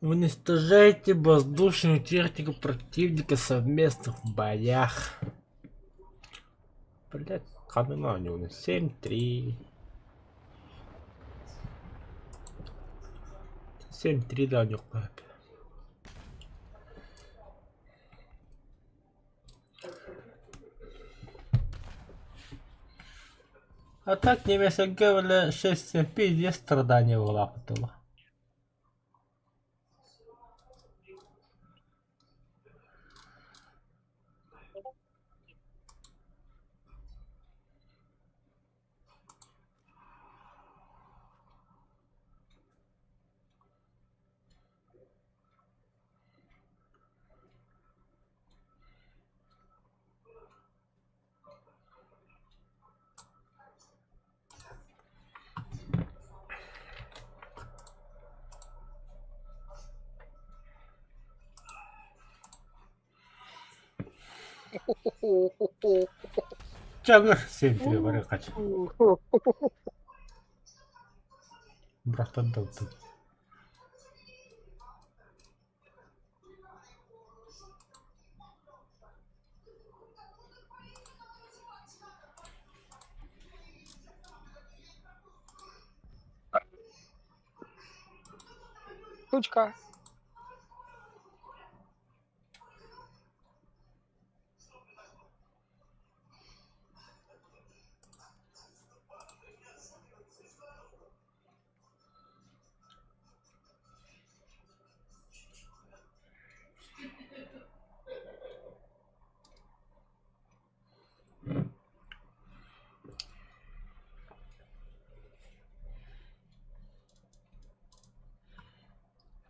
Уничтожайте воздушную технику противника совместных боях. Блядь, ханна оонньууну 7-3. 7-3 да оонньуохха сөп. А так немецкэ бile 6-7 пиздец страдания буолаахпыт Чагыр сентре бары хач. Бырахтан да Сучка.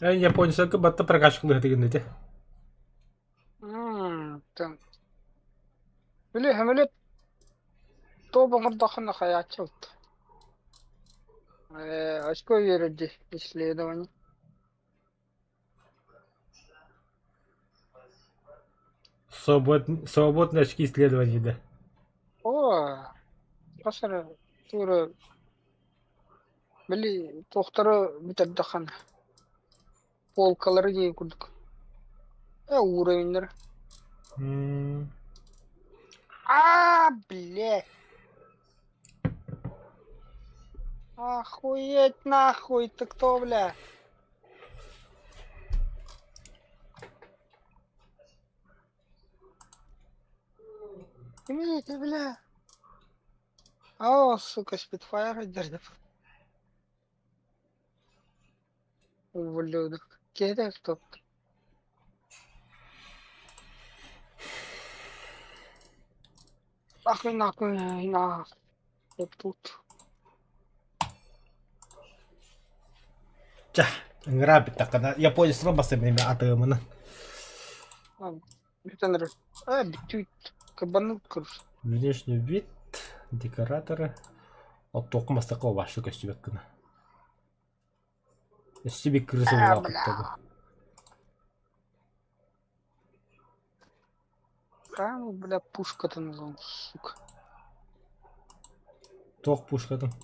Эн японецка батта прокачкалыһы тигиннити. Там. Били самолет тобоҥордоххуна хайааччы Очко үөрэрди исследование. Свободные очки исследований, да. О, хас эрэ туора били туохтары бүтэрдэххинэ полкалары диэн курдук уровеннары. Аа, блядь! Охуеть нахуй, ты кто, бля? Кимий бля? О, сука, спитфайр держит. Ублюдок. Киһитэ стоп. Нахуй, нахуй, нахуй. Тут. Чэ, ыҥыраа бүттэххинэ японецтар бассабыны атыымына. Бүтэн эрэр. Э, бүтүүт. Кыбаннык кыр. Внешний вид, декораторы. Оттуохха бастакы вообще көстүбэт гына. Өссө бик крыса А, улааппыт бля. Там, бля, пушкатын ылан, сука. Туох пушкатын?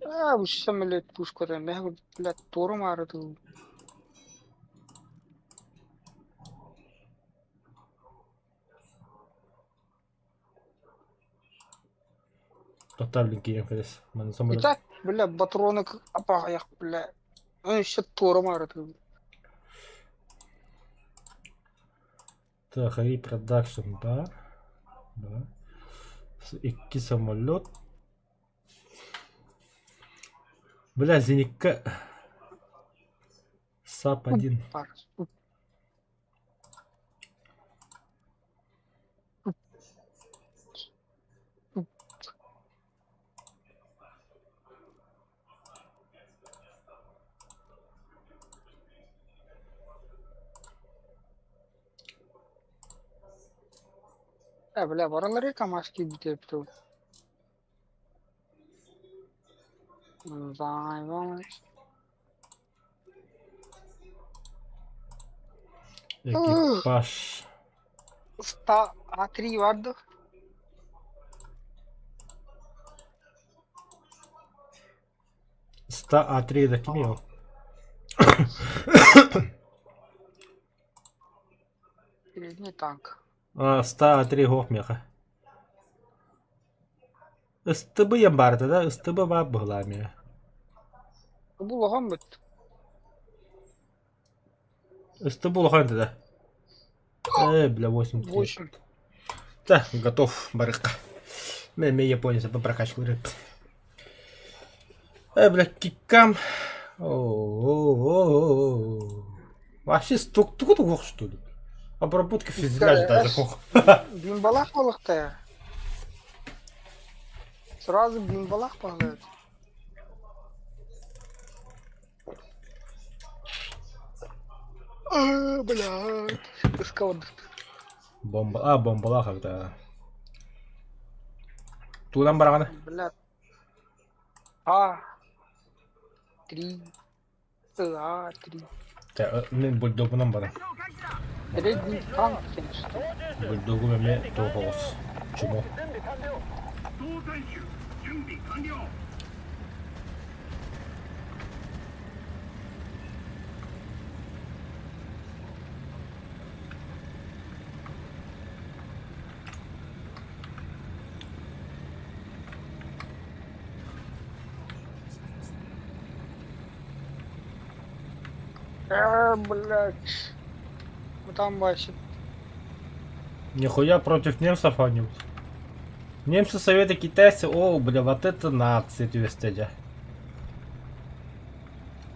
А, үс самолет пушкатын. Мэ, бля, туора маары тыл. Тоттор блин киирэн кэлэс. Маны самолет. Итак, бля, патроны апаҕайах, бля. Өссө туора маары тыл. Так, Production бар. Да. Икки самолет. Бля, зеникка САП-1. Бар. Э, бля, баралары КамАЗ киирбитэ эбитэ дуу. Экипаж. Ста А3 бар дуо? Ста А3 закинь его. Передний танк. А, ста А3 гоп меха. СТБ ем баарта да? СТБ баар быһылаа эмиэ. Бу улахан быт. СТБ улахан этэ да? Э, бля, 8 8. Да, готов, барыхха. Мен мен японец по прокачку Э, бля, киккам. О-о-о-о. Вообще стук-тук туох что ли? Обработка фюзеляжа даже хох. Бимбалах балыктая. Сразу бимбалах падает. А, блядь. Искал. Бомба, а, бомбалаах когда. Туунан бараҕана. Блядь. А. Три. А, три. Мин бульдогунан баран. Передний танк, конечно. Бульдогум эмиэ туох оҕус. Чмо. Э, блядь. Ну там вообще Нихуя против немцев они. Немцы, советы, китайцы, о, бля, вот это нация түбэстэ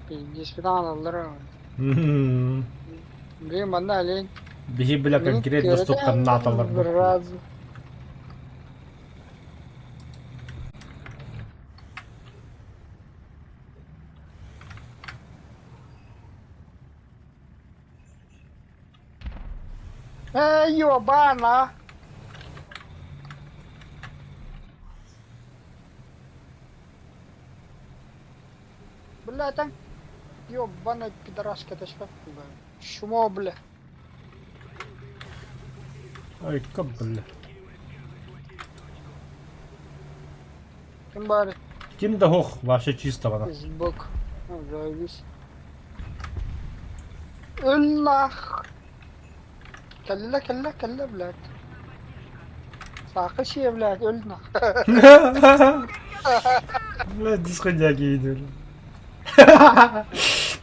пиздец, аллара. Мм. Блин, манна олень. Биһи, бля, конкретно столько НАТО Раз. Э, ёбана! Бля, там ёбаная пидораска, это что? Чмо, бля. Ай, как, бля. Ким баар Ким да хох, вообще чисто вона. Сбок. Завис. Ыллах. Кэллэ, кэллэ, кэллэ, блядь. Саакы сиэ, блядь, өл нах. Бля, дисходяги идут.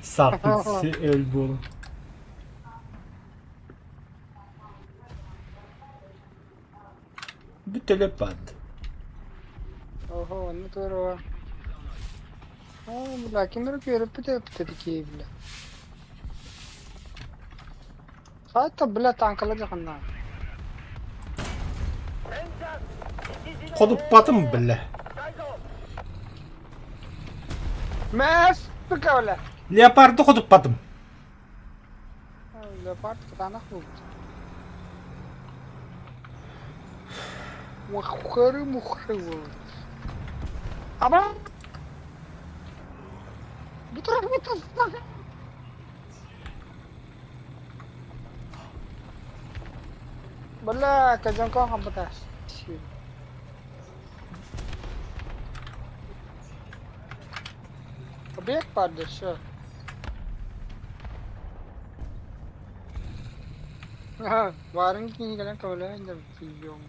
Саппы өл буолан. Бүтэлэппат. Ого, ну здорово. А, бля, ким эрэ үөрэппит такие, бля. Хайта, бля, танкала дьаханна. Ходуппатым, бля. Мэс, сука, бля. Леопарду ходуппатым. Леопард кытаанах буолбут. Мухары мухры буолбут. Аба! Бутыр, бутыр, Бля, казанкон хамбатас. Объект падает, все. Баарын кини кэлэн көмөлөһөн да тиийиэм.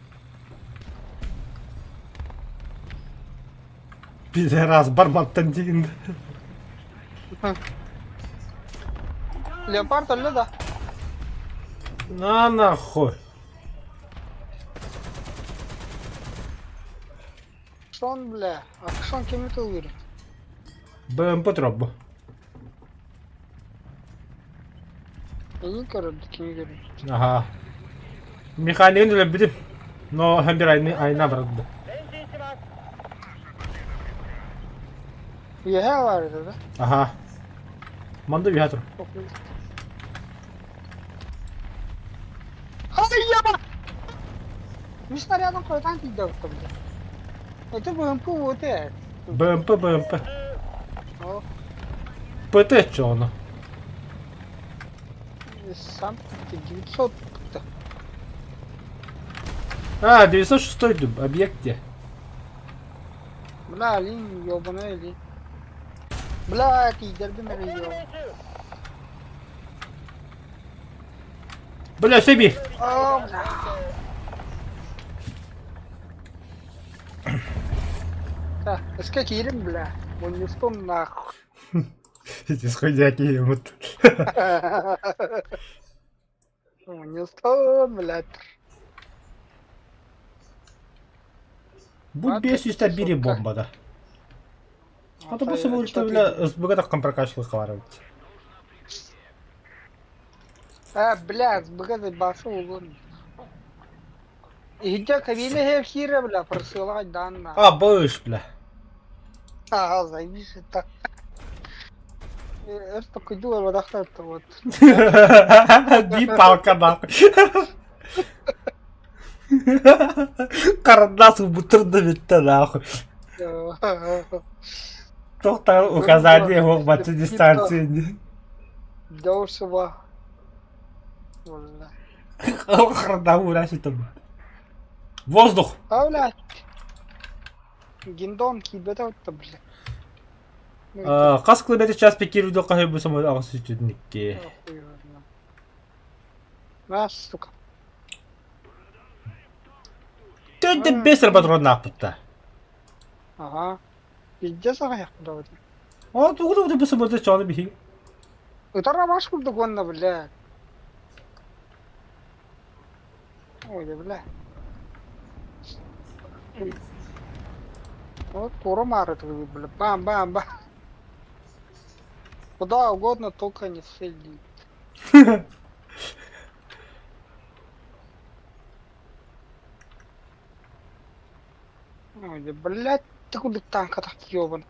Пидорас, барматтан тиийдэ. Леопард өллө да? На нахуй. Акшон, бля. Акшон кими тыллыыр? БМП троббу. Эйин көрөр, кими көрөр? Ага. Механигын өлөрбүтүм. Но бир айны айна барды. Үөһээ баар этэ да? Ага. Манда үһэ тур. Ай, яба! Мин снарядом хойутаан тиийдэ бытта бile. Это БМП вот это. БМП, БМП. О, ПТ чоно. сам 900 А, 906 дуб, объекте. Бля, олень, ёбаный олень. Бля, тиийдэрбин эрэ ёо. Бля, себе! Оо, бля. Так, өскө киирим, бля. Мунньустум нахуй. Исходяки ему. Мунньустум, блядь. Будь бесишься, бери бомба, да. А то просто будет, бля, с богатых прокачивал хварывать. А, бля, с богатый башы угон. Иһирдьэ кабина иһэр киирэ, бля, просыла данна. А, быш, бля. Ага, заебись это. Эр такой дура, водохлеб-то вот. Ди палка нахуй. Карандас убутырда битте нахуй. Тоқтар указание ол бачы дистанция. Дошево. Бля. Харда ураситым. Воздух! А, блядь. Гиндон киибэтэ бля. Хас километр час пикируйду хаһый самолет аҕыс сүүс На, сука. Төрдө бес патроннаахпытта. Ага. Пиздец аҕайах давайте. О, тугу тугу бу самолет чону биһи. Ытара баш курдук уонна, бля. Ой, да, бля. Вот тура мары твою, бля. Бам-бам-бам. Куда угодно, только не в цель. Ой, да, блядь, ты куда танка так ёбан.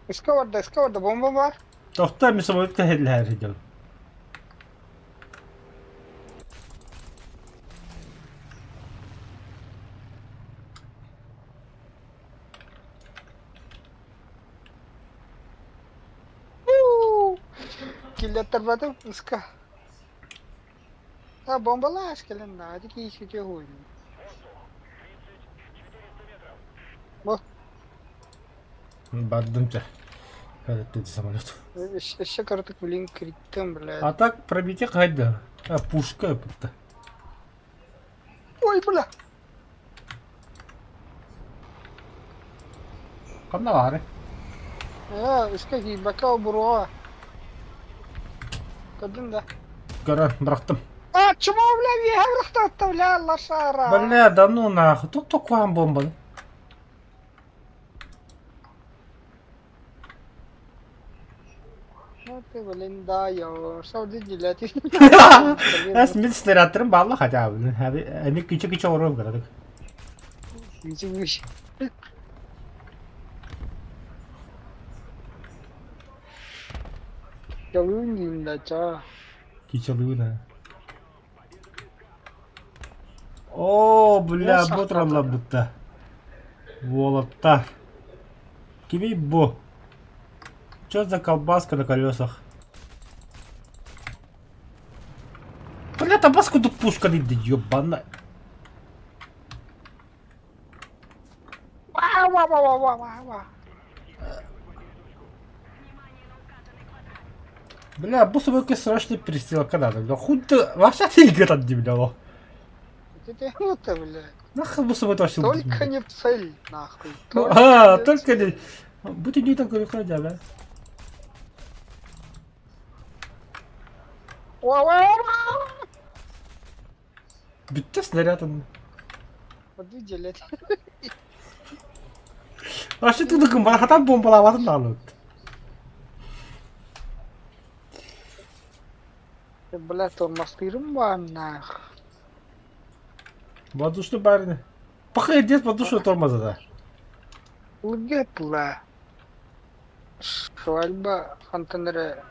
Иска барда, иска барда, бомба бар. Тохтоо ми самолет кэһэллэһэр сылдьабын. Киллэттэрбэтим ыска. А бомбалааш кэлэн да, ити киһи хуйню. Бу Бардым чэ. Кэлэттэ самолет. Өссө кыратык блин кириттим, блядь. А так пробитие хайда. А пушка будто. Ой, бля. Ханна баары? Ээ, үскэ киирбэккэ буруо. Көрдүн да. Көрө бырахтым. А, чмо, бля, үөһэ бырахтаатта, бля, лошара. Бля, да ну нахуй. Тут только бомба. Ну ты, блин, даешь. Что ты делать? Эс мин снарядтарым баалла хотя бы. Эми кичи-кичи оруом кыратык. Кичалыына. Оо, бля, бу туралларбытта. Уолаттар. Кимий бу? Чё за колбаска на колесах? Бля, табаску тут пушка да ебана. Ва ва ва ва ва ва. Бля, бу собойка срочно перестрелка надо. Бля, хуй ты, вообще ты игра не бля. Лох. Это это, бля. Нахуй бу собой вообще. Только не в цель, нахуй. Только а, не только не. Будь не такой ходя, бля. Бүттэ снаряд он. Подвидели. А что ты такой, хатан бомбалаабатын даҕаны. Бля, тормозтыырым баар нах. Воздушный барин. Похуй, воздушный тормоза, да. Лгетла. Свадьба хантан эрэ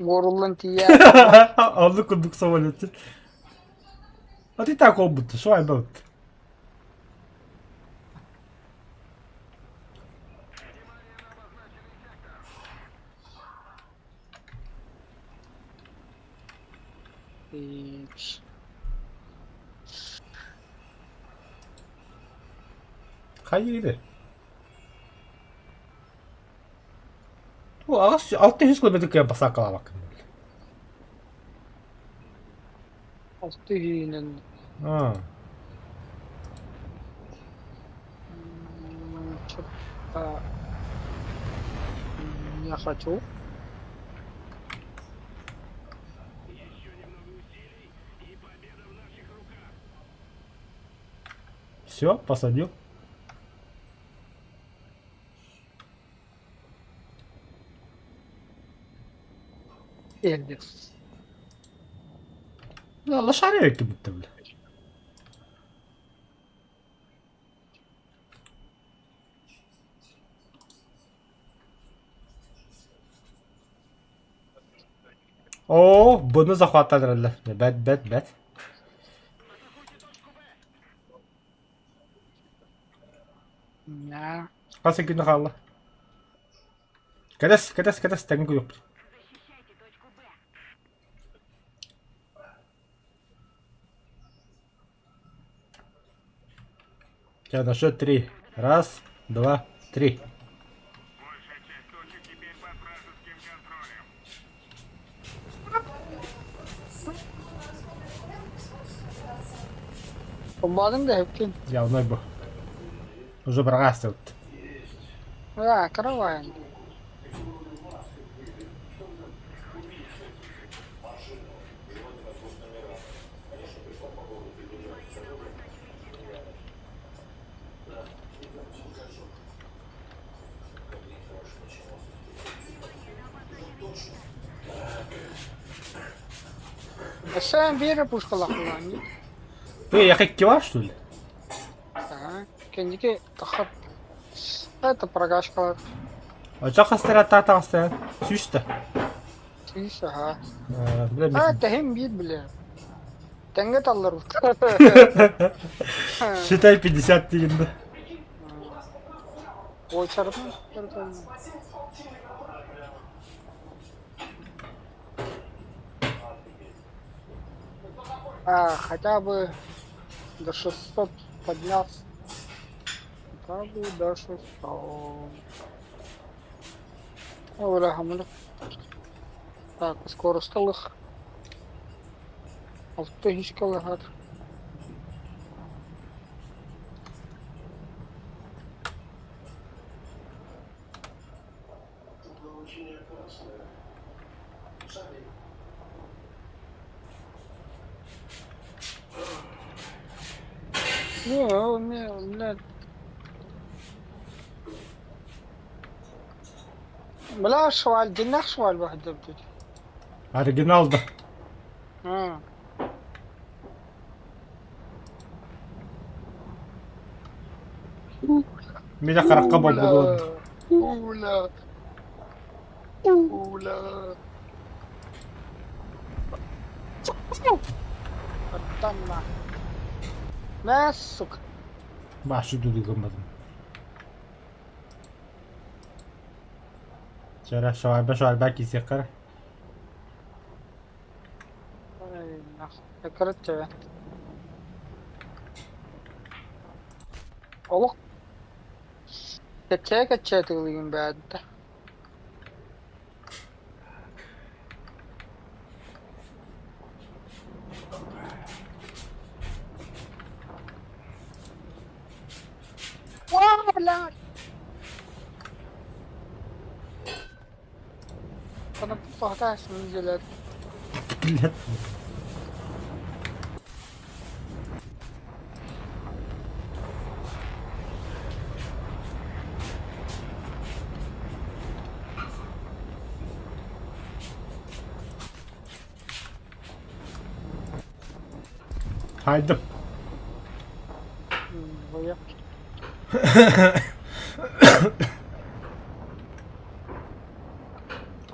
уоруллан тиийэ Оннук курдук самолет. А ты так обутто, свадьба вот. Хайыыры? Аҕыс 600 километр кыайан басааккалаабаккын. Алты иһинэн. Аа. Что-то не хочу. Все, посадил. Эльвис. Да, лошаря как будто, бля. Оо, бұны захваттадыраллар. Бэт, бэт, бэт. Да. Хас күнү хаалла. Кэтэс, кэтэс, кэтэс, тэҥ куйуппут. Сейчас на счет три. Раз, два, три. Холбоодуҥ да өпкүн. Явной бу. Уже быраҕаастыбыт. Аа, каравайн. Өссө биир пушкалаахпын дии. Ты, я как кива, что ли? Ага. Кэнники тахап. Это прогашкалар. Очо хастара та таҕыста сүүстэ. Сүүс аха. Бля, А, тэһим биир бile. Тэҥҥэ талларбыт. Считай 50 дегенде. Уочаратын А, хотя бы до 600 поднялся. Хотя бы до 600. О, бля, хамлы. Так, скоросталых. Алта үһүскэ Не, у меня, бля, шваль, дьиҥнээх шваль баһыйда Оригинал да. Аа. Миля харахха буолбут. Уля. Уля. Оттанна. Мэ, сука. Башы дуду гымматым. Чара шварба шварба кисеккар. Ай, нахуй. Короче. Олох кэччээ кэччээ тылыгын бээтэ. О, блядь! Тоһутаас миигилэр Блядь. Хайдым. Буйа.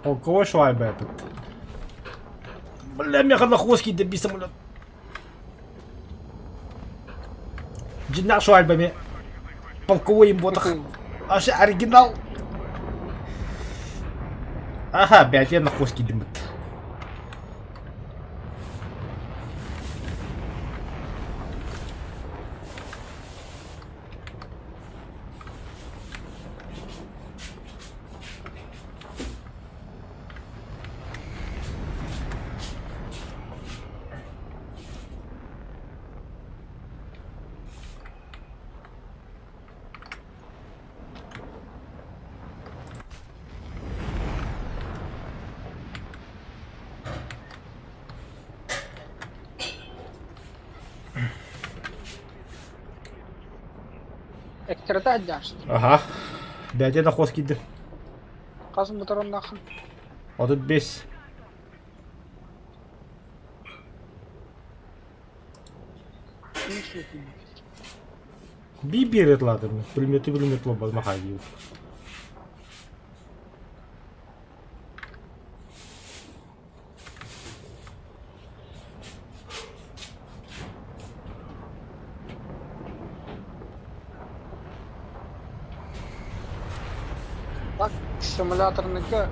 Полковой швайба этот. Бля, меха на хвост добей самолет. Дьиҥнээх швайбами. Полковой им ботах. Аж оригинал. Ага, опять я на хвост дымит. Эккирэтэ сылдьааччы. Аха. Бэйэтэ да хос киирдим. Хас мотороннааххын? 35. Би-биир ытылаатым. Пулеметы пулемет лоббат махай диир. Так, симуляторныкы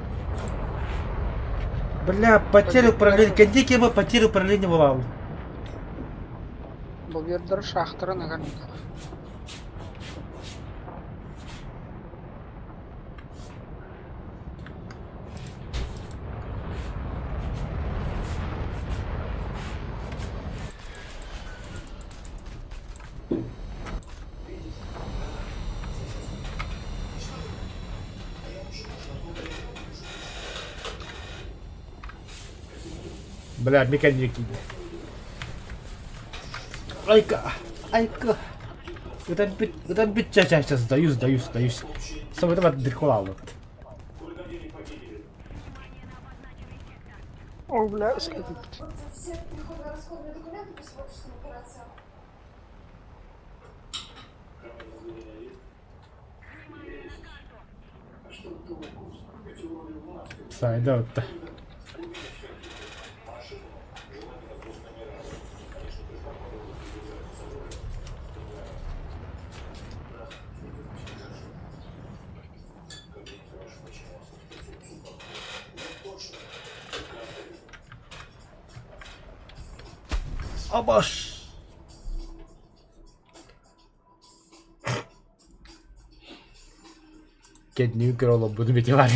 Бля, потерю управления. Кэнди бы потерю управления буолаабыт. Бу биэрдэр шахтарын ыган Бля, меканик киирдэ. Айка, айка. Ытан бүт, ытан бүт, ча ча ча, сдаюсь, сдаюсь, сдаюсь. Самый дрихулалыт. О, бля, сколько. Все приходно-расходные документы по сегодняшним операциям. Сайда отта. Абаш! Кэннигин көрө олорбутум ити баар.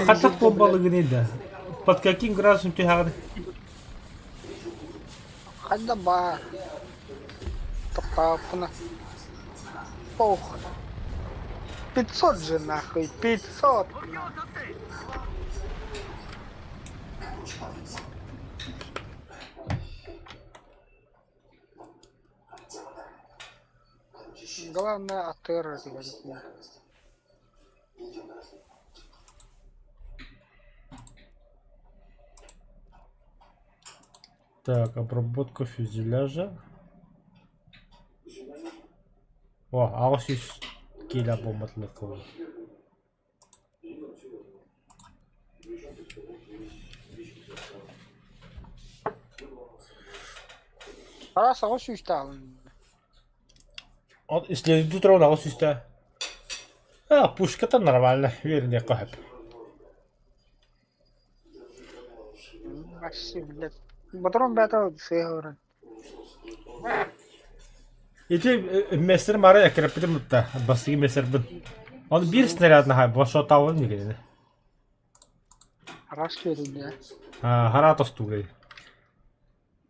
Хатах буолбалыгын да. Под каким градусом түһэҕин? Ханна баар? Тохтооппуна. Пох. 500 же нахуй, 500! Главное АТР блядь. Так, обработка фюзеляжа. О, аҕыс сүүс киилэ буолбатылык. Араас аҕыс сүүстээҕин. Ол исследователь туран аҕыс сүүстээх. А, пушката нормально, үөрэниэххэ сөп. Вообще, блядь. Ботурун бэйэтэ сыыһа олорон. Ити мессер мары эккирэппитим ытта, бастакы мессербин. Ол биир снаряд наһаа босотаабын мигинэ. Араас үөрүүлээ. Хараа тостуугай.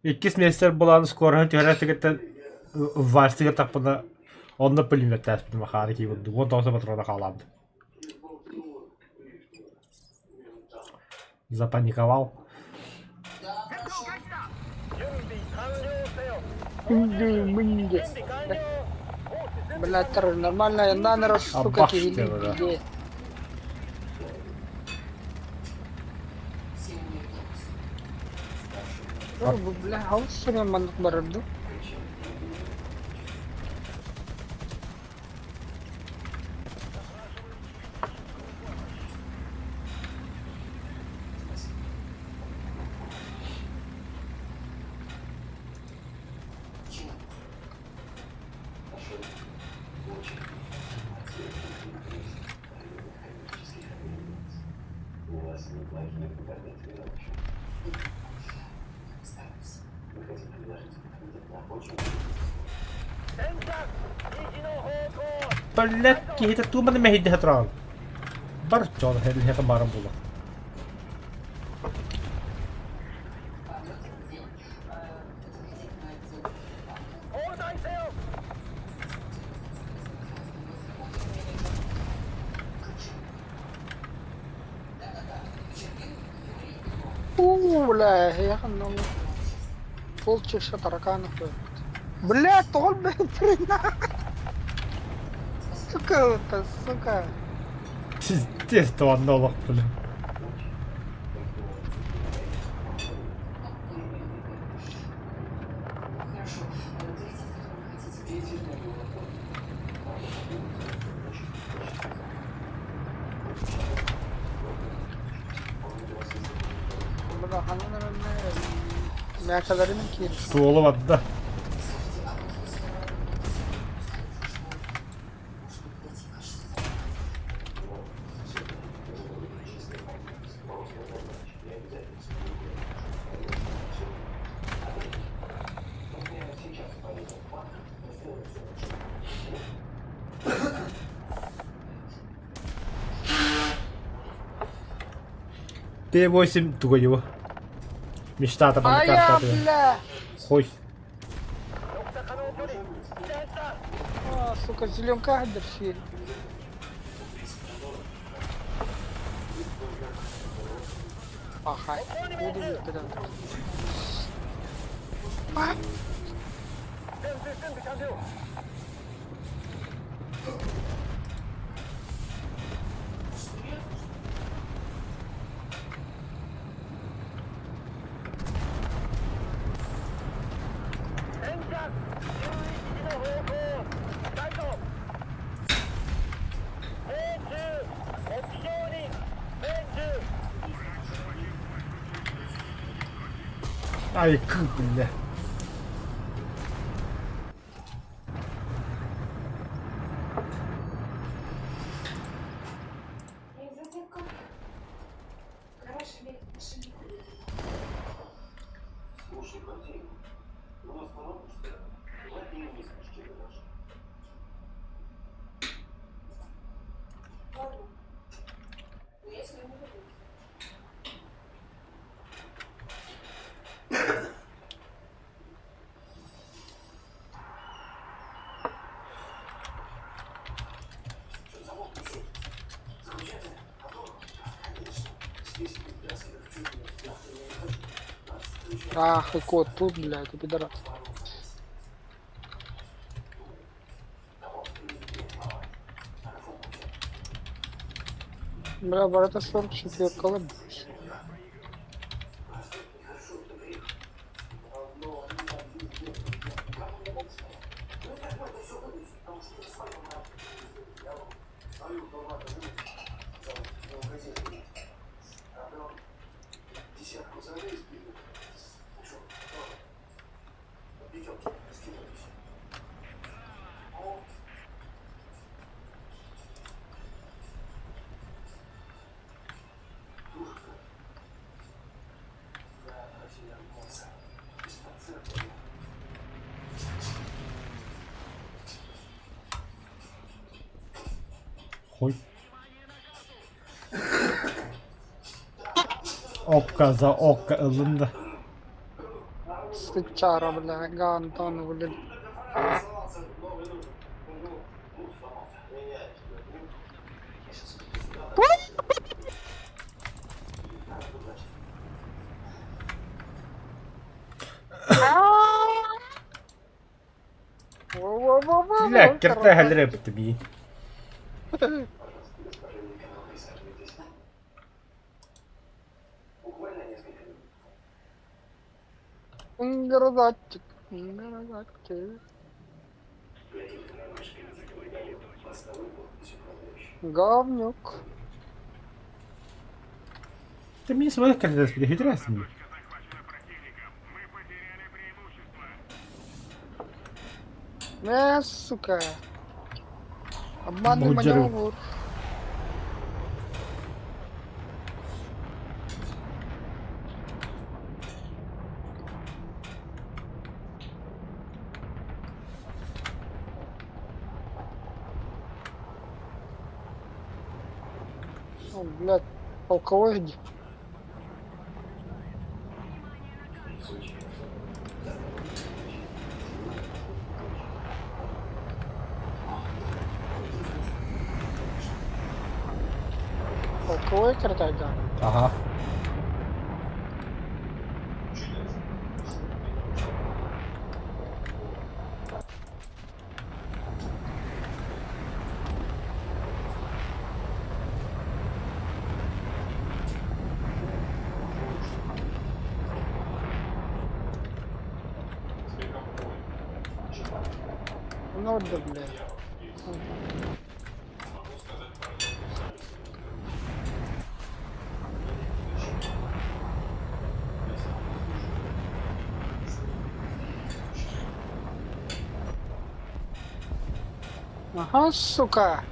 Иккис миэстэр булан скороһын түһэрэр түгэттэн вальсыгар тахпына онно пулеметтэспитим хаары кии курдук 19 патрона хаалаабыт. Запаниковал. Мынды. Блядь, нормально, нанро, сука, Абаш киһилии диэн билиэ. Бля, хаус сирин маннык барар дуу? Блядь, киһитэ тууманы мэһийдэһэ тураҕын. Бар дьон эһиэхэ баарым буолуо. Уу, бля, эһиэхэ онно полчища тараканов Бля, тоҕо Сука это, сука. Пиздец, туонна олох бля. Бля, ханан эрэ мээкэлэринэн киирдим. Суола барда. Т8 тугайыва. Мечта табаны Айа, картаты. бля! Хой. А, сука, зеленка дерси. Пахай. Буду бит Ай, бля. Ах, и кот тут, блядь, и пидорас. Бля, барыта 44 б***ь. Хой. Окка за окка ыллым да. Сычара, бля, Гантон, блин. Во-во-во-во! Бля, киртэ хэллэр эбит бии. Грозатчик, грозатчик. Говнюк. Ты мне своих киртэ хитрясин. Сука. Обманный Будь здоров. маневр. О, блядь, полковой где? Полковой картага. Ага. Ну да, блядь. Ага, сука.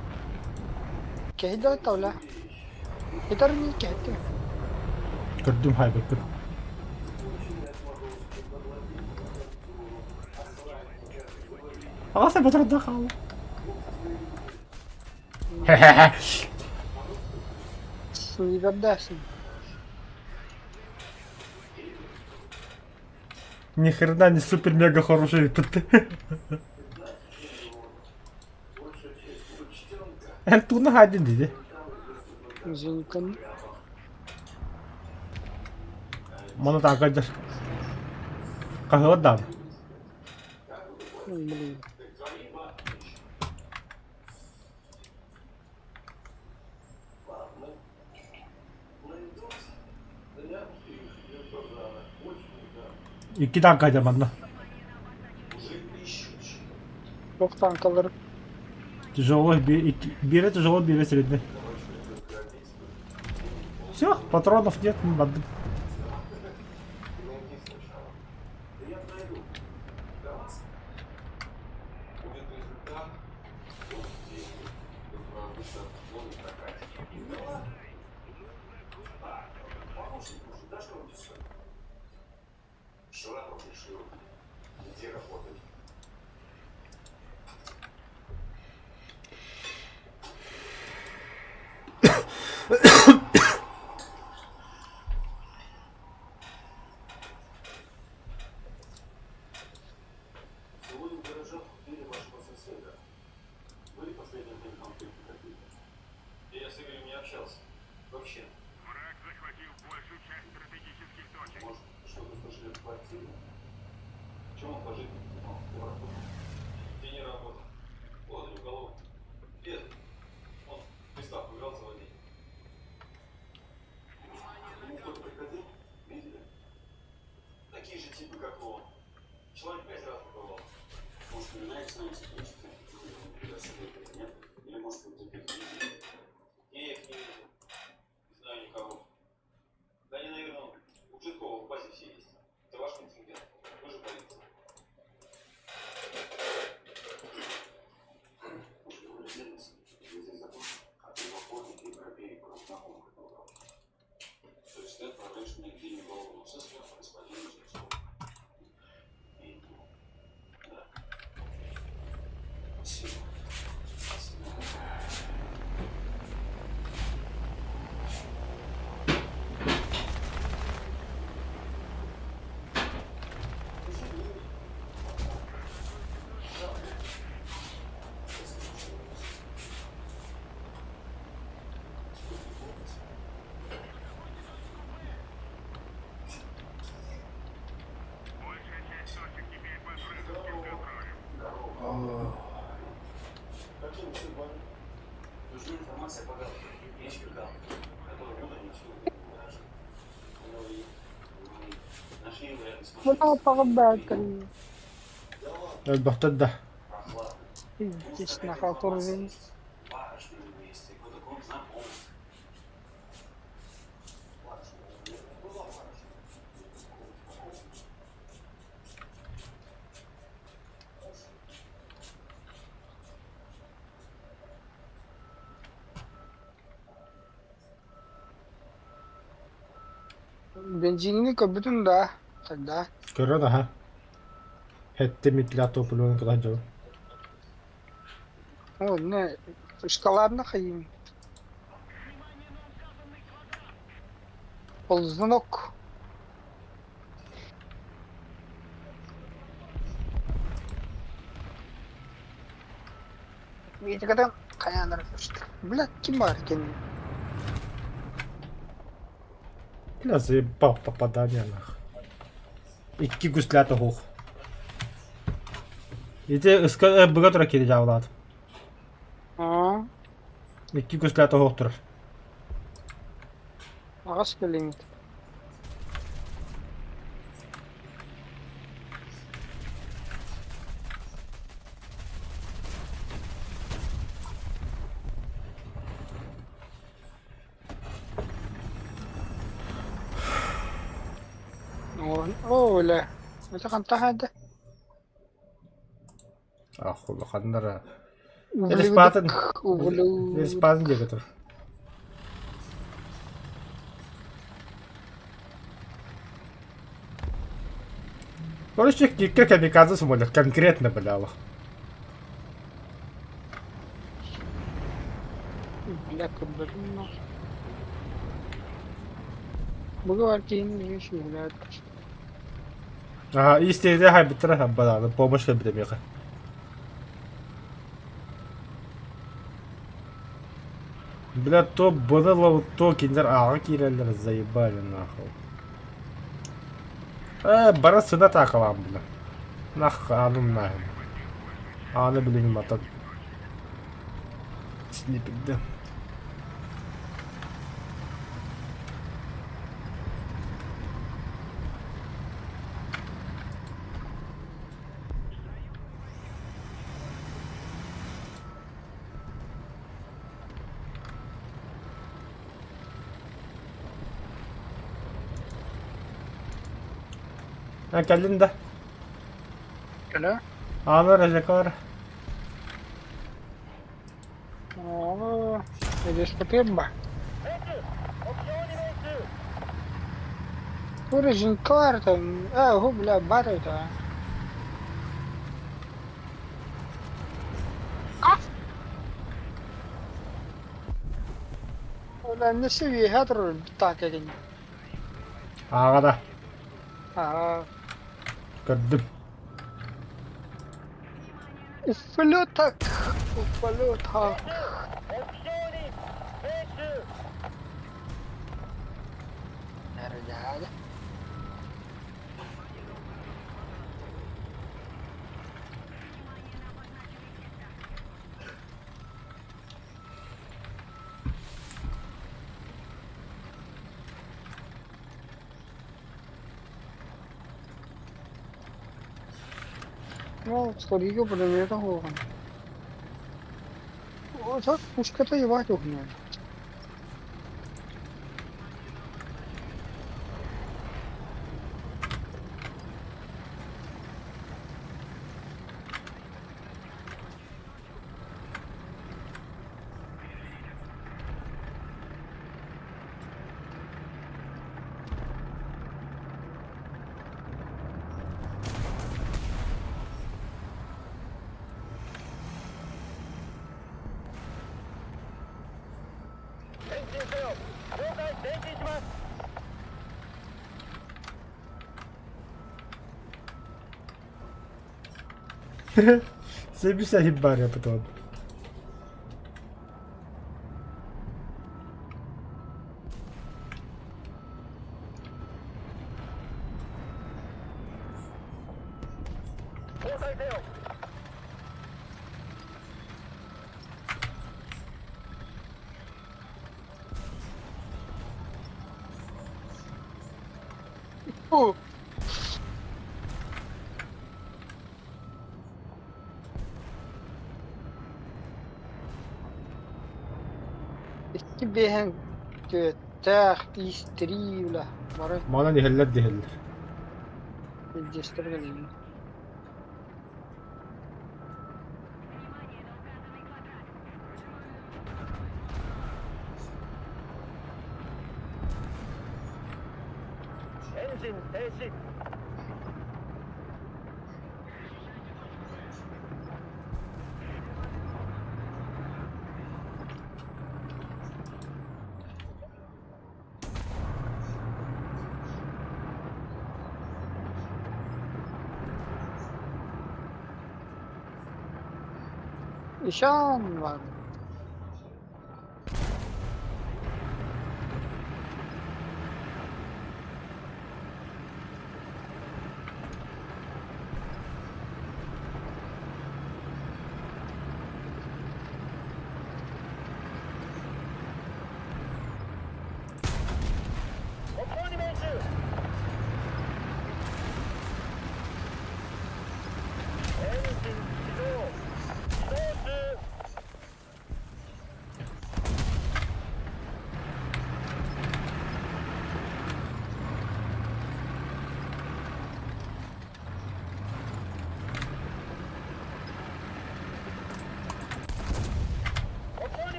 Кehdi tavla. Yeter mi kehdi? Көрдүм хайбыккын. Аҕа саба хаал. Снивердесин. Ни хрена не супер-мега хороший ПТ. Эн туна хадин диди. Зинкан. Маны таакайдар. Хаһыат даҕаны. Блин. Икки таакайдар манна. Çok tankaları. Тяжело, биирэ тяжело, биирэ средний. Все, патронов нет, надо. Бына баатыр. Өлбөхтөр да. Пиздец, на халтуру. Бензинini көрбүтүм да, тогда. Көрөн аха. Хэтте митля топулуун кыла дьон. О, не, шоколадно хайым. Ползунок. Видите, хайааннара көстөр. Бля, ким баар кини? Бля, заебал попадание нах. Икки гуслята хух. Ити ыска быга тура кири дьаабылаат. Аа, Икки гуслята хух турар. аҕас кэлиҥҥит. Оо, бля, это хантан хаайда? Ах, улаханнара. Респатын. Ублюдок, Респатын диэки тур. Короче, кикка камикадзе самолет конкретно, бля. Бля, блин. Бу киһини сүһүлээт. Ага, истиэдэ хайбыттара хаббалааны помощь кэлбитэ миэхэ. Бля, то было, то кинилэр ааҕа киирэллэр, заебали нахуй. Э, бара сына атаакалаан бля. Нах, ааным нахуй. Ааны билигин матан. Сниппинде. Ha кэллин да. Кэлэ. Ааны Розекар. Оо, эдеспотыба. Уровень карта. А, гу, бля, бар это. Бля, не себе хатр так один. Ааҕа да. Ага. Көрдүм. Ублюдок. Ублюдок. Нормально. Ну, скорее пулемета хоҕун. О, пушката ебать ухнет. Сэбиса хиббааря потом. О! Икки биэһин түөттээх иистирии үлэ бары Манан иһэллэр диһэллэр. илдьистэр кэллилэр. Ишан бар.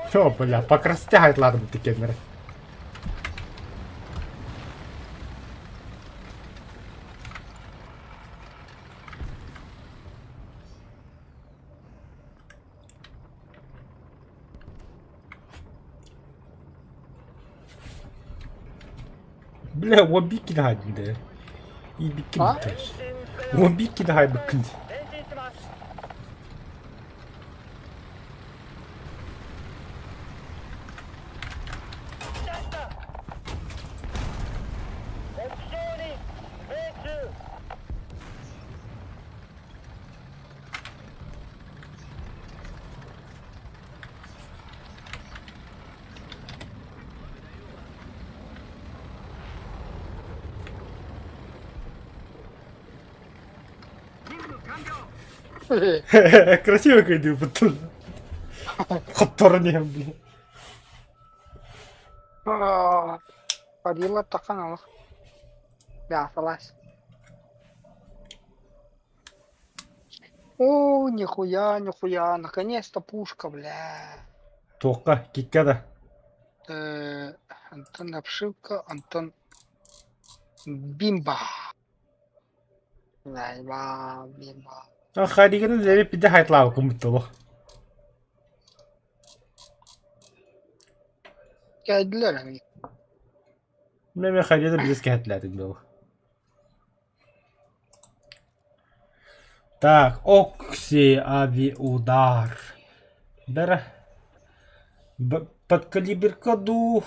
Все, бля, покрасьте хайтларым тикеннер. Бля, уобики да. Ибики А? Уобики да быкын. Красиво кайды бутыл. Хотторни, бля. Подъела тахан алах. Да, салась. О, нихуя, нихуя, наконец-то пушка, бля. Тоққа, кикка да. Антон обшивка, Антон Бимба. Бимба, бимба. Хариганы зәбе пиде хайтлау кымыттылы. Geldiler hani. Мен Хариганы билес кәһәтләдем бил. Так, Окси авиудар. Бер подкалиберка ду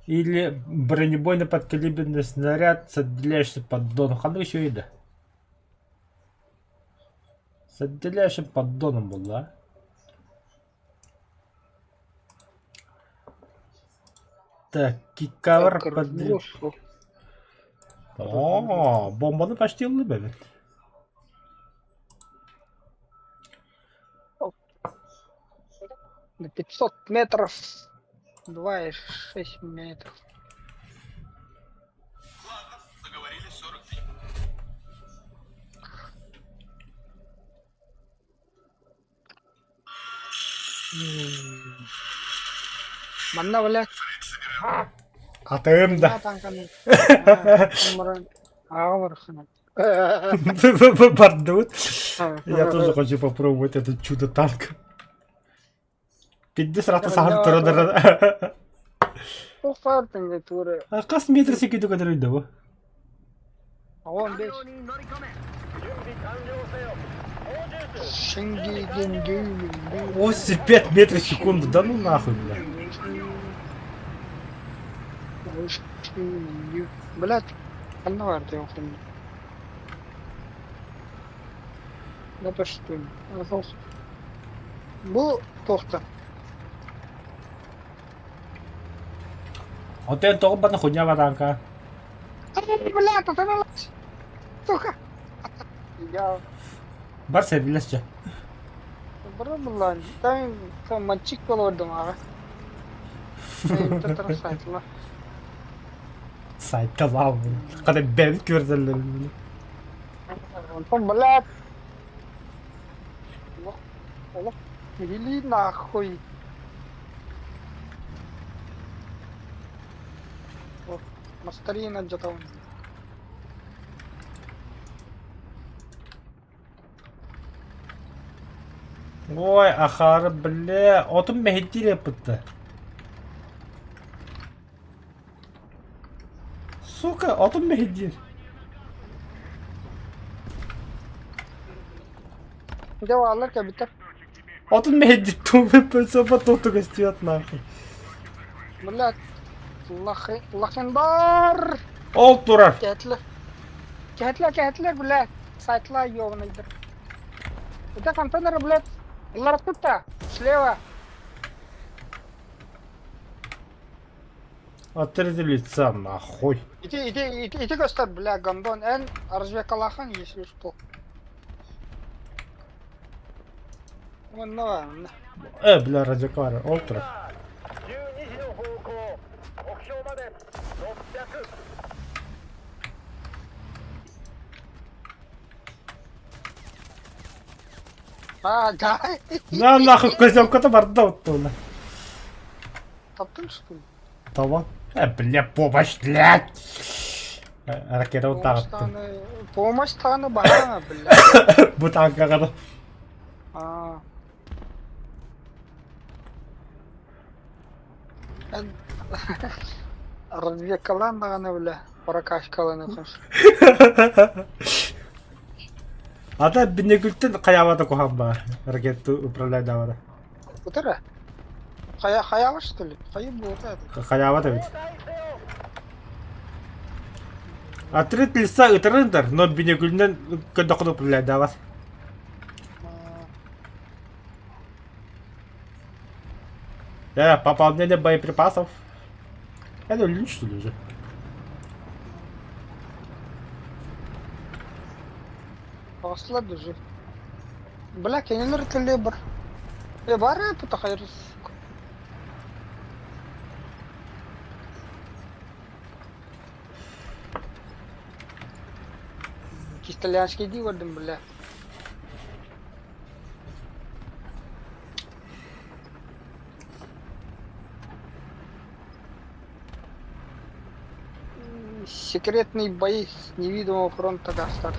или бронебойно подкалиберный снаряд с отделяющимся поддоном. Ханды еще ида. С отделяющим поддоном был, да? Так, кикавр под... О, бомбаны почти улыбает. На 500 метров. 2,6 метров. Ладно, договорились 43. Манна, блядь. Атым да. Пардон. Я тоже хочу попробовать этот чудо-танк. Пиздец, рата сахан туран. Қас метр секунду kadar öldü bu. 15. 85 метров в секунду, да ну нахуй, бля. Блядь, ханна бар диэн ханна. Допустим. Бу туохта. Отен тоҕо бана хуйня ваданка. Блядь, остановилась! Сука! Я Бар сервилесче. Бары буллаан, там мальчик олордум аҕа. Сайтла. Сайталаабын. Хата бэйэбит көрдөллөрүн. Онтон блядь. Олох, олох киһилии нахуй. Мастарина дьатабын. Ой, ахаары, бля, отум мэһэйдиир ыппытта. Сука, отум мэһэйдиир. Дьэ бааллар кэбитэр. Отун мэһэйдиир тууппа туохтук көстүөт нахуй. Блядь, Лахендар! Ол турар. Кэтлер. Кэтлер, кэтлер, блядь. Сайтла ёбаный дыр. Это контейнеры, блядь. Ларкута, слева. Отрези лица нахуй. Иди, иди, иди, иди көстөр, бля, гондон. Эн развекалахан, если что. Онно, Э, бля, радиокара, ол турар. А, да. На нахуй козелка-то барда оттуна. Таптың что ли? Того. Э, бля, помощь, блядь! Ракета утаҕыттым. Помощь таны баҕана, бля. Бу танкаҕа А. Развекалан даҕаны, бля, прокачкаланыхын. Ата бинекүлтэн хайаабата куһаан баар. Ракета управляйдаабара. Утара. Хайа хайаҕа что ли? Хайы буота это. Хайаабат эбит. Отрыт лиса ытырындар, но бинекүлүнэн көрдөххүнэ управляйдаабат. Пополнение боеприпасов. Это өлүн что ли уже? Таҕыстылар даже. Бля, кинилэр кэлиэ бар. Э, бар ээ, путахайр, сука. Кисталянский дии көрдүм, бля. Секретный бои с невидимого фронта Гастар.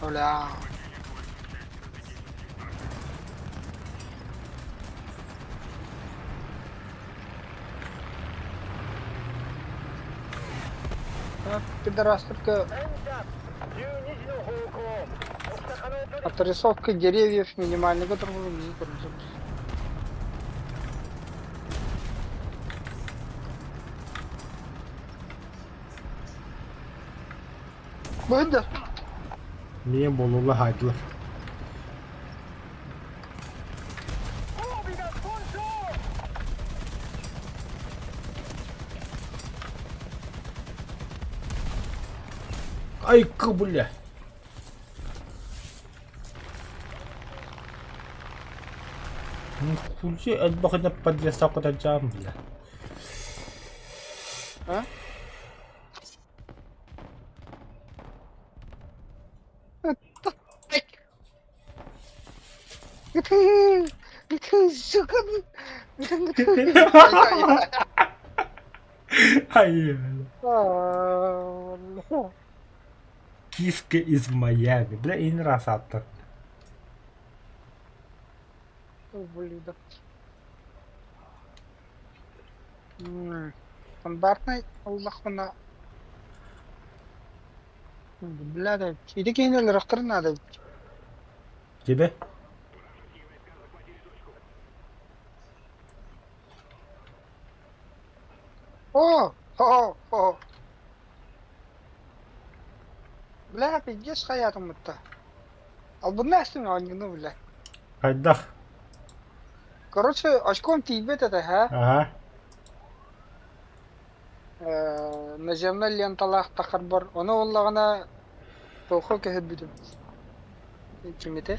Бля. Пидорас только отрисовка деревьев минимальный, который не Быһыйда. Миэн буолулла хаайдылар. Айка, бля! Нихуя элбэхинэ подвеса кутадьаам, бля. А? Сука! Ай, бля. Киска из Майами. Бля, и не раз аттар. Ублюдок. Стандартнай ыллахпына бля да ити киһини өлөрөхтөрүн наада эбит. Тебе? О, о, о. Бля, пиздец хайаатыммытта. Албынна астым оонньууну бля. Хайдах? Короче, очком тиийбэт этэ, һэ? Ага. Э, наземнай ленталаах тахарбар, ону ыллаҕына туохха көһөрбүтүм. Кимите?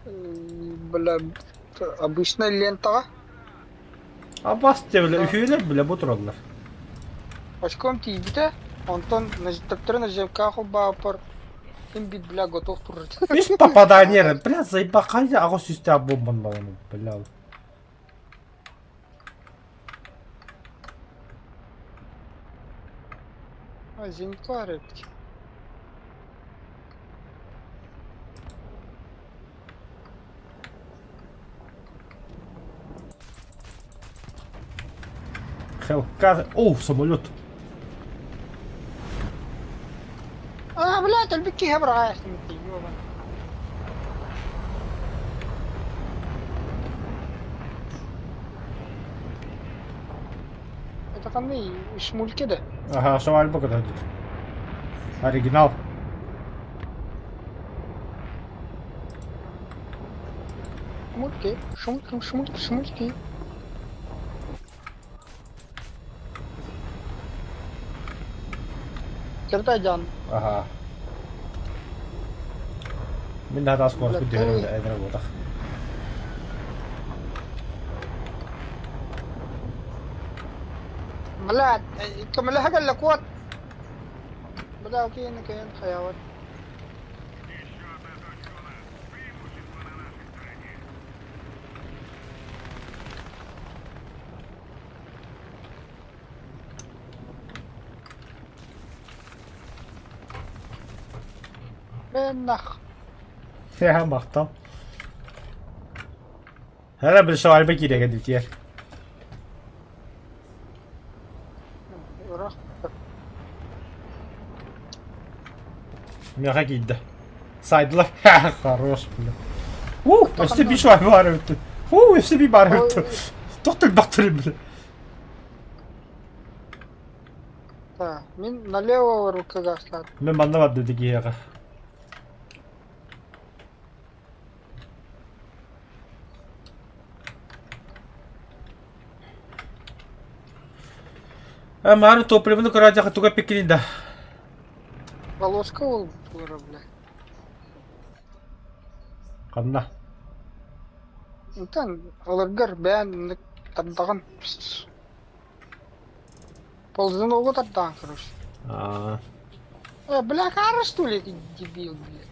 Бля, обычная лентаҕа. Абас бля, үһүөлэр бля бу тураллар. Очком тиийбитэ, онтон төптөрү нажимкаҕа холбооппор ким бит бля готов турар. Үс попадание, бля, заеба хайа аҕыс сүүстээх буолбаннаҕын, бля. А, зенитка эбит. Хелкар... О, самолет! А, блядь, өлбүт киһи быраҕа Это ханный шмульки да? Ага, шавальба көтөдүт. Оригинал. Шмульки, шмульки, шмульки, шмульки. Кирдай дьон. Ага. Мин да тас куорат күдүһэр эдэр буотах. Блядь, көмөлөһө кэллэ куот. Бля, киин киин хайабыт. Мэннах. Һэ, махтал. Һэ, бил шавальба киирэгэ дитиэр. Ыраах. Миэхэ киирдэ. Сайдылар. Хорош, бля. У, өссө биир швайба баар эбит. У, өссө биир баар эбит. Тохтор бахтыр, бля. Да, мин налево рукага слад. Мен манна бар деді киһиэхэ. Э, маары топливны көрөөдьэхэ туга пиккини да. Волоска ол тура, бля. Ханна? Онтон олоргор бэйэн тардаҕын. Ползуногу тардаҕын, короче. Аа. Бля, кара что ли, ты дебил, бля.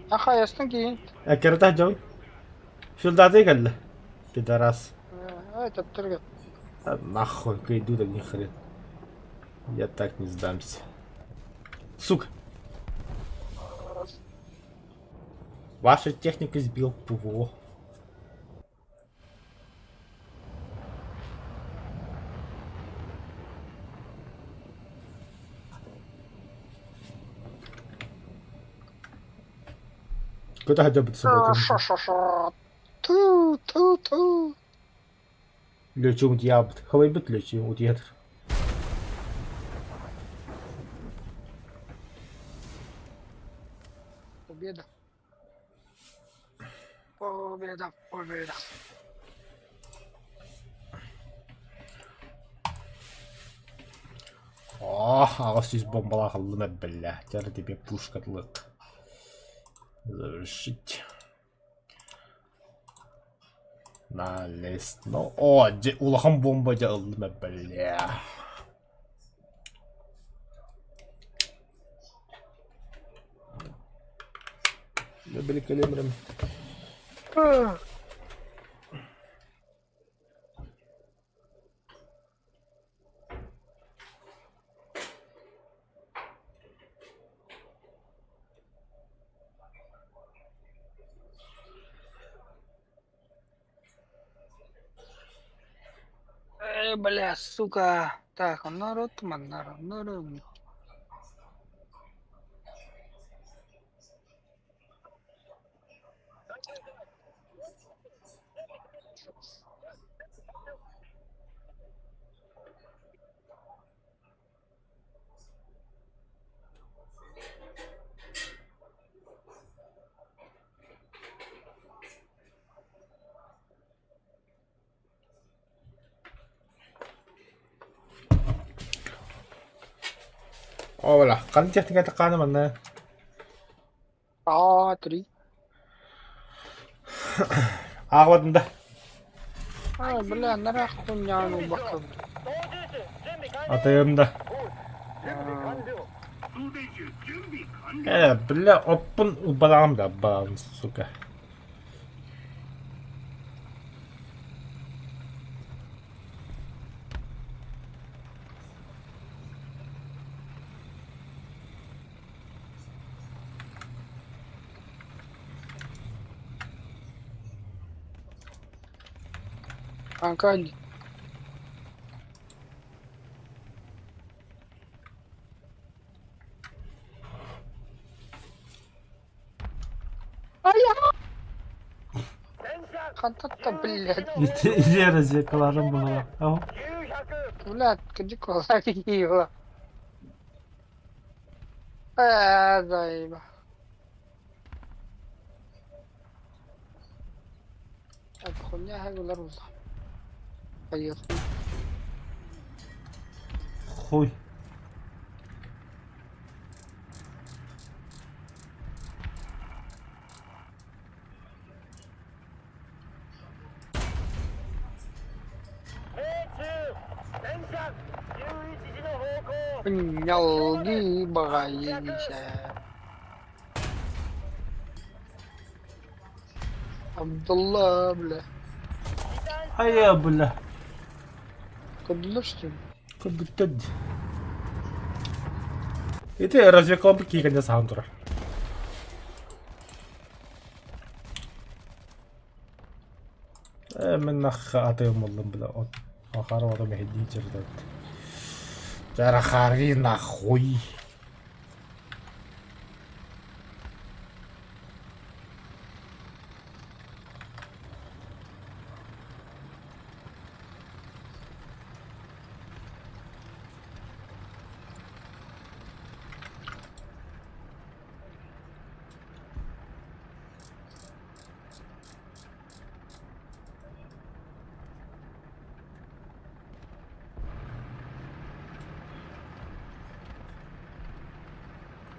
Ахаястан кийин. Эккирэтэ дьон. Филдаты кэллэ. Пидорас. Ай, таптырга. Да нахуй, иду да ни хрен. Я так не сдамся. Сука. Ваша техника сбил ПВО. Куда хотя бы собака? Ша-ша-ша. Ту-ту-ту. Лечу утьябыт. Хавайбыт лечу утьятыр. Победа. Победа, победа. Ох, аҕыс сүүс бомбалаах ыллым биллэ. Дьэ тебе пушка лык. Завершить. На лист. Ну, о, дьэ, улахан бомба дьэ ыллым биллэ. Били Бля, сука. Так, народ, народ, народ. О, бля, ханнык техниката хаана манна? А, три. Ааҕабатын да? А, бля, нара хуйня убакка. Атыым да. Э, бля, оппун ылбатаҕым да, баҕам, сука. Kanka Хантан блядь. Ити разведкаларым буолла. Блядь, кадик ларила. Э, заеба. Хуйня хагулар уза. Поехали. Хуй. Нялги багайся. Абдулла, бля. Хайа, бля. Кабдулла, что ли? Как будто... Ити разведкаларбыт киикэннэ саһан турар. Э, мин нах атыым буллум, бля, от ахара ото мэһэйдии чырдат. Жарахари нахуй.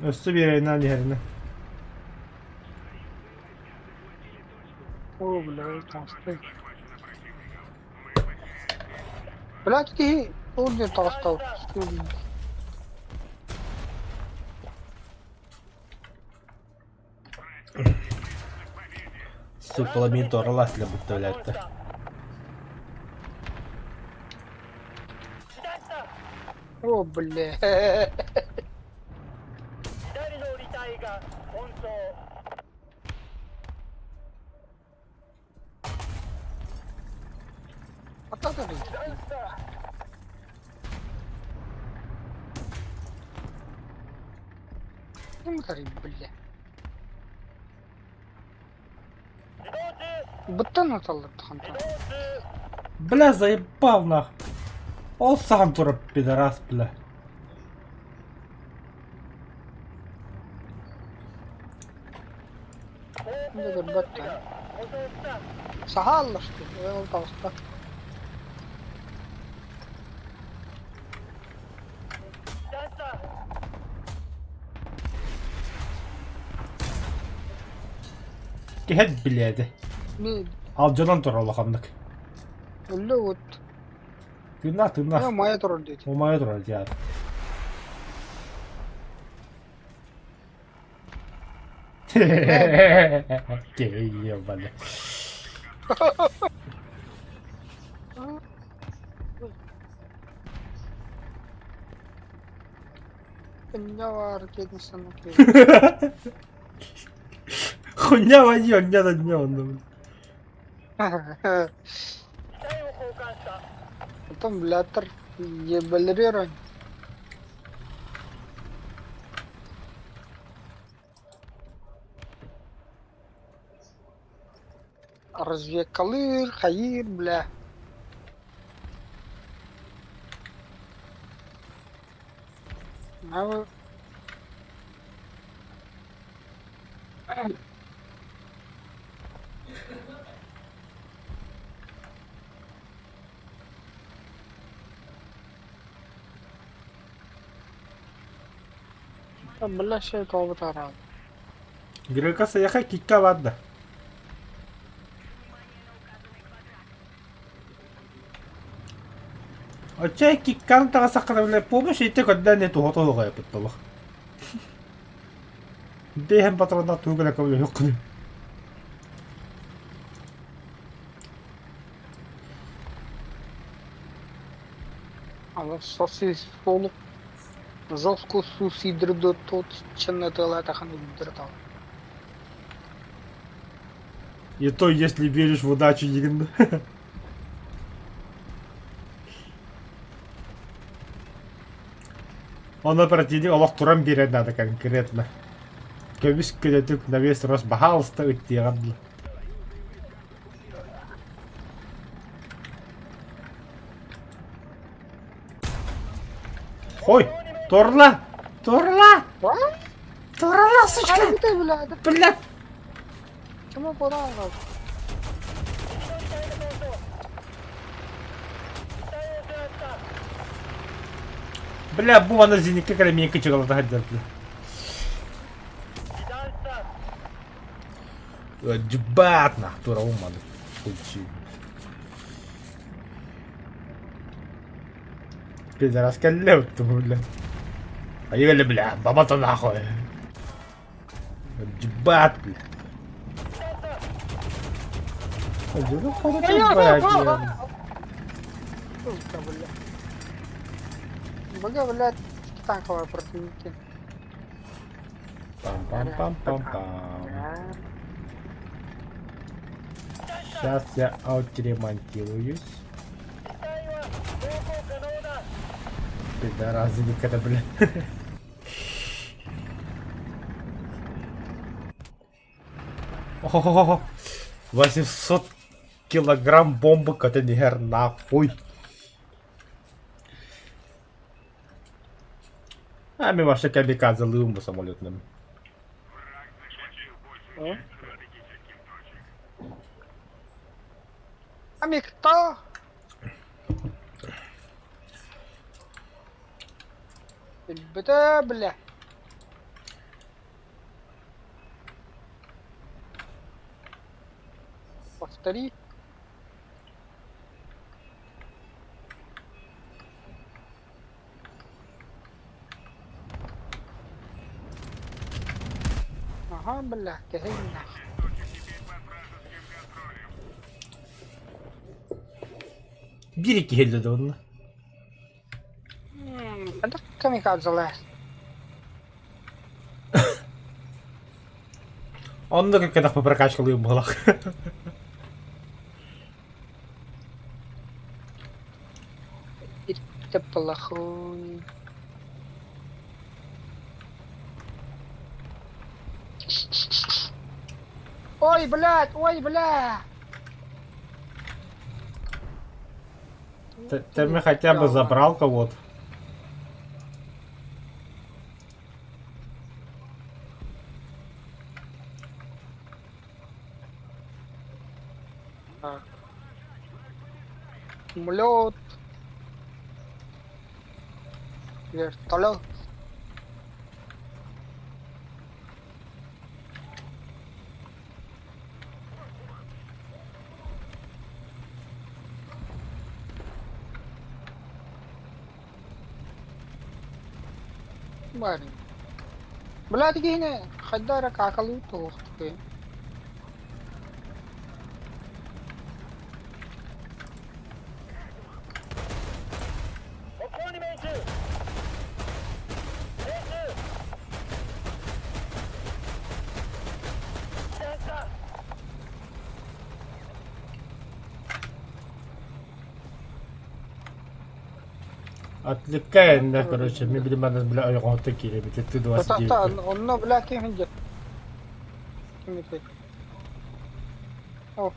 Өссө биэрэнэн иһэринэ. О, бля, толстый. Блядь, ты он не толстал. Сука, мин туоралаас лебутта билээттэ. О, бля. Бля. Быттан аталлар хантан. Бля, заебал нах. Ол саһан турар пидорас, бля. Баттан. Саһааллар что ли? Ол таҕыста. Киһэт билээди. Ми Алдьанан турар улаханнык. өллө вот. Тыыннаах тыыннаах. Мая турар диэти. Умайа турар диат. Ебаный. Хуйня ракетный станок. Хуйня води, он не днем. Потом блятор ебалерирон. Разведкалыр, хайыр, бля. А Бля, şey тоҕо Грека саяха кикка барда. Оччо кикканы таҕасаххына бile помощь итэ көрдөөн не туһа туһуҕайпыт толох. Дэһэн патроннар тугу гына көмөлөһүөххүнүй? Аны сосисолук жестко сусидырды тот чыннатылатахан уддыртал. И то, если веришь в удачу, Ирина. Онно противник олох туран биэрэр надо конкретно. Көмүс көнөтүк на весь рост баһаалыста ыттыаҕар дылы. Ой, торла! Торла! Торла, сучка! Блядь! Чему куда Бля, бу аны зеникке кэлэмиэккэ чыгалата сылдьар Дьыбаат нах тура уммады. Пидорас кэллэ бля. Поехали, бля, баба-то нахуй. Дебат, бля. Сука, бля. БГ, блядь, танковые противники. Пам-пам-пам-пам-пам. Сейчас я отремонтируюсь. Пидорасы никогда, бля. О, 800 килограмм бомбы көтөн иһэр нахуй. А мен вообще камикадзе-лыым бу самолетным. А ми кто? Билбэтэ, бля. Повтори. Ага, бля, кэһин Биир икки иһиллэ да онно. Это камикадзе Онно кэккэтэх прокачкалыым буолах. Это плохой. Ой, блядь, ой, бля. Ты, ты мне хотя бы забрал кого-то. Самолет. Вертолет. Барин. Блядь, киһини хайда эрэ каакалыы туһуохтуй. Отвлекай, короче, мен билим бля ойоҕоһуттан киирэбит ты 29. Онно бля ким дьэ. Ким этэй? О.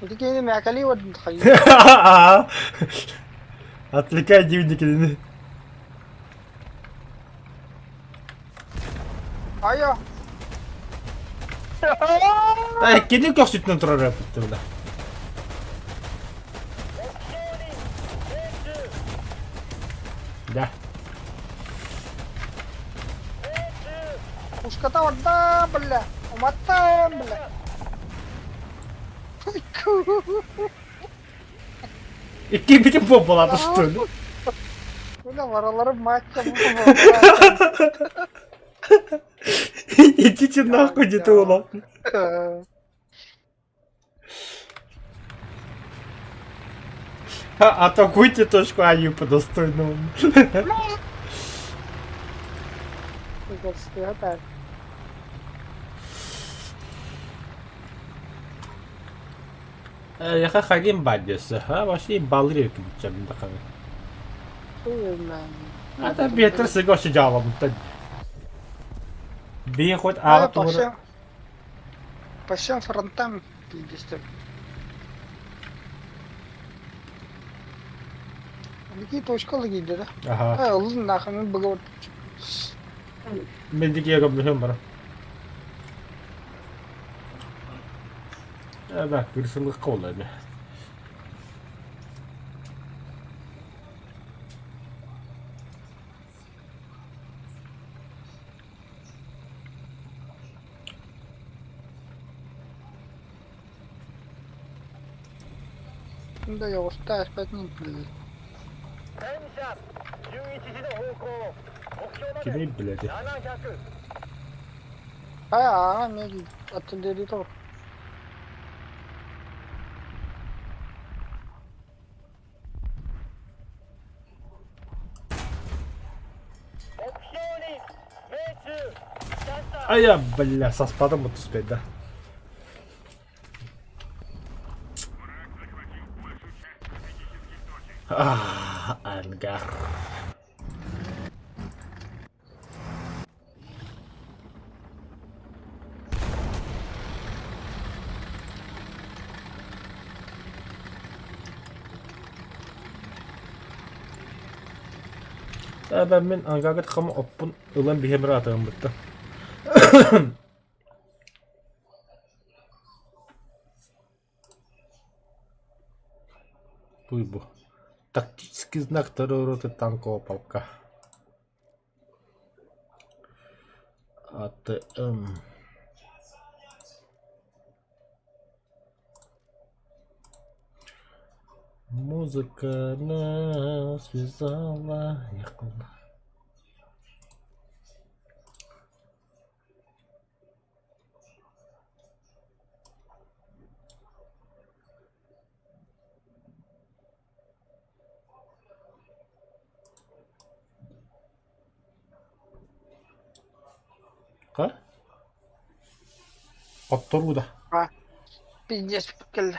Ити киһини мээкэлии уордун хайыы. Отвлекай дивни кинини. Айо. Ай, кини көхсүтүнэн турар эппиттэр да. Да. Пушката орда, бля. Уматтам, бля. Икки бүтүн буолбалаата что ли? Бля, вараларым матча Идите нахуй, где-то улап. Атакуйте точку А по достойному. Яха хагин баддесы, а вообще балыр еркин бүтчәм дақаны. Ата бетер сыга вообще жаалабыттан. Бие хоть аға тугура. По всем фронтам пиздец. Какие точкалы киирдэ да? Аха. Э, ыллын нахуй, мин быга Мен дикие көмнөһүм бар. Э, кырсылык колла эми. Да я устаю спать не блин. Кими биледи? А, мен артиллерия тұр. Ая, бля, саспадым вот успеть, да. А, ангар. Э, мин ангарга хам оппун ылан биһэмэр атыгым бытта. Туй бу. Тактический знак второй роты танкового полка. АТМ. Музыка нас связала. Ха? Хотторуу да. Пиздец кэллэ.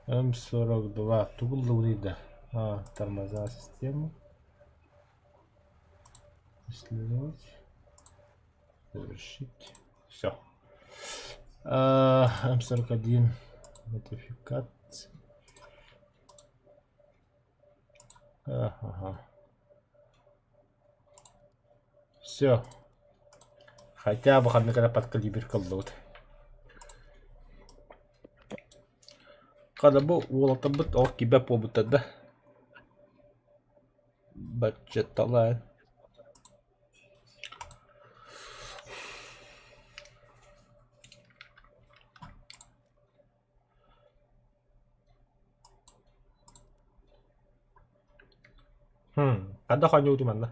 М42 тугуллубутуй да? А, тормоза система. Исследовать. Завершить. Все. М41. Модификация. Ага. Все. Хотя бы ханнык под калибр коллут. Хада бу уолаттарбыт ол кибэ буолбуттар да. Баччаталаан. Ханна оонньуубутуй манна?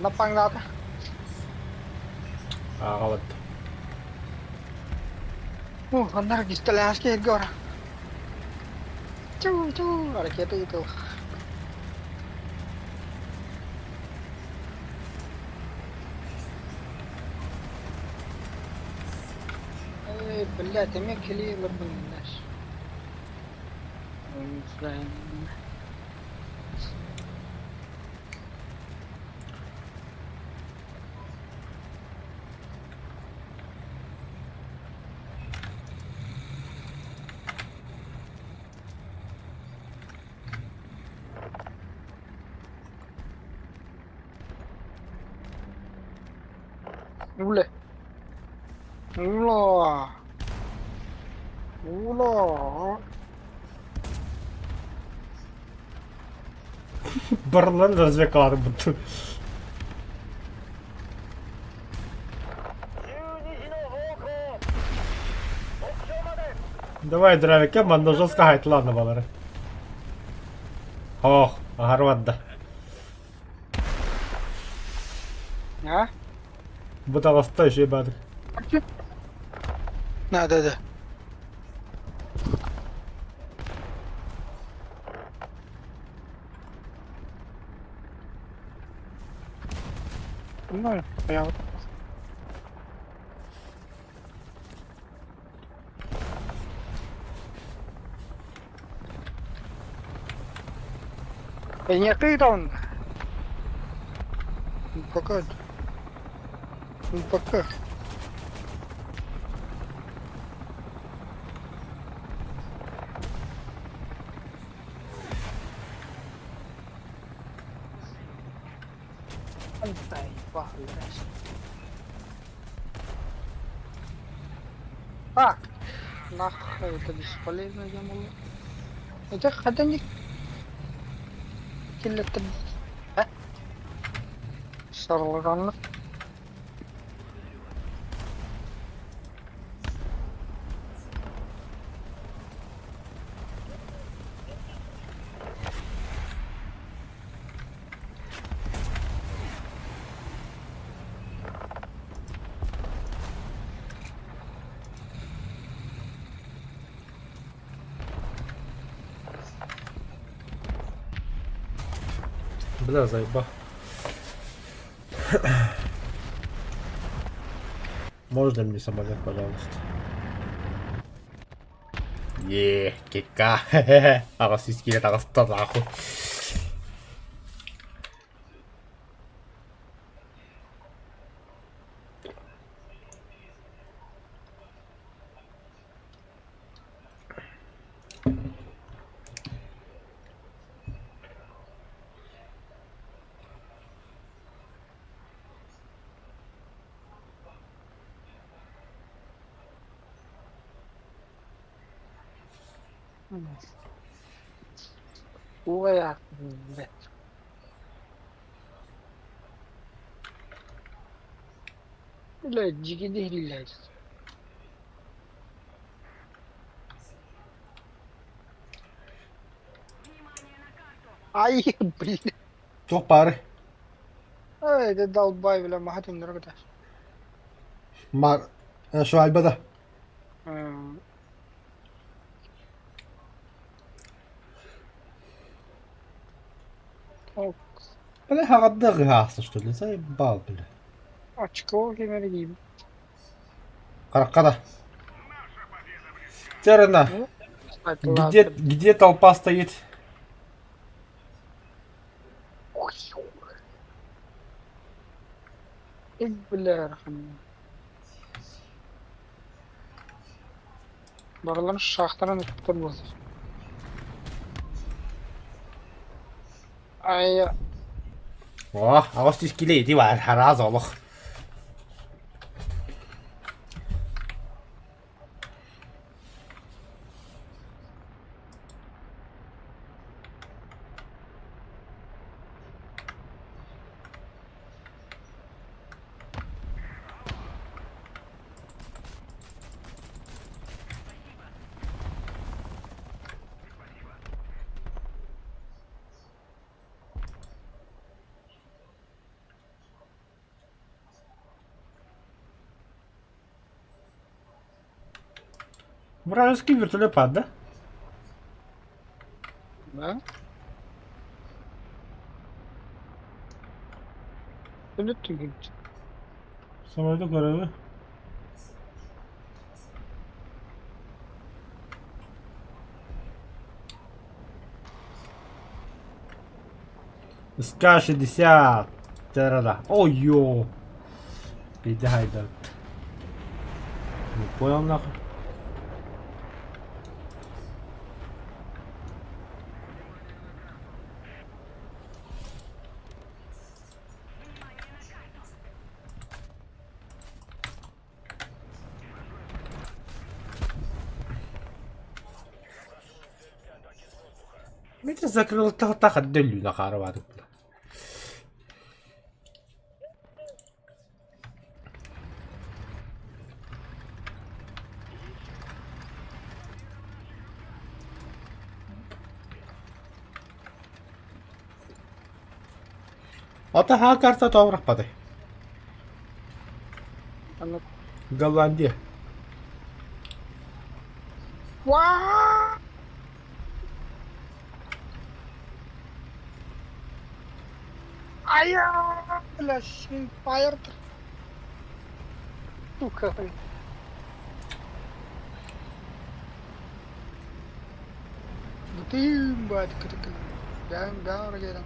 Напаҥнаата. Ааҕабыт. Уу, ханна кистэлээх киһиргэ ора. Чуу-чуу, ракета ыытыл. Эй, блядь, эмиэ кэлии ыларбын Үлэ. Ула. Ула. Барыларын развлекаларбыт. Давай, дровяке, манна жестко хайтылааны балары. Ох, аһарвадда. А? Бу таҕыста үчүгэй баатыр. Да, да, да. Ну, я вот. Эйиэхэ ыытабын. Пока. Пока. Так, нахуй это бесполезно я могу. Это хотя не киллеттер. Сарылганлык. Бля, заеба. Можно мне самолет, пожалуйста? Е, кика. Аҕыс сүүс киилэ таҕыста нахуй. Уоя, блядь. Блядь, дикий блядь. Ай, блядь. Туох баары? Ай, это долбай, бля, махатын дорогата. Мар... Швальба да. Бля, хаҕардыах ыһаахса что ли? Заебал, бля. Очко кемеригим. Харахха да. Терена, где, где толпа стоит? Бля, Барыларын шахтаран ыттар буолар. Ай, О, аҕыс сүүс килэ ити баар, хараас олох. Вражеский вертолет да? Да? Вертолет түгүт. Самолету көрөбүн. СК-60. Терада. Ой, ё. Пиздец, хайда. Не понял нахуй. Miten закрыл таха дөллүүнэ хаарабаатык Ата хаа карта тообурахпатай. Аннык. Голландия. Ваа! Айа! Бля, фаер. Сука. Бутым бат кытык. Бәм бәм гелен.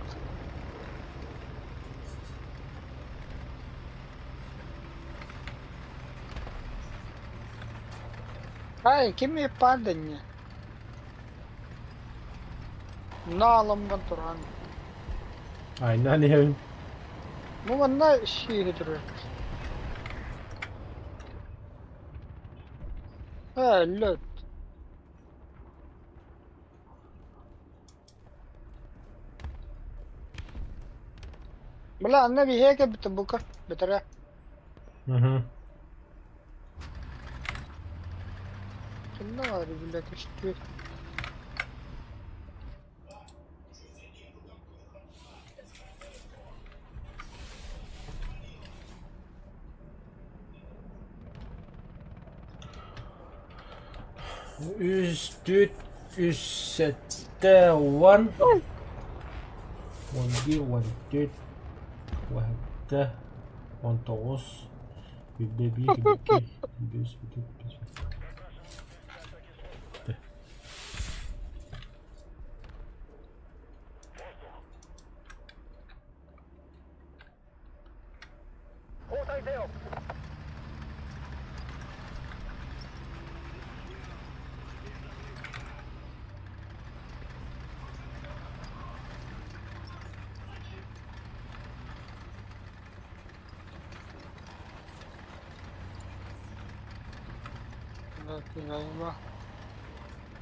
Ай, ким паданье? Наломган туран. Айнан иһэбин. Бу манна сииһи турар. Ээ, лөт. Бля, анна биһиэхэ бүтэ бука бүтэрэ. Мгм. Ханна баар бля көстүү. Үс, түөрт, үс, сэттэ, уон. 11, 14, 17, 19, 21, 22, 23, 24, 25.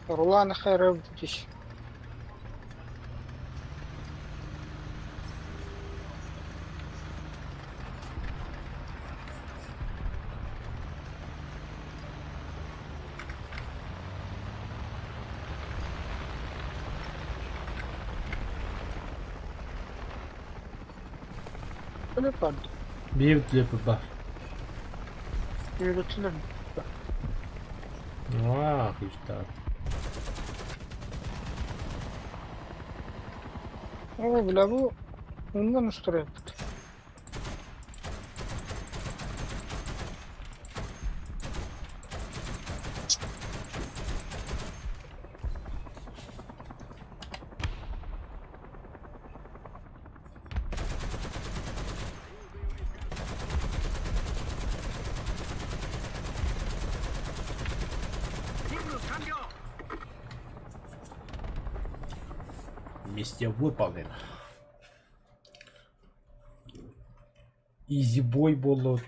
Рулан хайрабдиш. Телепорт. Биир телепорт баар. Үөрэтилэр. Аа, күүстээх. Оо, бля, бу оннан устроит. Миссия выполнена. Изи бой болот.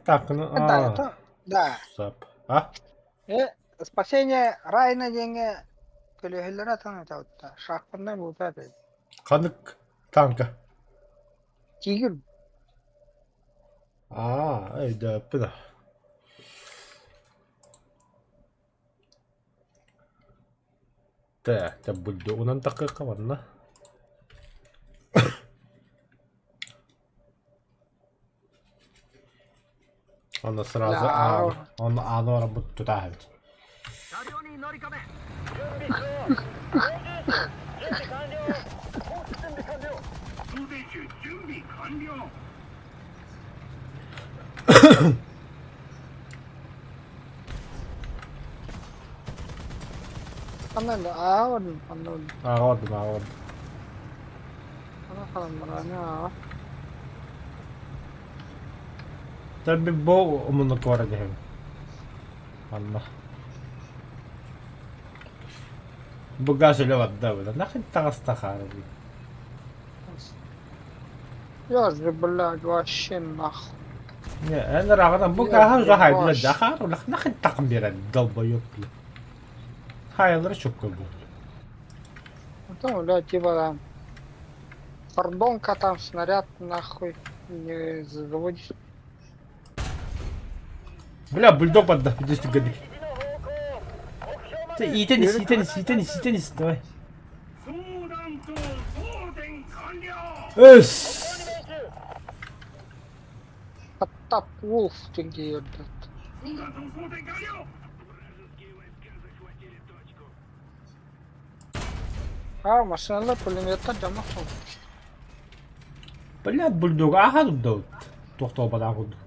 Так, ну, Да, а, это, да. сап. А? Э, спасение Райна диэҥҥэ көлүөһэллэрэ атан шахпаннар буолта Ханнык танка. Тигр. Аа, өйдөөппүн. Тэ, тэ бульдогунан такыакка манна. Онно сразу аан, онно ааны бараммыт тутааһыбыт. Ханна ааҕа бардым, ханна бардым. Ааҕа бардым, ааҕа бардым. Ханна хаалан барааны ааҕа. Tabii бу умуннук дэһэбин. Манна. Бу газ өлө барда быда. Нахын таҕыста хаары. Я же, блядь, вообще нахуй. Не, эн ыраҕынан бу гааһы уже хайдыла да хаары нахын тахын биэрэн долбоёб бля. Хайалары чөккө буолла. Потом, блядь, типа там Кордонка там, снаряд нахуй не заводишь. Бля, бульдог барда, здесь түгэнник. Иитэн ис, иитэн ис, иитэн ис, иитэн ис, давай. Өс! Потап Вулф диэн киирдэ. А, машиналар пулеметтар дьоно Бля, бульдог ааха дубда тохтообатаах курдук.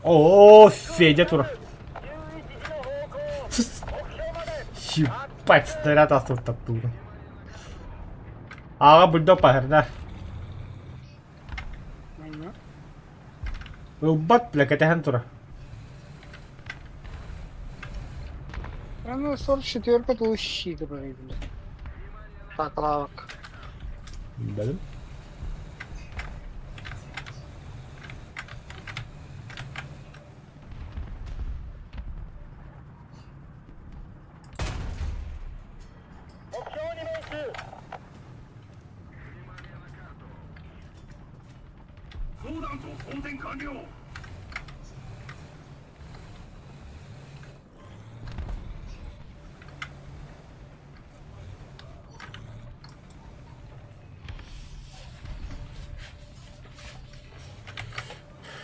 О, Федя тура. Ебать, снаряд астыбыт таптыыр. Аҕа бульдог паһырда. Ылбат, бля, кэтэһэн тура. Ну, 44-ка тулущи, блядь. Так, лавок. Билбэтим.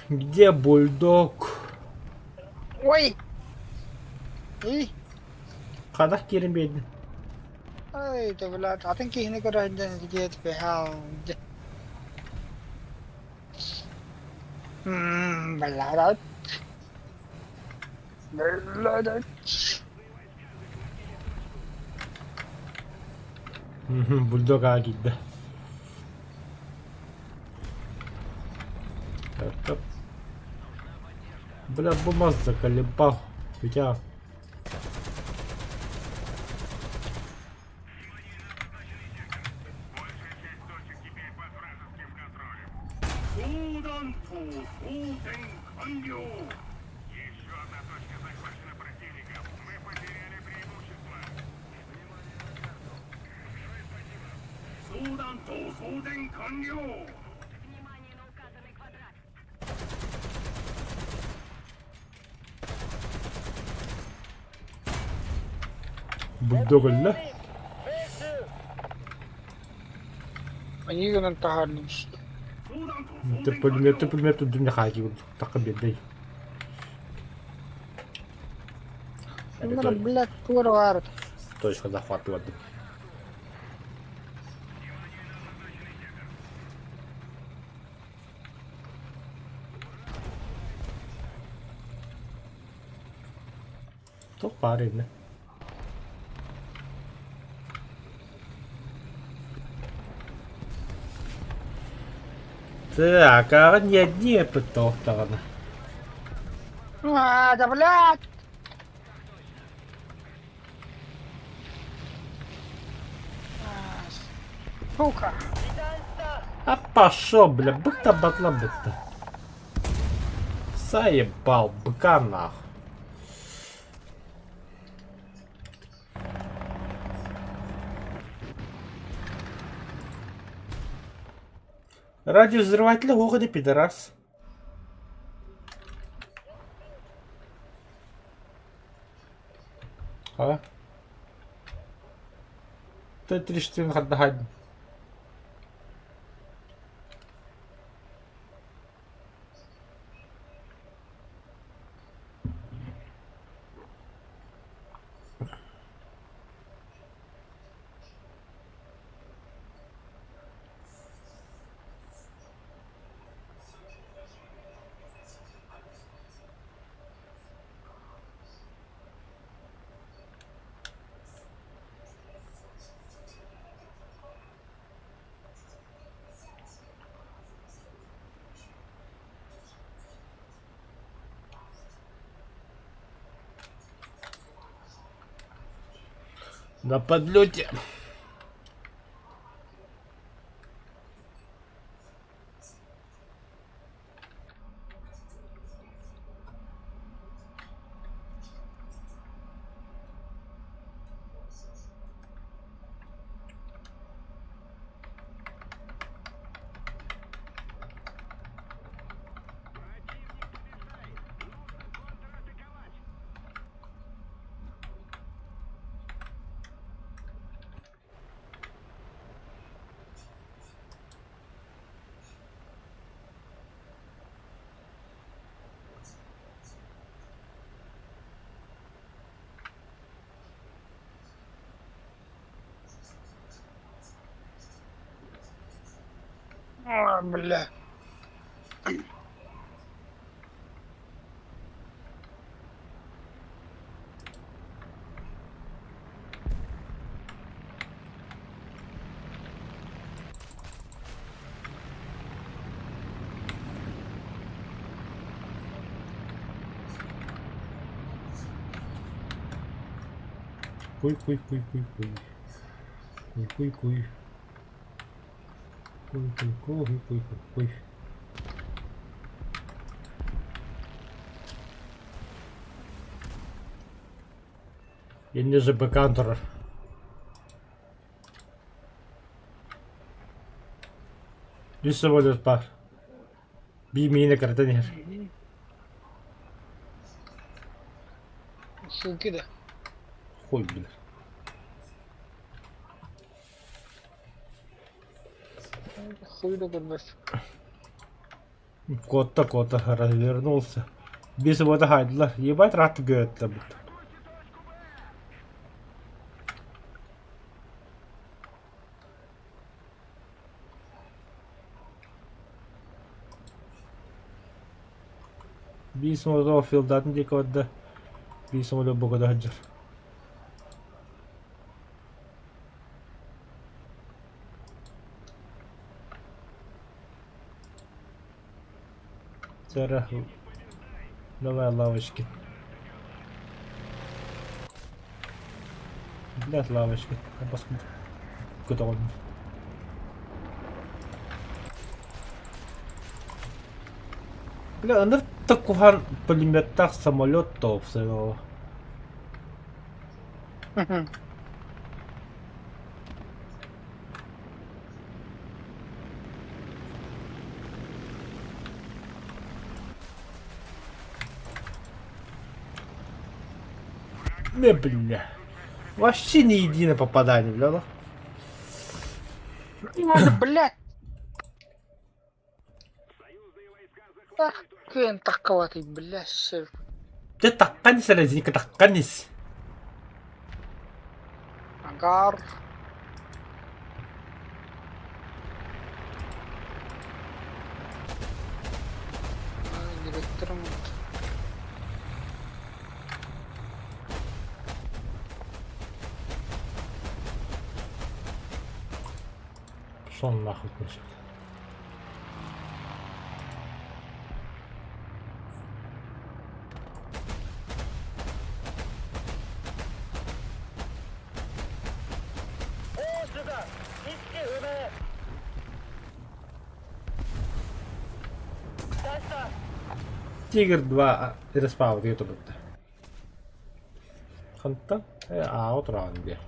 Где бульдог? Ой! И? Хайдах киирэн биэрдин? Ай, да, блядь, атын киһини көрө диэт бэһал. Блядь. Блядь. Бульдог аҕа киирдэ. Так, Бля, бу мас заколебал. Витя. Бульдог өллө. Они гынан таһаарным. Пулемет, пулемет, хаки тахха биэрдэй. Блядь, туора баар. Точка захватывать. Туох баар иннэ? Так, аҕа не одни эппит даҕаны. А, да, блядь! А, сука! А пошел, бля, бык-то батла бык-то. Заебал, быка нахуй. Радиовзрыватель уходи, пидорас. А? Т-34 хаддахад. На подлете. А, бля. Куй-куй-куй-куй-куй. Куй-куй-куй. Куй-куй-куй-куй-куй-куй. Инне ЖБК турар. Үс самолет баар. Бии миинэ кыратан иһэр. Ссылки да. Хуй билэр. Хуй да көрбөт. Куотта куотта развернулся. Биир суббота хаайдылар. Ебать ыраатык күөттэ бут. Биир суббота филдатын диэки барда. Биир суббота бокода сылдьар. Сара, давай лавочки. Блядь, лавочки. Көтөҕөн. Бля, ыныр куһаҕан пулеметтаах самолет тоопсайоо. Не, бля. Вообще ни единое попадание, бля. ну. Надо, блядь. Ах, кыан таккалатый, блядь, шеф. Дьэ таххан ис эрэ, Зинка, таххан ис. Ангар. Директорым. Пошел нахуй, значит. Тигр 2 респаун ютубта. Хантан? Аа, отураҕын дии.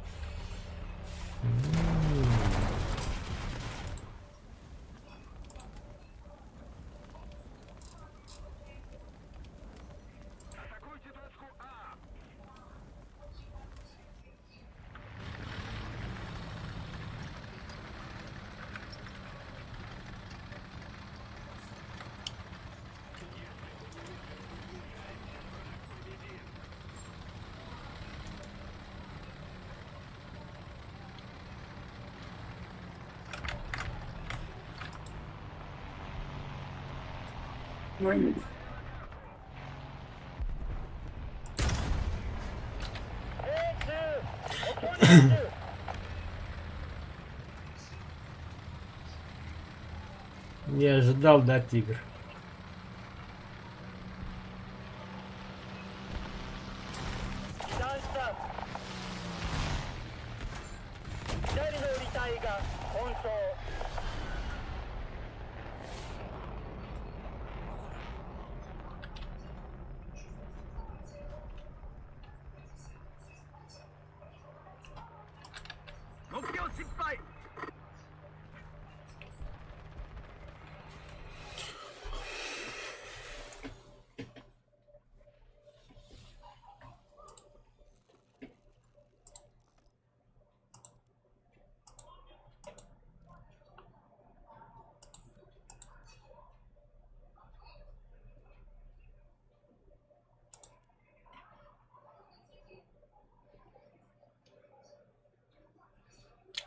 Не ожидал, да, тигр?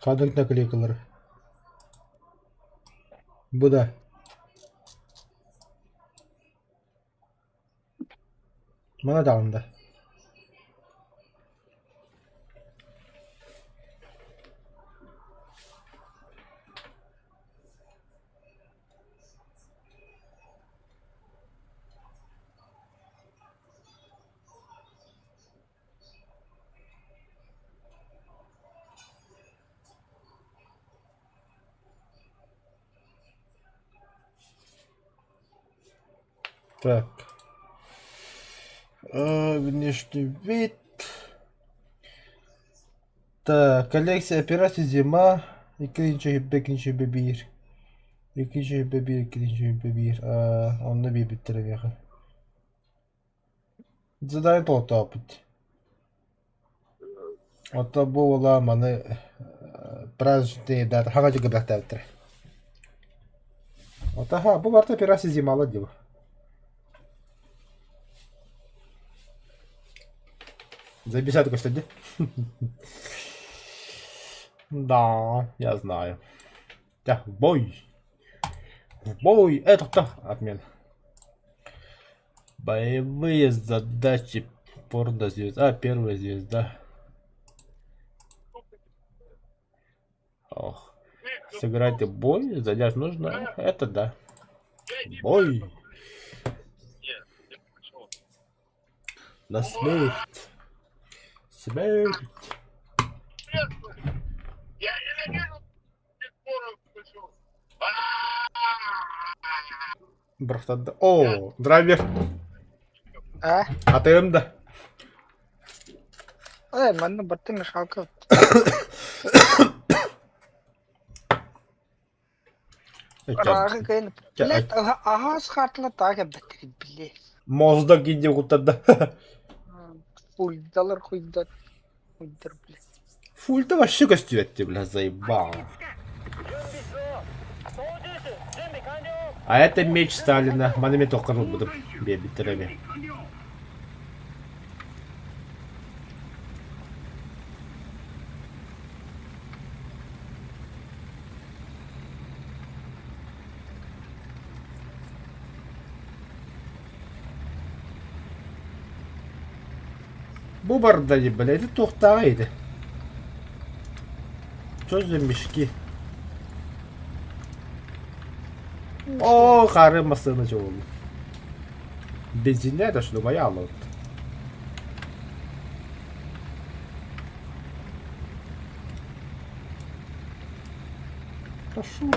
Ханнык наклейкалары? Бу да. Мана даҕаны да. Так. Внешний вид. Так, коллекция операций зима. Иккинчи бекинчи бир. Иккинчи бир, иккинчи бир. Онно биэрбиттэр эбиэхэ. Задание толтооппут. Оттон бу уола маны праздничные дата хаҥа дьыгы бэлэхтээбиттэрэ. Отаха бу барыта операция зимала дии. Записать көстөрдө. Да, я знаю. Да, в бой! В бой! Это отмена. Боевые задачи. Порно звезда. Первая звезда. Ох. Сыграть бой, занять нужно. Это да. Бой. На смерть. Смерть. Бырахтарда. О, драйвер. Э? Атыым да. Э, манна баттын мешалка. Ырааҕы кыайан блядь, аһаас хаартыла таах кэлбэттэр блядь. Мозда гидде куттарда. Фульдалар хуйдар. Хуйдар, блядь. Фульта вообще көстүбэт бля, заебал. А это меч Сталина. Маны мен тоққар ылбытым. Биэрбиттэр эми. Бу барда бля, это туохтааҕа ити? Что за мешки? О, хары массыына чоҕулу. Бензиннээ да шлюбая алабыт. Пошел,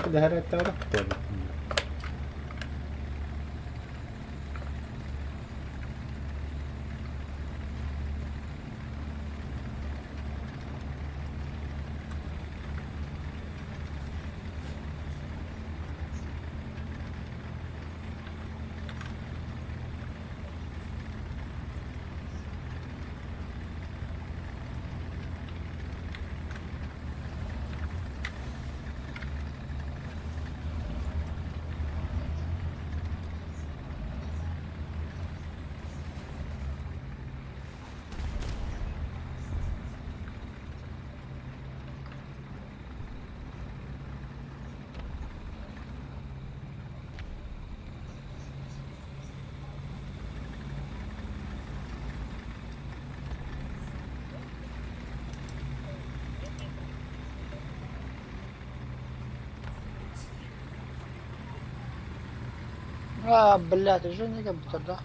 А, блядь, уже не компьютер, да?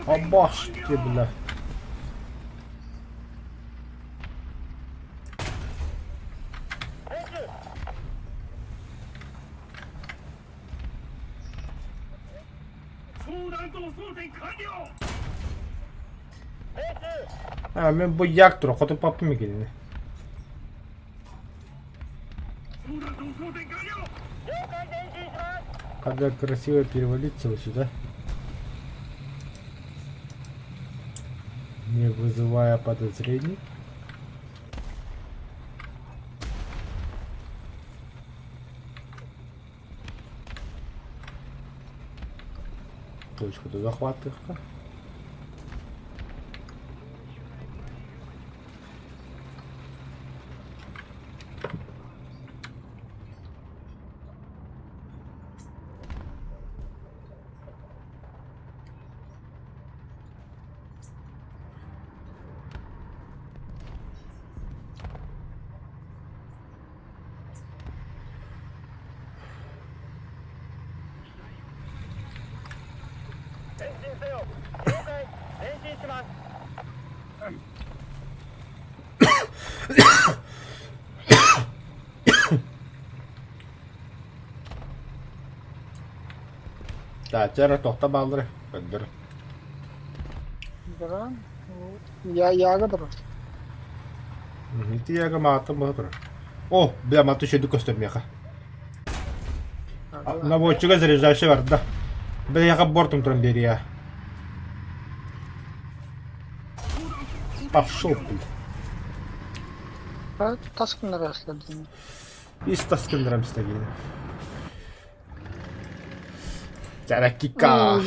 Абаш, ты, бля. А, мен бу як тура, хоту папым екенini. Когда красиво перевалиться вот сюда. Не вызывая подозрений. Точку до захвата. Таачара тохта бааллары көрдөр. Да. Я ягода. Ити яга маатын баха турар. О, бля, маты шөйдүк көстөр миэхэ. Наводчига заряжающий барда. Бля, яха бортом туран биэриэ. Пошел, блин. Тас гыннар аслардын. Ис тас гыннарам истэгиин. Чаракика.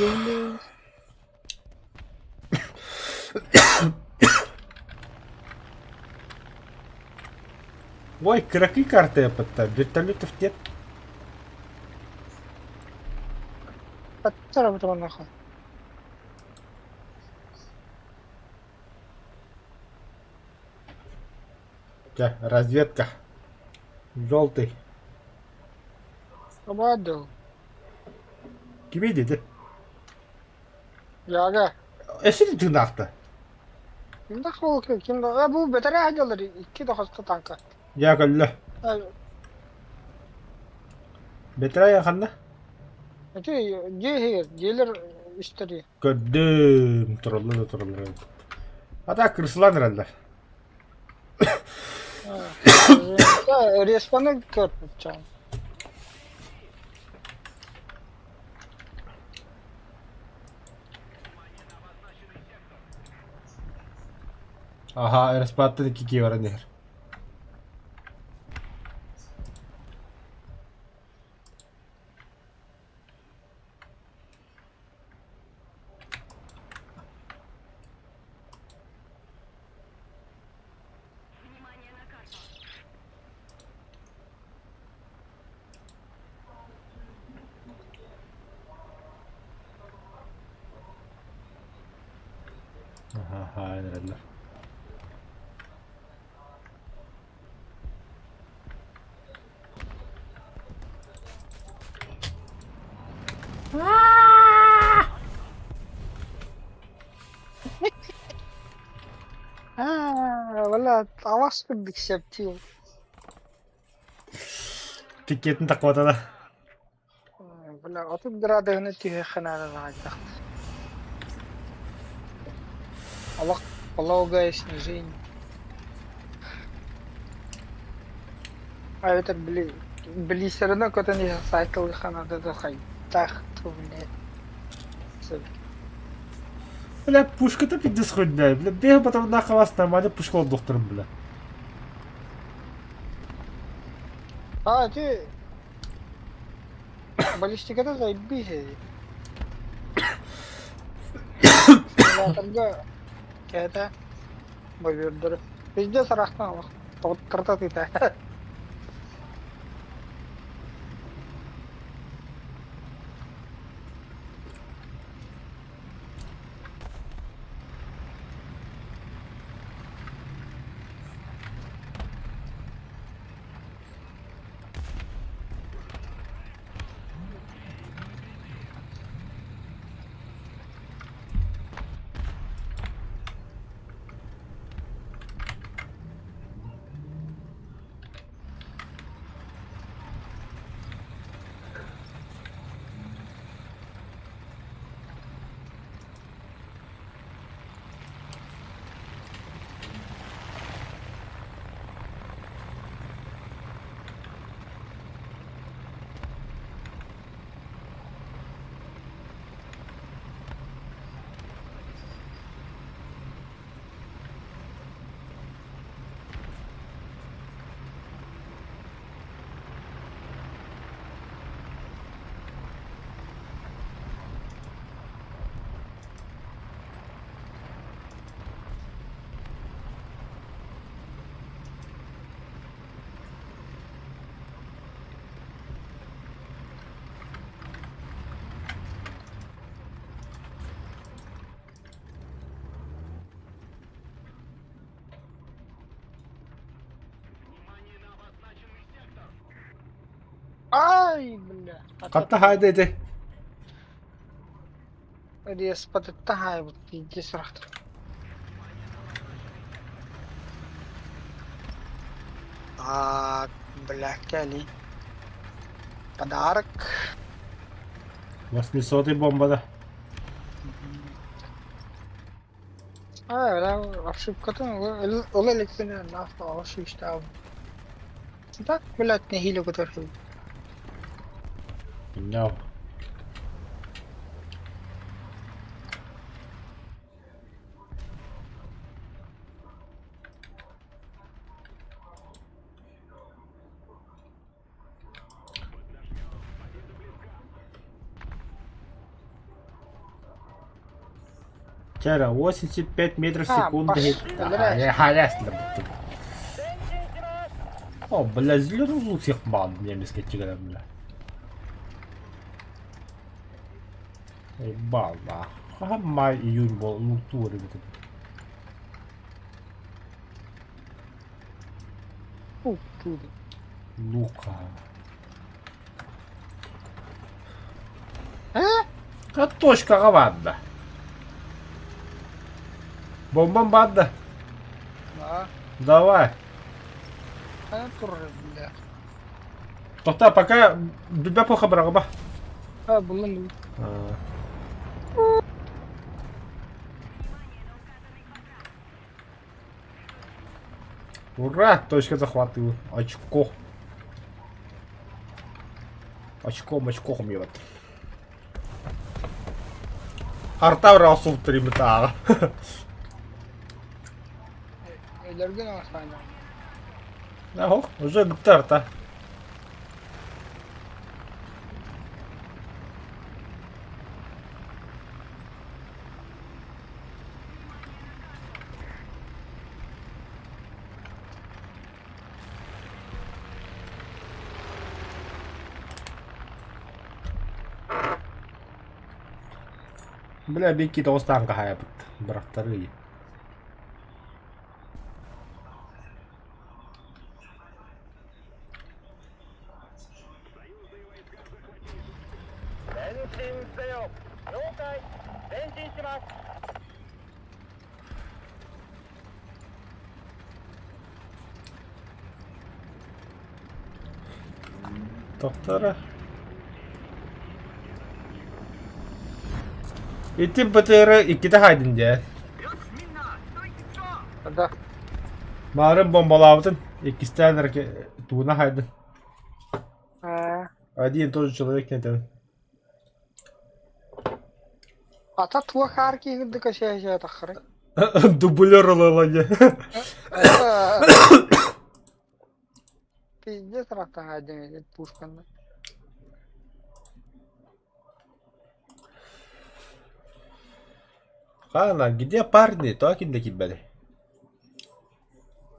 Ой, кыракый карта япатта. Вертолетов нет. Паттара бутуганнаха. Да, разведка. Желтый. Абадыл. Кими деди? Яга. Эсили тынаахта. Ким да холк, ким да. Бу бетер хадалар икки да хаста танка. Я көллө. Бетра ханна? Ити дьиэ дьиэлэр истери. Көрдүм. Тураллар да тураллар. Ата крыслан эрэллэр. Респаны көрбүт чаан. Аха, респаттан икки киһи баран иһэр. Аха, эрэллэр. Аа, вала авас курдук септил. Пикетин такватана. Бля, отут градуһун түһүөххэ наада Олох пологое снижение. А это били били все равно көтөн иһэ сайтылыхха наада да хайдах блядь. Бля, пушка-то пиздец хоть, бля. Бля, бега потом нахуй вас нормально пушка доктором, бля. А, ты баллистиката заебись. Симуляторга это бойбердер. Пиздец арахтан олох. Тоҕуттарта тыта. Ай, бля. Хатта хаайда ити. Респатытта хаайбыт пиздец сурахтар. А, бля, кэли. Подарок. 800 бомбада. А, бля, ошибкатын ол электрine нахуй алшы işte. Так, блядь, нэһиилэ көтөр. No. Чара, 85 метров в А, секунду. пош- Халяс О, бля, зеленый всех ман, немецкий тигр, бля. Ебал, да. Ха, май, июнь был, ну, туры, Фу, чудо. Лука. Э? А точка ладно. Бомбам банда. Да. Давай. А, туры, бля. Тоқта, пока бибә плохо браҕыба. А, булын. Ура! Точка захватываю. Очко. Очко, очко ебать. Арта расул тримтаа. Өлөргөн оҥостон. Ох, уже бітті арта. Бля, бикки тоғыстан қағайбыт. Бірақтары. Доктора. Ити БТР иккитэ хаайдын дии. Да. Марын бомбалаабытын иккистээн тууна хаайдын. А, Один и тот же человек не этен. Ата туа хаар киһирдик өсөһө таххары. Дублер ылала дии. Пиздец рахтан айдын пушканы. Хана, где парни? То ким да килбэли.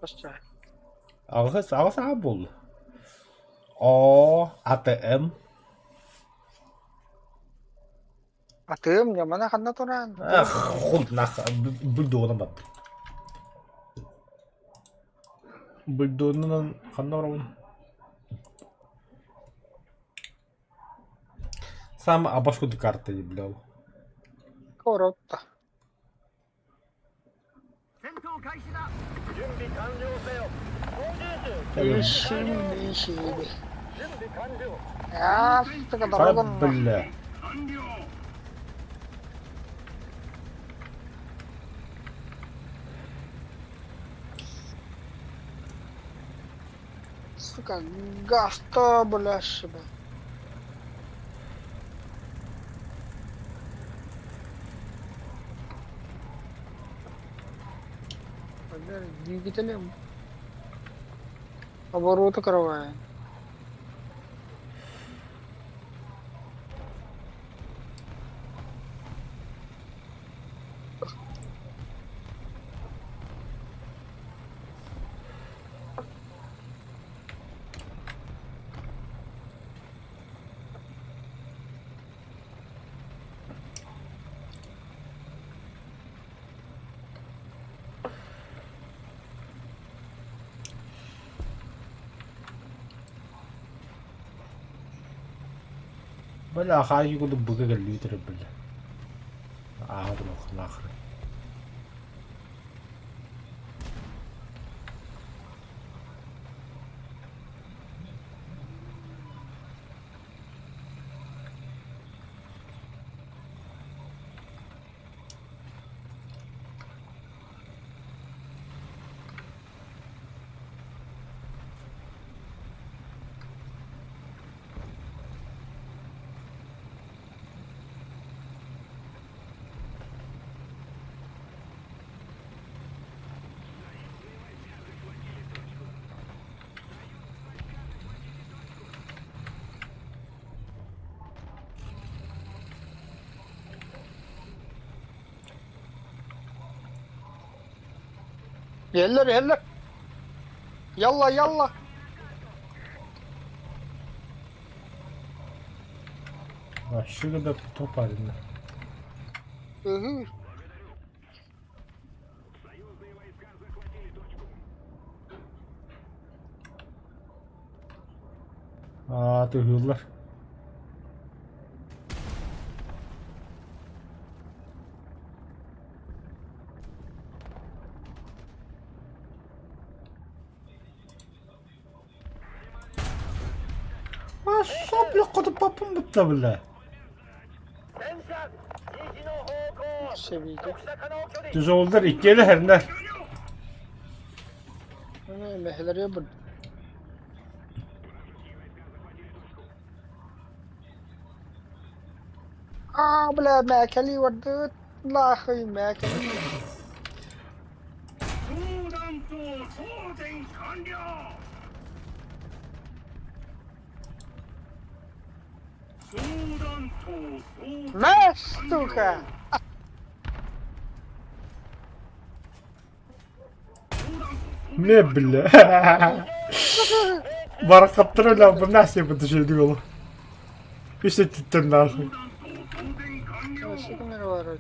Басча. Аҕыс аҕыс аҕа буолла. О, АТМ. Атым ньамана ханна туран. Ах, хуй нах, бульдогунан барбыт. Бульдогунан ханна барабын? Сам абашку карта бля. Коротта. Ишин ишиди. Я, сука, Да, дорога. бля. Сука, газ-то, бля, шиба. Бля, двигателем. Обороты кровая. Бля, хаайыы курдук быга кэллибит эрэ бля. Ааһа туруох нахрен. Иһэллэр, иһэллэр. Ялла, ялла. Вообще да тупарина. Ыһыы. Аа, тыһыыллар. А сопли хотуппаппын бытта бля. Сэбиигэ. Тяжелдар иккиэлэ хэрнэр. Мэһэлэри быр. Аа, бля, мээкэли бардыт. Нахуй мээкэли. На, сука! Не, бля. Барахаттар бля, бу нәрсе бу төшөйдүк ол. Үс өттүттэн нахуй. Өссө бар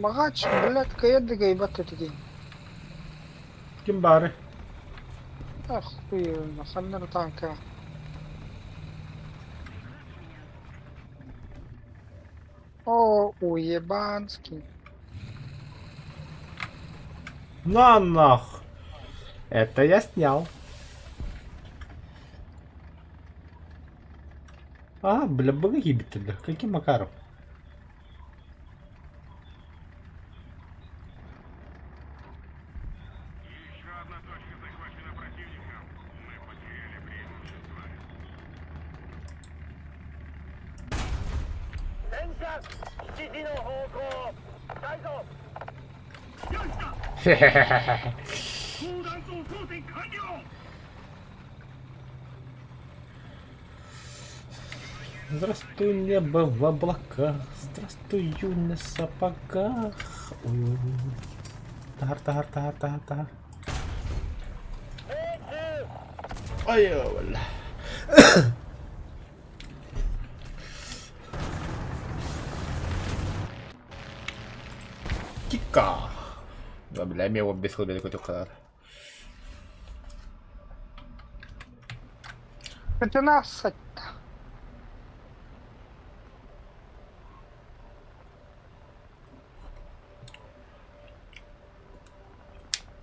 Магач, блядь, кыайар да кыайбат этигин. Ким баары? Ах, хуй, ханна танка. О, уебанский. На нах. Это я снял. А, бля, быга бля. Каким макаром? Здравствуй, небо в облаках, здравствуй, юность в сапогах. Ой, Тахар, тахар, тахар, тахар, тахар. Ой, бля. Кика. Да, бля, мен 15 жыл бері көтіп қалар. 15.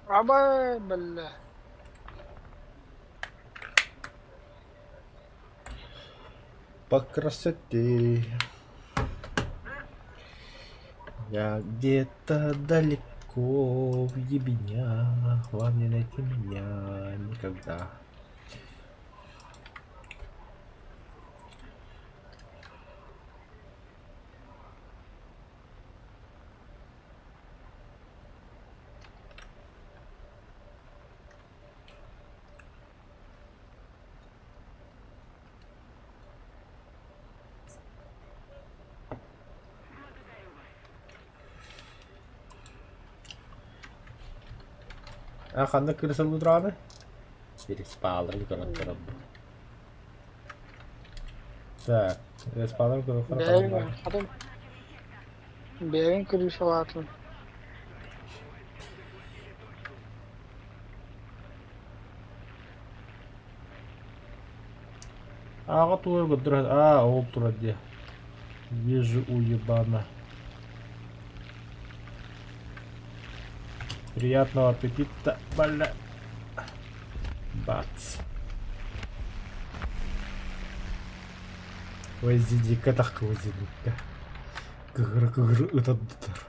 Абай, бля. По красоте. Я где-то далеко в ебенях, вам не найти меня никогда. А ханна кырсалыы тураҕыный? Респалларын көрөн турабын. Так, респалларын көрөн Бэйэм хатым. Бэйэбин крышалаатым. Ааҕа тугу көрдөрөр аа ол турар дии. Вижу уебана. Приятного аппетита, бля. Бац. Воздидика так воздидика. Кыгыр кыгыр ытаддытар.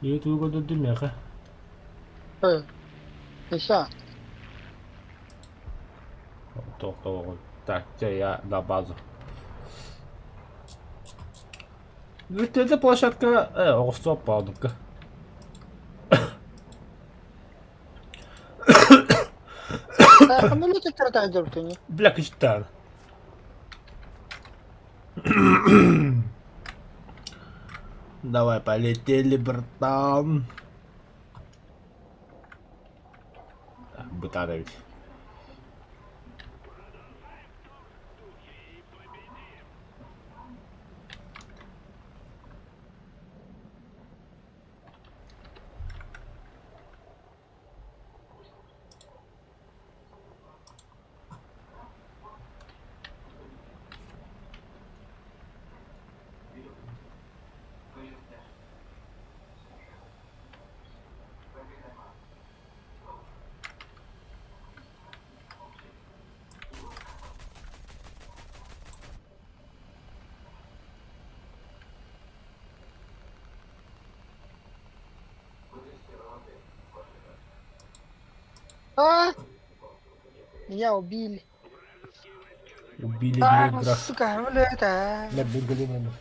Ийэ тугу көрдөрдүм миэхэ? Э, Ися, Тохтолоҕун. Так, чэ, я на базу. Вертолета площадка, оҕустуо паунка. Самолеты тратайдер Бля, кычтаан. Давай, полетели, братан. Бытаар эбит. А! Меня убили. Убили А, негра. сука, бля, это... На Бенгалинами.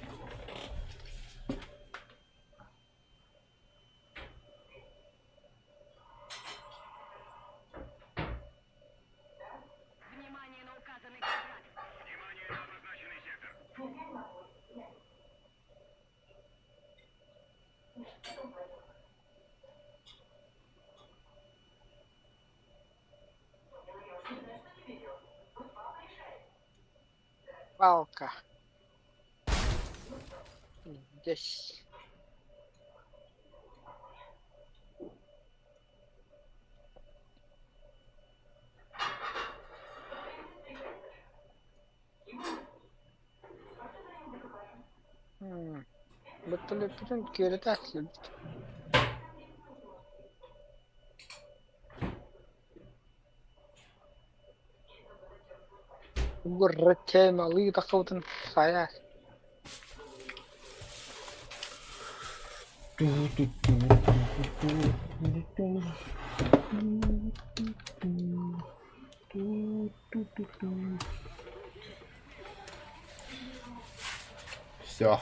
Палка. Здесь. Бөртөлүөппүтүн күөрэтэ сылдьыбыт. Угурраччаан тахсыбытын хайа Все.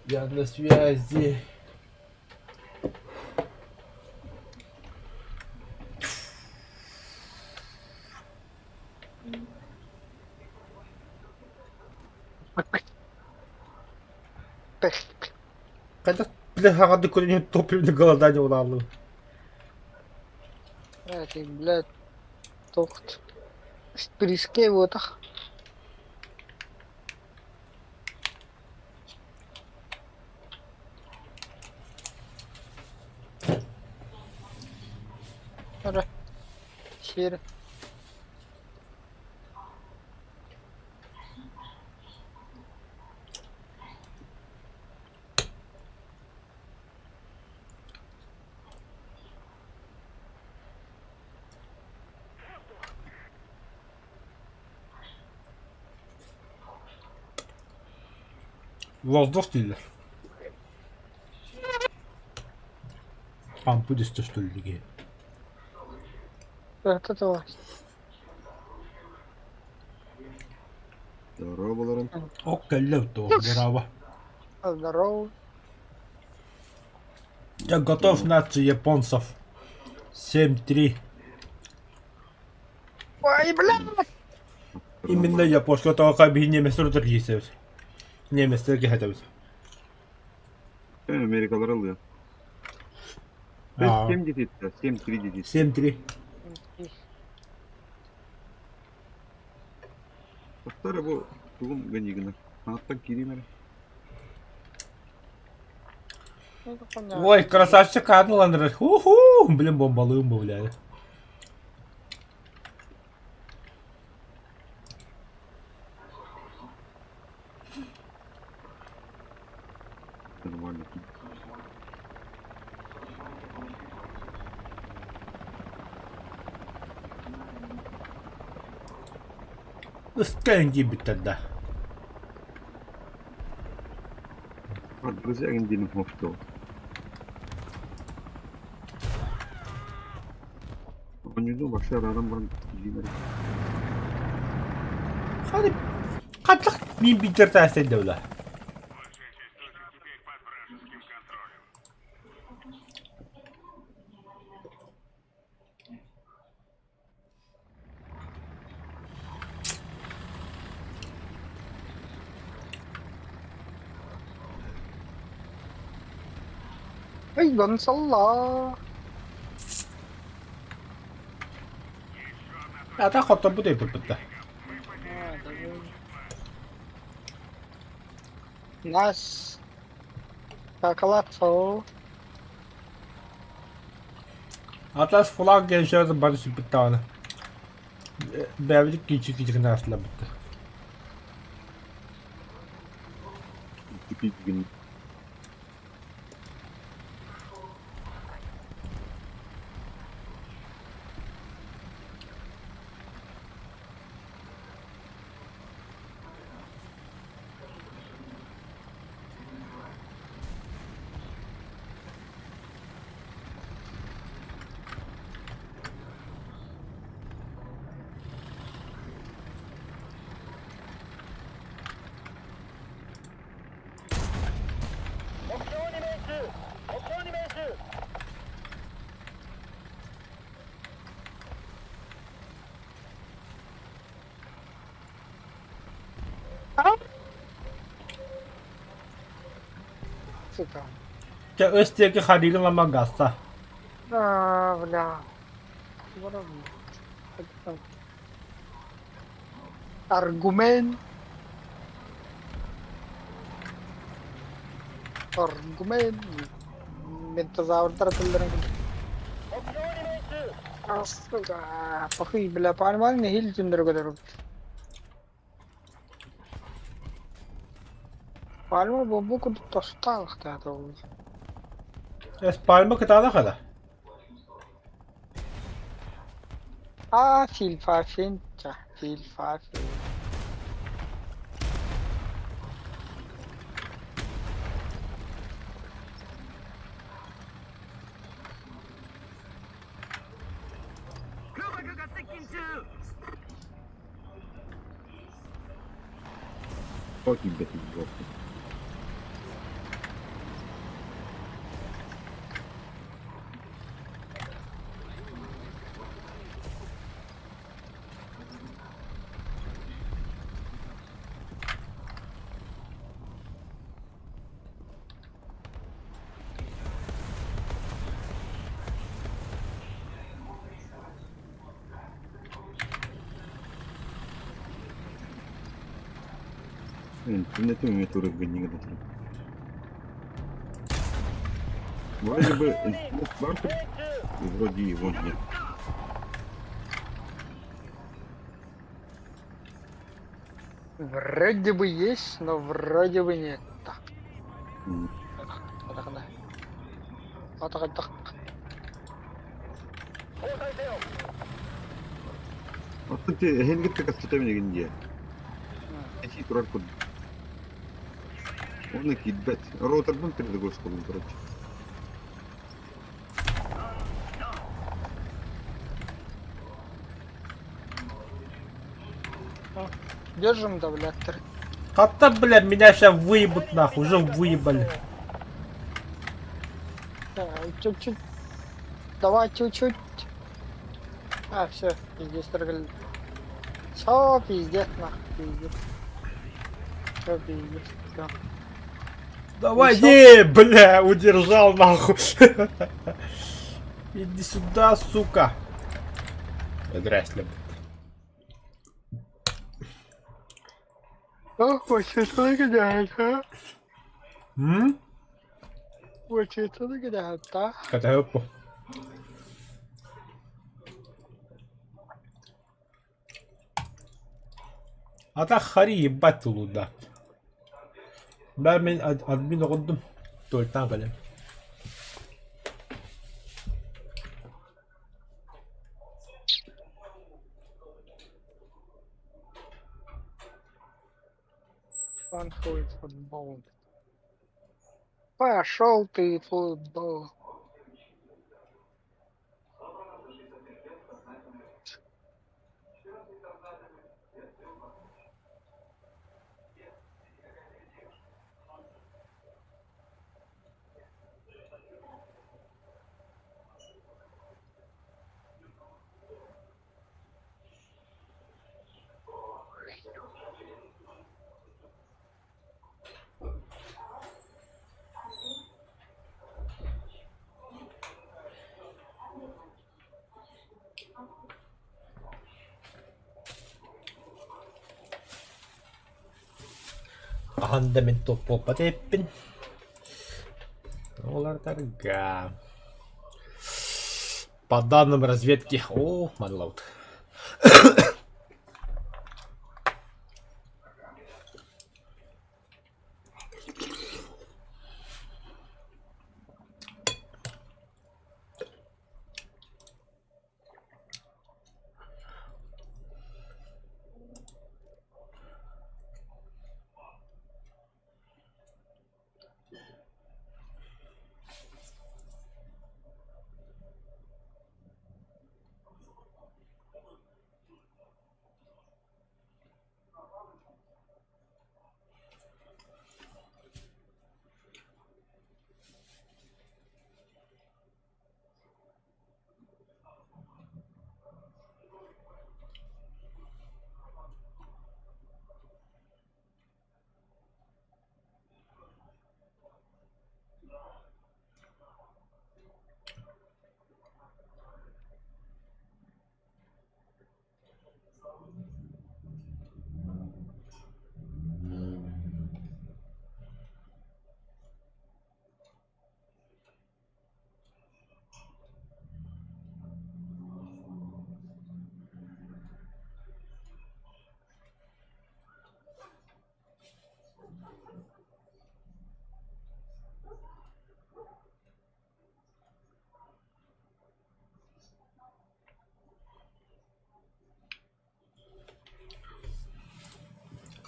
Я на связи. Когда бля, хаҕа көрүнүн топливный голодание улааллым. Эти, блядь, тохт. Спириске буотах. Ара. Сир. Воздух дииллэр. Пампы дэстэ что ли Это то. Здорово, Ок, кэллэ браво. Здорово. Я готов нации японцев. 7-3. Ой, блядь! Именно японского того биһи немецтер утар киһисэбит. Немецтер киһэтэбит. Америкалар ылыа. 7 диэтиттэ, 7-3 диэтиттэ. 7-3. Тахтара бу тугум гыньыгына. Хааттан киириим эрэ. Ой, красавчик аатын ылан эрэр. Ху-ху! Блин, бомбалыым бу, блядь. Нормально. Ыскайын киирбиттэр да. Друзья диэн хохтоо. Оонньууну вообще арааран баран киирим эрэ. Хани хаттах мин биитэр таастан да Ой, салла. Ата хотторбут өйпүппүт да. Нас Какалацо. Атлас флаг диэн сөрү бары сүппүт даҕаны. Бэйэбит киичик киичигин аастыларбыт. Типик Сука. Чэ өс диэки харыыгын лама гаста. А, бля. Аргумент. Аргумент. Ментозаврдар тылларын Сука. Похуй, бля, понимаю, не хил түндөргө Пальма бомба курдук тостаалахтаата ол. Пальма кытаанах этэ. Аа, филфафинча, филфафин. Токи бэтин жопу. Интернетим эмиэ турар гынньыга да турар. Вроде бы интернет бар и вроде его нет. Вроде бы есть, но вроде бы нет. Так. Оттон эһингит кастата минигин дии. Эти турар курдук. Оны киирбэт. Роутербын перезагрузка короче. Держим давлятор. Хатта, бля, меня сейчас выебут нахуй, уже выебали. Чуть-чуть. Давай чуть-чуть. А, все, пиздец, торгали. Все, пиздец, нахуй, пиздец. Все, пиздец, все. Давай, не, бля, удержал нахуй. Иди сюда, сука! Здрасте. Ох, хочется гулять, а? М? Хочется гулять, да? Катайоппу. Ата хари ебать тулууда. Бää мин админ оҕордум. Туойтаан кэлэн. Танцует футбол. Пошел ты футбол. Хаһан да мин туох буолбат эбиппин. Олордарга. По данным разведки... О, манлаут.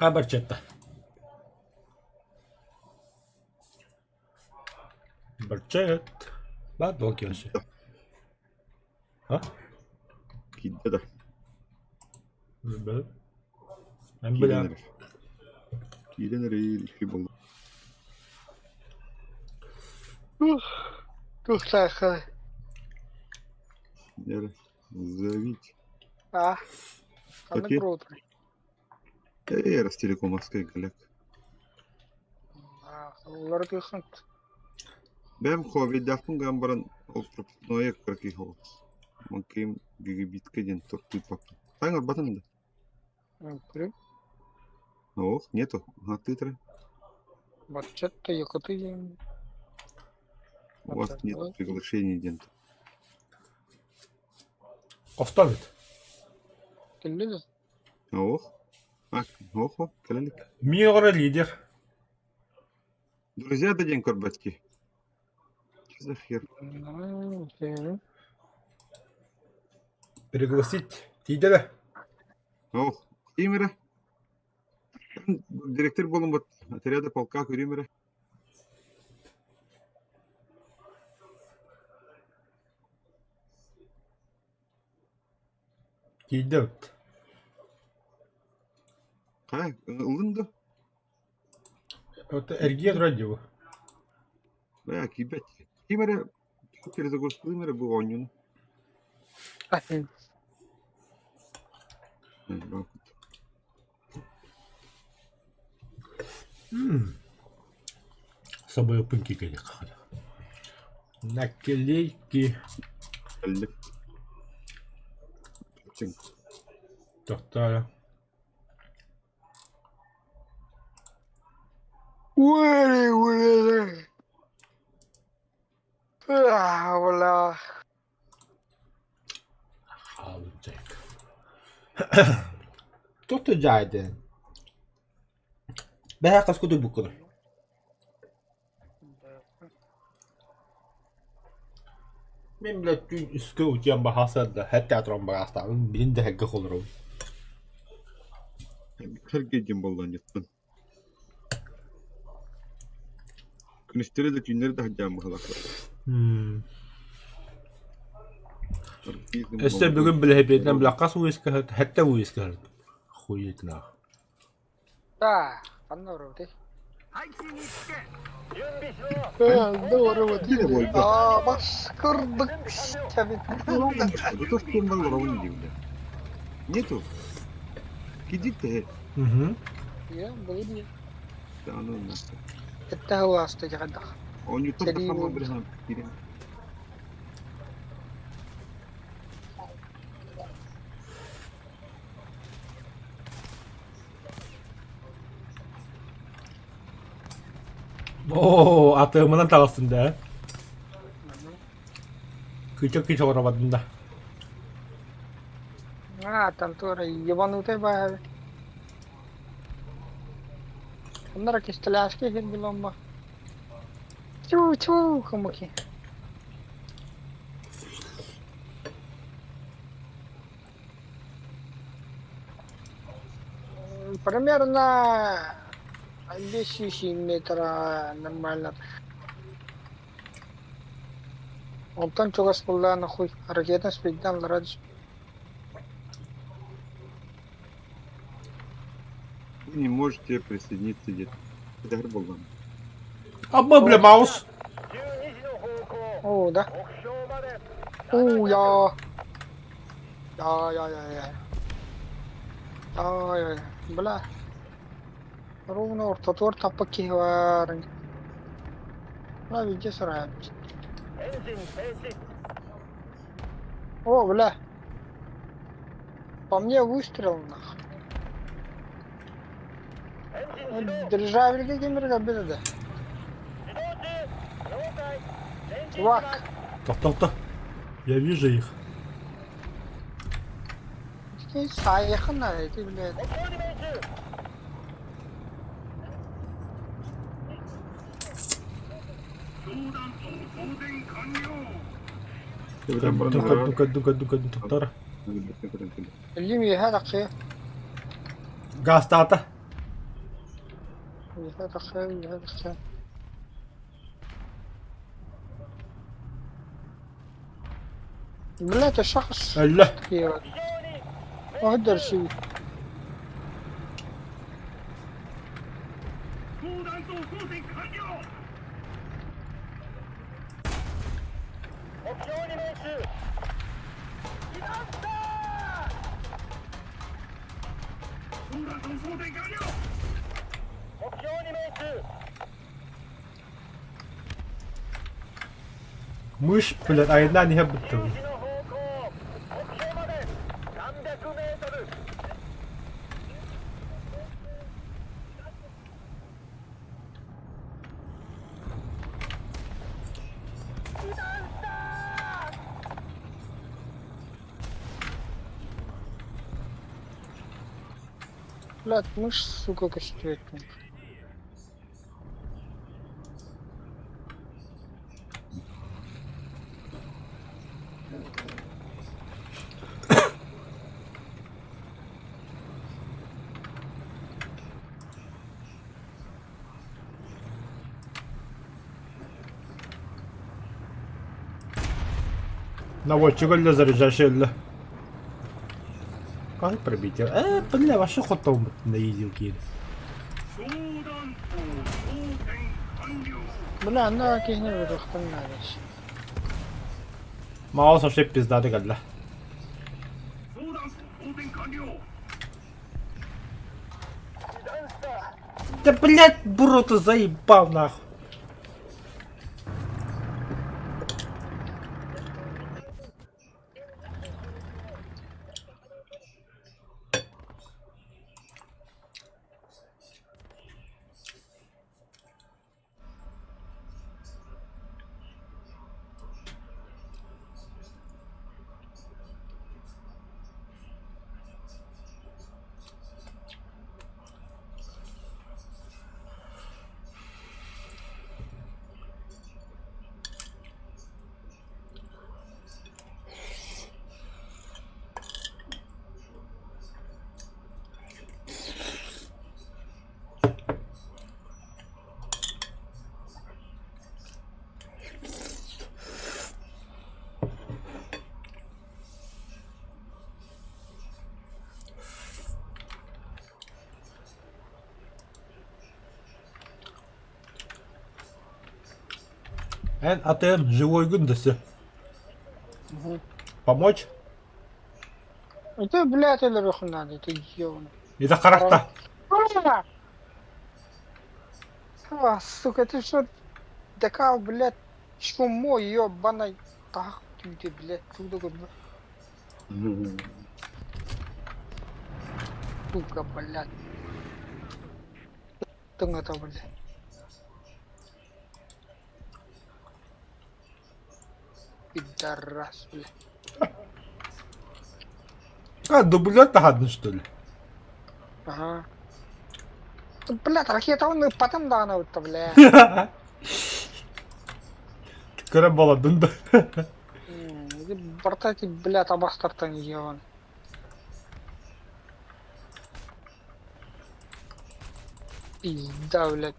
Хабарчетта. Барчет. Баар дуо киосе. А? Киирдэ да. Билбэт. Эн Киирэн бля. эрэр. Киирэн эрэр икки буолла. Ух, туохтааххай. Эрэ. Зовите. А? Ханнык Окей. роутер? Эй, Ростелекомовская коллег. Олору тыаххын. Бэм хоббидаахпын гынан баран ол пропускное кыракый соҕус. Маҥкыйым гигабитка диэн туппаппын. Таҥ ылбатыҥ да? Көрүҥ. Ох, нету. Аһаттыы турар. Бачча якуты диэн. У вас нет приглашений диэн. Оставит. Кэллэ да? Ох. А, ох, кэлэлик. Миора лидер. Друзья да диэн көрбөт киһи. Что за хер? Пригласить. Тиийдэ да? Ох, ким эрэ? Директор буолуммут отряда полка көрүүм эрэ. Тиийдэ эбит. Хайа, ыллын да? Вот эргиэ турар дии бу. Бля, киирбэт. Ким эрэ перезагрузкалыым эрэ бу оонньууну. Собойоппун киикэйдиэххэ. Наклейки. Кэллим. Тохтоо эрэ. Уэли, уэли. А, бля. Хаалынчайык. Туох да дьаайдын? Бэһээ хас кутуйбуккунуй? Мин бile түүн үскэ утуйан баһаасар да хэт театрон бараахтаабын билин да сэргэ холоробун. Сэргэй диэн буолла анньыттан. Күнүстэри да түүннэри да сылдьаан быһалаахтар. Өссө бүгүн билэһипиэтинэн билэххэ сууйуска хэттэ уйуска хуйытнаах. Да, ханна барабытый? Аа, бас кырдык чабит. Нету. Кидит Угу. Я были. Да, ну нахуй. Это хаваста жагадах. Он не только Сэрии сам буолбут. обрезан. Оо, атыымынан таҕыстым да. Кыыча кыыча оҥоробатым да. А, там тоже ебанутый баар. Оннор кистэлээски иһин биломма. Чуу-чуу хомуки. Примерно 207 метра нормально. Онтон чугас буоллаҕына хуй ракета спиддан лара Вы не можете присоединиться где-то. Это был Абба, бля, маус. Оо, да. Оо, я. Я, я, я, я. Ай, бля. Ровно ортотугар таппыт киһи баар. Мына видео сарайбыт. О, бля. По мне выстрел нах. Дирижабльга кемерге берді. Чувак, Тохто, Я вижу их. сайыхын эти, блядь. Дука, дука, дука, дука, дука, Илим иһэ тахсыа. Гастаата. Иһэ тахсыа, иһэ тахсыа. Блядь, الشخص Өллө. وهدر شيء Мышь, блядь, айна не буттым. Блядь, мышь, сука, костюет. Наводчик өллө, заряжающий өллө. Как пробитие? Бля, вообще хотом наездил киин. Бля, ана киһини өлөрүөхтэн наада. Маус вообще пиздатый кэллэ. Да блять, бро, ты заебал нахуй. Эн атыым живойгун да все. Помочь? Это, блядь, өлөрүөххүн наада, это ёбаный. Это харахта. А, сука, ты что, декал, блядь, чмо, ёбаный, так, ты, блядь, туда, сука, блядь. Тыҥата, блядь. Пидорас, блядь. А, дублер таһаадын что ли? Ага. Блядь, ракета он потом даҕаны ытта, бля. Көрөн буолардын да. Барта блядь, абастартан ебан. Пизда, блядь.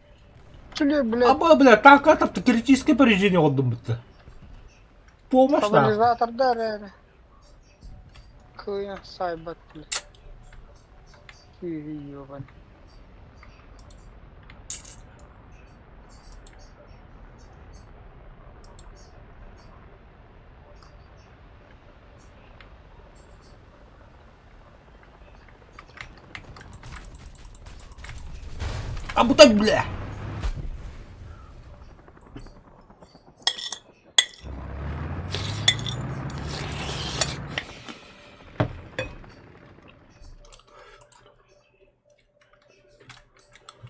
Чуле, блядь. Аба, блядь, так это критическое повреждение отдам будто. Помощь на. Стабилизатор, да, реально. Куя сайбат, блядь. Ебан. А бутай, бля!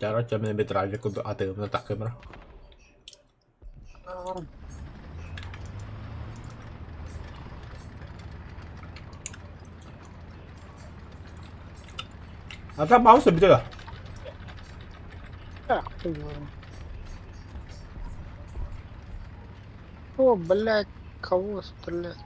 Короче, мен битравик атыгымна такымра. А там мауса битэ. Так, хуй О, блядь, кого стрелять?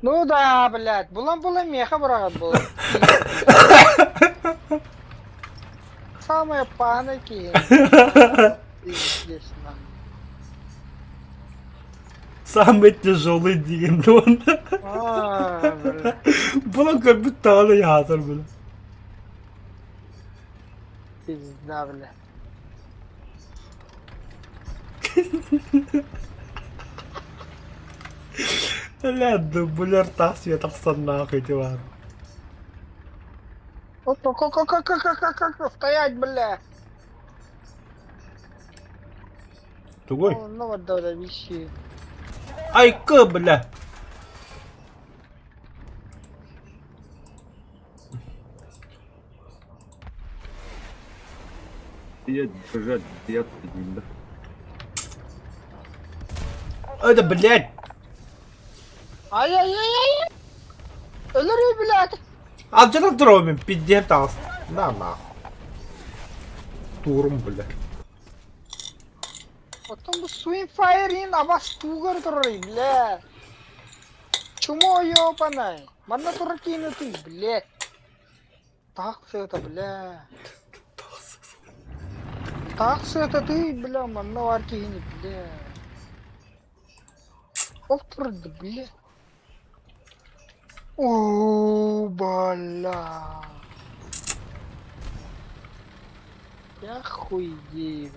Ну да, блядь, булан-булан меха быраҕар буолар. Самая паники. Пиздец, нахуй. Самый тяжелый день он. А, бля. Булан көрбүт даҕаны яатар бile. Пизда, бля. Бля, дублер тас я тахсан нахуй диван. Оп, стоять, бля. Тугуй? Ну вот, да, виси. Айка, бля. Я держать, я да. Это, блядь. Ай-яй-яй-яй! Өлөрүй, блядь! Алдьятан тураммын пиздец таҕыс. На нахуй. Турум, бля. Оттон бу Swing Fire-ин абас тугар турарый, бля. Чмо ёбаный. Манна турар киһини ты, блядь. Так все это, бля. Так все это ты, бля, манна бар киһини, бля. Ол турды, бля. О, бля. Я хуею.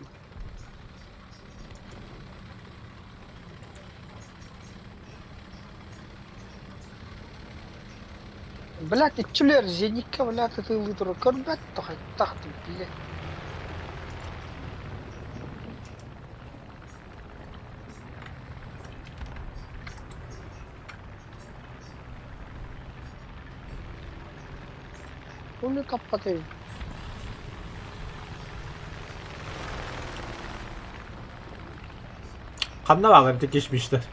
Блядь, иччилэр зениккэ, блядь, ытыылыы турар көрбөт хайдах блядь. Хули таппатый. Ханна баҕар кишмиштэр.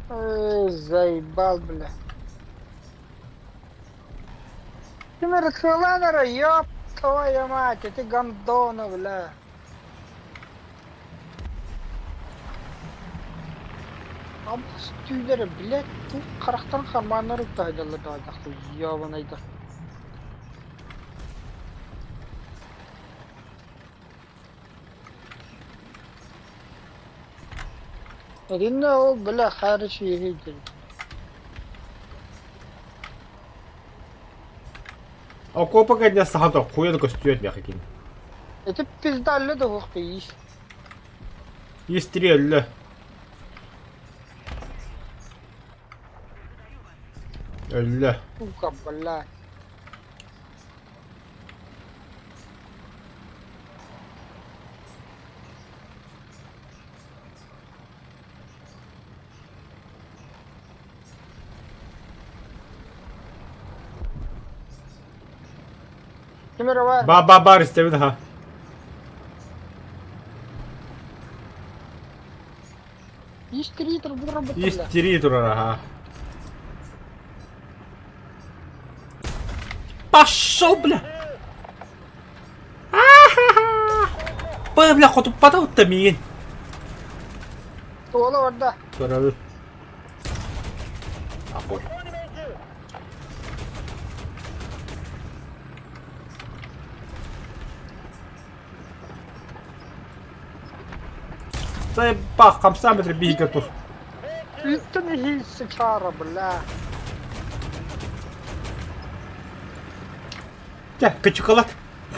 Эй, заебал, бля. Ты эрэ, ёб твою мать, эти гондоны, бля. Абас түүлэрэ, блядь, бу харахтарын хармааннар укта сылдьаллар даҕайдахтар, ёбанайдар. Итиннэ ол, бля, хаары сүөһү диэн. Окуопа кэннэ саха тоххуйан көстүөт миэхэ кини. Ити пиздаллы да уох тиийис. Истири өллө. Өллө. Сука, бля. Ким эрэ баар? Ба ба бар истэбин аха. Истирии турбут Истирии турар аха. Пошел, бля! Бля, бля, хотуппата утта миигин. Туола барда. Көрөбүт. Ахуй. Бах, хамсаа метр биһигэ тур. Үттэн иһиисси чаара, бля. Чэ, кычыкалат.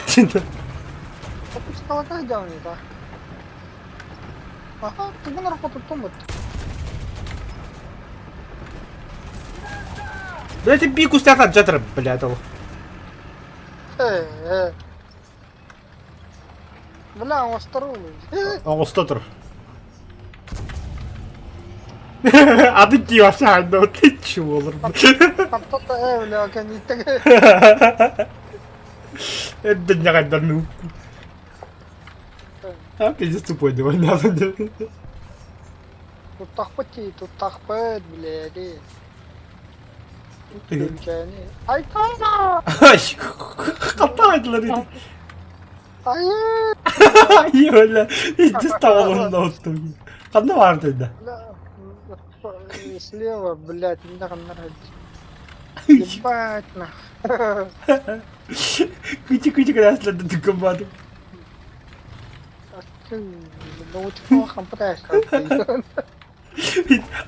Кычыкалата дьаҥ да. Аха, тугун арахпатыттан Блядь, би кустята джатер, блядь, ол. Э, Бля, оҥостору. Оҥосто тур. Ады диваса, ну ты чего? Хантата э, бля, кэнниттэн. Это не ну. А, пиздец тупой, давай, надо. Туттахпыт дии, туттахпыт, блядь. Күнчэни. Ай, Ай, хатаайдылар ити. ай, Ай, бля, иди столом на оттуги. Ханна баар да? Бля, слева, блядь, не Ебать, нах. Кычы-кычы кырасларды түккөн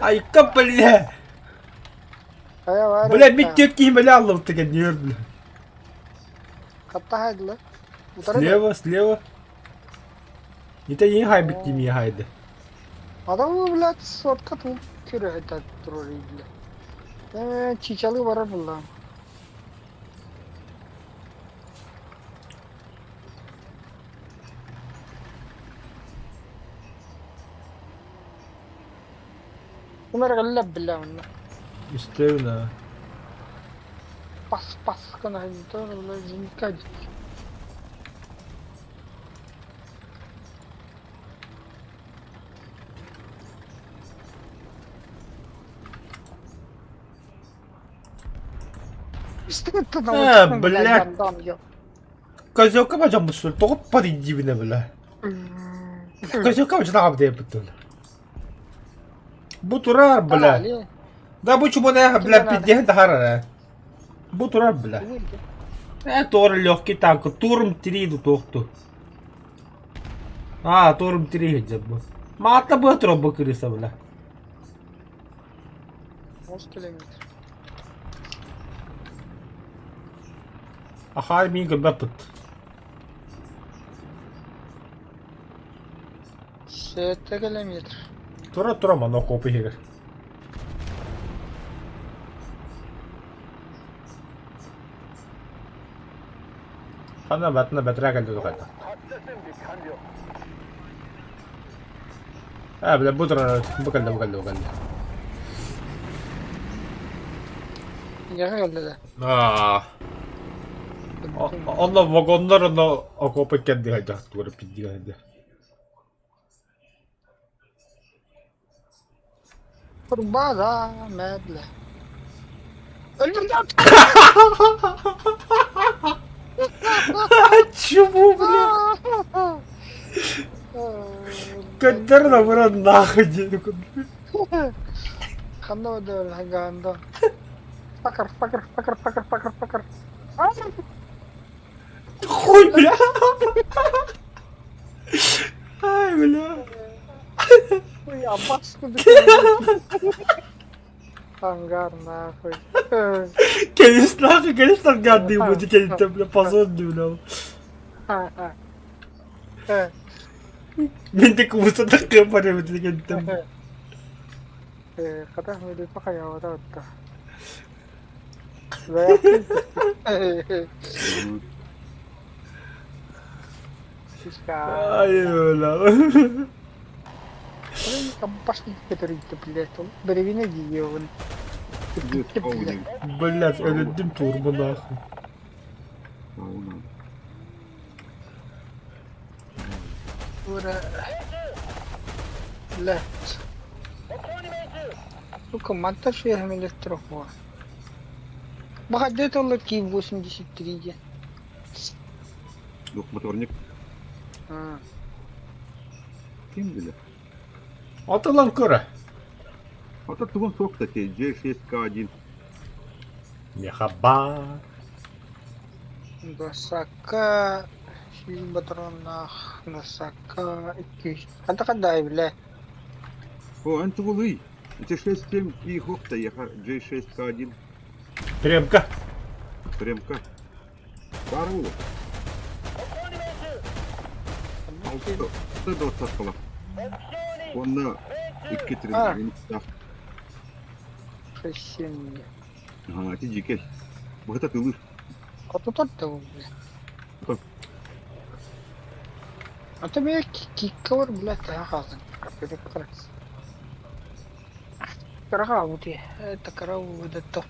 Айка, бля! Бля, мен тек киһи бля аллыбыт экен нөр бля. Слева, слева. Это не хайбит не хайды. Адамы, блядь, сотка туып көрө турар бля. Э, чичалы барар булла. Умар галлаб билла онно. Истэбин Пас пас гына бля зенитка Э, блядь. Козелка бажан бусул тоҕо падидибинэ бля. Козелка бажан абдайбыттын. Бу турар бля. Да бу чубана бля пиздеһин тахарара. Бу турар бля. Э туора легкий танк турм три туохту. А турм три бу. Маата бу тура бу кырыса бля. Ахаар миин көрбөппүт. Сэттэ километр. Тура тура манна окуопа иһигэр. Ханна батына бэтэрээ кэлдэ тухайда. Ээ бля бу турар бу кэллэ бу кэллэ бу кэллэ. Эйиэхэ кэллэ да? Аа. Онно вагоннар онно окуопа кэрди хайдах тугу эрэ пиздигэ Турбаза медле. Чего, бля? Көттөр да быра нахуй диэн. Ханна бардылар Гандон? Факер, факер, факер, факер, факер, факер. Хуй, бля! Ай, бля! Ой, абас Ангар нахуй. Кэлис нахуй, кэлис ангардыы бу кэлиттэн бля позор бля. Мин де кубуса таккыа барыбыт кэлиттэн. Хата мүлүппэ хайаабата отто. Ай, бля. Бэрэбинэ диэҕин. Блядь, өлөрдүм турбо нахуй. Блядь. Сука, монтаж электрофон. Баҕа ол Киев 83 диэн. Двухмоторник. Ким билэр? Атылан көрө. Ата тугун суох да те J6K1. Мехаба. Басака сүүс ботуруоннаах Басака икки Ханта хандаай билэ. О, эн тугулуй? Ити 6-7 ки хохта яха J6K1 Премка. Премка. Баар уу. Алта двадцаткалах. Уонна икки тренировкалаах. 6-7. Ага, ити дьиикэй. Быһыта тылыр. Хотутар да бля. А то меня киккавар, бля, таха хаалан. Кыраха это карау это.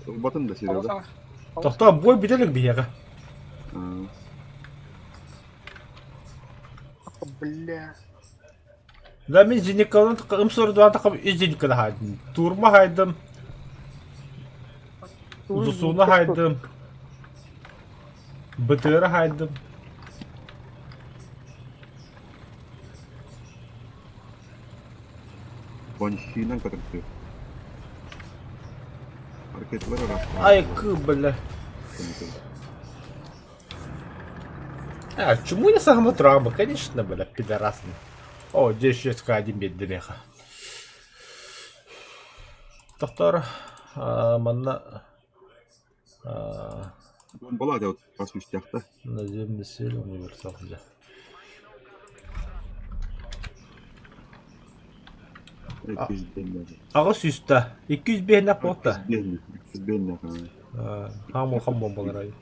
Убатын да Серега. Тохтоо бой бүтэлик биһиэхэ. Бля. Да мин зеникалан ымсордуан тахам үс зеникала хаайдым. Турма хаайдым. Зусуна хаайдым. БТР хаайдым. Баншинан катырты. Ракеталар араастаах. Ай, кы, бля. А, чему я сама травма? Конечно, бля, пидорас. О, здесь 6К1 беддемеха. Доктор, манна... Бомбалаа дьэ хас үстээх да. Наземный сил универсал, бля. Аҕыс сүүстэ, 205 буолта. Хаам улахан буомбаларай.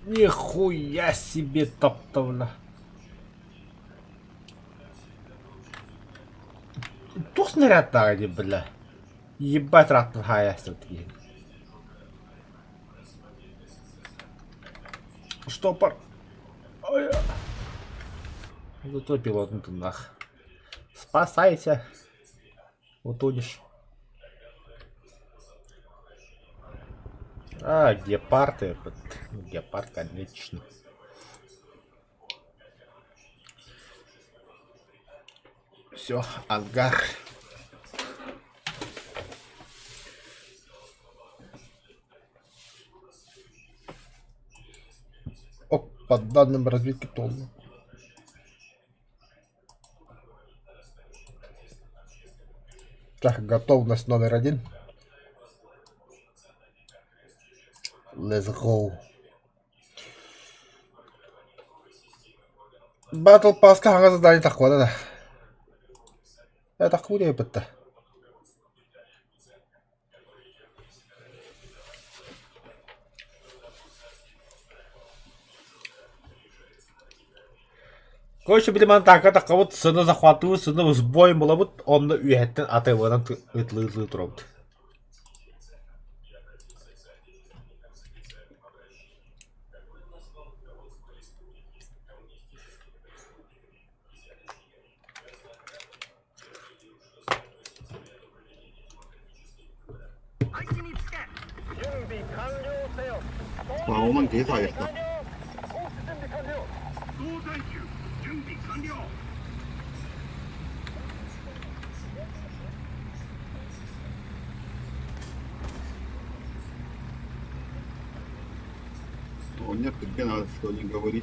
Нихуя себе топтовна. Туох снарядтааҕа дии бля. Ебать раттын хаайаастар тиийэн. Штопор. Ой. Зато пилотын тыннах. Спасайся. Утонешь. А, гепард этот. Гепард, конечно. Все, ангар. Ок, по данным разведки тонна. Так, готовность номер один. Let's go. Battle Pass-ка хаҥас задание таххуона да. Э, таххуу диэбитта. Короче, били маны таакка таххабыт, сыны захватывают, сыны сбоем булабыт, онно үөһэттэн атыыланан ытлыы-ытлыы турабыт. Онон киһи таайыахтаах. Оҕонньор түргэн аҕай что не говори.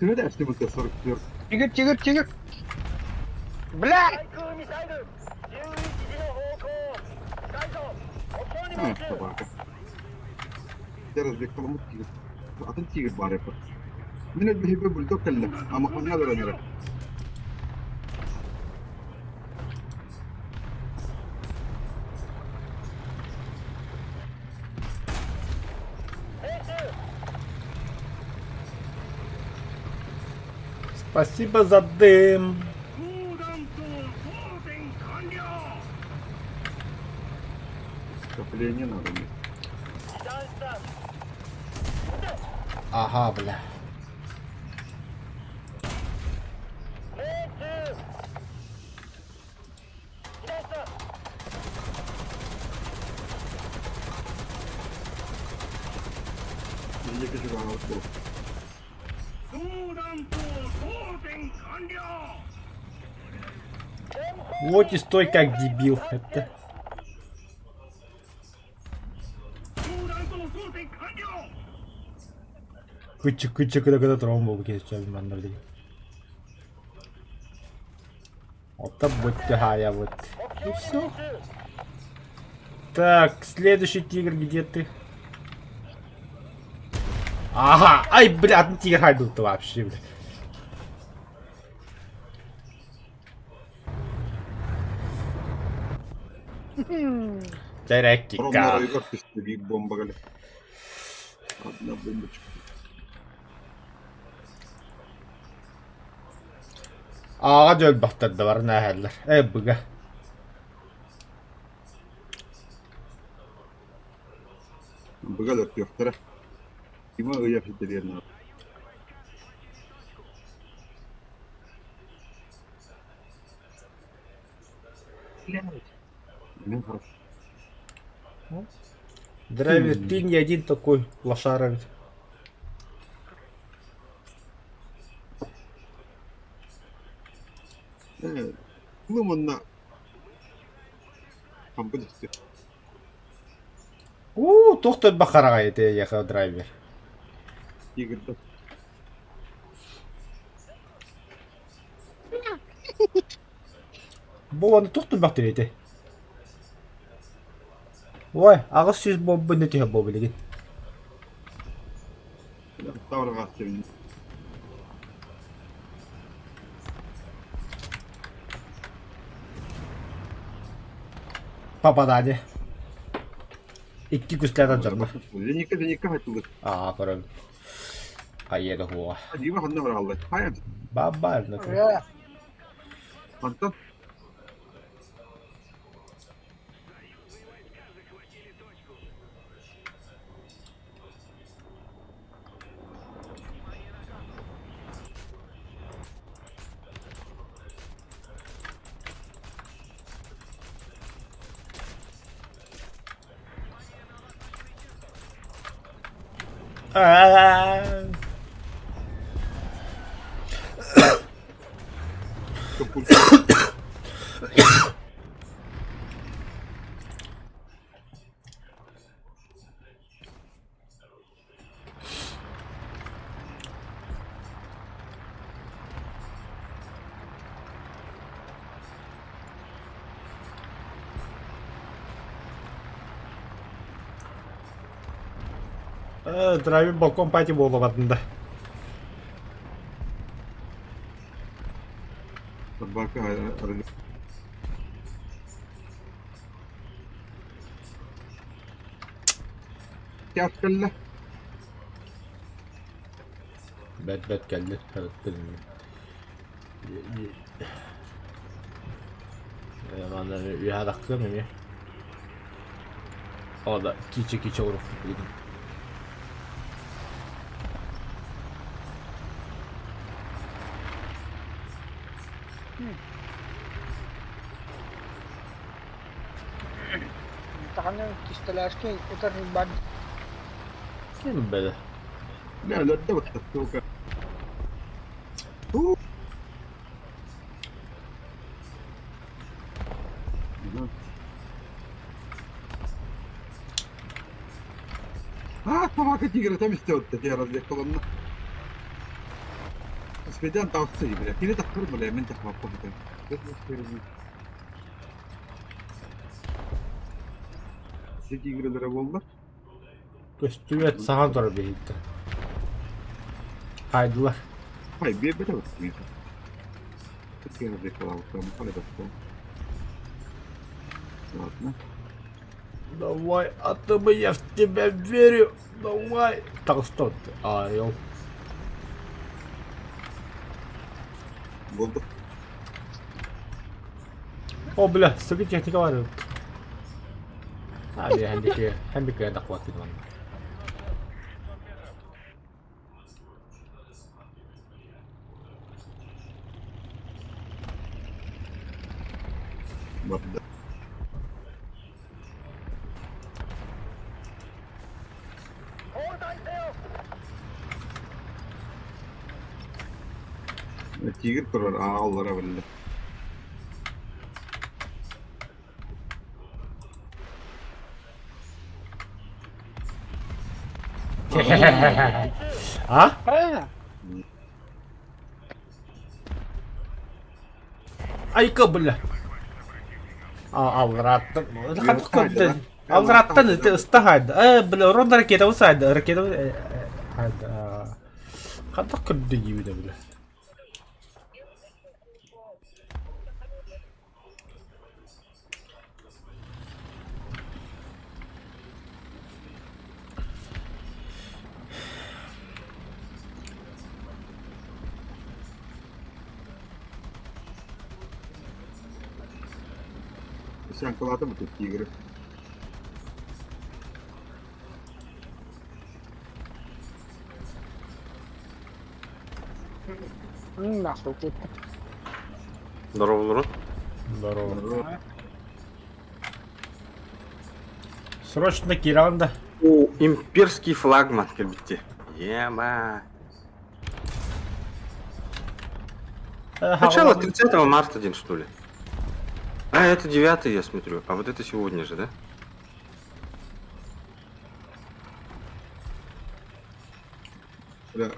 Төһө да эстибитэ 44. Тигр, тигр, тигр. Бля! А, собака. Разбеккаламмыт тигр. Атын тигр баар эбит. Мин элбэһигэ бульдог кэллэ. Амахаҥҥа олорон эрэр. Спасибо за дым. Скопление надо мне. Ага, бля. Инники дьулаан буолуо. Вот и стой как дебил. Это. Кычы кычы кыда кыда травма буолбут киһи манна билигин. Оттон вот И все. Так, следующий тигр, где ты? Ага, ай, бля, ну тигр хайдут вообще, бля. Чайрекика. Ромноройгор түстэ биир бомба кэлэ. Одна бомбочка. Ааҕа дьөлбөхтөр да баран ааһаллар. Э, быга. Быга өлөртүөхтэрэ. Тима ыйа ситэриэн наада. Мин хорошо. Драйвер, ты не один такой лошара ведь. Э, ну манна хампы түстэ. Уу, туох да бахараҕай этэ эйиэхэ драйвер. Тигрда. Бу уонна туох турбахтыр этэ? Ой, 800 буолбун түһэ буо билигин. Попадание. Икки күстээх дьарба. Леника, Леника хатылы. Аа, көрөм. Хайа да хуа. Дима ханна бараллар. Хайа. Баба. Антон. Драйвер балкон пати буолабатында. Собака Кэллэ. Бэт бэт кэлли. Манна үһэ эмиэ. О да, киче-киче урук билигин. Даҕаны кистэлээски ытар бар Ким бэлэ? لا لا الدواء А, собака тигра там истеотта тиэрэ диэкколонно. Спедян тауссы бля. Кини тахтыр бля, мен тахмаппа бутан. Тигрелere болла. Көстүбэт сахан турар биһиттэ. Хайдылар. Хай, бе бе бе. Тиэрэ диэкколабыттам, хай тахтыр. Ладно. Давай, а то бы я в тебя верю. Давай. Так, что ты? А, ел. Болду. О, бля, суки техника бар. Abi хендики, хендики дакват кидман. Барда. Тигр турар ааллара билле. А? Правильно? Айка, бля. А, алраттан. Хат Алраттан это ыстахайды. Э, бля, рон ракета усайды. Ракета хайды. Хаттак көрдү дейбі бля. Сянкалата бу тигр. Нахуй кетті. Здорово, здорово. Здорово. Срочно Киранда. О, имперский флагман кэлбитти. Ема. Начало 30 марта день, что ли? А, это 9 я смотрю. А вот это сегодня же, да? Бля.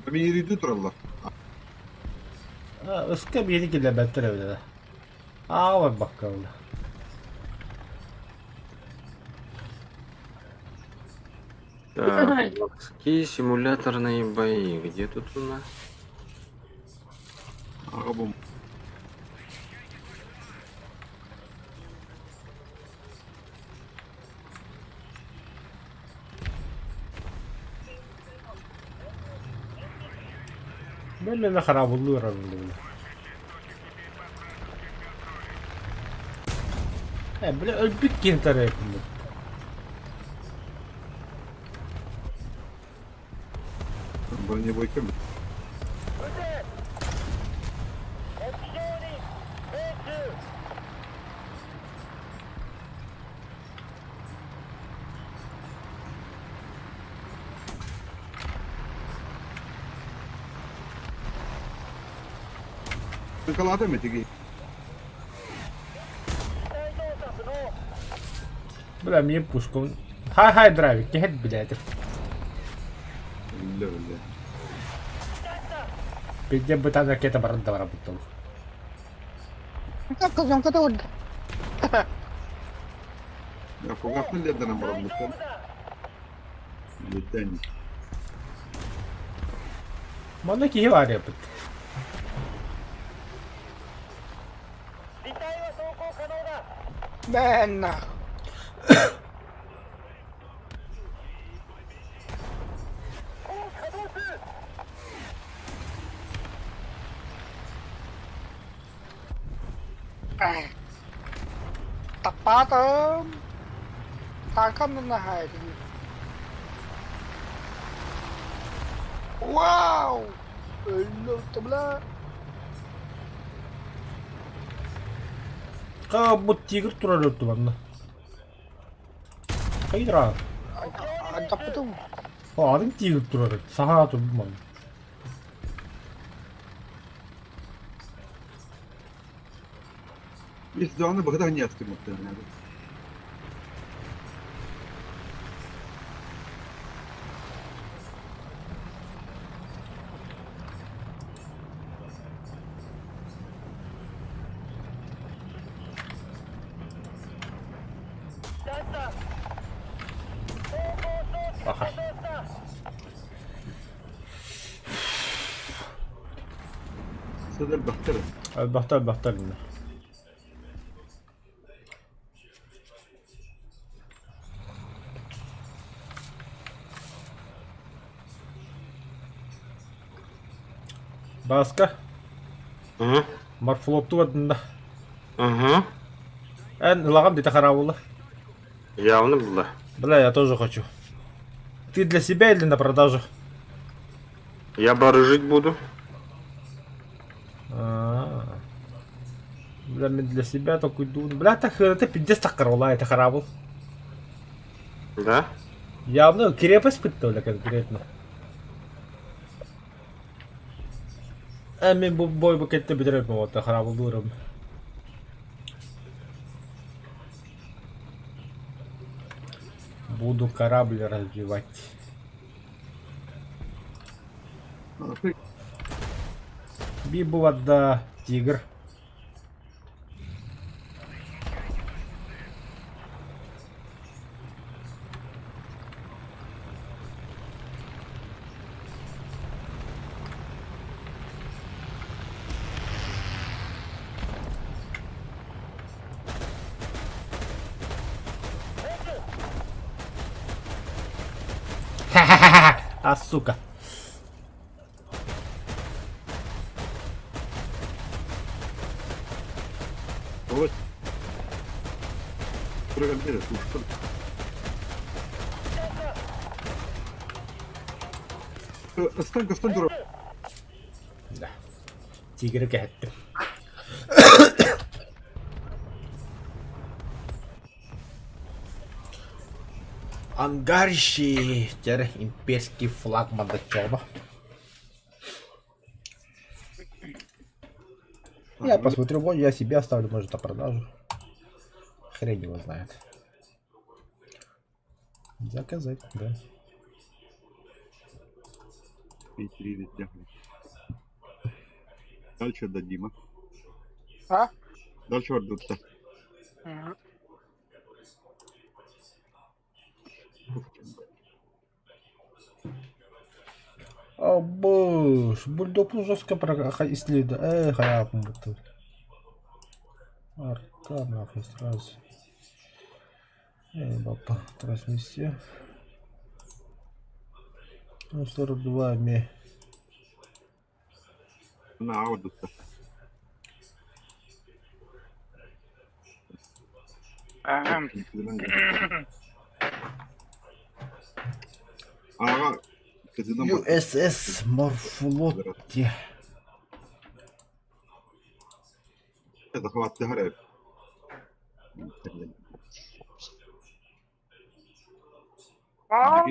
Бамириду тураллар. Ыска бири килебеттер эбиле. Аава баккалла. Так, какие симуляторные бои? Где тут у нас? Аҕа бу Бэллэ харабыллыыр арыллыбыт. Э, бля, өлбүт киһи тарайпын. Бронебойка Николата метиги. Бля, мне пушку. Хай-хай, драйвик, не блядь. Бля, бля. Пиздец бы там ракета баран работал. Казанка да Я фугасный ледером работал. Летень. Манна киһи баар эбит. Бэн нах. Таппатым. Тарканна хайди. Вау! Өллө бля. Ка бу тигр турар өттү манна. Хайдра. Таппатым. Атын тигр турар. Саха тур манна. Если да, она богда не открыла. Аха. Садал бахтар. Бахтар бахтар. Баска, Угу. морфлопту бардында. Угу. Эн лагам дите харабыла. Явно было. Бля, я тоже хочу. Ты для себя или на продажу? Я барыжить буду. А-а-а. Бля, мен для себя только иду. Бля, так это пиздец так корола, это харабыл. Да? Явно крепость пытали конкретно. А мен бу бой букетте бідіреп вот харабыл дурым. Буду корабль разбивать. Бибу вода, тигр. А, сука. Вот. Программируешь, Стань, стань, дура. Да. Тигр кәтті. Ангарщи, теперь имперский флаг Мандачоба. Я посмотрю, вот я себе оставлю, может, на продажу. Хрень его знает. Заказать, да. Дальше дадим, а? А? Дальше вардутся. Угу. О, бульдог жестко исследует. Эх, я тут. Арта нахуй сразу. Эй, бапа, трансмиссия. Ну, 42 ме. Наҕа Ахм. Аҕа кытынан USS Морфлотти. захваттыһар эбит. А?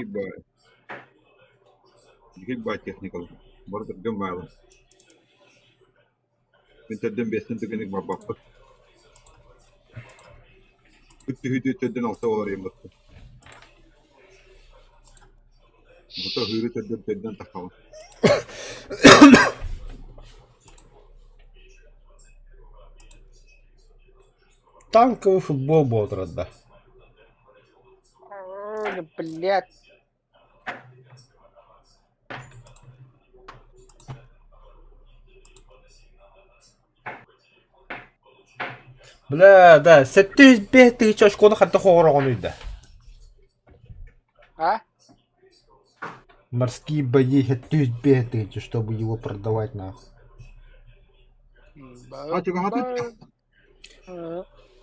Дикий бай техникал. Бары түргэн баайлар. Мин төрдөн биэстэн түгэнник барбаппыт. Үт түһүүтүү төрдөн алта буолар ийэм Бута hыыры төрдөн төрдөн таххабын. Танковый футбол буолар да. Ой, блядь. Бля, да, 705 тысяч очкону хатта хоҕороҕунуй да. А? Морские бои 705 тысяч, чтобы его продавать нахуй. А чугаһатыт.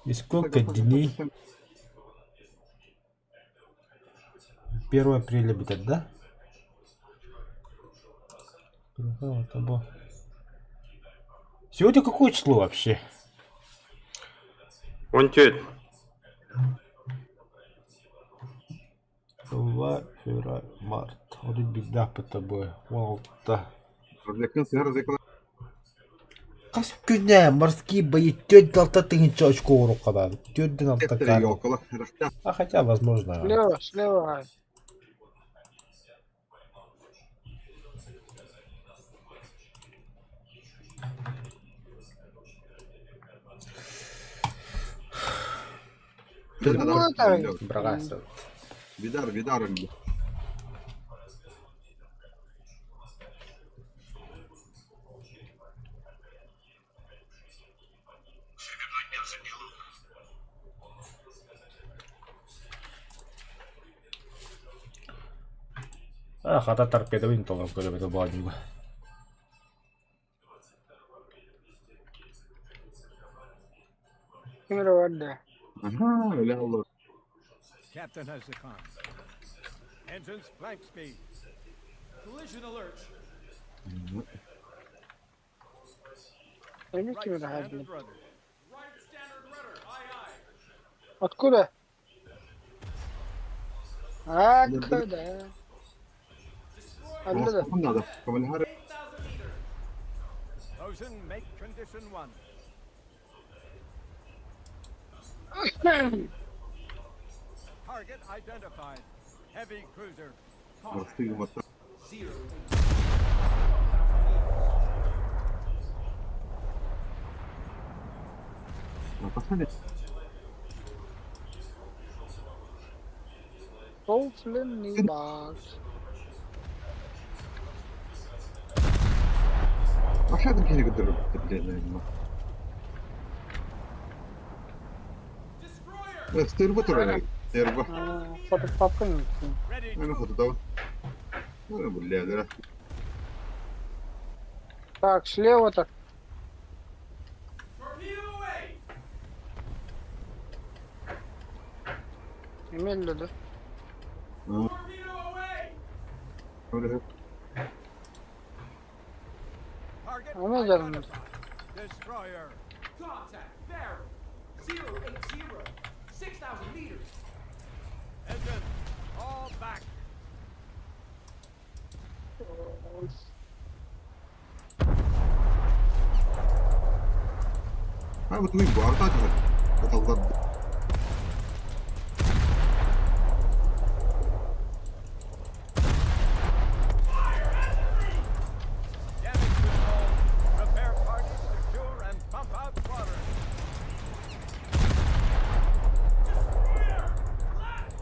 И сколько дней? 1 апреля будет, да? Сегодня какое число вообще? Он теть. 2 февраля, март. Вот и беда по тобой. Волта. Развлекын сыһар зекла. Хас күнэ морские бои 46 тыһыынча очко уруккадан. 46 Тептере кар. ёлкала. Рахта. А хотя, возможно. Слева, слева. Ну, это- Брагаса. Видар, видар. Бензопилу. А, хата торпеда винтовка көрөбөтө буолла. Кимер бар да. Ага, ля Allah. Captain has the comms. Engines flank speed. Collision alert. Эми Right кимер бар, standard блин. rudder. Right standard rudder. Aye, aye. Откуда? Откуда? Откуда? Надо. Коммунары. 8,000 meters. Bosun, make condition one. Target identified. Heavy cruiser. Морские моторы. 0. Пошли. Полфлин бакс. Пошли там кини көтөрөр блин. Destroyer. Стерва турар. Стерва. Фото папка не. Ready Мен to фото Ну, бля, да. Так, слева так. Torpedo away. Имели, да? Torpedo away. target А ну, да, ну. identified. Destroyer. Contact. Barrel. 080. 6,000 meters. Engines, all back. А вот вы барта Это ладно. Damage control. Repair parties secure and pump out water. Destroyer. Left.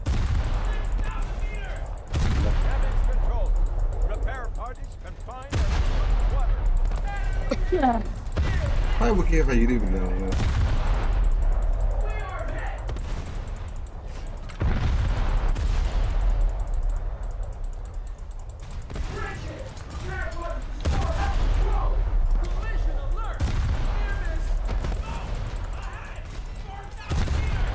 6,000 meters. Damage control. Repair parties confirm. Хай бу киһи хайыырый бля. Collision alert! Near miss! Oh! Ahead! 4,000 meters!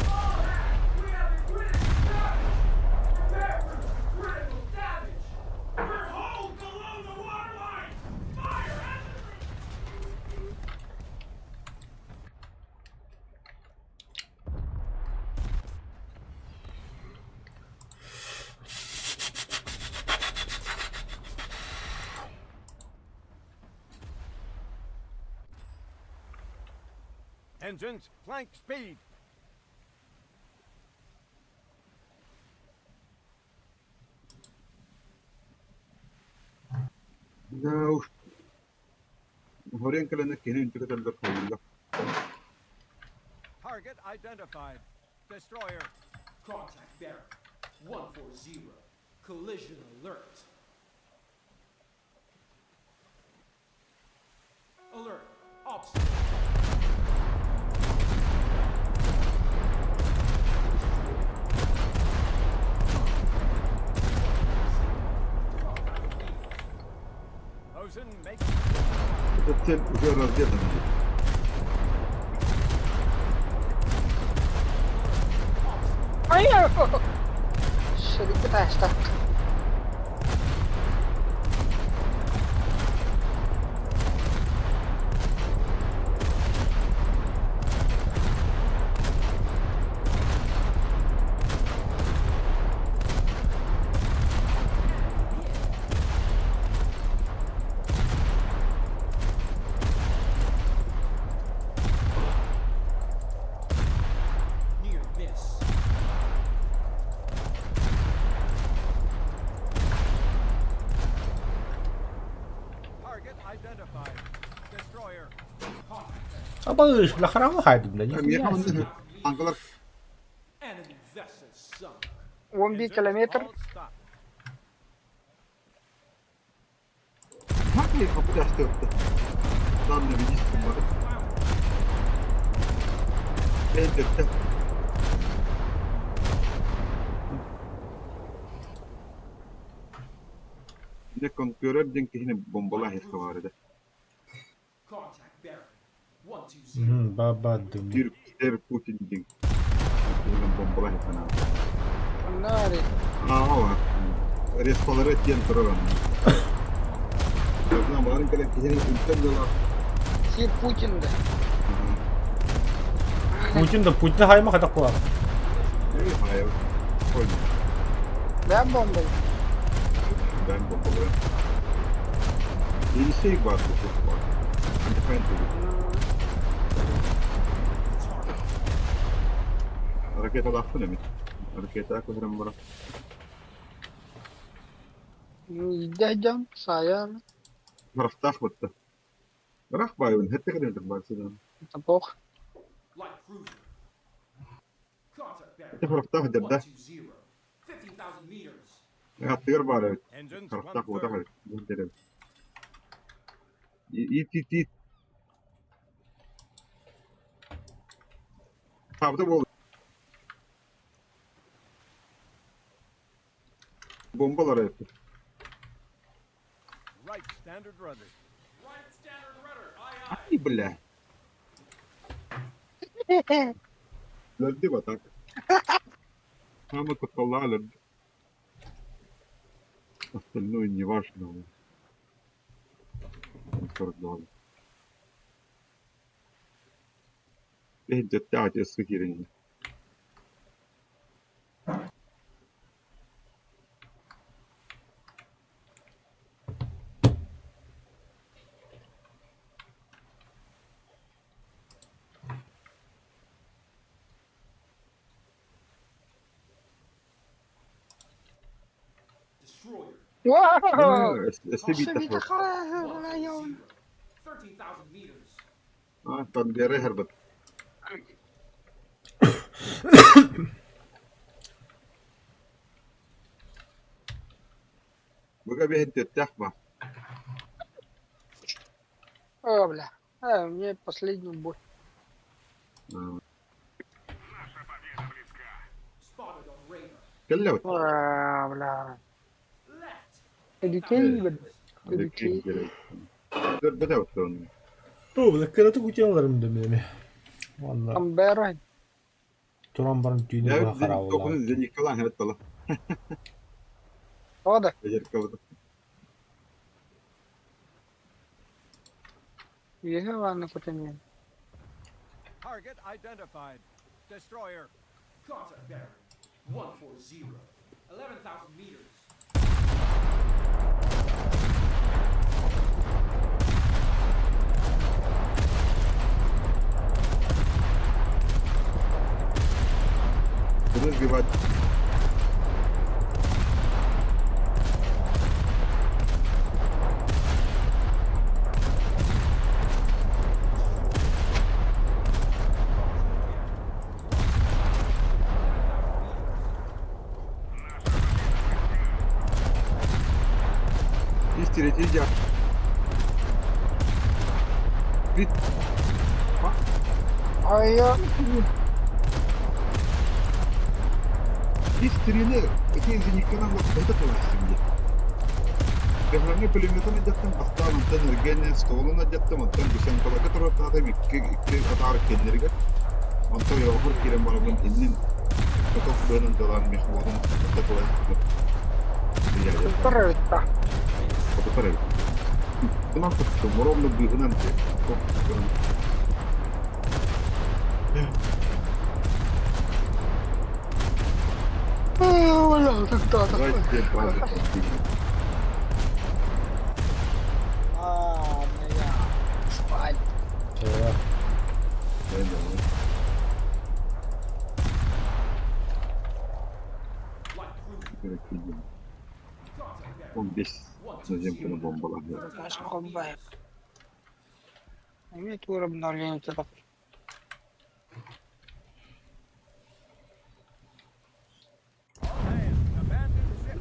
All hands, we have a critical damage! Prepare for critical damage! We're holed below the waterline! Fire at the Engines, flank speed. Да уж. Хорен кэлэнэ киһини үнтү көтөллөр хойулла. Target identified. Destroyer. Contact bearing 140. Collision alert. Alert. Obstacle. Bosun, make Эта цель уже разведана. Айа! Шырыкы таста. Near miss. target identified. Destroyer. Абалыш, бля, хараҥа хайдым, бля, Миэхэ нихуя манна себе. танкалар Enemy vessel sunk. 11 Engines, километр. all stop. Хакли хапыдастырды. Данный видишь бар. Элбэттэ. Не конкурент диэн киһини бомбалаах иһэ баар этэ. Contact bearing 120. Баба дым. Сир сир Путин диэн киһини бомбалаах иһэ наада. Нари. Аа, респалары тиэн турар. Должна баарын кэлэн киһини үнтэн дала. Сир Путин да. Путин да Путин хайма хатак буолар. Эй, хайа. Ой, Бэм бомбай. бэм бомбалары. Енисей бар, тут бар. Антифайнты. Ракета лафын эмит. Ракета көһөрөн бара. Идэ дьон сайар. Харахтаах бытта. Рах баайбын, хэтте километр бар сыдан. Бох. Light cruiser. Contact bearing Хэтте харахтаах дэрдэ. 120. 15,000 meters. Аттыгар бар эбит. Engines, Харахтаах one уотах third. эбит. Бу дэрэ. И ти ти. Табда бол. Bombalar эбит. Right standard rudder. Right standard rudder. Aye aye. Ай, бля. Лөрдү батак. Самый куталла лөрдү. Остальное не важно. 42. Эйдеттаати сухирин. Destroyer. Вау! Эстебит район. 13,000 meters. А, там бере хербет. Быга бэһин төттэх ба. О, бля. А, мне последний бой. Spotted on radar. Кэллэ бит. А, бля. Left. Эдикей, бля. Эдикей. Көрбөтө оттон. О, бля, кыраты кутяларым да мени. Ванна Там бэрэ. туран баран түүнү Я баха токunu харабылаан. зеникалан хет бала. Ода. Эжер кабыта. Еге ванна кутанин. Target identified. Destroyer. Contact bearing. 140. 11,000 meters. Bunu сбивать. Истереть, идя. Бит. Айя. Истерины, эти зеникалан вот это тоже семья. Бэҕэһээҥҥи пулеметын илдьэттэн бастаан онтон эргэнэ столун илдьэттим, онтон Гусенкаларга туруортаатым икки икки атаҕар иккиэннэригэр. Онтон ойоҕоһор киирэн бараммын иннин хотох быанан далаан мехводун кытта туойа Туттар эбит. Хотутар эбит. Тынан туттум, ровно быыһынан көрөн. Бля, когда Давайте база А, бля. Спать. Чэ. Light cruiser. Contact bearing. Он весь наземка бомбалар. Наша хоббай. Эмиэ тур обновление туда. All hands. Abandon ship.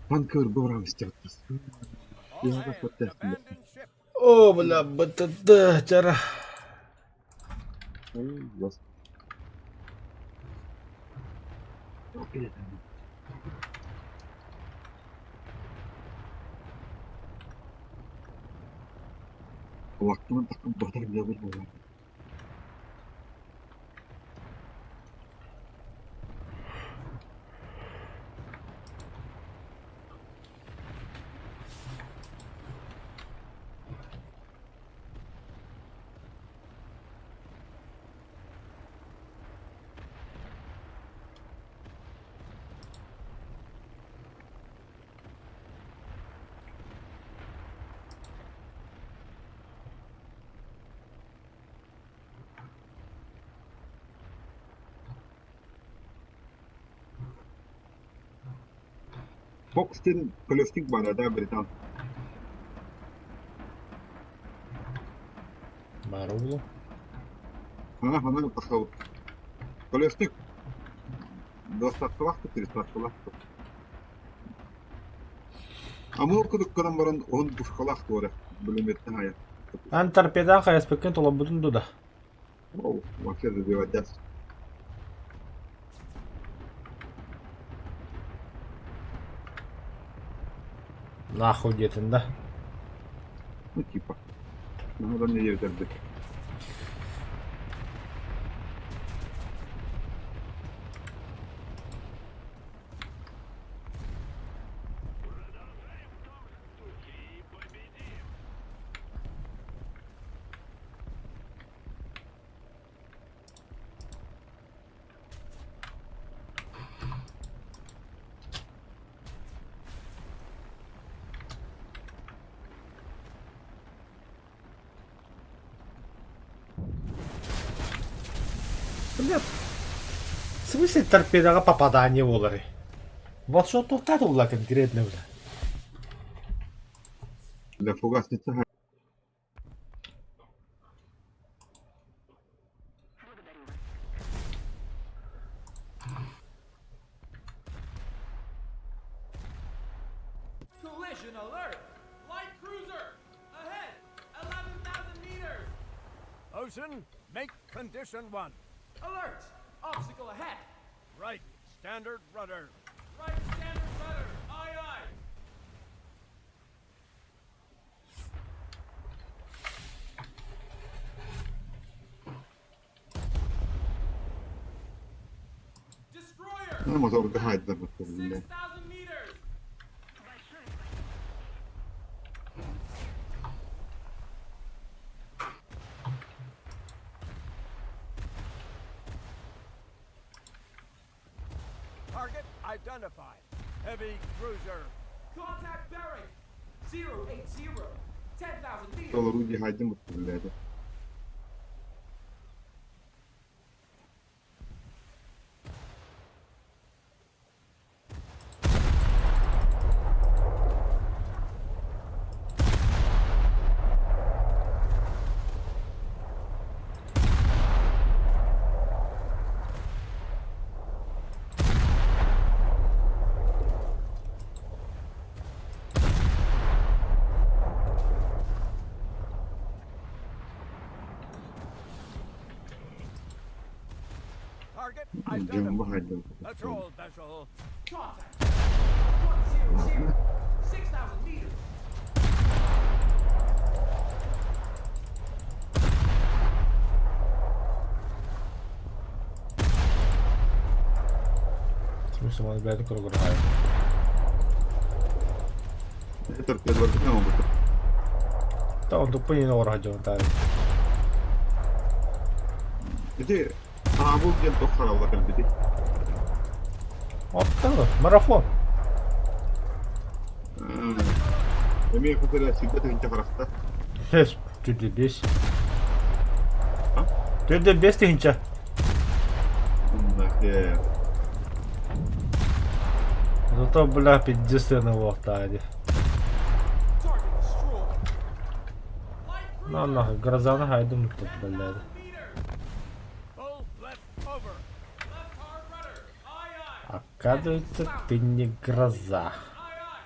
Танкер бұрам істеп All hands. Abandon ship. О, бля, БТД, чара. Kulaklarına takım badar bile vurma. Fox'ten колесник бар, да, британ. Баар уолу. Она, она пошел. Колесник. Двадцатка тридцатка. Амур кудукканан баран он пушкалах туора. Бүлүметтен ая. Ан торпедан хайаспыккын толорбутун дуда. Оу, вообще забивать даст. Нахуй диэтин да. Ну типа. Ну, да мне девять. Бля, в смысле торпедаҕа попадание буоларый? Вот что туохтаат улла конкретно, бля. Для фугасницы. Collision alert. Light cruiser! Ahead! 11,000 meters! Ocean, make condition one. Alert! Obstacle ahead! Right, standard rudder. Right standard rudder! Aye aye! Destroyer! Ну, мотор хайдар бля. 6,000 meters! Target identified. Heavy cruiser. Contact bearing! 080! 10,000 meters! Ол орудие хайдым бля. Target Дьон identified. хайдым. Patrol vessel. Contact! 100! 6,000 meters! Смысле, маны бэйэтин көрө хайа. Торпеда бар бу. Та он тупый не орга дьон тары. Ити аабыл диэн тоххаралла кэлбити. Оттан марафон. Эмиэ хотела силбэ тыһынча харахта. Хес, түдэ бес. А? Түдэ бес тыһынча. Нахе. Зато, бля, пиздец на лохтаре. Target destroyed! Light cruiser! На нахуй, гроза на хайдум тут, блядь. 10,000 meters! Full left over. Left hard rudder! Aye aye! Оказывается, ты не гроза. Aye aye!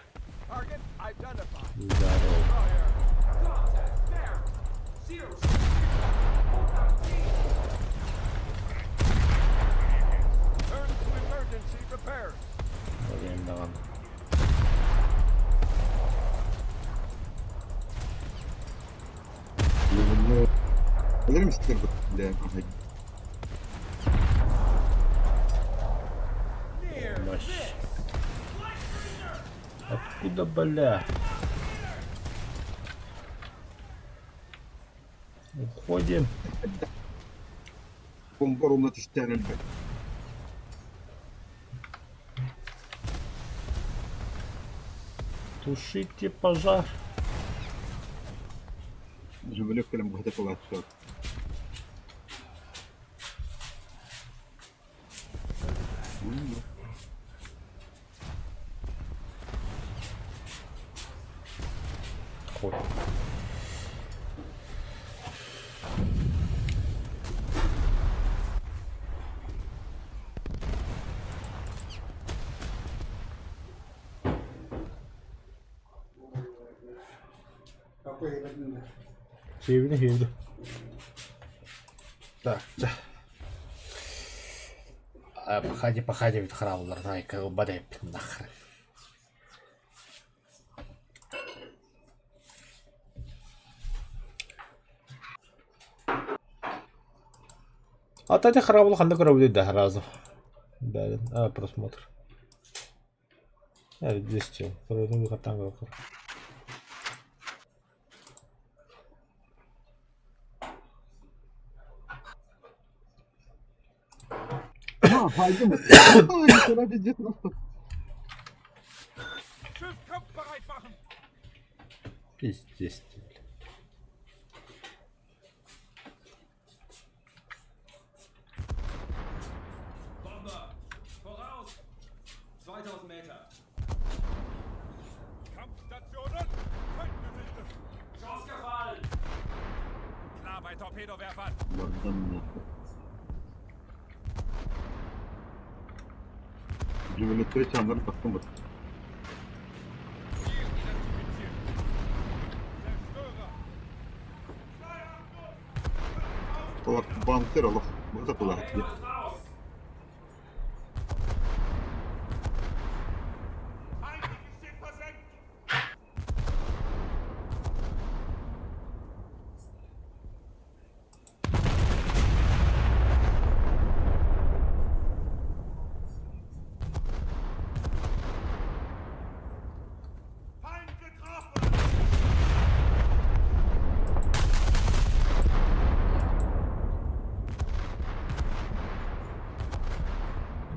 Target identified. Здорово. Destroyer. Contact bearing! 060! 4,000 meters! Turn to emergency repairs. Блин, да ладно. Билэр мистер бля. Near Мощь. this! Откуда, бля? Уходим. Бомбар умна түстään элбэ. Тушите пожар. Жөмөлөк кэлэн бухата кылаатсыа. Хуй. Хивни хивди. Так, да. А, Походи, походи, ведь хравлар, дай-ка убадай нахрен. А тати хравл ханда көрөбүдүй да сразу. Бәрін, а, просмотр. Ә, 200. Көрөдүн хаттан көрөр. А, хайдым. А, пиздец просто. Schiff kampfbereit machen. Пиздец. бля. Bomber! Voraus! 2000 Meter! Kampfstationen. Feind gesichtet. Chance gefallen! Klar bei Torpedowerfern. Бардан. Жөмөлөктөр чандар тактым бут. Ziel identifiziert. Олох бантер олох бу тулаһыт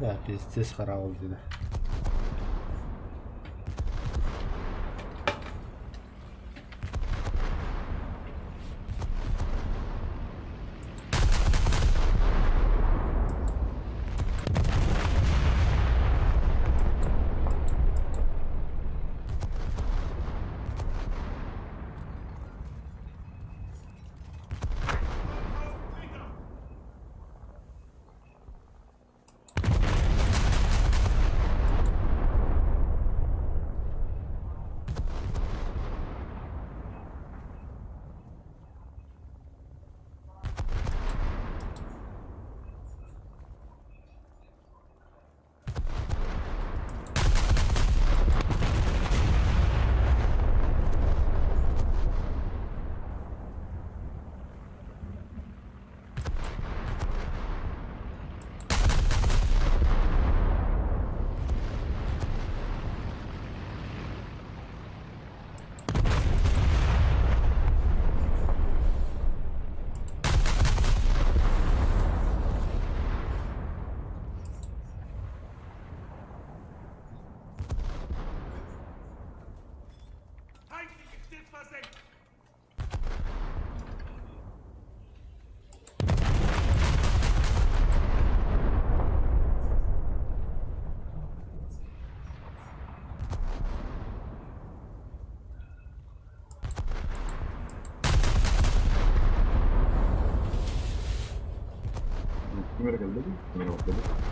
Да, пиздец харабыл диде.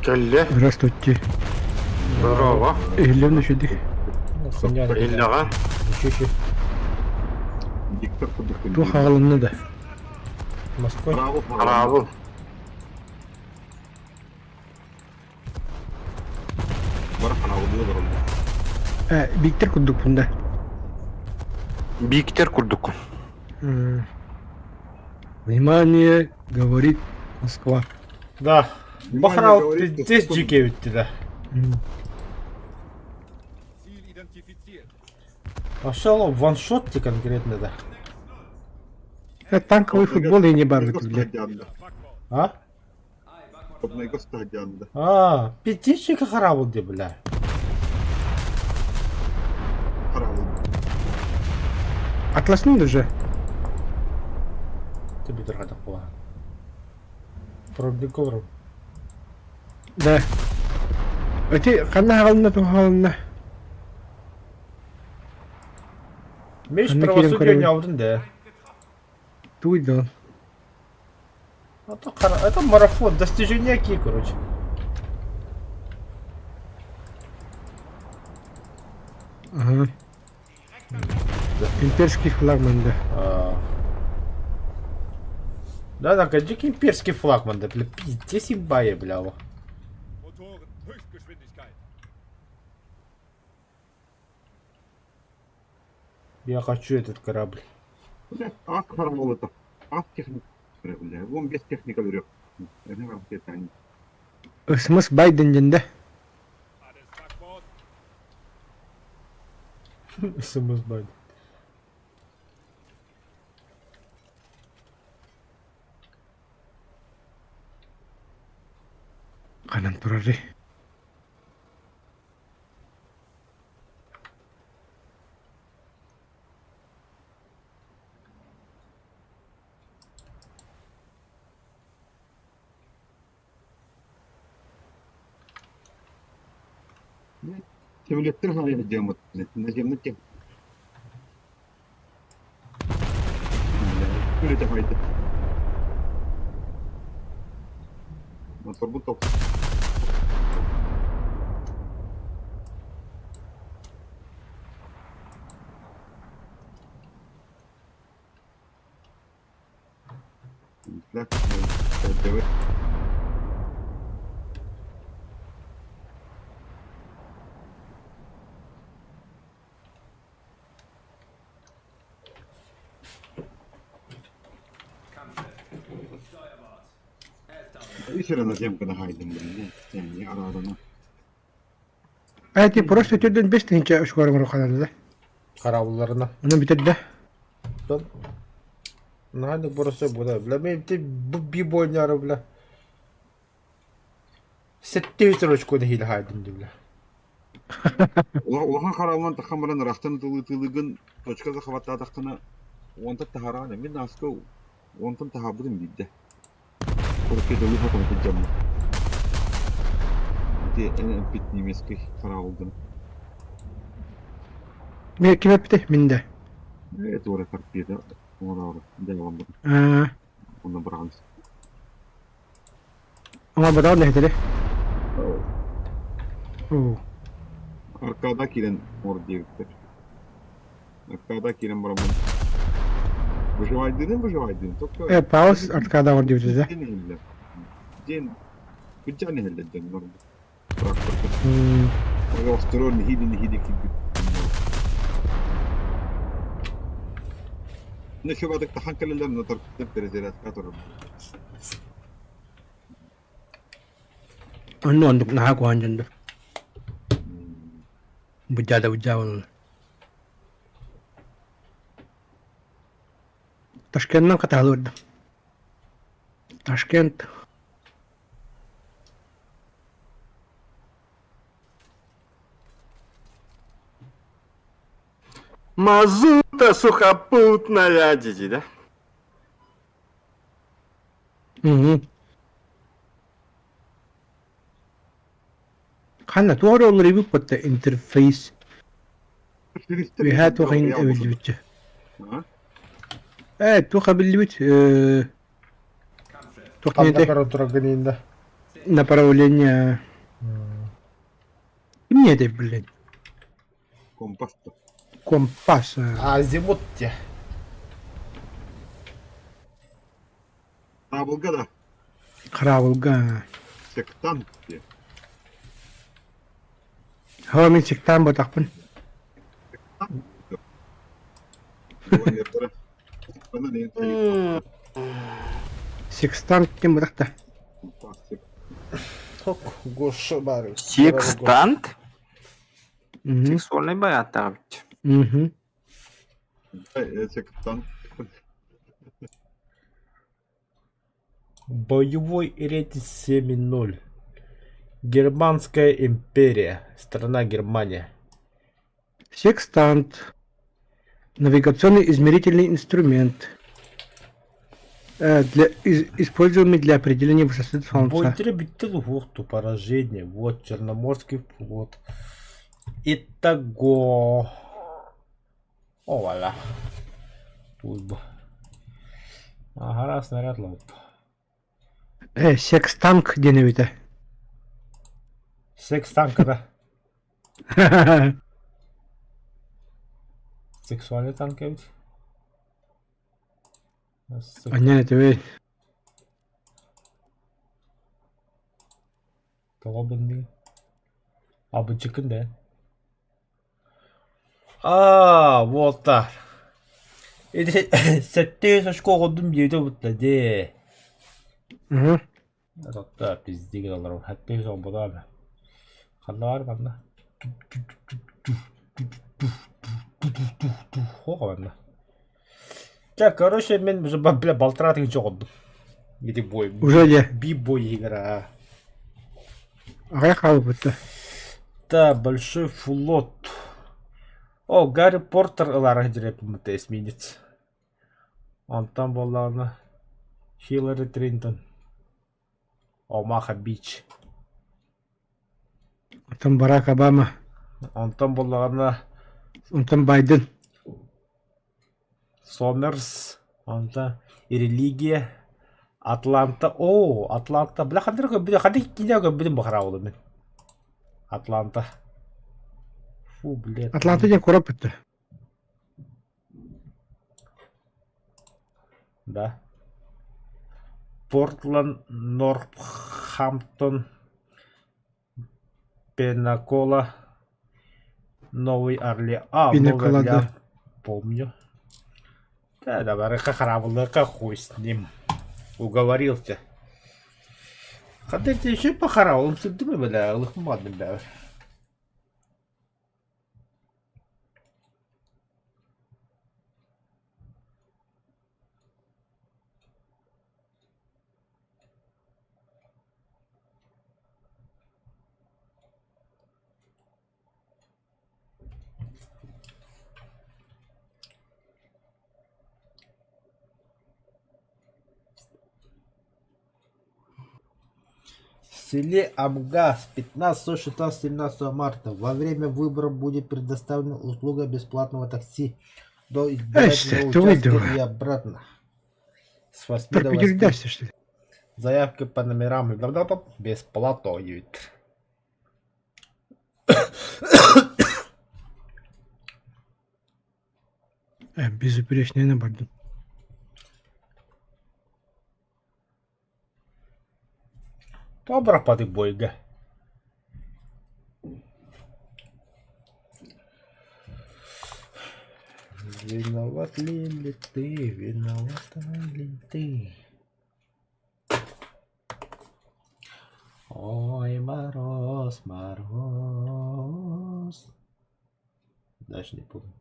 Кэллэ. Здравствуйте. Здорово. Иһиллэн үчүдик. Иллэҕэ. Үчү-үчү. Диктор курдук Туох аҕалынна да? Москва. Браво, Браво. Бар хараабыл олороллор. Э, Бииктэр курдукпун да. Бииктэр курдуккун. Внимание, говорит Москва. Да. Внимание, Бахарал говорит, пиздец Москва. дьикэ эбитти да. Ziel identifiziert. Вообще ваншот ти конкретно да. Э, танковый футбол я не бар бля. А? Одного стадианда. А, пиздец дьикэ харабыл ди, бля. Хараабыл. Атласның даже. Ты битер такого. Пробниковром. Да. Эти ханна хагалына ту хагалына. Меч Анна правосудия Кирилл не алдын да. Туй да. Это, это марафон, достижения какие, короче. Ага. Имперский флагман, да. А. Да, так, дикий имперский флагман, да, бля, пиздец ебая, бля. во. Motoren, Höchstgeschwindigkeit. Я хочу этот корабль. Бля, ак хараабыл это. Ак техника. Бля, вон без техника берет. СМС Байден да. Alles Backbord. СМС Байден. Канан турары. Сөмөлөттөр хаайы дьоммут. Наземный тех. Бля, хайды. Мотор буток. Эти просто түрден бес тыһыынча үчүгэй ханалла. Хараабылларына. Ону бүтэрдэ. Наһаа просто була. Бля, мен би бойнары бля. Сетте строчку нэһиилэ хаайдым дии бля. Улахан хараалынан таххан баран ыраахтан ытылыытыылыгын точка захваттаатаххына уонтан таһаараҕын мин ааска уонтан таһаарбытым биирдэ. Ракеталыы хотон сылдьаммын. Ити эн эппит немецкий хараабылгын. Мен ким эппитий? Мин да. Ээ туора торпеда оҥороору дьаһаламмытым. Аа, Онно быраҕан оҥорботоҕун эһэтили. Оо. Аркада киирэн оҥор диэбиттэр. Аркада киирэн бараммын выживайдыын выживайдыын только Э, пауз аркада оҥор диэбитэ да. Дьиэн иһиллэр. Дьиэн быдьаан иһиллэр дьон норбут. Тракторга. Охторон нэһиилэ нэһиилэ киирбит. Ну, еще тахан кэлэллэр, но торпедо перезарядка турар. Онно оннук наһаа куһаҕан дьон Быдьаа да быдьаа буолаллар. Ташкенынан хатаһалыырдым. Ташкент Мазута сухопутная, диди, да? Угу. Ханна туох эрэ уларыйбыт интерфейс үөһээ туох иһин эбиллибитчэ. Ээ туох эбиллибит туох Ханна көрөн тураргын ииннэ? Направление Ким это, блин? Компас. Компас. Азимут те. Хараабылга да? Хараабылга. Сектант диye. Һоо мин сектант буотахпын. Секстант ким буотахта? Секстант? Сексуальный баяттаах эбит. Сектант. Боевой рейтинг 7-0. Германская империя. Страна Германия. Секстант. Навигационный измерительный инструмент. Для, используемый для определения высоты Солнца. Бой поражение. Вот Черноморский флот. Итого. О, вуаля. Туйба. Ага, снаряд лоп. Секс-танк диэн эбитэ. Секс-танк да. Сексуальный танк эбит. Анньан этибит. Тоҕо бынныы? Абычыкын да. Аа, уолтаар. Ити сэттиэс очко оҕордум диэбитэ бутта дии. Мгм. Отто пиздиги олорор. Сэттиэс оҕорбутаа Ханна баар манна? Хуох манна. Чэ, короче, мин уже бля балтараа тыһыынча оҕордум. Ити бой. Уже дьэ. Би бой игра. Аҕай хаалбыт да. Да, большой флот. О, Гарри Портер ылаара сылдьар эсминец. Онтон буоллаҕына Хиллари Тринтон. Омаха Бич. Онтон Барак Обама. Онтон буоллаҕына Онтон Байден. Сомерс, онто Религия, Атланта, оо, Атланта, бля ханна эрэ көрбүтүм, ханна киинэ көрбүтүм бу хараабылы мин. Атланта. Фу, блядь. Атланта диэн куорат бүттэ. Да. Портланд, Нортхамптон, Пенакола, Новый Орлеан. А, Новый Пинаколада. Орлеан, помню. Да, давай, хараблыка хуй с ним. Уговорился. Хотя еще по хараулам сыдымы, бля, лыхмадным, бля. В селе Амга с 15, 16, 17 марта во время выборов будет предоставлена услуга бесплатного такси до избирательного тугуй участка дуо? и обратно. С 8 до 8. Торпедирдээсэ что ли? Заявки по номерам бла-бла-бла бесплатно. Э, безупречный бардым. Добро бойга. Виноват ли, ли ты, виновата ли ты? Ой, мороз, мороз. Даже не помню.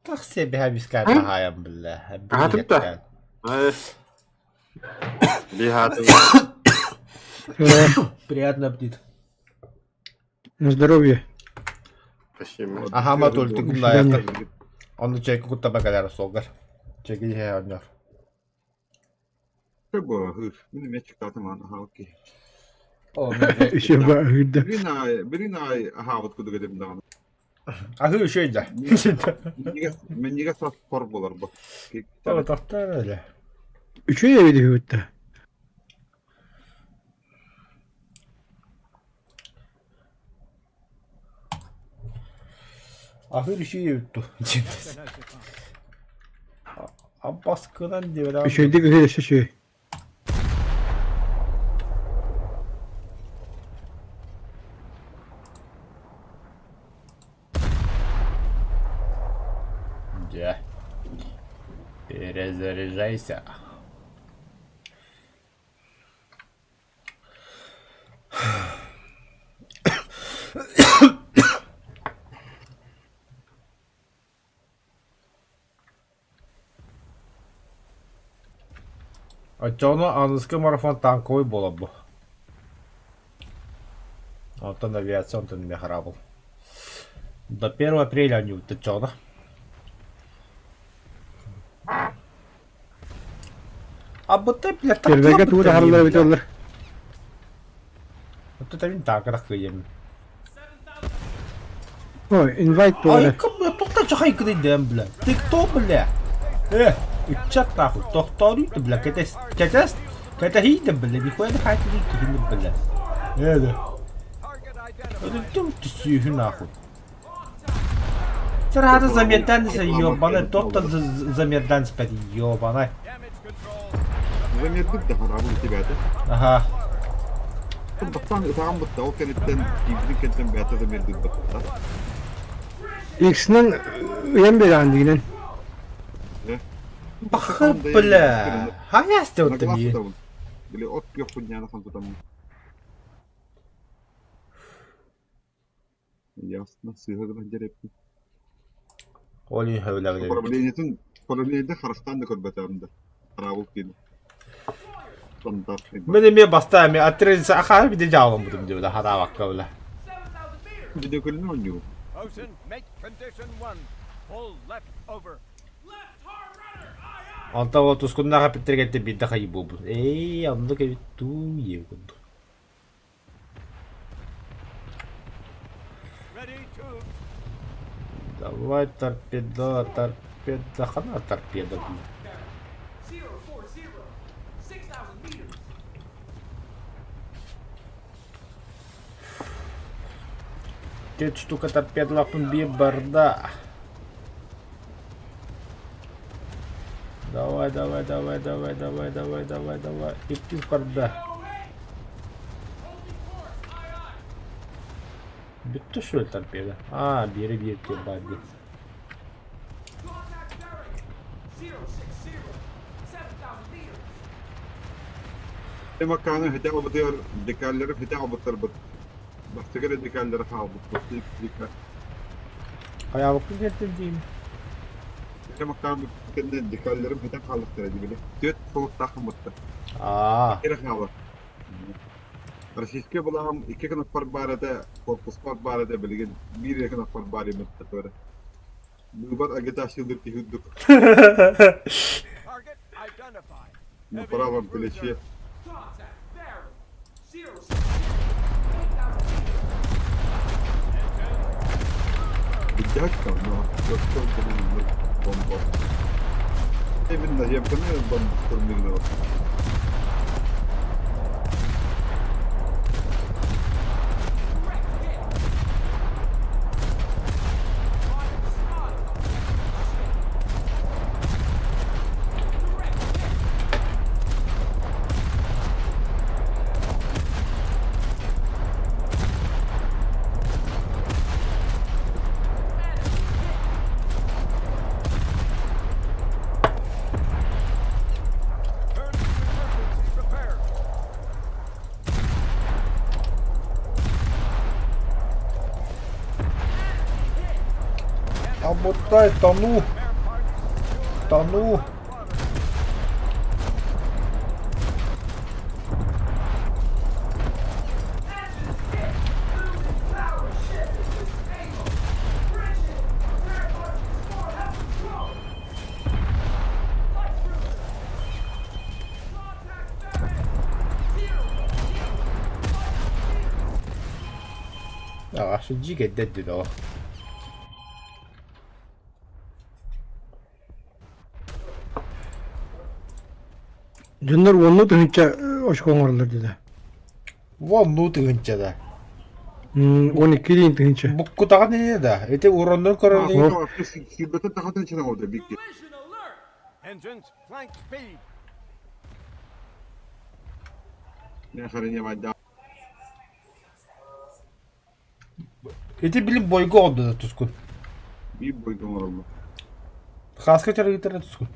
Тахси бэһэ хаайан биллэ. Аһатып да? Э. Биһааты. Приятный аппетит. На здоровье. Спасибо. Аха, ма только До свидания. Онно чайка кутта бакалар солгар. Чайка иһэ оннор. Мин эмиэ чыктаатым аан аһаабыт киһи. Еще баһыырда. Билин аай, билин аай аһаабыт кудук этим даҕаны. Аһыы үчүгэй да. Минньигэс минньигэс ас хор буолар бу. Тохтор эле. Үчүгэй эбит үһүбүт да. Аһыы үчүгэй эбит ту. Аббаскынан диэбэ Үчүгэйдик үһү өссө үчүгэй. Дьэ. Перезаряжайся. Оччоҕуна аныгыскы марафон танковый буолар бу. Онтон авиация онтон эмиэ хараабыл. До 1 апреля оонньуубут оччоҕуна. А быта бля Первэйгэ тугу да хараллар эбитэ оллар. Вот это мин таакырах кыйым. Ой, инвайт Ай, буолар. кым тоқта чахай кыдыйдым, бля. Ты кто, бля? Э, ыччат нахуй, тохтооруйду, бля, кэтэс, кэтэс, кэтэһиийдим, бля, нихуя не хаайтылыы киһини, бля. Э, да. Өлүктүм түсүүһү нахуй. Сарата замердан десе, ёбаный, тохта замердан спэти, ёбаный. Замердик да харабын тебя Аха. Бастаан ытаҕым бытта, ол кэнниттэн тиийбитин кэнниттэн бэйэтэ замердик бытта. Иксинэн ыйан биэрэҕин дигинэн. Бахы, бля. Хаясты вот Наглас Били от күөх кунньаана хонтутаммын. Ясно, сыыһа гынан дьэрэппин. Ол иһин сөбүлээбит эбит. Управлениетын, управлениетын харахтаан да көрбөтөҕүм да. Хараабыл киинэ. Стандартный. Мин эмиэ бастаан эмиэ отреза ахаа виде дьаалламмытым диэбитэ хатаабакка бile. Видеокөлүнэ оонньуу. Ocean, make condition one. Pull left over. Онтон ол тускуннаах эпиттэргэ биирдэ хайыы буолбут. Ээ, оннук эбит дуу диэбит курдук. Ready tubes. Давай торпеда, торпеда, хана торпеда блин. 040. 6,000 meters. Түөрт штука торпедалаахпын биир барда. Давай, давай, давай, давай, давай, давай, давай, давай. Иккис барда. Бүттэ что ли торпеда? А, биэри биир диэн баар дии. Contact bearing. 060. 7,000 meters. Макааны хотя бы декаллары хотя бы быттарбыт. Бастакы эрэ декаллары хаалбыппыт. Хайаабыккын кэлтин диим. Макаан кэннэ декалларым хотя хааллахтара дии били. Түөрт солуктаахпын бытта. Аа. Эрэ хаалар. Российскай былаҕым икки кынаппар баар этэ, корпуспар баар этэ билигин биир эрэ кынаппар баар иммит эрэ. Быыбар агитациялыыр киһи үрдүк. Target identified. На правом плече. Contact bearing. 060. 8,000 meters. Видяк там, но бомба. Именно я понимаю, бомбу штурмировал. Direct hit. Fire spotted. Shit. Direct hit. Enemy hit. Turn to emergency repair. Обмотай, тону, Repair parties secure and тону. water. Engines hit. Losing power. Ship is disabled. Bridges. Repair parties for help control. Light cruiser. Contact bearing. 0 0 5 meters. А, жиге дедdi да. Дьоннор уоннуу тыһыынча очко оҥороллор диэтэ. Уоннуу тыһыынча да. Уон икки тыһыынча. Буккутаҕын ини да. Ити уроннор көрөр Сүүрбэтин тахатын ичинэ оҕото бикки. Collision alert. Engines flank speed. Не охраняй Ити билим бойго олду да тускун. Биир бойга оҥороллор. Хаска чарыгытара тускун.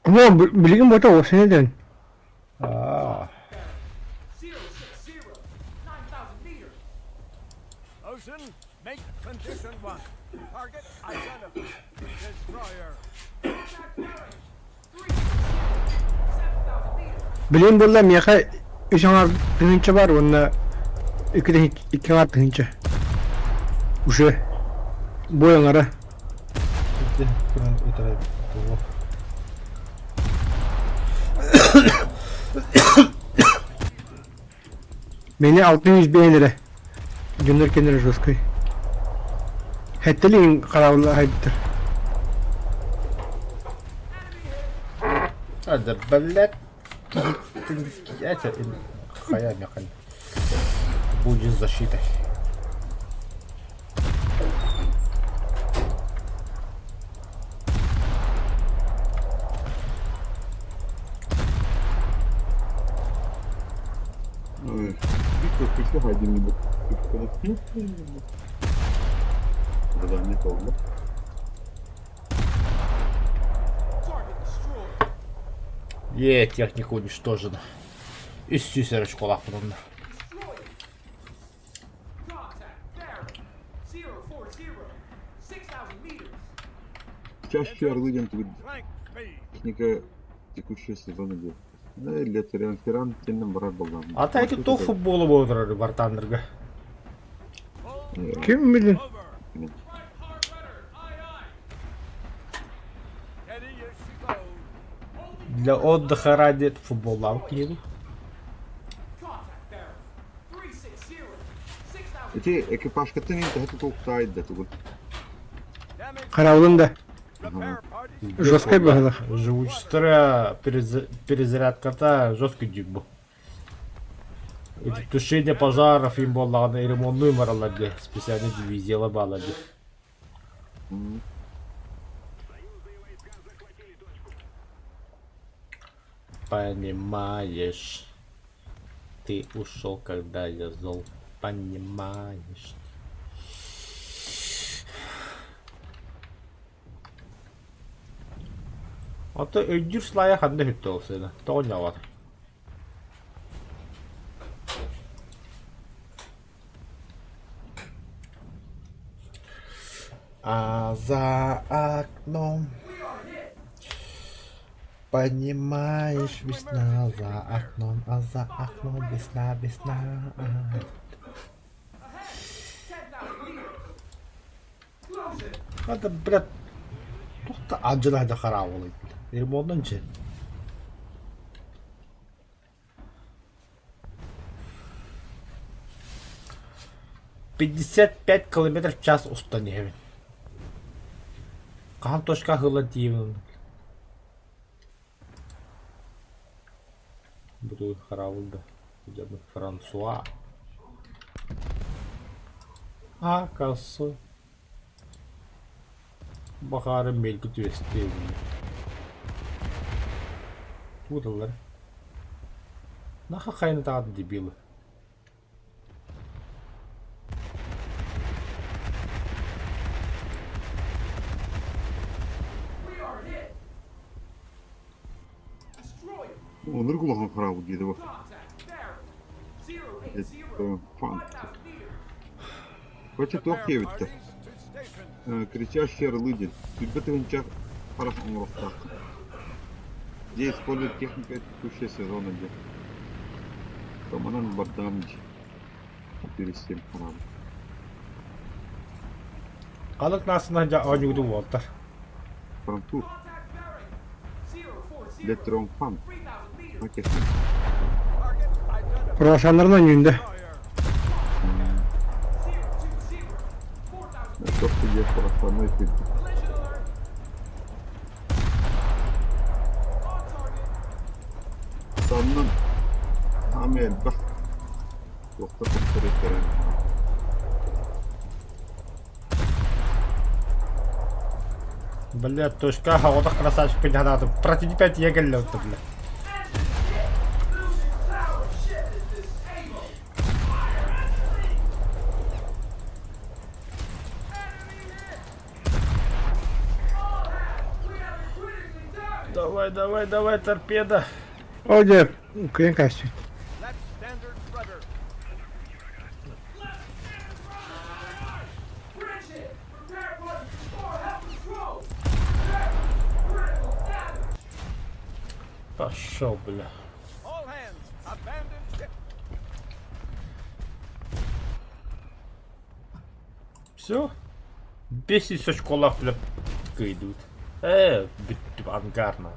Ону билигин бота осене дэн. Аа. 060. 9,000 meters. Ocean, make condition one. Target identified. Destroyer. Contact bearing. 360. 7,000 meters. Билигин буолла миэхэ үс аҥаар тыһыынча бар уонна икки икки аҥаар тыһыынча. Уже бой аҥара. Ити күрэн ытара тугу. Мени алтын жүз бэйэлэрэ. Дьоннор кэннэрэ жесткай. Хэттэлиин хараабылла хайбыттар. А да блядь. Это хая механ. Будет защитой. Ой, Виктор, ты один Задание толло. Target destroyed. Е, техника уничтожена. 300 эрэ очколаахпын онно. Чаще орлы диэн тугу техника текущего сезона диэн. Летеран теннен барар буоллаҕым. Ата ити туох футболу буолар бартааннарга? Ким билин? Для отдыха ради футболлаабыт киһи Ити экипажкаттан иин төһө тутулуктаай да тугун. Хараабылын да. Жесткай быһылах. Живучтара перезарядката жесткий дюк бу. Эти тушение пожаров им буоллаҕына ремонтнуй бараллар дии, специальный дивизияла баалар дии. Понимаешь, ты ушел, когда я зол, понимаешь. Ото өйдүүр слайа ханна сүттэ ол сына? Тоҕо ньаҕар? А за окном, понимаешь, весна за окном, а за окном весна, весна. Хата, блядь, туох да да хараабылый, Ремонтун че. 55 километров в час устан иһэбин. Хаһан точка аһыылан тиийэбин Бу хараабыл да Франсуа. А, кассы. Бахары мэлги түөстүө Тууталлар. Наха хайны таҕат дебилы. Оннук улахан хараабыл диэтэ бу. Фан. Короче, туох диэбиттэр. Кричащие орлы диэн. Сүүрбэ тыһыынча харах оҥоруохтааххын. Где используют техника текущего сезона диэн. Томанан бардам дии. 4-7 хараабыл. Халык наасына дьа оонньууду буолтар. Француз. Le Triomphant. Техника. Круассаннарын оонньуунда. Туох диэ круассаннай сүүрдэ. Саннын хаамай элбэх туохта тупсарыттарын. Бля, точка хаҕотох красавчик пинханаатым. Против пять егелле отто, бля. Давай, давай, давай, торпеда. О, дьэ, кыйан кассит. Пошел, бля. Все? Бесит очколаах бля кыйдыбыт. Ээ, бүттүм ангарно.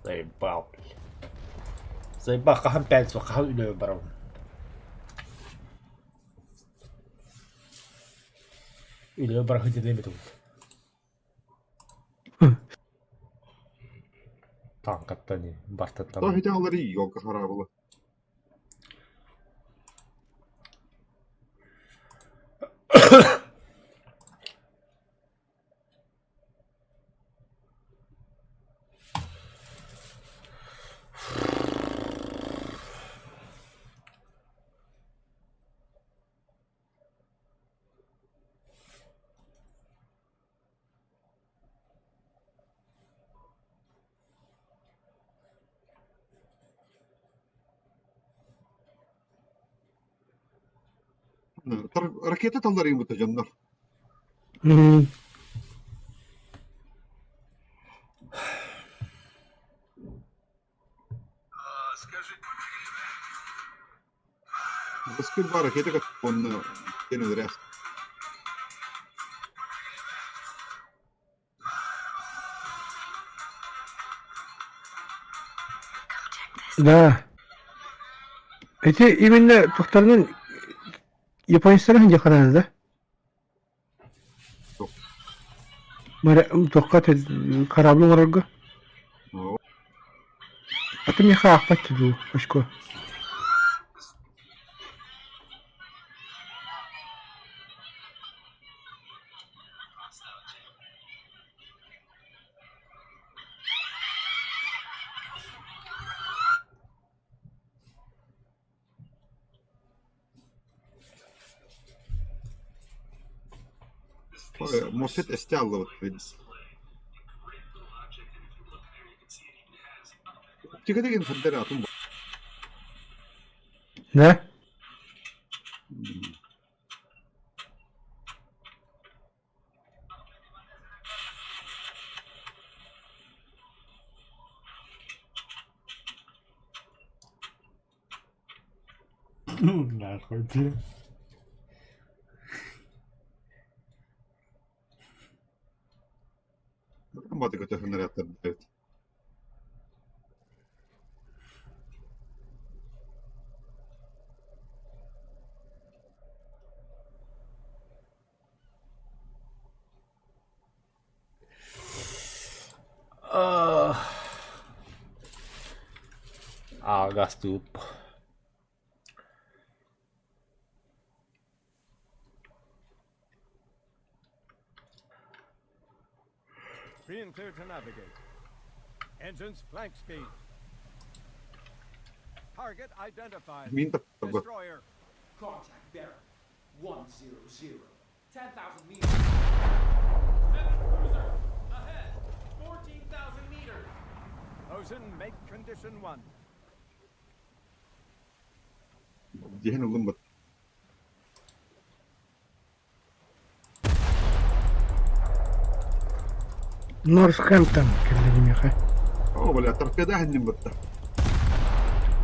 Заебал, бля. Заебал, хаһан пятницу, хаһан үлэбэ барабын. Үлэбэ барахы дилемет Танкаттан бартаттан. Тоһ ити алары елка хараабыла. Ракета талларыйбыта дьоннор. Баскын бар ракета онно кен өлөрөөс. Да. Эти именно тохторунан японецтар дьахарана да? Туохха корабль оҥорорго? А ты миэхэ аахпат дуу, очко? Мопед эстэ аллыбыт. Тигэ деген хаддар атын Да? Ну нахуй, блин. Баты көтөхүннэр Ага, ступ. Free and clear to navigate. Engines flank speed. Target identified. Мин таптарга. Destroyer. Contact bearing 100. 10,000 meters. Enemy cruiser ahead. 14,000 meters. Ozen, make condition one. Диһен ылым бат. Норсхэмптон кэллэ миэхэ. О, бля, торпеда ханним батта.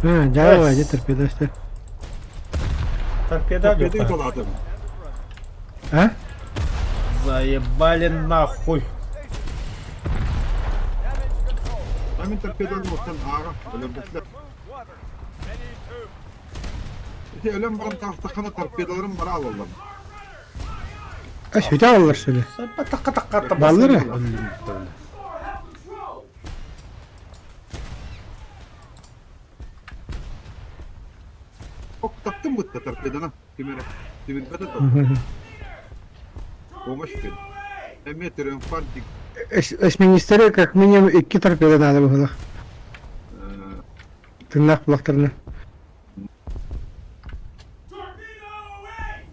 А, дьаа, дьэ торпеда истэ. Торпеда Торпеда Лёха. талаатым. А? Заебали нахуй. Damage control. Амин торпеданы оттан аага Find and өлөрбүттэр. remove water. Many two. Ити өлөн баран таахтаххана торпедаларын бара алаллар. А сүтэ аллар сөбө. Такка такка Баллары. Ок таптым бытта торпеданы. Тимир тимирбете тап. Помощь кел. Эмиэ триумфантик Эсминецтэри как минимум икки торпеда надо было. Тыннаах булахтарына. Torpedo away!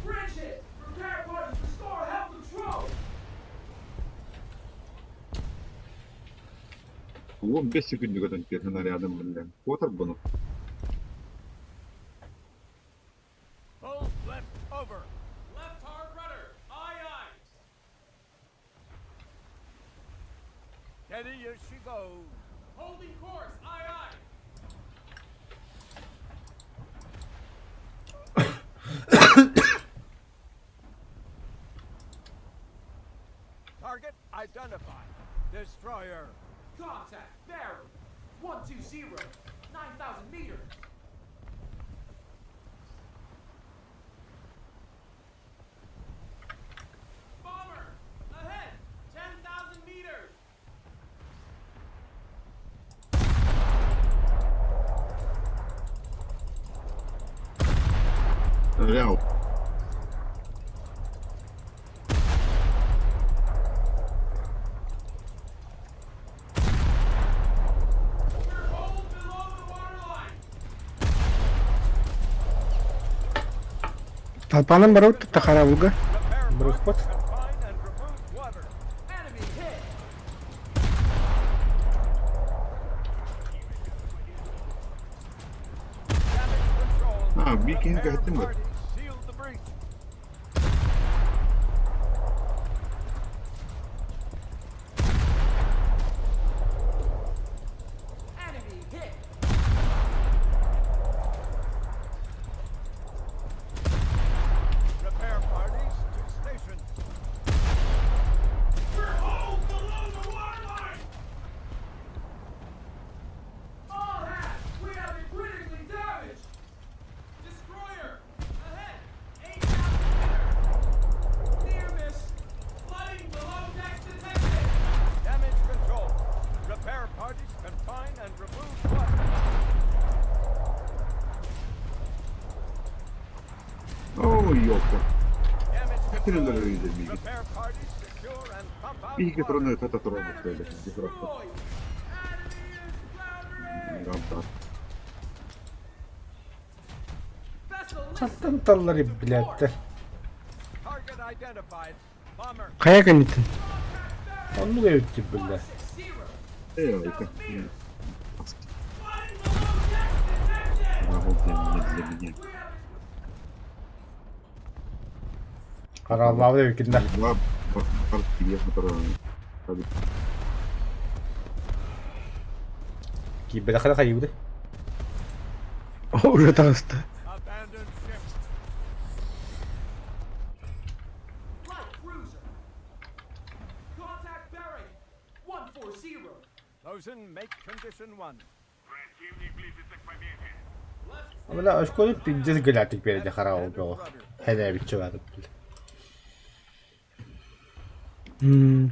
Bridge hit! Repair parties restore helm control! 15 секундугатан киэрхэн рядом билэн. Куотар буну. Pull left over. Left hard rudder! Aye aye! Steady as she goes. Holding course! Aye aye! Target identified. Destroyer. Contact bearing 120, 9,000 meters! Bomber! Ahead! 10,000 meters! Реал. We're hold below the waterline! Талпанан барабыт тахарабылга. Repair Брыхпот. parties confine and remove water. Enemy hit! Damage control. А, Биир киһини Repair көһөттүм да. parties seal the breach. Enemy hit. Repair parties to station. We're home below the waterline. All hands, we have been critically damaged. Destroyer, ahead, 8,000 meters. Near miss. Flooding below deck detected. Damage control. Repair parties confine and remove water. Оо, ёлка. Damage Кинилэр control. өйдө миигин. Repair parties secure and pump out Биһиги water. туран өтө туран Enemy бөтөлө. destroyed. Enemy is floundering. Гамта. Vessel Хантан таллары блядь. Target identified. Bomber. Хайа кэнниттэн. Оннук эбит бля. 60. Э, это. Flooding below deck detected. Работаем не для меня. Хараллаабыт эбиккин да. Два партия, которая Киирбэтэххэ хайыыбыт. Уже таҕыста. Abandoned ship. Light cruiser. Contact bearing. 140. Lozen, make condition one. Left Бля, очкону пиздец глядик перед харабыл было. Хэнэ бит бля. М.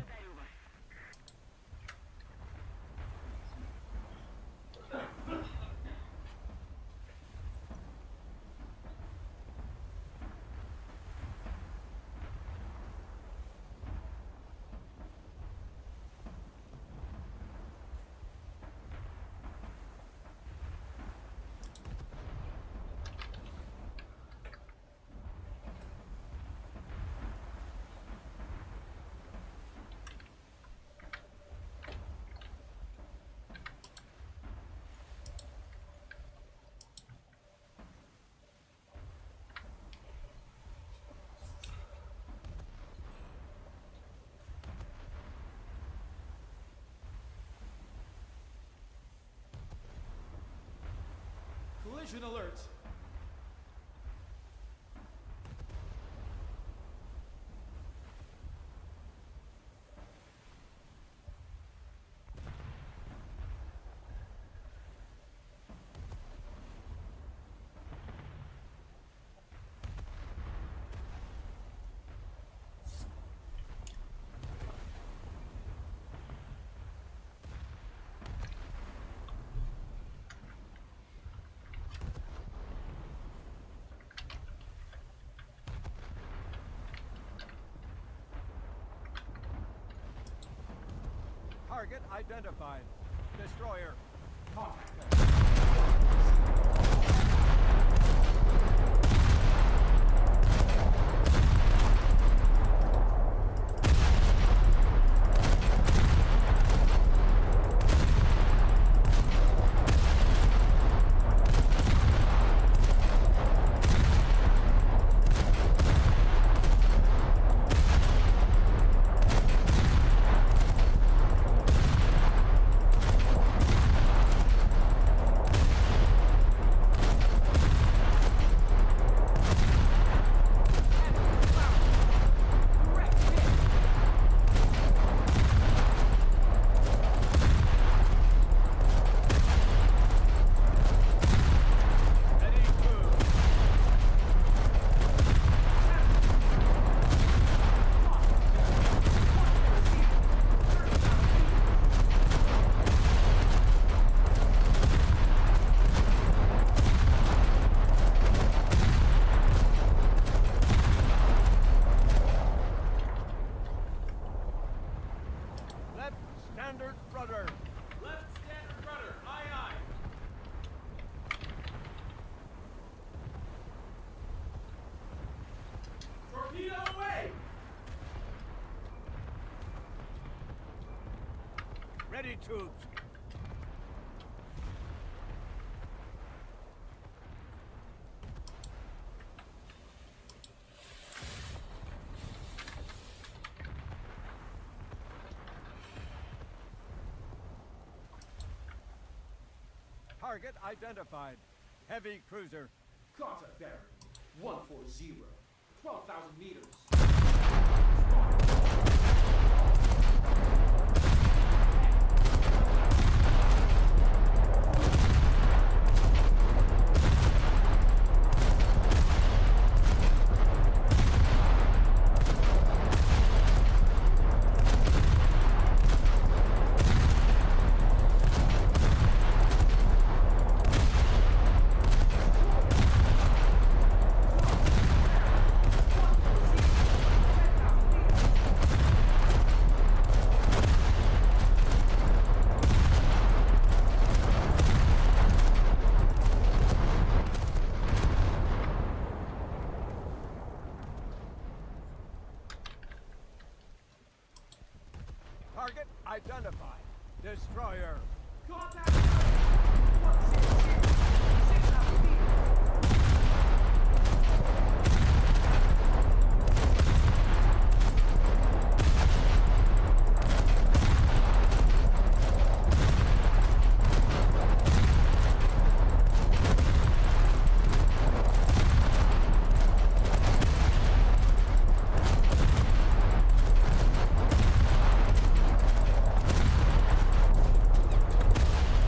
Collision alert. Target identified. Destroyer. Contact. Direct hit. Ready move. Left standard rudder. Left standard rudder. Aye aye. Torpedo away. Ready tubes. Target identified. Heavy cruiser. Contact bearing 140. 12,000 meters. Target identified. Destroyer. Contact 100, 6,000 meters.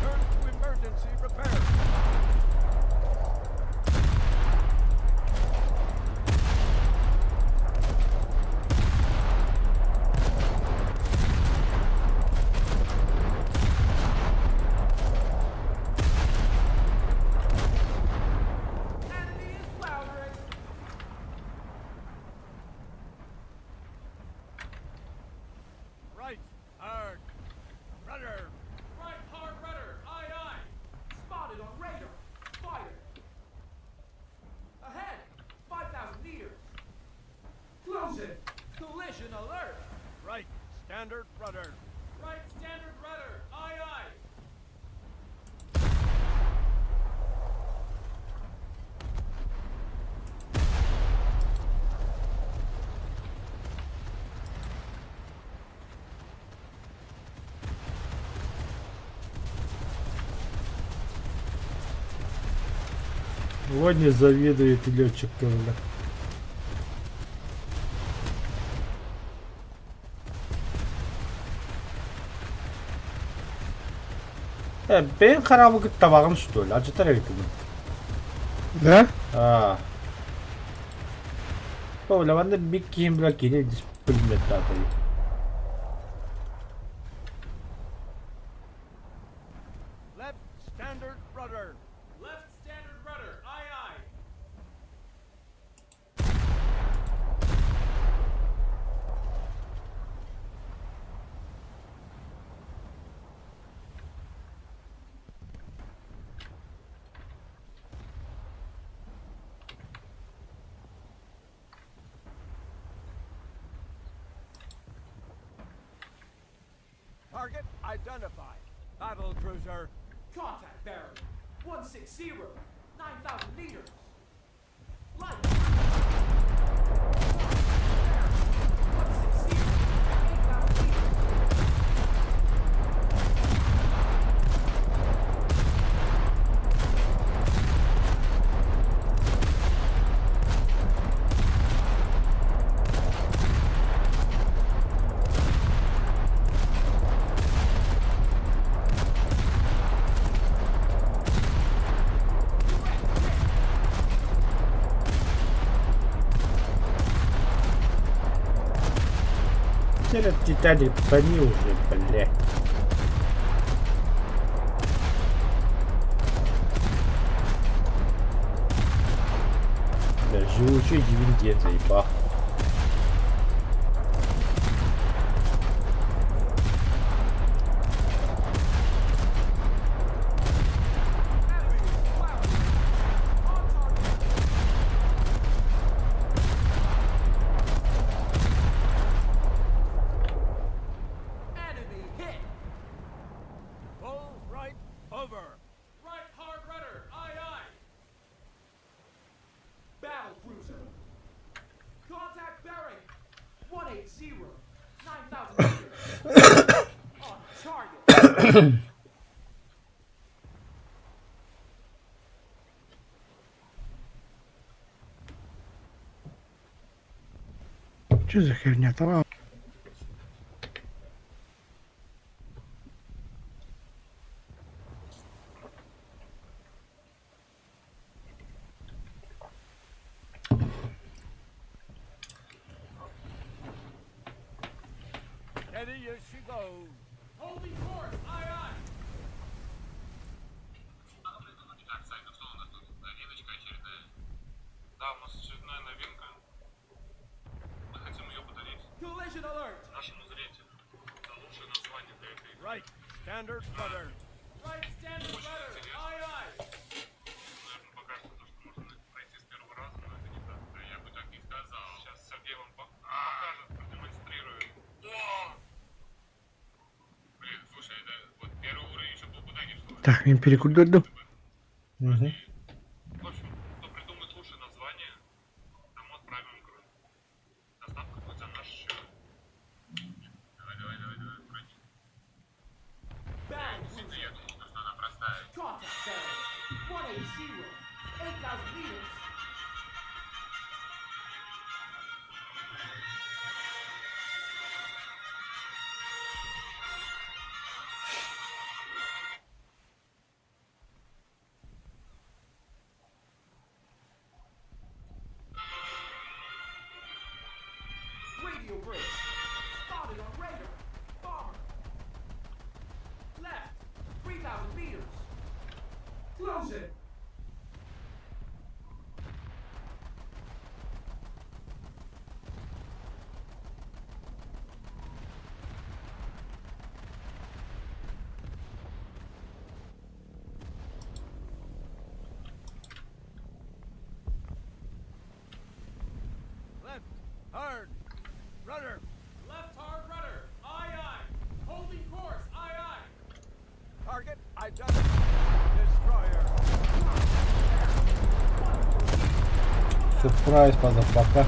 Turn to emergency repair. Enemy is floundering. Right. Hard. Rudder. Right hard rudder. Aye aye. Spotted on radar. Fire. Ahead. 5,000 meters. Closing. Collision alert. Right. Standard rudder. Right standard rudder. Aye aye. Вот не завидует летчик, бля. Э, бэйэҥ хараабы табаҕын что ли? Алдьатар эбиккин. Да? Аа. О, бля, манна бик киһим, бля, кини пулеметтаатый. Left standard rudder. Left standard rudder. Aye aye. Target identified. Battle cruiser. Contact bearing 160, 9,000 meters. Light. Bearing 160, 8,000 meters. Теперь Титаник тони уже, бля. Бля, живучий дивиденд, заебал. Enemy is floundering. On target. Enemy hit. Full right over. Right hard rudder. Aye aye. Battle cruiser. Contact bearing 180, 9,000 meters. On target. Что за херня там? Steady as she goes. Holding course, aye aye. Так, Сань, ну что у нас тут? Новиночка очередная. Да, у нас очередная новинка. Мы хотим ее подарить Collision alert. нашему зрителю. Это лучшее название для этой игры. Right, standard rudder. Right standard Очень rudder. интересно. Aye aye. Наверное, покажется то, что можно пройти с первого раза, но это не так. Да я бы так не сказал. Сейчас Сергей вам покажет, продемонстрирует. О! Блин, слушай, это вот первый уровень еще полкуда не шло. Так, мин перекурдурдум. Мгм. В общем, кто придумает лучшее название, тому отправим игру. Доставка будет за наш счет. Давай, давай, давай, давай, аккуратнее. Bang. Действительно, я думал, что она простая. Contact bearing. 180. 8,000 meters. Radio bridge. Spotted on radar. Bomber. Left. 3,000 meters. Close it. Left, hard, rudder. Left hard rudder. Aye aye. Holding course. Aye aye. Target identified. Destroyer. Surprise, motherfucker.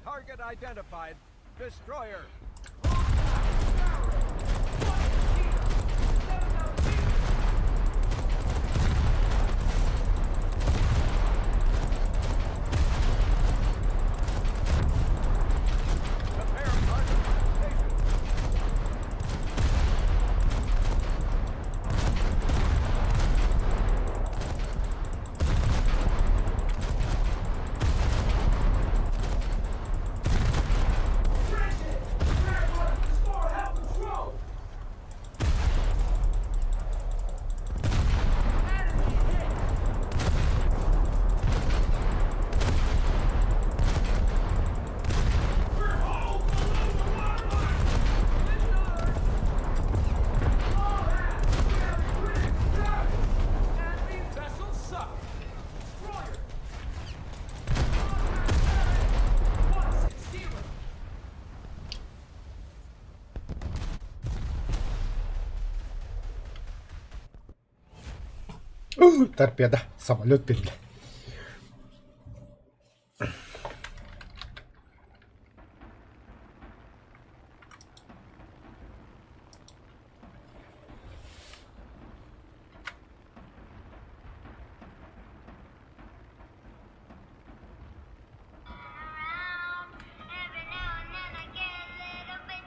Target identified. Destroyer. Prepare target station. Enemy vessel sunk. Destroyer. 160. Торпеда. Самолет перед. Every now and then I get a little bit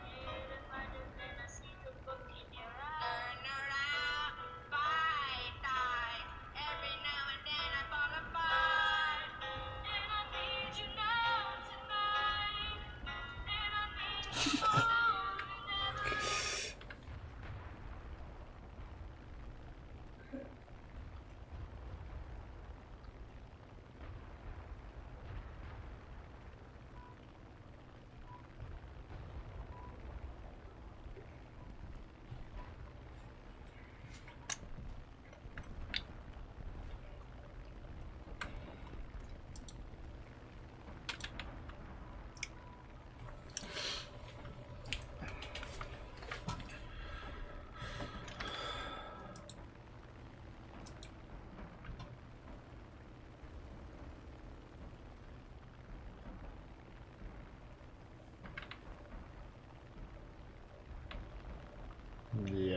little then I see the book in your eyes. Turn around, fight, die. Every now and then I fall apart. And I need you now tonight. And I need you more than ever.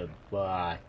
Ебать.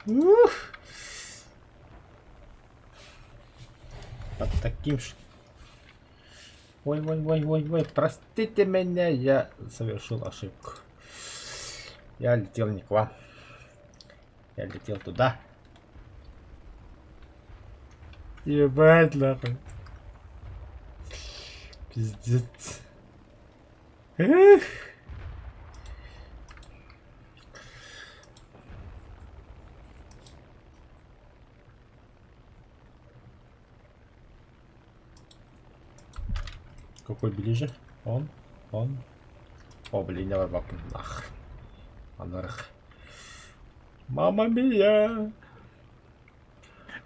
Ух! Под таким ж... Ой, ой, ой, ой, ой, простите меня, я совершил ошибку. Я летел не к вам. Я летел туда. Ебать, нахуй. Пиздец. Эх. Какой ближе? Он, он. О, блин, я баб. Нах. Анарх. Мама мия!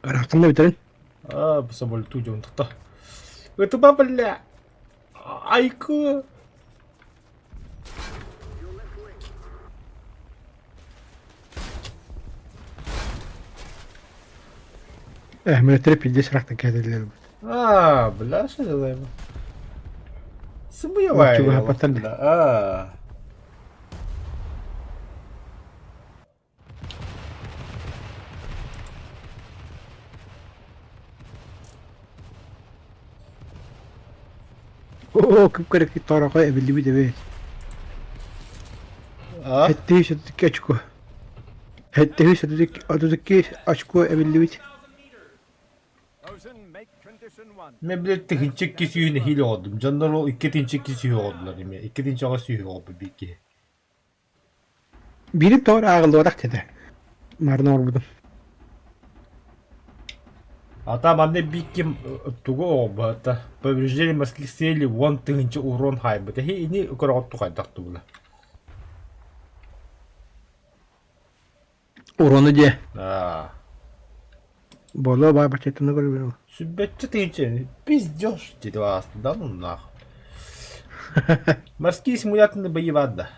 Ыраахтан да бүтэрин. А, самолету идем то Это бабля! Айку! Э, мөлтөрө пиздец ыраахтан кэһэтэллэр А, бля, что это за Сымыйавай. Чугаһаппаттар дии. А. Оо, күп-кэрэ тоорохой эбиллибит эбит. А? Сэттиһи сотут очко. Сэттиһи сотут очко эбиллибит. Мен билэр тыһыынча икки сүүһүн эһиил оҕордум. Дьоннор ол икки тыһыынча икки сүүһү оҕордулар эмиэ. Икки тыһыынча аҕыс сүүһү оҕорбут биир киһи. Биирин тоҕо эрэ ааҕыллыбатах диэтэ. Маарына оҥорбутум. Ата манна биир ким тугу оҕорбута повреждение морских целей 10 000 урон хаайбыта. Эһи ини көрөҕүт хайдах тугуна. Урону диэ. Аа. Боло баа баччаттана көрбүтүм. Сүббэччэ тыһыынча пиздёж диэти баҕастын да нуннаах. Морские симуляторы боеват да.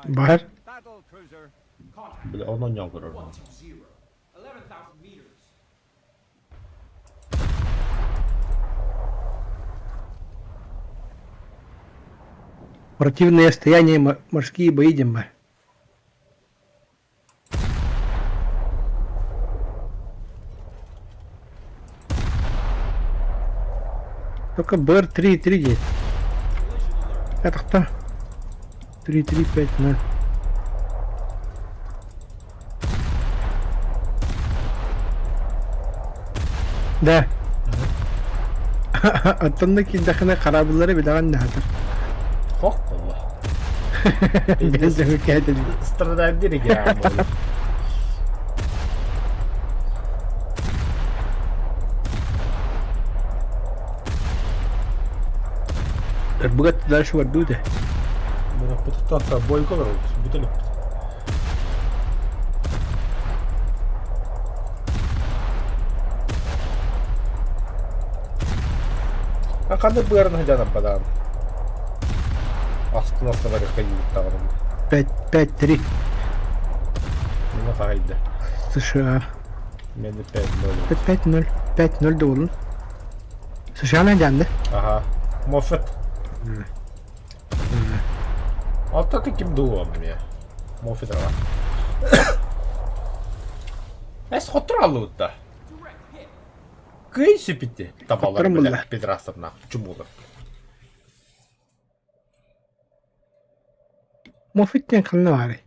Бар. Бля, он оонньоон көрөр. Противное стояние морские бои диэн баар. Только БР-3,3 диэн. Это 3-3-5-0. Да. Оттон да киирдэххинэ хараабыллары билэҕин наһатар. Хох буолла. Билэн дьоҥҥо Страдать регион буолла. Ырбыгат дальше барду да. Быһыттан бойко барабыт, бүтэ иликпит. А ханна быарын сылдьан бадаан? Астын астыбарыкка юуттаҕырым. 5-5-3. Мина хаайда. США. Мени 5-0. 5-0. 5-0 да болун. Социальный дьаанды. Ага. Моффет. Алта ты ким дуу мне? Моффет рава. Эс хотур аллыбытта. Кый сүпити табалар бля педрасовна чумулар. Моффет диэн ханна баарый?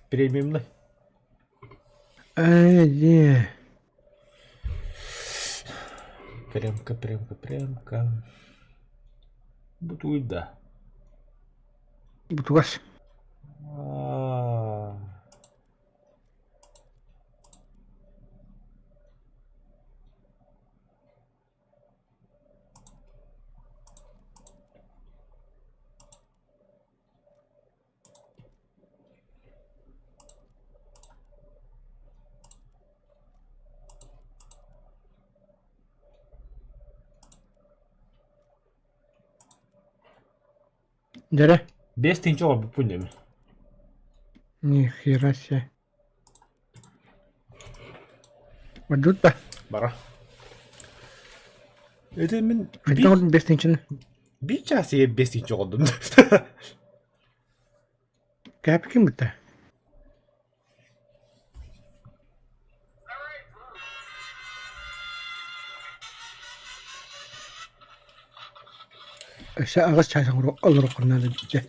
Премиумный. Ээ, дьиэ. Премка, премка, премка. Бутуй да. Бутугас. Аа. Дьэрэ. Биэс тыһыынча олорбуппун дии. Нихера себе. Ордут да? Бара. Это мин Хайдах ордун биэс тыһыынчаны? Биир чаас иһигэр биэс тыһыынча оҕордум. Кээпикин бытта. Өссө аҕыс чаас олоруоххун наада дии.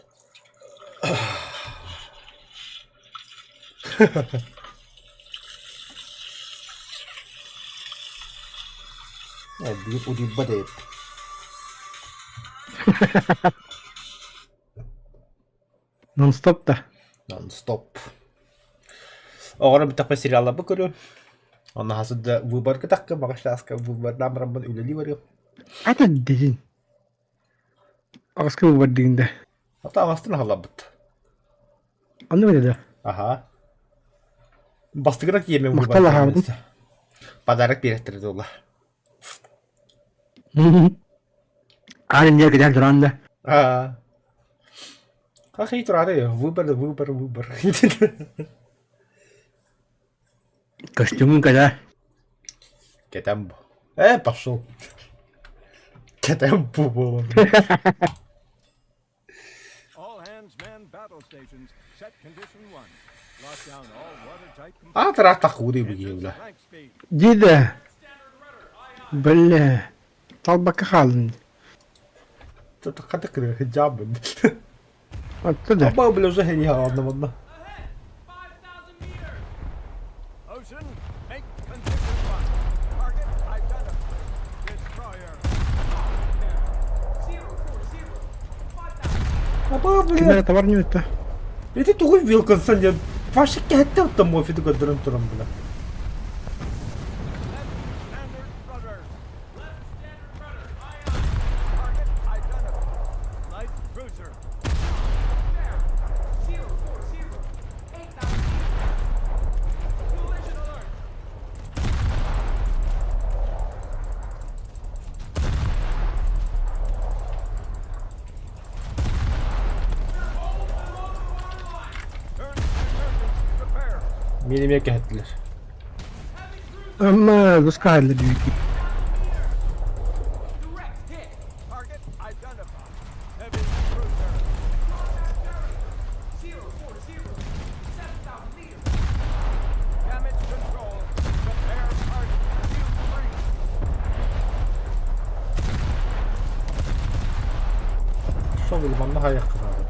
Биир утуйбат эбит. Нон-стоп да? Нон-стоп. Оҕоро бүттэхпэ сериалларбы көрүөм. Онно хасыт да выборга тахка баҕашлааска выбордаан бараммын үлэлии барыам. Ата дедин. Аҕыска выбордыгын да. Ата аҕастын аһалларбыт. Онно бile да. Аха. Бастыгына тиэмэ Махтал аһаабытын. Подарок биэреттер дуола. Аан иннигэр кэтээн туран да. Аа. Хахи турары выбор, выбор, выбор. Костюмун кэтэ. Кэтэн бу. Э, пошел. Кэтэн бу буолан. Аатыраах таххуу билигин Дии Бля, талбакка хаалын. Хата кырыһыдьаабын. Отто да. Аба бля уже хени хаална манна. Аба Ким бля. эрэ табар ньүөттэ. Ити тугуй Вилкинсон диэн вообще кэһэттэ оттон мофиты көрдөрөн туран бля. Мин эмиэ кэһэттилэр. Ама луска хаалла дии. Шо манна хайахха наада.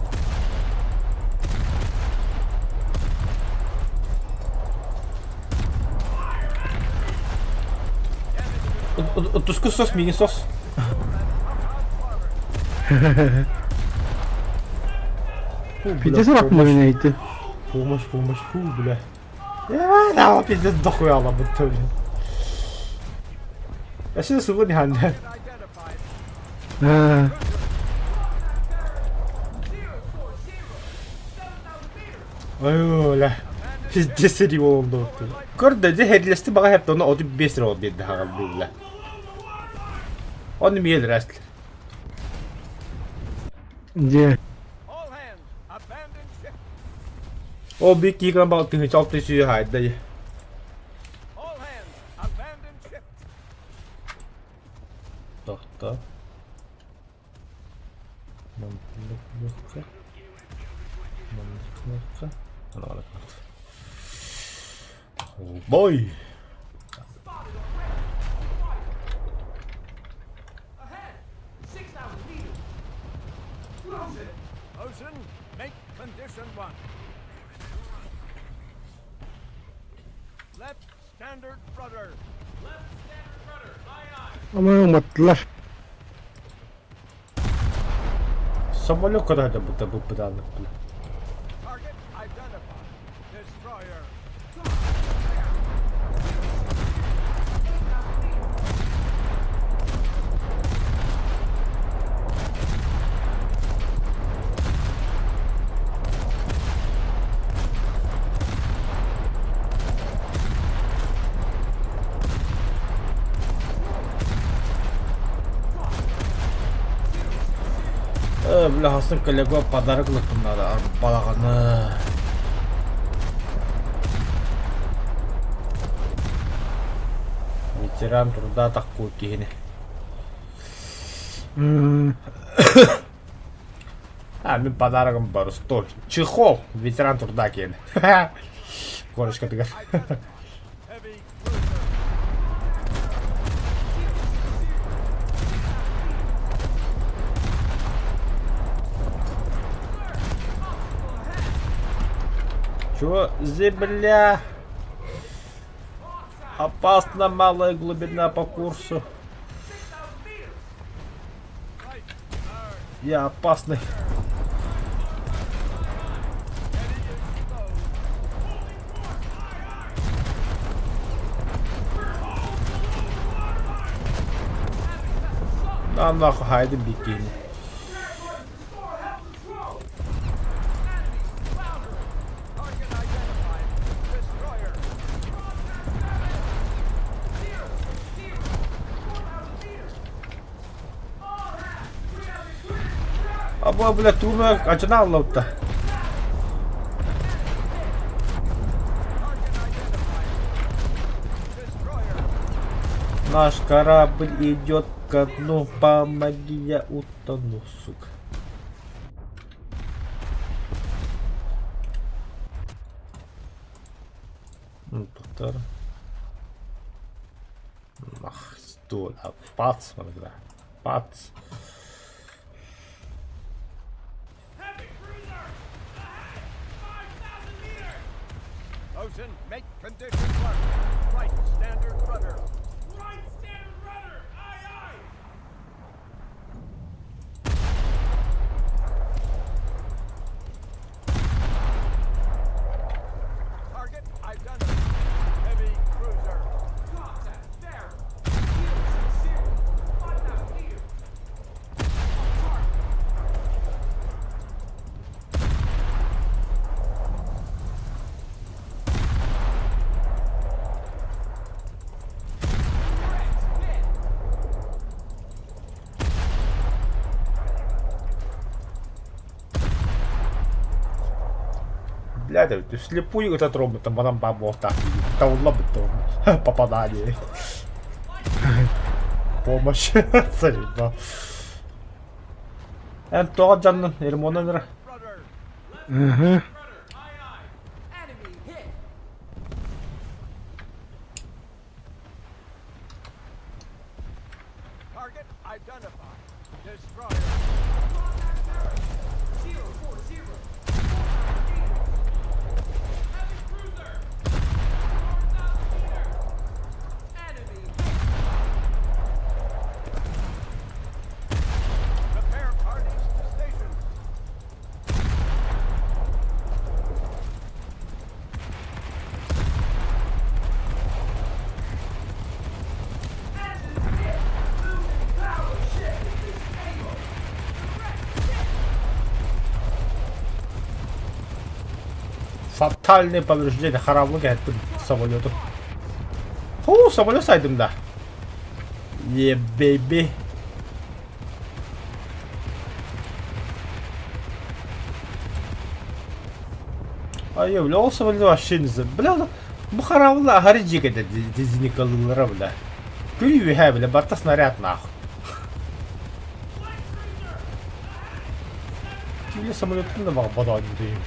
Туску сос, мини сос. Пиздец ракмын эйти. Помощь, помощь, фу, бля. Я пиздец дохуя алабыт бля. Өссө сылын иһанна. Аа. Ой, Пиздец сэрии буолан Көрдө, дьэ хэрлэсти баҕа хэпте оны 35 рол биэрдэ хаҕал биллэ. Оны миэл рәслер. Дьэ. Ол би кииган бал тыһыынча алты сүүһэ хаайда. Тохто. Маннык кнопка. Маннык кнопка. Ана Бой! Ama уматтылар. Самолет куда-то будто бы пыталась. Э, бля, хастын коллега подарок ылыттым надо, балаҕаны. Ветеран труда такой киһини. А, мин подарогым боростой. Чехол! Ветеран труда киэн. Корочкатыгар. Чего? Земля! Опасно малая глубина по курсу. Я опасный. На нахуй хайден бикини. Аба, бля, тура ачана аллаутта. Наш корабль идет ко дну, помоги, я утону, сука. Ну, повтор. Ах, стол, а пац, смотри, пац. Bosun, make condition work. Right standard rudder. Right standard rudder! Aye, aye! Target identified. Heavy cruiser. Contact there! 060, 5,000 meters. On target. Direct hit. Бля, ты слепую этот робот, там потом бабу так, таулла бы попадание. Помощь. Заебал. Эн тоҕо дьаннын ремонан эрэ. Ыһы. Enemy hit. Target identified. Destroyer. Contact bearing. 040. 4,000 meters. Heavy cruiser. 4,000 meters. Enemy hit. Prepare parties to station. Engine hit. Losing power. Ship is disabled. Direct hit. Фатальное повреждение хараблы кэһэттим самолету. Ху, самолет сайдым да. Yeah, baby. Ай, бля, ол самолет вообще не знаю. Бля, бу хараблы аһары дьиэкэ дизиникалыылара, бля. Күн үөһэ, бля, барта снаряд нахуй. Кимне самолеттан да баҕарбат оонньуутуйум.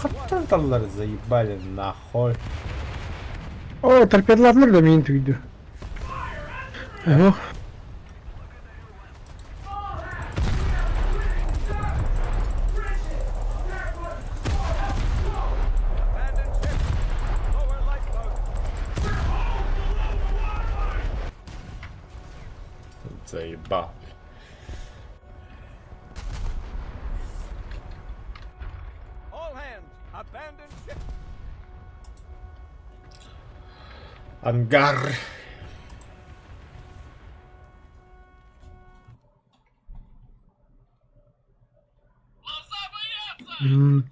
Хаттан таллар заебали нахуй. О, торпедалаатылар да миин түүйдү. Ох. Заебал. Ангар. М.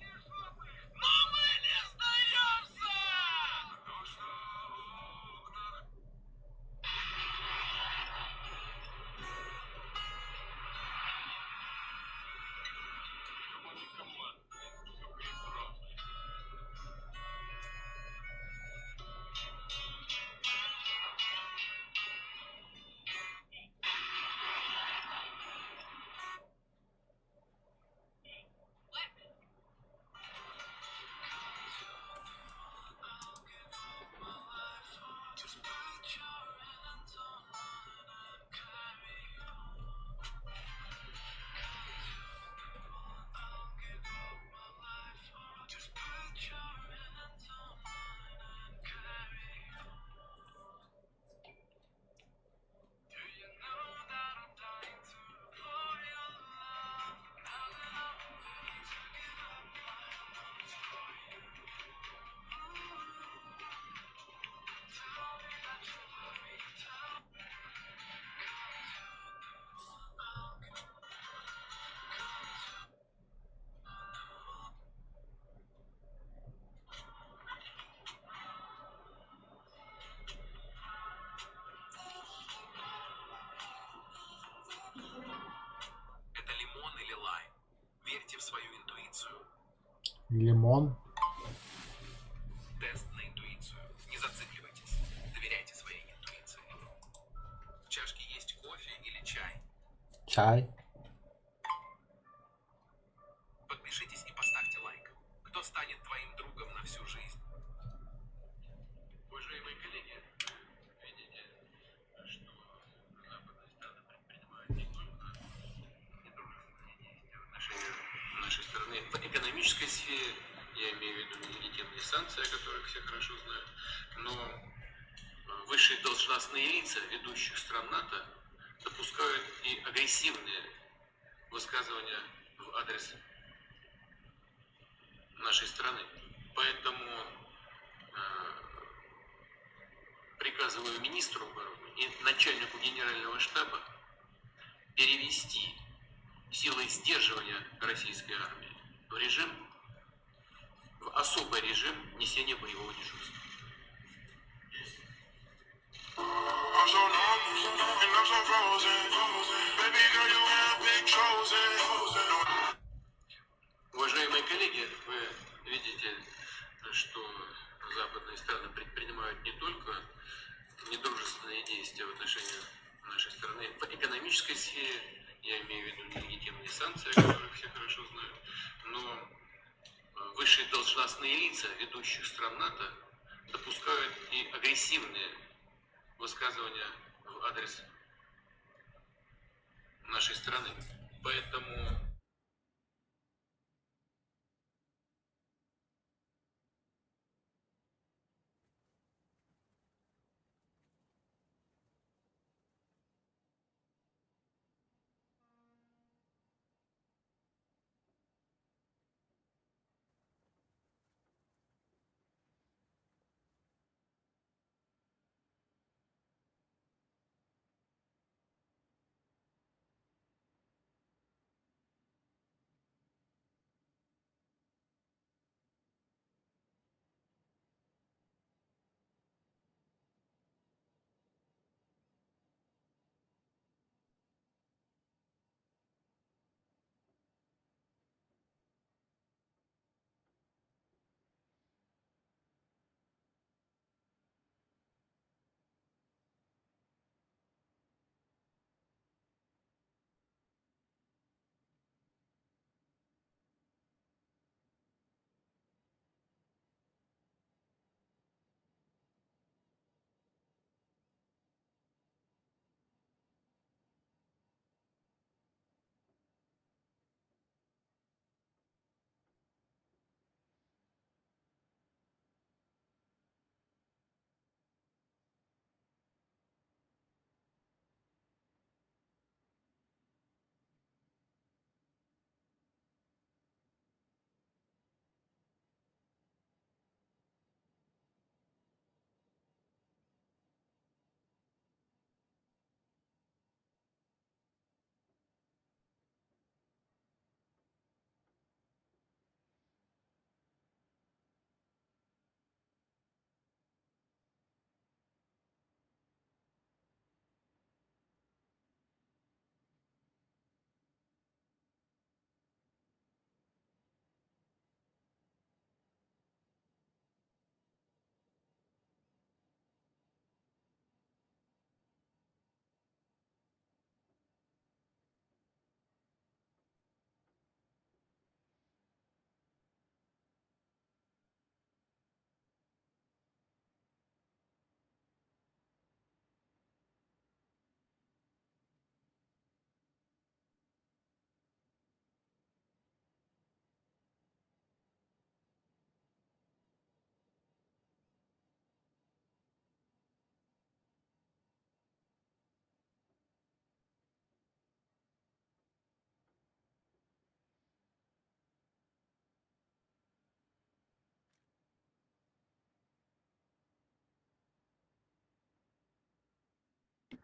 Лимон. Чай.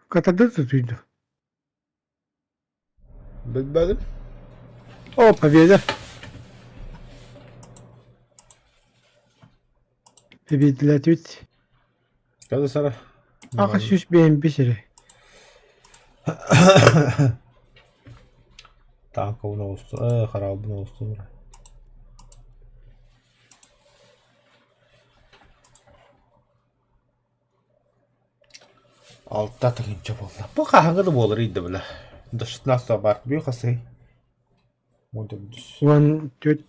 Катарда тутуйду. Билбэтим. О, победа! Победилэтибит. Kada сара. Аҕыс сүүс биэһин сири. Танковын оҕусту, хараалбын оҕустулар. Алта тыһыынча буолла. Бу хаһааҥҥы да буолар ыйда бile. До 16 марта бү хасый. 14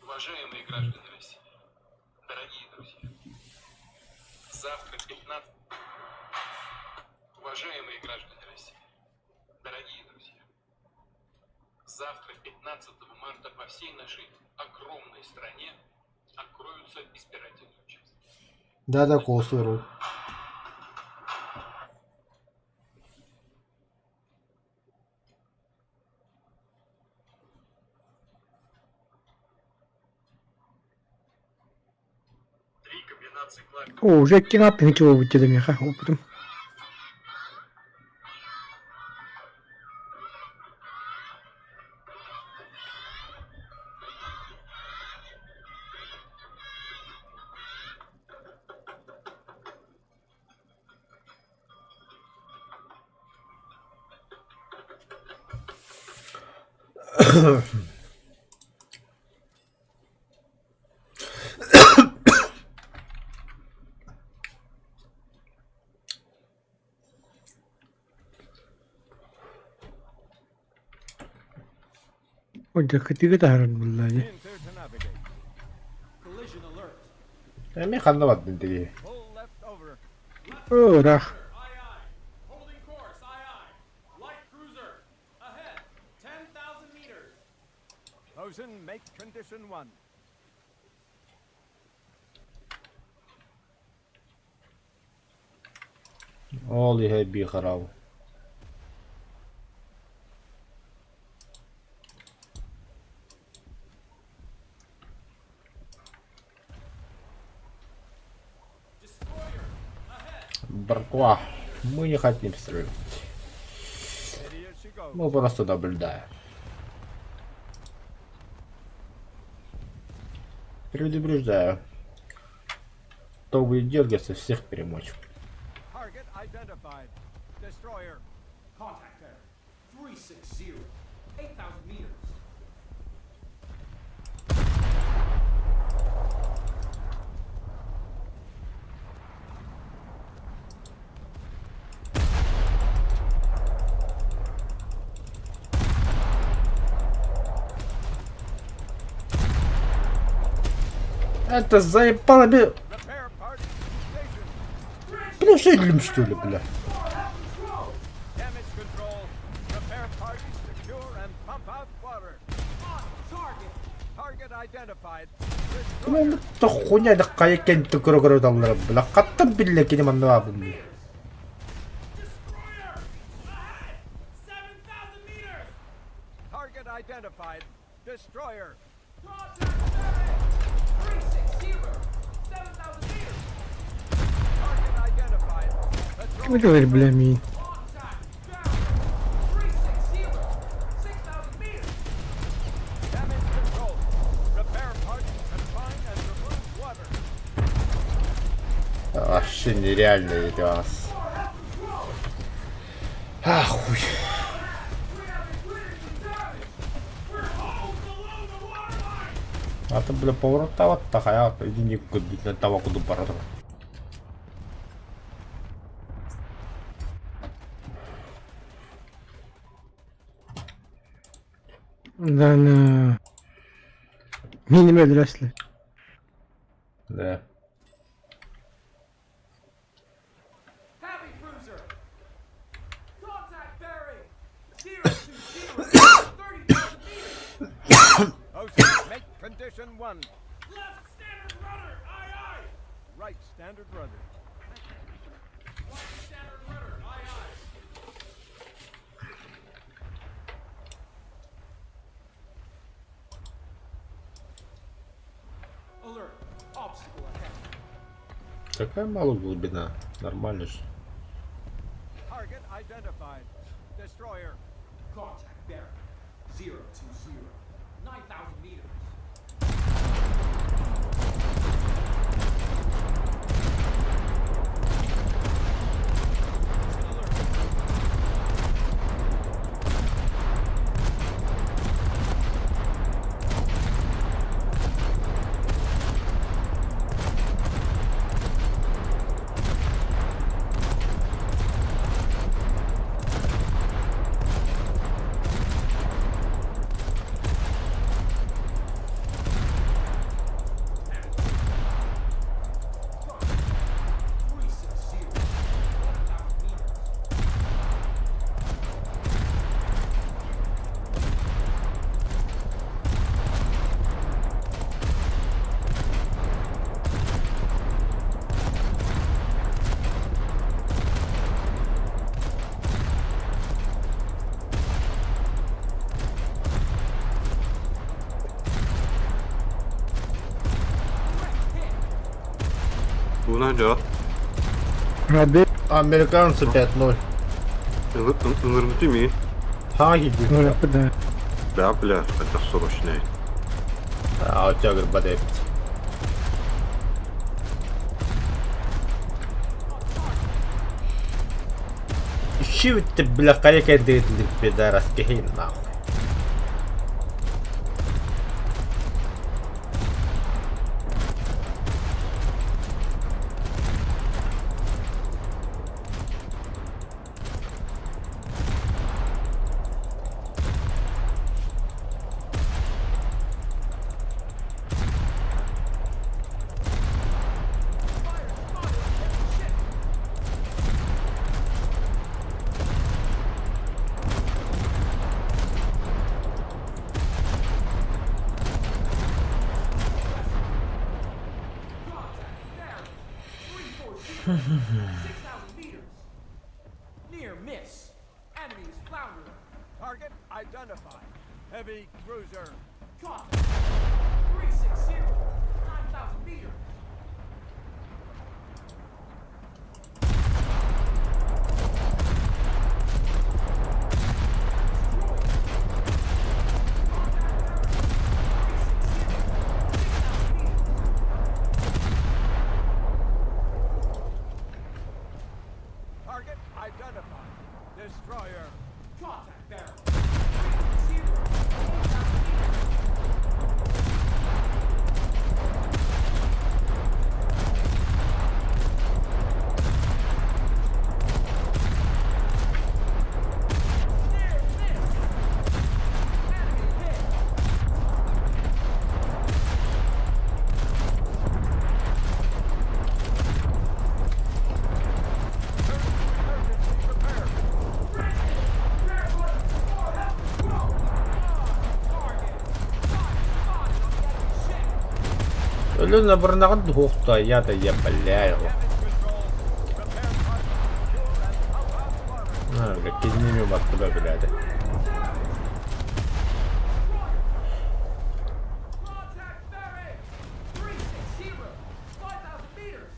Уважаемые граждане России, дорогие друзья, завтра 15... Уважаемые граждане России, дорогие друзья, завтра 15 марта по всей нашей огромной стране откроются избирательные участки. Да-да, куоластыыр О, уже икки тыһыынча буолбут диэтэ миэхэ опытым. Дьэ, таһааран булла дии. Эмиэ ханна бардын тиги? Оо, ыраах. Ол иһэ бии хараабы. Братва, мы не хотим стрелять. Мы просто наблюдаем. Предупреждаю. Кто будет дергаться, всех перемочим. Contact there. 360. 8,000 meters. Это заебало бе... Бля, что что ли, бля? Ну, то хуйня да хайа кентте көрө-көрө даллара бля. Хаттан биллэ кини манна баабын дии. Ким это бля миин? Вообще нереально эти вас. А, хуй. А то, бля, поворот вот такая, иди не куда того, куда пора. Да, на. Мииним өлөрөслө. Да. Heavy cruiser. Contact bearing. 020. 30,000 meters. Make condition one. Left standard rudder. Aye, aye. Right standard rudder. Right standard rudder. Aye, aye. Alert. Obstacle ahead. Какая малая глубина? Нормально же. identified. Destroyer. Contact bearing. 020. 9,000 meters. 360. 1,000 meters. Луна дьо. Раби. Американцы 5-0. Ынырбыты Ха, иди. Да. Да, бля, это срочное. А у тебя говорит, Ищи ты, бля, каяка дыдлик, пидорас, кихи нахуй. Fire spotted. Enemy ship. Contact bearing. 340. 6,000 meters. Near miss. Enemy is floundering. Target identified. Heavy cruiser. Contact. 360. 9,000 meters. Destroyer. Contact bearing. 360. 6,000 meters. Target identified. Destroyer. Contact bearing. 360. 8,000 meters. Near miss. Enemy hit. Emergency repair. Repair button. More help control. Target. Fire spotted on the enemy ship. Өлөн абырнагын духухта я да я бля. Damage control. Repair party secure and pump out water. На, бля, кинеми баттыба бляды. Contact bearing. 360. 5,000 meters.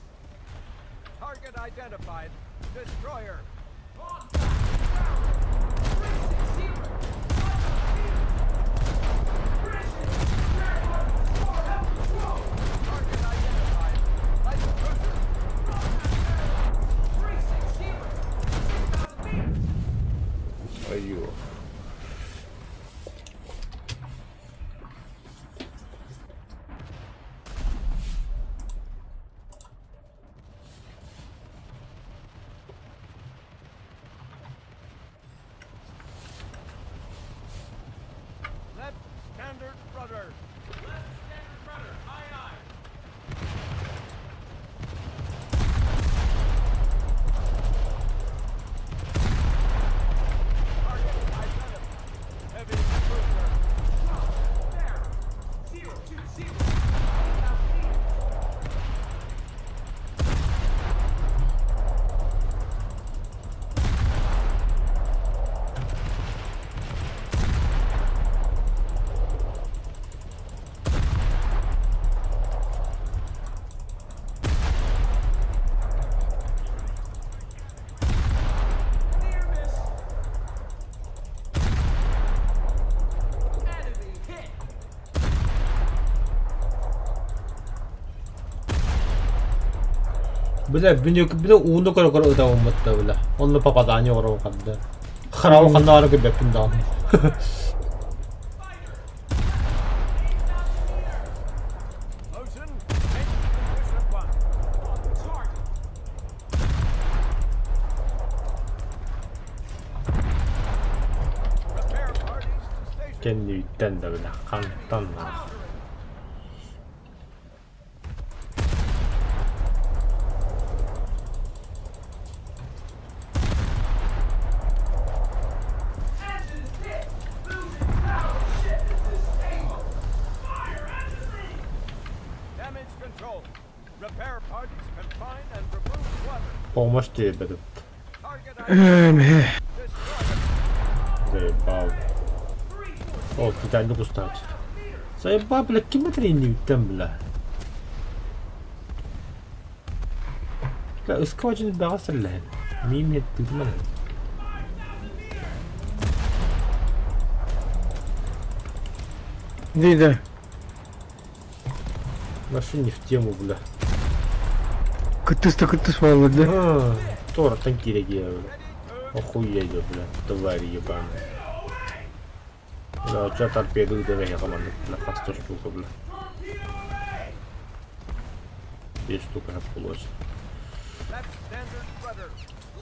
Target identified. Destroyer. Contact bearing. 360. 5,000 meters. Bridges. Repair button. More help control. Target identified. Light cruiser. Contact bearing. 360. 6,000 meters. Айо. Left standard rudder. Left standard rudder. Aye, aye. Target Бля, бля, ууну көрө-көрө ытабыммытта, бля. Онно попадание оҥорон ханна. Хараҕы ханна баарын көрбөппүн даҕаны. Motion, make condition one. On target. Repair parties to station. Кэнниттэн да бля, хантан нах. Engine is hit. Losing power. Ship is disabled. Fire engine 3. Damage control. Repair parties confine and remove water. Помощь тиийбэтим. Target Эм, destroyer. Заебал. О, Титаник устааччы. Заебал, бля, ким этэр иннибиттэн, бля. Бля, ыскабачын бэҕэ сэллэһэн. Миим иһиттиитимэн. Дида. Вообще не в тему, бля. Кыттыс да кыттыс буолла да. А, Туораттан киирэ киирэ, бля. Охуеть, бля, тварь ебаная. Бля, ча торпеду ыытан эһиэхэ маннык, бля, хас да штука, бля. Биир штука буолуо. Left standard rudder.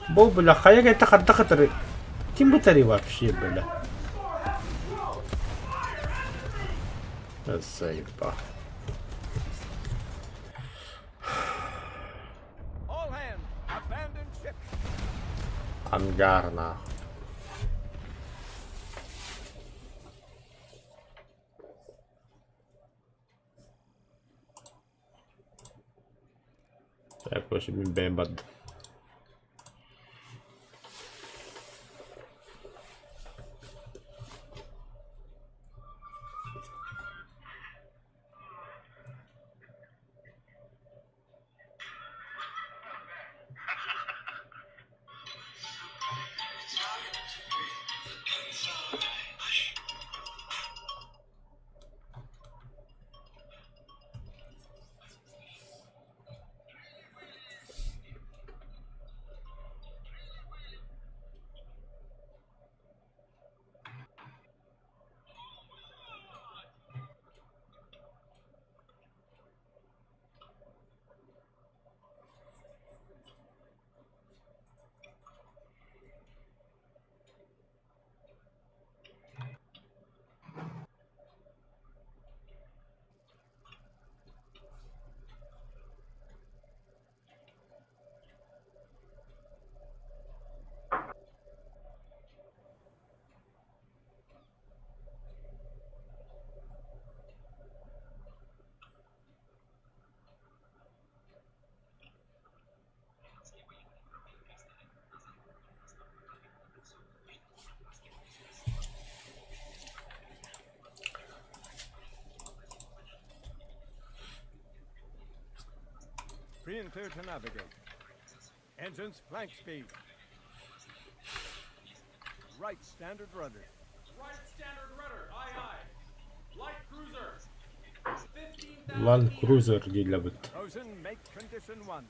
Бу, бля, хайа кэлтэ хардах ытары. Ким бытарый вообще, бля? Заеба. All hands, abandon ship. Ангар, нахуй. Так, короче, мин бэйэм бардым. Free and clear to navigate. Engines flank speed. Right standard rudder. Right standard rudder. Aye aye. Light cruiser. 15,000 Land meters. Cruiser дииллэбит. Ocean, make condition one.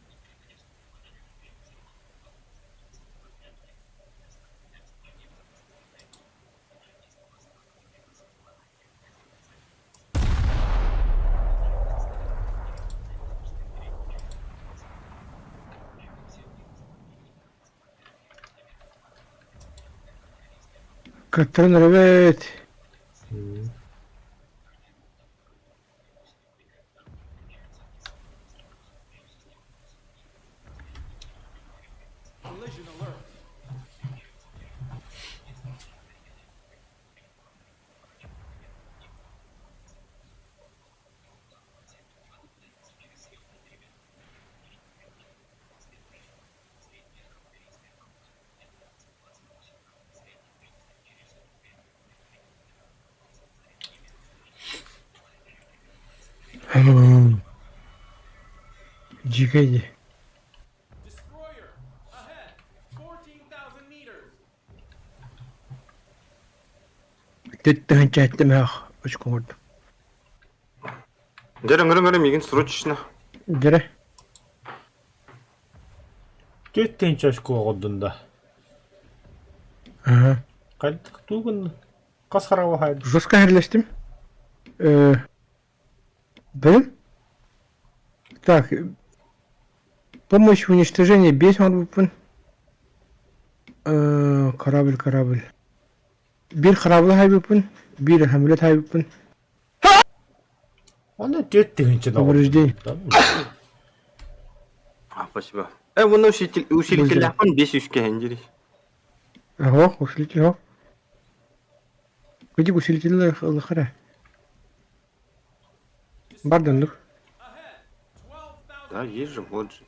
Кыттыран эрэбит. Collision alert. Дьиикэй дии. Destroyer. Ahead. 14,000 meters. Түттүһүн чээттэмээх очкоҥордум. Дьэ, ыҥырыҥ, ыҥырыҥ, миигин срочно. Дьэрэ. Түөрт тыһыынча очко оҕордун да. Ага. Хайдах тугун хас хараҕа хайдах? Жестко херлестим. Блин. Так, помощь в уничтожении 5 оҥорбуппун. Корабль, корабль. Биир кораблы хайбыппын, биир самолет хайбыппын. Оны 4 тыһыынча Повреждение. А, спасибо. Вон усилитель, усилитель 5 үскэ Ого, усилитель, о. Где усилитель ылыхара? Бардандык. Да, есть же, вот же.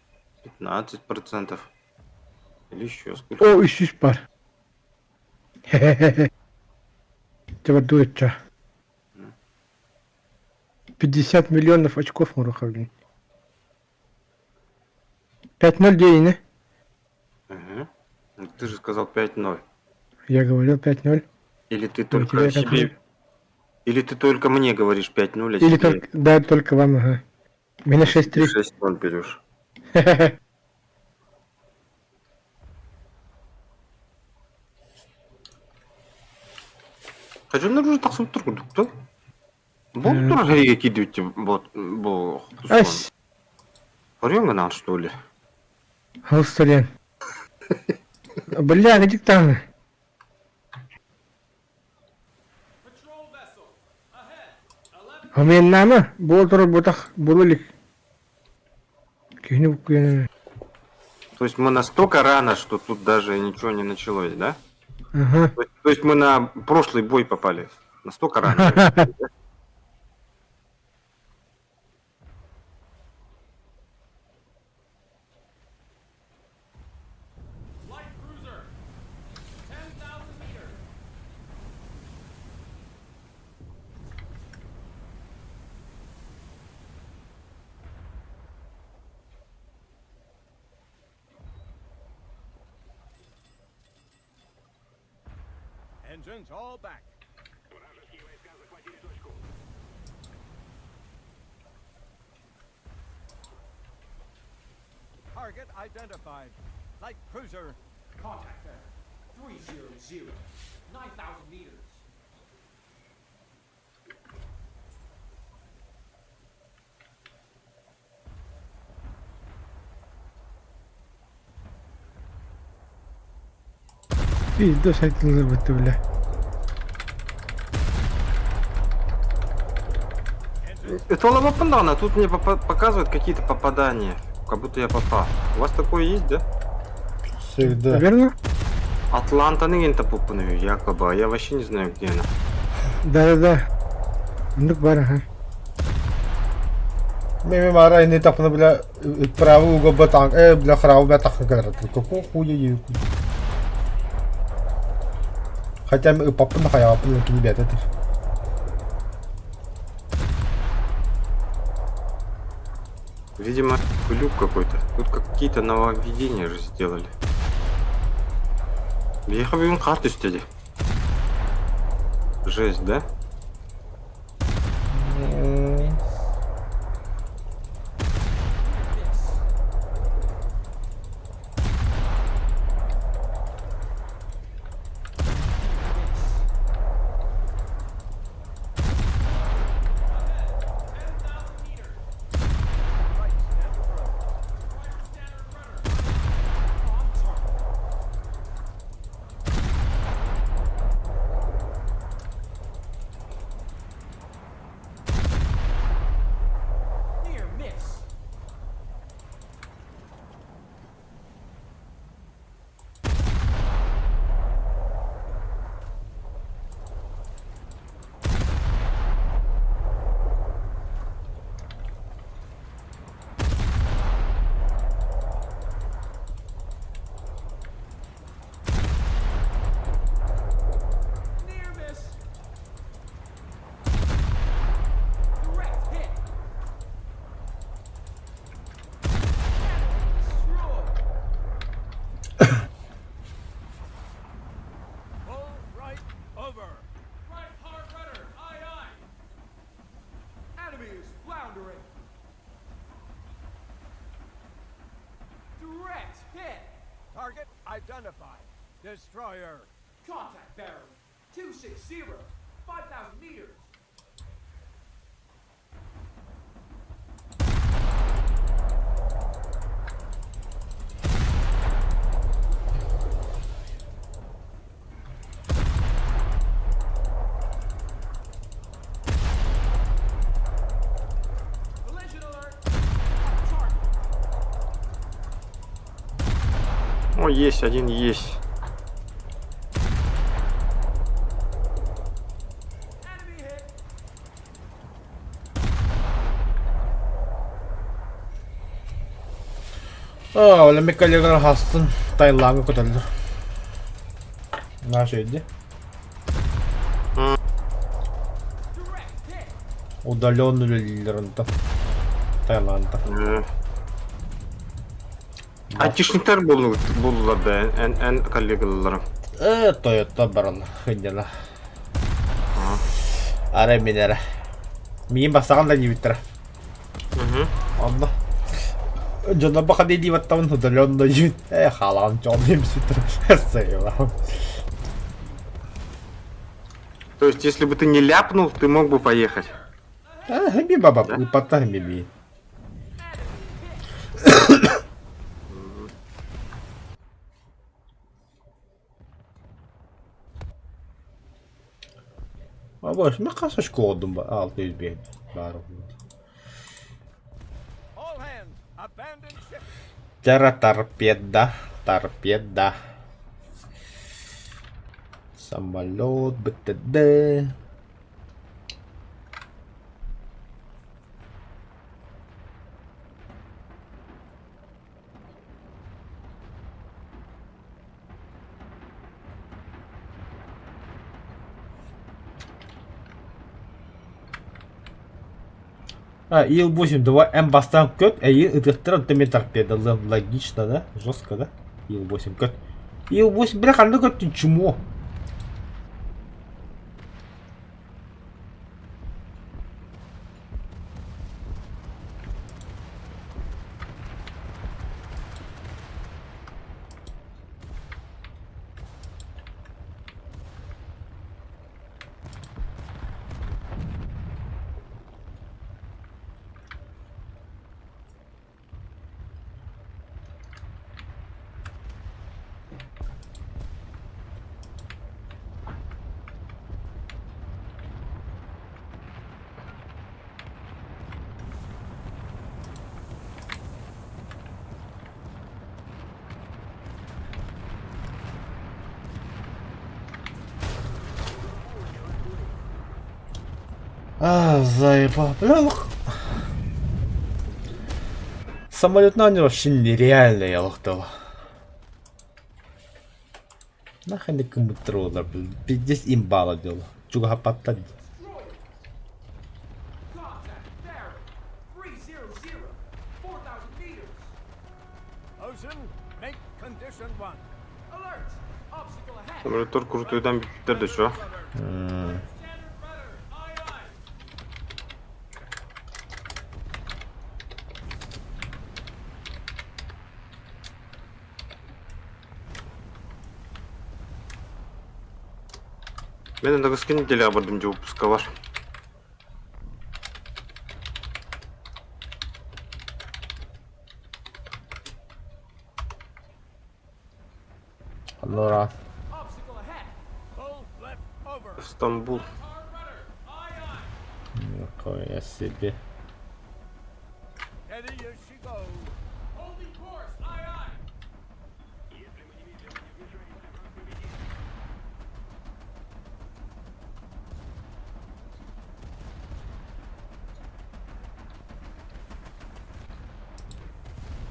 15%. Или еще сколько. О, 300 бар. Хе-хе-хе. Тебя дует 50 миллионов очков муруха, блин. 5-0 день, не? Угу. Ну, ты же сказал 5-0. Я говорил 5-0. Или ты У только тебя как себе... Или ты только мне говоришь 5-0, а Или себе только... Да, только вам, ага. Меня 6-3. 6-0 берешь. Хе-хе-хе. Хочу наружу так турку, кто? Бол тоже кидывайте, вот, бо. Ась! Орёнга что ли? Холстарен. Бля, где там? Patrol vessel. Ahead. 11 Хоменнама, болтор ботах булулик. Кихни буквенно. То есть мы настолько рано, что тут даже ничего не началось, да? Ага. То есть мы на прошлый бой попали. Настолько рано. Light cruiser. 10,000 meters. Engines all back. Target identified. Light cruiser. Contact there. 300. 9,000 meters. Пиздос айтылыр бля. Это лавапандана, тут мне показывают какие-то попадания. Как будто я попал. У вас такое есть, да? Всегда. Наверное? Атланта якобы, якобы, а я вообще не знаю, где она. Да-да-да. Оннук бар, ага. Меми мара не тапна, бля, правый угол батанк, бля, храу бля так говорят. Какого хуя я Хотя папа на хаял, папа на ребята это. Видимо, глюк какой-то. Тут какие-то нововведения же сделали. Ехал карту стеди. Жесть, да? Right standard rudder. Right standard rudder. On target. Near miss. Near miss. Direct hit. Enemy destroyed. Pull right over. Right hard rudder. Aye aye. Enemy is floundering. Direct hit. identified. Destroyer. Contact bearing 260, 5,000 meters. Collision alert. Target. О, есть, один есть. Enemy hit. О, оля ми коллегалар хастын Таиландга көтөллөр. Наш өйдө. Direct hit. Удаленно үлэлииллэр онто. Таиландта. Айтишниктер булдулар да, эн, эн коллегаларым. Тойотто баран хынньана. Арай мин эрэ. Миин бастаҕан да диэбиттэрэ. Онно дьоно баха дии баттабын удаленно диэбит. Э, хаалаҕын чоҕун диэбиттэр. Сайылаам. То есть, если бы ты не ляпнул, ты мог бы поехать. Э, би баба, ыппаттар би би. Абаш, мен хас очко ба? 605 баар. All hands, abandon ship. Тера торпеда, торпеда. Самолет, БТД. А, Ил-8, давай М бастан көт, а Ил ытыктыр онто торпеда. Логично, да? Жестко, да? Ил-8 көт. Ил-8, бля, ханна көттүн чмо. А, заебал. Бля, ну... Самолет на вообще нереально я лохтал. Нахрен контроллер, блин. Пиздец имбала дело. Чуга паттать. Contact bearing 300, 4,000 meters. Ocean, make condition one. Alert! Obstacle ahead. Самолеттер крутойдан бүттүр да чё. Standard rudder. Aye, aye. Мен аныгыскы неделя бардым же выпуска бар. Allora. Obstacle ahead. Pull left over. Стамбул. Hard rudder. Aye, aye. Нихуя себе. Steady as she goes. Holding course. Aye, aye.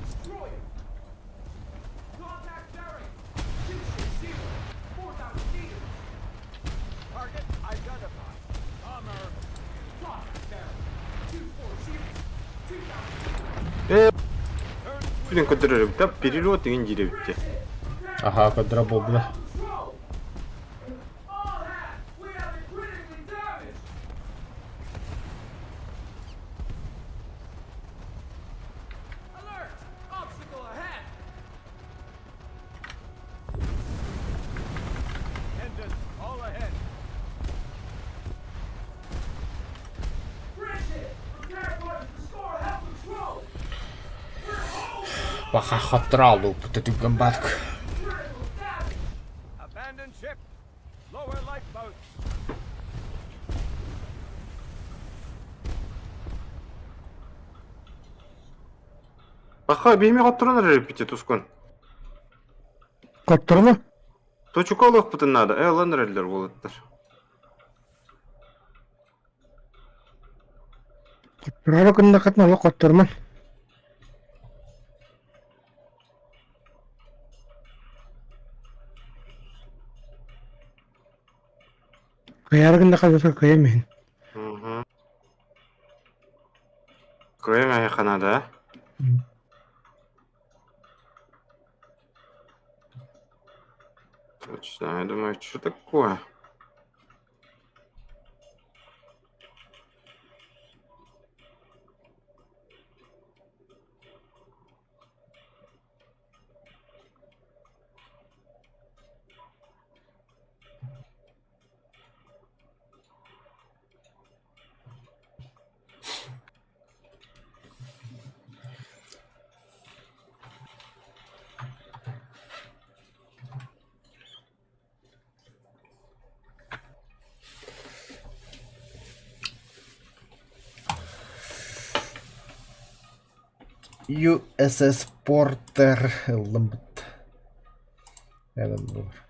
Destroyer. Contact bearing 260, 4,000 meters. Target identified. Bomber. Contact bearing 240, 2,000 meters. Блин, көтөрөр да перелет деген деревте. Ага, квадробол, бля. Control! All hands, we have been critically damaged! Alert! Obstacle ahead! Баха хатраалу путатыган батк. Abandon ship. Lower lifeboats. Паха, биһими хотторон эрэр эппити тускун. Хотторума? Точука ылыахпытын наада, э ылан эрэллэр уолаттар. Хоттороору гыннаххытына олох хотторуман. Кыайаары гыннахха өссө кыайан иһин. Угу. Кыайан эһиэхэ наада, э? Точно, я думаю, что такое? USS Porter ыллыммыт. Эдем буолар.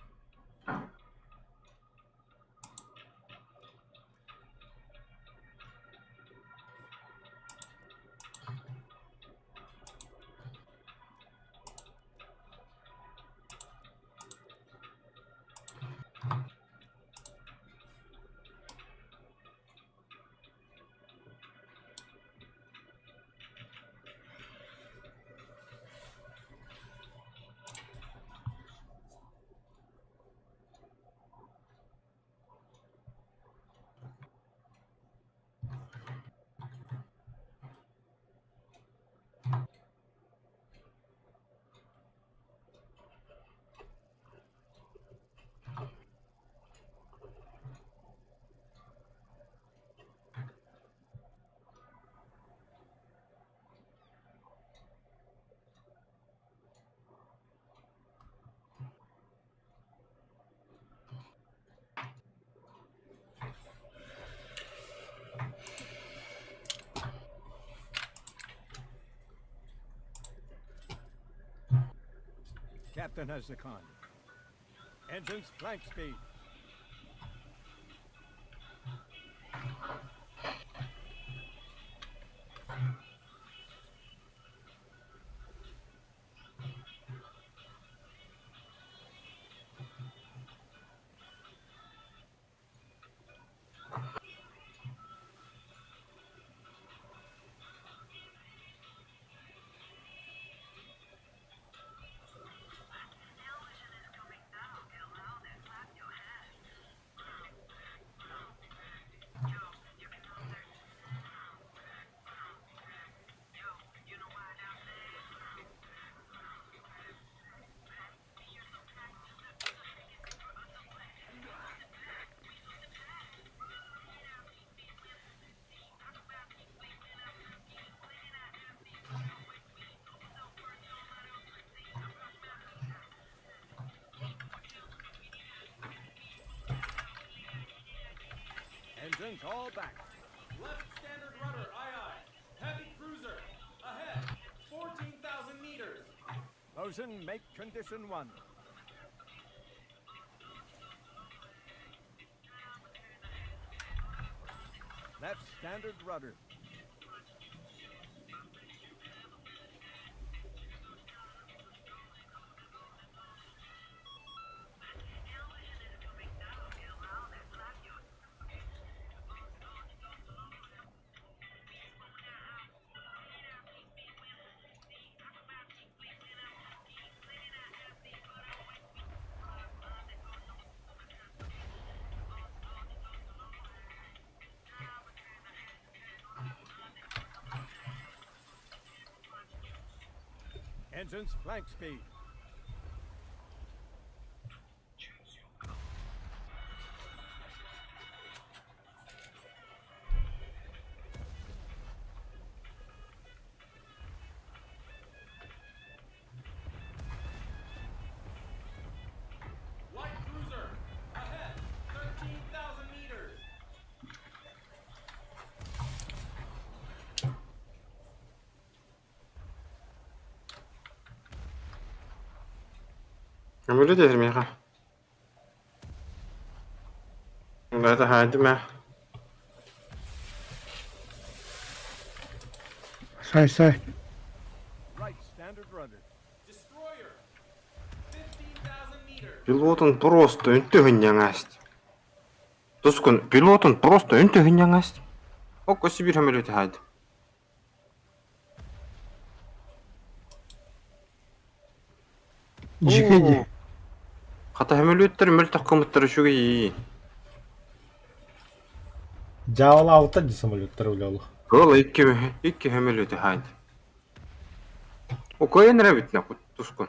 Captain has the con. Engines flank speed. Engines all back. Left standard rudder, aye aye. Heavy cruiser. Ahead. 14,000 meters. Bosun, make condition one. Left standard rudder. Engines flank speed. Көмөлө дэр миэхэ. Это хаайдым ээ. Сай, сай. Пилотун просто үнтүһүнньэҥээст. Тускун пилотун просто үнтүһүнньэҥээст. Окко Сибирь көмөлөтө хаайдым. Дьиҥэ дии. Хата сөмөлүөттэр мөлтөх гыммыттар үчүгэй. Дьаалаабыттар дии самолеттар үлэ Ол икки икки сөмөлүөтү хаайд. Укуйан эрэ бүтнэ тускун.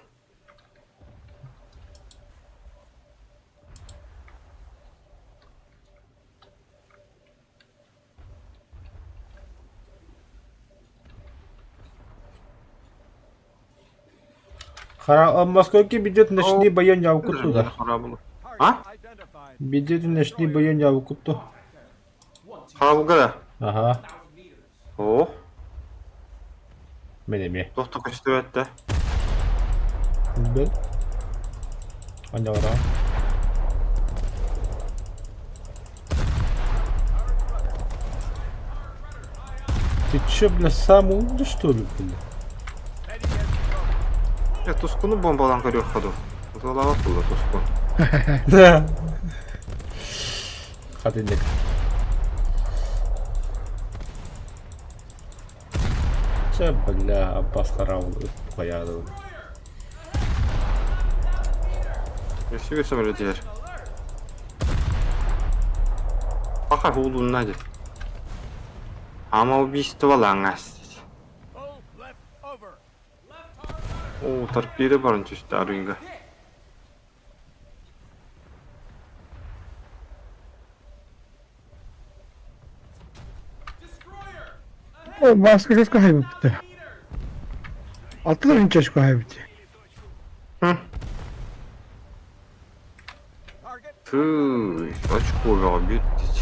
Хара Москваки бидет ночные бои нявкуту да. А? Бидет ночные бои нявкуту. Харабылга да? Ага. О, Мен эмиэ. туох да көстүбэт да. Бэл. Анньаҕара. Ты чё, бля, сам умный, что ли, бля? Я тускуну бомбалаан көрүөххэ дуу. Утуолаабат буолла тускун. Да. Хатынник. Чэ, бля, Аббас хараабыл ыт хайаадыбын. Өссө самолет Пока хуулунна дии. Самоубийство лаҥаас Оо, торпеда баран түстэ арыыга. О, Бааска чөскө хайбыппыт. Алтылар чөскө хайбыт. Тыый, очко бөҕө бүттүч.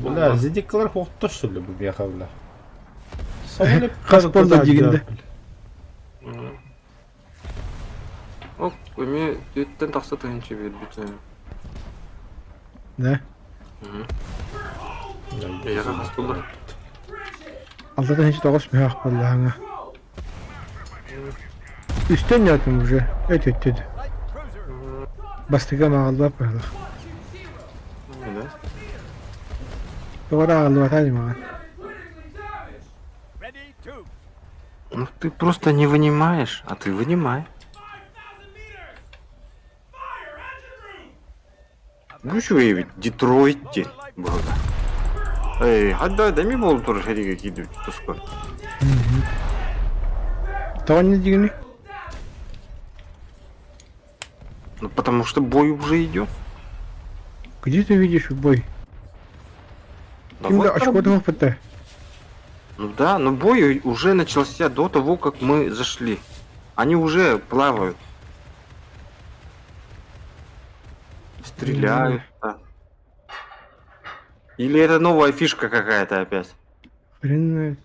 Бля, зидиккалар хуохтар что ли бу миэхэ бля. Самолет Хас буолла диигин да. Ок, эмиэ түөттэн тахса тыһыынча биэрбитэ. Да. Эйиэхэ хас буолла? Алта тыһыынча тоҕус мөһөөх буоллаҕыҥа. Үстэн ньаатым уже. Өт өттүд. Бастакы мааҕыллыбат быһыылаах. Да. Тоҕо да ааҕыллыбата дии маҕан. Ну ты просто не вынимаешь, а ты вынимай. Үчүгэй эбит, Детройт диэн быһыыта. Эй, хадда да эми буолан турар сэриигэ киирдибит туска. Тоҕо инньэ диигиний? Ну потому что бой уже идет. Где ты видишь бой? Да Ким вот да там- очко туһуппута. Ну да, но бой уже начался до того, как мы зашли. Они уже плавают. Стреляют. Да. Или это новая фишка какая-то опять? Хрен знает.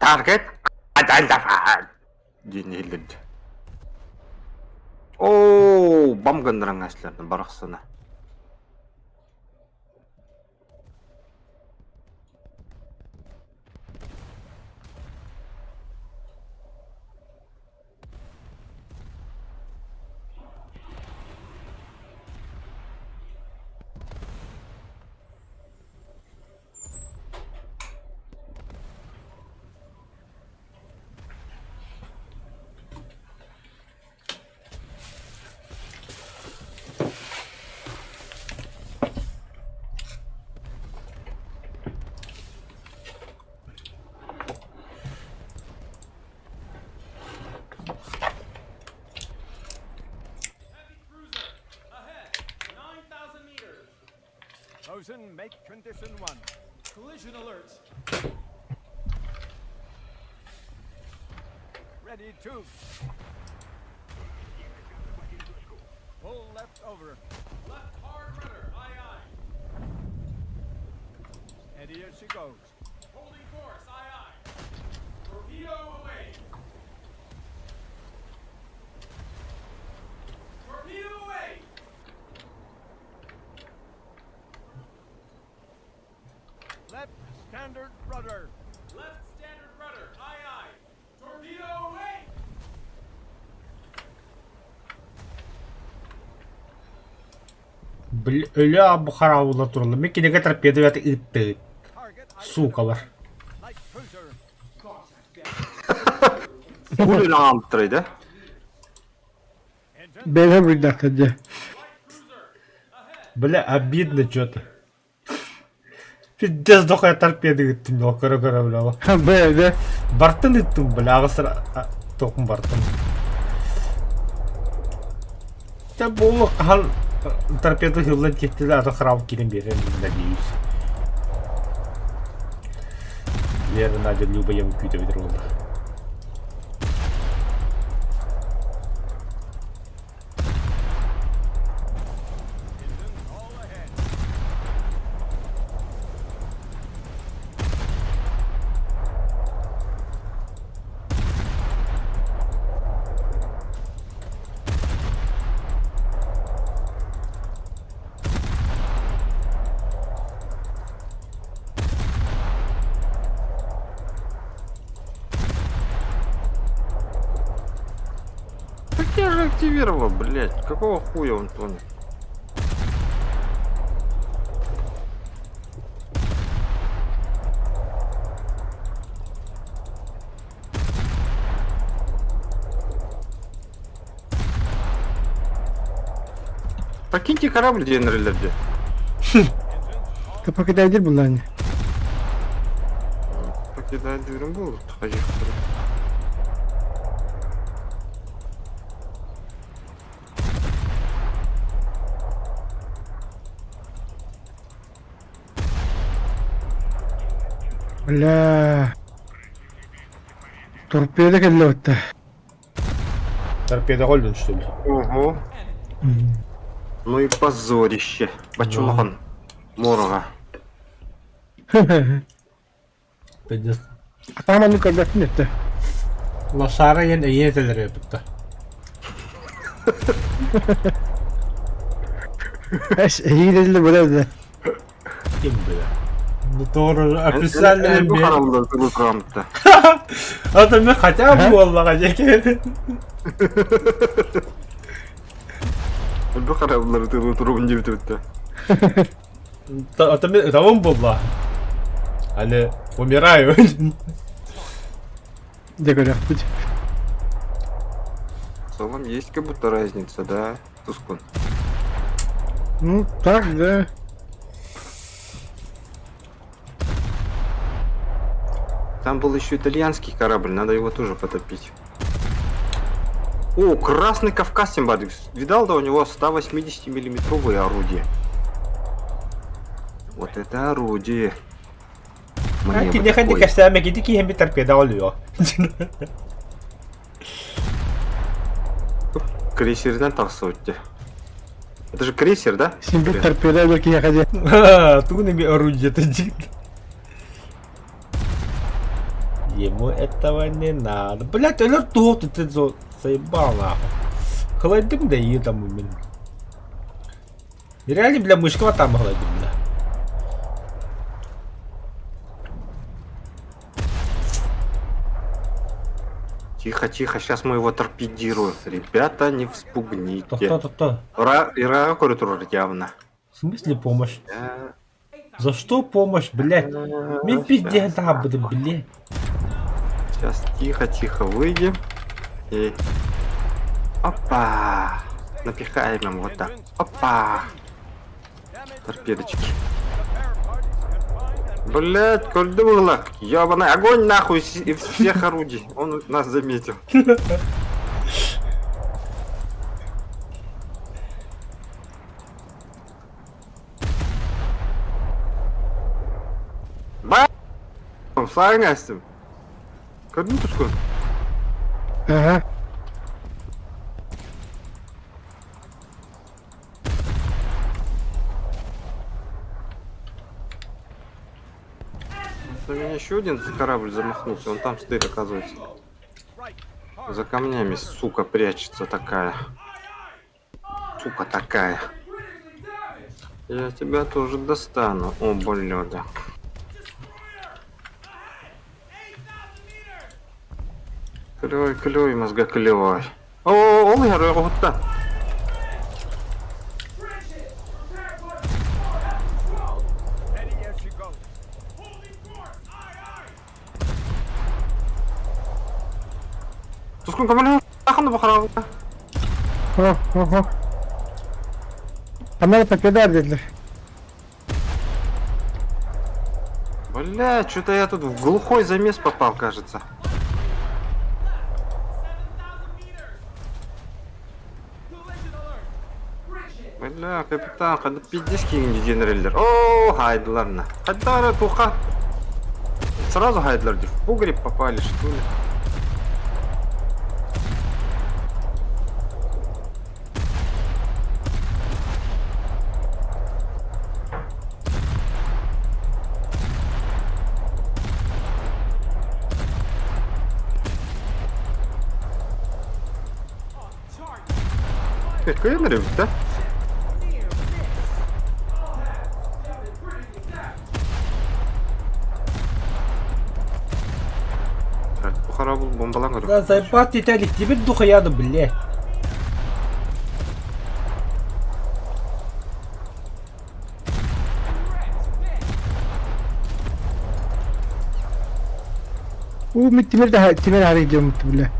Target identified! Диэн иһиллэрдэ. Оо, бам гыннаран аасларна барахсана. Bosun, make condition one. Collision alert. Ready two. Pull left over. Left hard rudder. Aye aye. Steady as she goes. Holding course. Aye aye. Torpedo away. Torpedo away. Left standard rudder. Left standard rudder. Aye aye. Torpedo away. Бля, өлө бу хараабыла тураллар. Мин кинигэ торпеда ыттыгыт. Target Сукалар. identified. Light cruiser. Пуля аамтырай да? Engine Бэйэ буйдахта дьэ. Бля, обидно что-то. Пиздец, дохуя торпеды ыттым, бля, көрө-көрө, бля. Бэйэ Бартын ыттым, бля, аҕыс токум бартын. Та буолу хаһан торпеда ыһыллан киттилэр, аты храм киирэн биэрэн, надеюсь. Лера, Надя, Люба, я күүтэбит буолла. engines all ahead. Так я же активировал, блять. Какого хуя он тонет? Покиньте корабль, Денрелерде. Капакидайдыр буллаани. Покидать дверь был, Бля. Торпеда кэллэ бытта. Торпеда голден, что ли? Ого. Ну и позорище. Бачулахан. Морога. Пиздец. Атаманы көрбөттүн этте. Лошара ен эйе бутта. Эс эйиле булады. Ким бля? Ну тоже официально Бу мен. харамда тылы турамытта. А то мен хотя бы буоллаҕа дьэ. Бу харамлар тылы турубун дип битте. А то мен ытабын буолла. Али умираю. Дьэ көрөхпүт. В целом есть как будто разница, да, Тускун? Ну так, да. Там был еще итальянский корабль, надо его тоже потопить. О, Красный Кавказ, Симбадикс. Видал, да, у него 180-миллиметровые орудие. Вот это орудие. Мне бы Киниэхэ такое. кэпсээмэ кити киһи торпеда олуо. Крейсерден тахсыбытте. Это же крейсер, да? Син бит торпеда бер киһиэхэ дьэ. Тугун эми орудие диит. Ему этого не надо. Блять, өлөр туох ты заебал нахуй. Холодим да и там у меня. Реально, бля, мышка там холодим, бля. Тихо, тихо, сейчас мы его торпедируем. Ребята, не вспугните. То-то-то. Ра, Ира коридор явно. В смысле помощь? Да. За что помощь, блядь? Мен пиздец буду, блядь. Сейчас тихо, тихо выйдем. И... Опа! Напихаем им вот так. Опа! Торпедочки. Блять, кольдурлак, ёбаный огонь нахуй из всех орудий. Он нас заметил. Флайинг астым. Көрдүн тускун? Ага. У меня еще один корабль замахнулся, он там стоит, оказывается. За камнями, сука, прячется такая. Сука такая. Я тебя тоже достану, о, блюдо. Клюй, клюй, мозга клюй. О, ол иһэр оҕуһуттан. Тускун көмөлөһө ханна бу хараҕа. О, о, о. Она победа дииллэр. Бля, что-то я тут в глухой замес попал, кажется. Бля, капитан, когда пиздец киин генераллер. О, хайдларна. Хайдара туха. Сразу хайдлар, в погреб попали, что ли? Кыайан эрэбит да? Так, бу харабыл бомбалаан көрөр. Да заебать Виталик, тебе духа яду, бля. Уу мин тимир да тимир арый диэммит бля.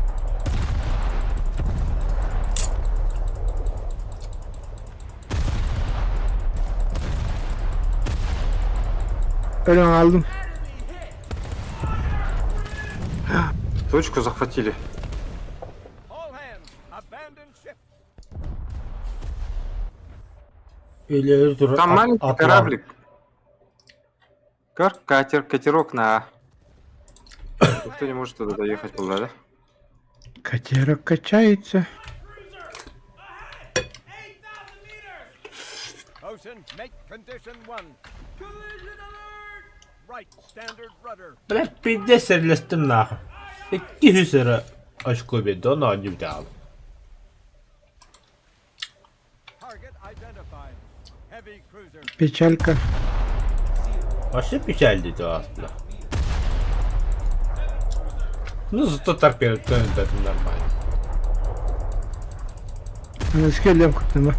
Өлөн алдым. Точку захватили. Или Там маленький кораблик. Кар катер, катерок на А. Никто не может туда доехать туда, да? Катерок качается. Блядь, пиздец серлестим нахуй. 200 эрэ очко биэрдэ, ону оонньуу бүтэ Печалька. Вообще печаль дии ааспыта. Ну, зато торпеда это нормально. Аныгыскы өлүөм куттанма.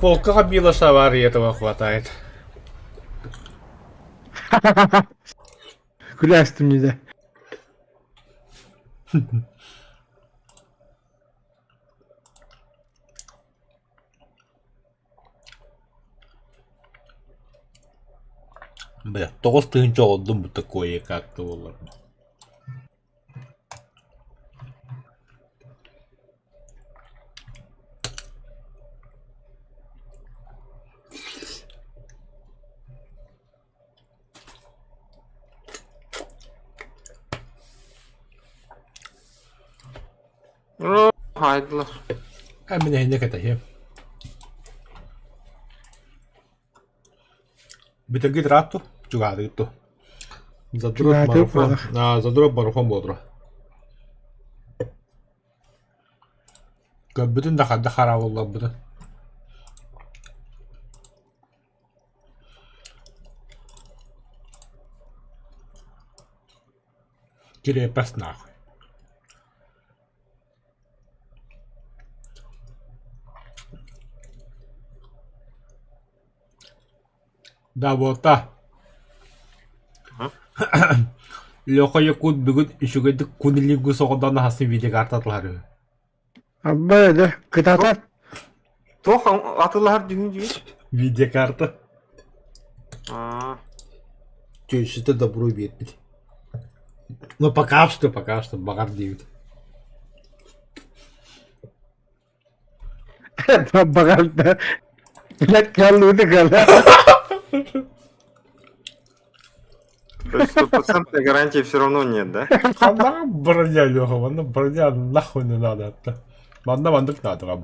Полка Милош аварии этого хватает. Күлээстим дии Бля, 9000 олдум бу такое как-то болар. Хайдылар. А мин эһинэ кэтэһиэм. Бүтэргит ыраатту, чугаһатыгыт ту. Задрот марафон, задрот марафон буолуо. Көрбүтүн да хадда хараабылларбытын. Кириэппэс нахуй. Да буолта. Леха Якут бүгүн үчүгэйдик кунилингу соҕотоон аһасын видеокарта атылаһар үһү. Абба да кытаатар. Туох атылаһар дьүһүн дьүһүн? Видеокарта. Аа. Чөйсүтэ добру биэрбит. Ну пока что, пока что, баҕар диэбит. Баҕар да. Блядь, каллыты кала. То есть стопроцентной гарантии все равно нет, да? Ханна броня, Леха, манна броня нахуй не надо. Манна маннык надо.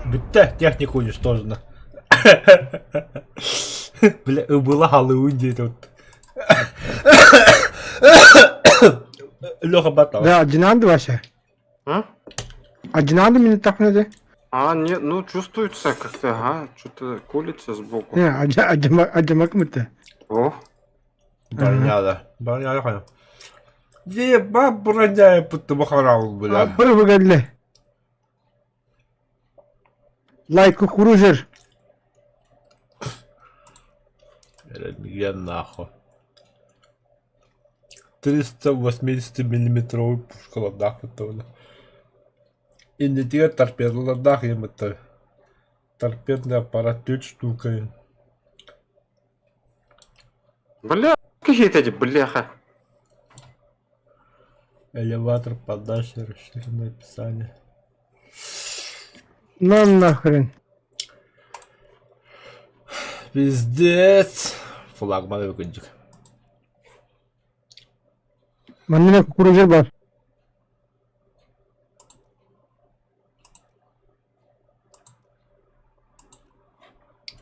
Бүттэ, техника уничтожена. Бля, была халыун диэтэ. Леха Баталов. Да, одинанды Вася. А? Одинанды меня так надо. А, нет, ну чувствуется как-то, ага, что-то колется сбоку. Не, адьамак мы-то. О, Броня, да. Броня, да. Еба броня, будто бахарал, бля. Бір выгодли. Лайк кукурузер. Я нахуй. 380 миллиметровый пушкалардаах кыттабына. Иннитигэр торпедалардаах ыйыммыттар. Торпедный аппарат түөрт штука. Бля, какие-то эти бляха. Элеватор подачи, расширенное описание. На нахрен. Пиздец. Флагман өкүнчүк. Манна кукурузер бар.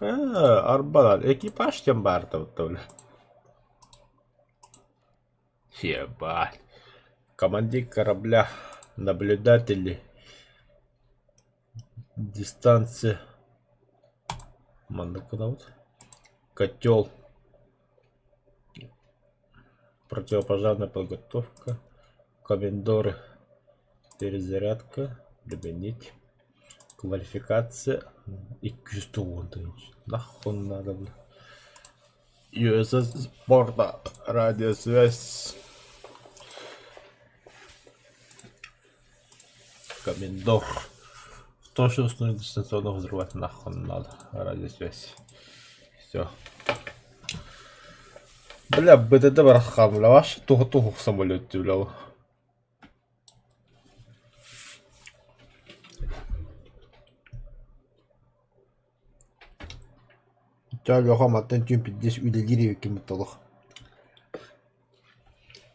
Э, арбалар. Экипаж тем бар бля. Ебать. Командир корабля, наблюдатели, дистанция. Манна куда вот? Котел. Противопожарная подготовка. Комендоры. Перезарядка. Применить. Квалификация. И Нахуй надо, бля. USS Спорта. Радиосвязь. Комендор. Тоже установить дистанционно взрывать нахуй надо. Радиосвязь. Все. Бля, БТД барахам, бля, ваш тух-тух самолет, бля. Ча Леха мантан түүн пиздец үлэлиир эбиккин бытталых.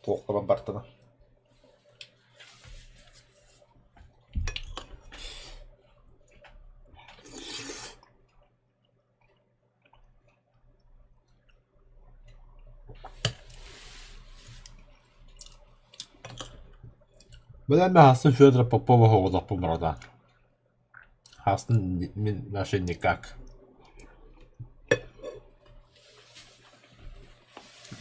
Туохтабан бартана. Бля, мин хасын Федора Попова оҕолохпун братан. Хасын мин вообще никак.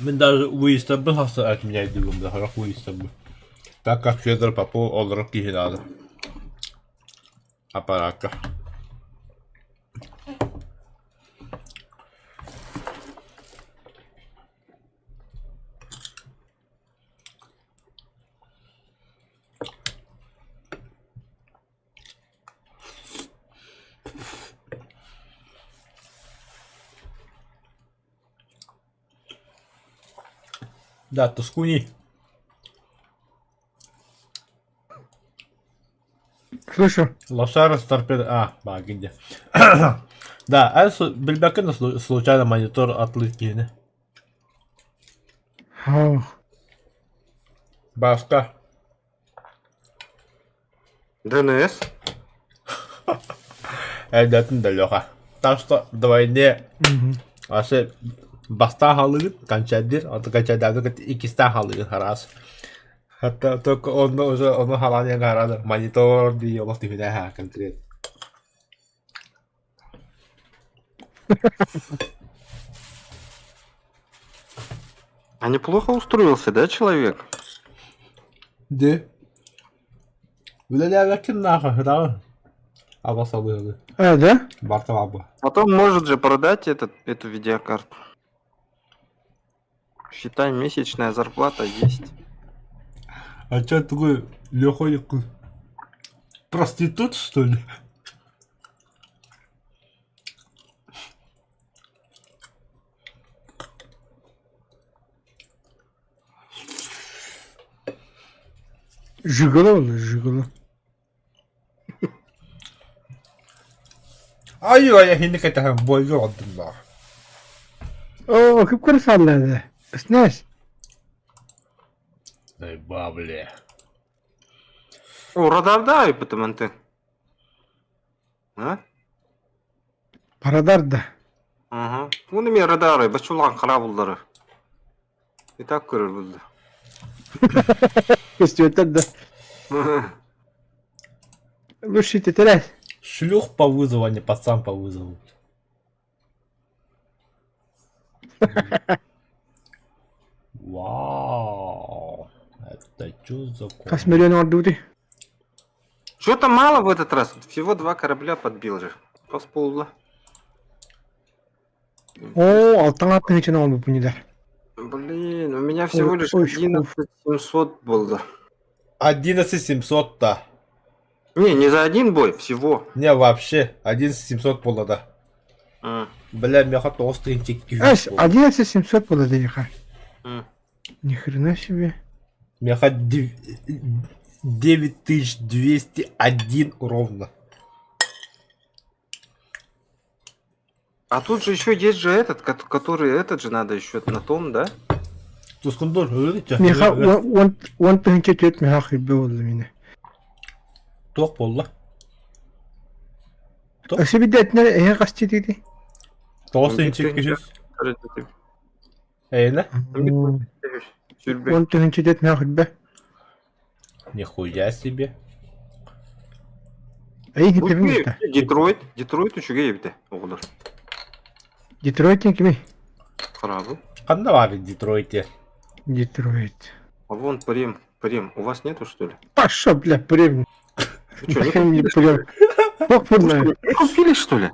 Мин даже выездабын хасын отменяйдыбын да, сорох выездабын. Так как Федор Попов олорор киһи наада. Аппараакка. Да, Тоскуни. Слышу. Лошара с торпедо... А, ба, где? Да, а билбэккин случайно монитор атлыт киһини. Башка. ДНС? Эрдэтин да Леха. Так что двойне вообще бастаан халыгын кончайдыр, ото кончайдаабыт иккистээн халыгын хараас. Hatta только онно уже ону халаан харады монитор дии олох түһүнэ конкрет. А неплохо устроился, да, человек? Дии. Үлэлээбэккин нахуй, да? Абасалыгы. А, да? Барта бабы. Потом может же продать этот, эту видеокарту. Считай, месячная зарплата есть. А чё такой лёхой проститут, что ли? Жиголо ол, жиголо. Ай-ай, хинни кэтэһэн бойга олордум Оо, кып көрө саллады. Снес. Эй, бабли. О, радарда айпытым ты. А? Радар да. Ага. Уну мен радары, бачулан карабылдары. И так көрөр булду. Көстүөтөр да. Лучше тетэрэ. Шлюх по вызову, а не пацан по вызову. Вау. Это что за Хас миллион ордубутуй. Что-то мало в этот раз. Всего два корабля подбил же. Поспулла. Оо, алтан аттың оҥорбуппун идэр. Блин, у меня всего Ой, лишь ой, 11 700 было. 11 700-то. Не, не за один бой, всего. Не, вообще, 11 700 было, да. М, Бля, меха толстый Эс, 11 700 было денег. м. Ни хрена себе. Меха 9201 ровно. А тут же еще есть же этот, кот- который этот же надо еще на том, да? Тускундор, Меха он он тыһынча түөрт меха хирбе буолла мине. Туох буолла? Өссө бидэтинэр эһэ хас диди. Тоҕус тыһыынча күүс. Эйнэ? Он тыһынча түөрт меха хирбе. Нихуя себе. Эй, хитебин да. Детройт, Детройт үчүгэй эбитэ оҕолор. Детройт кими? Харабы. Ханна баар Детройте? Детройт. А вон прем, прем. У вас нету, что ли? Пошел, бля, прем. Вы что, не Нахрен мне купили, что ли? прем? Бог знает. Не купили, что ли?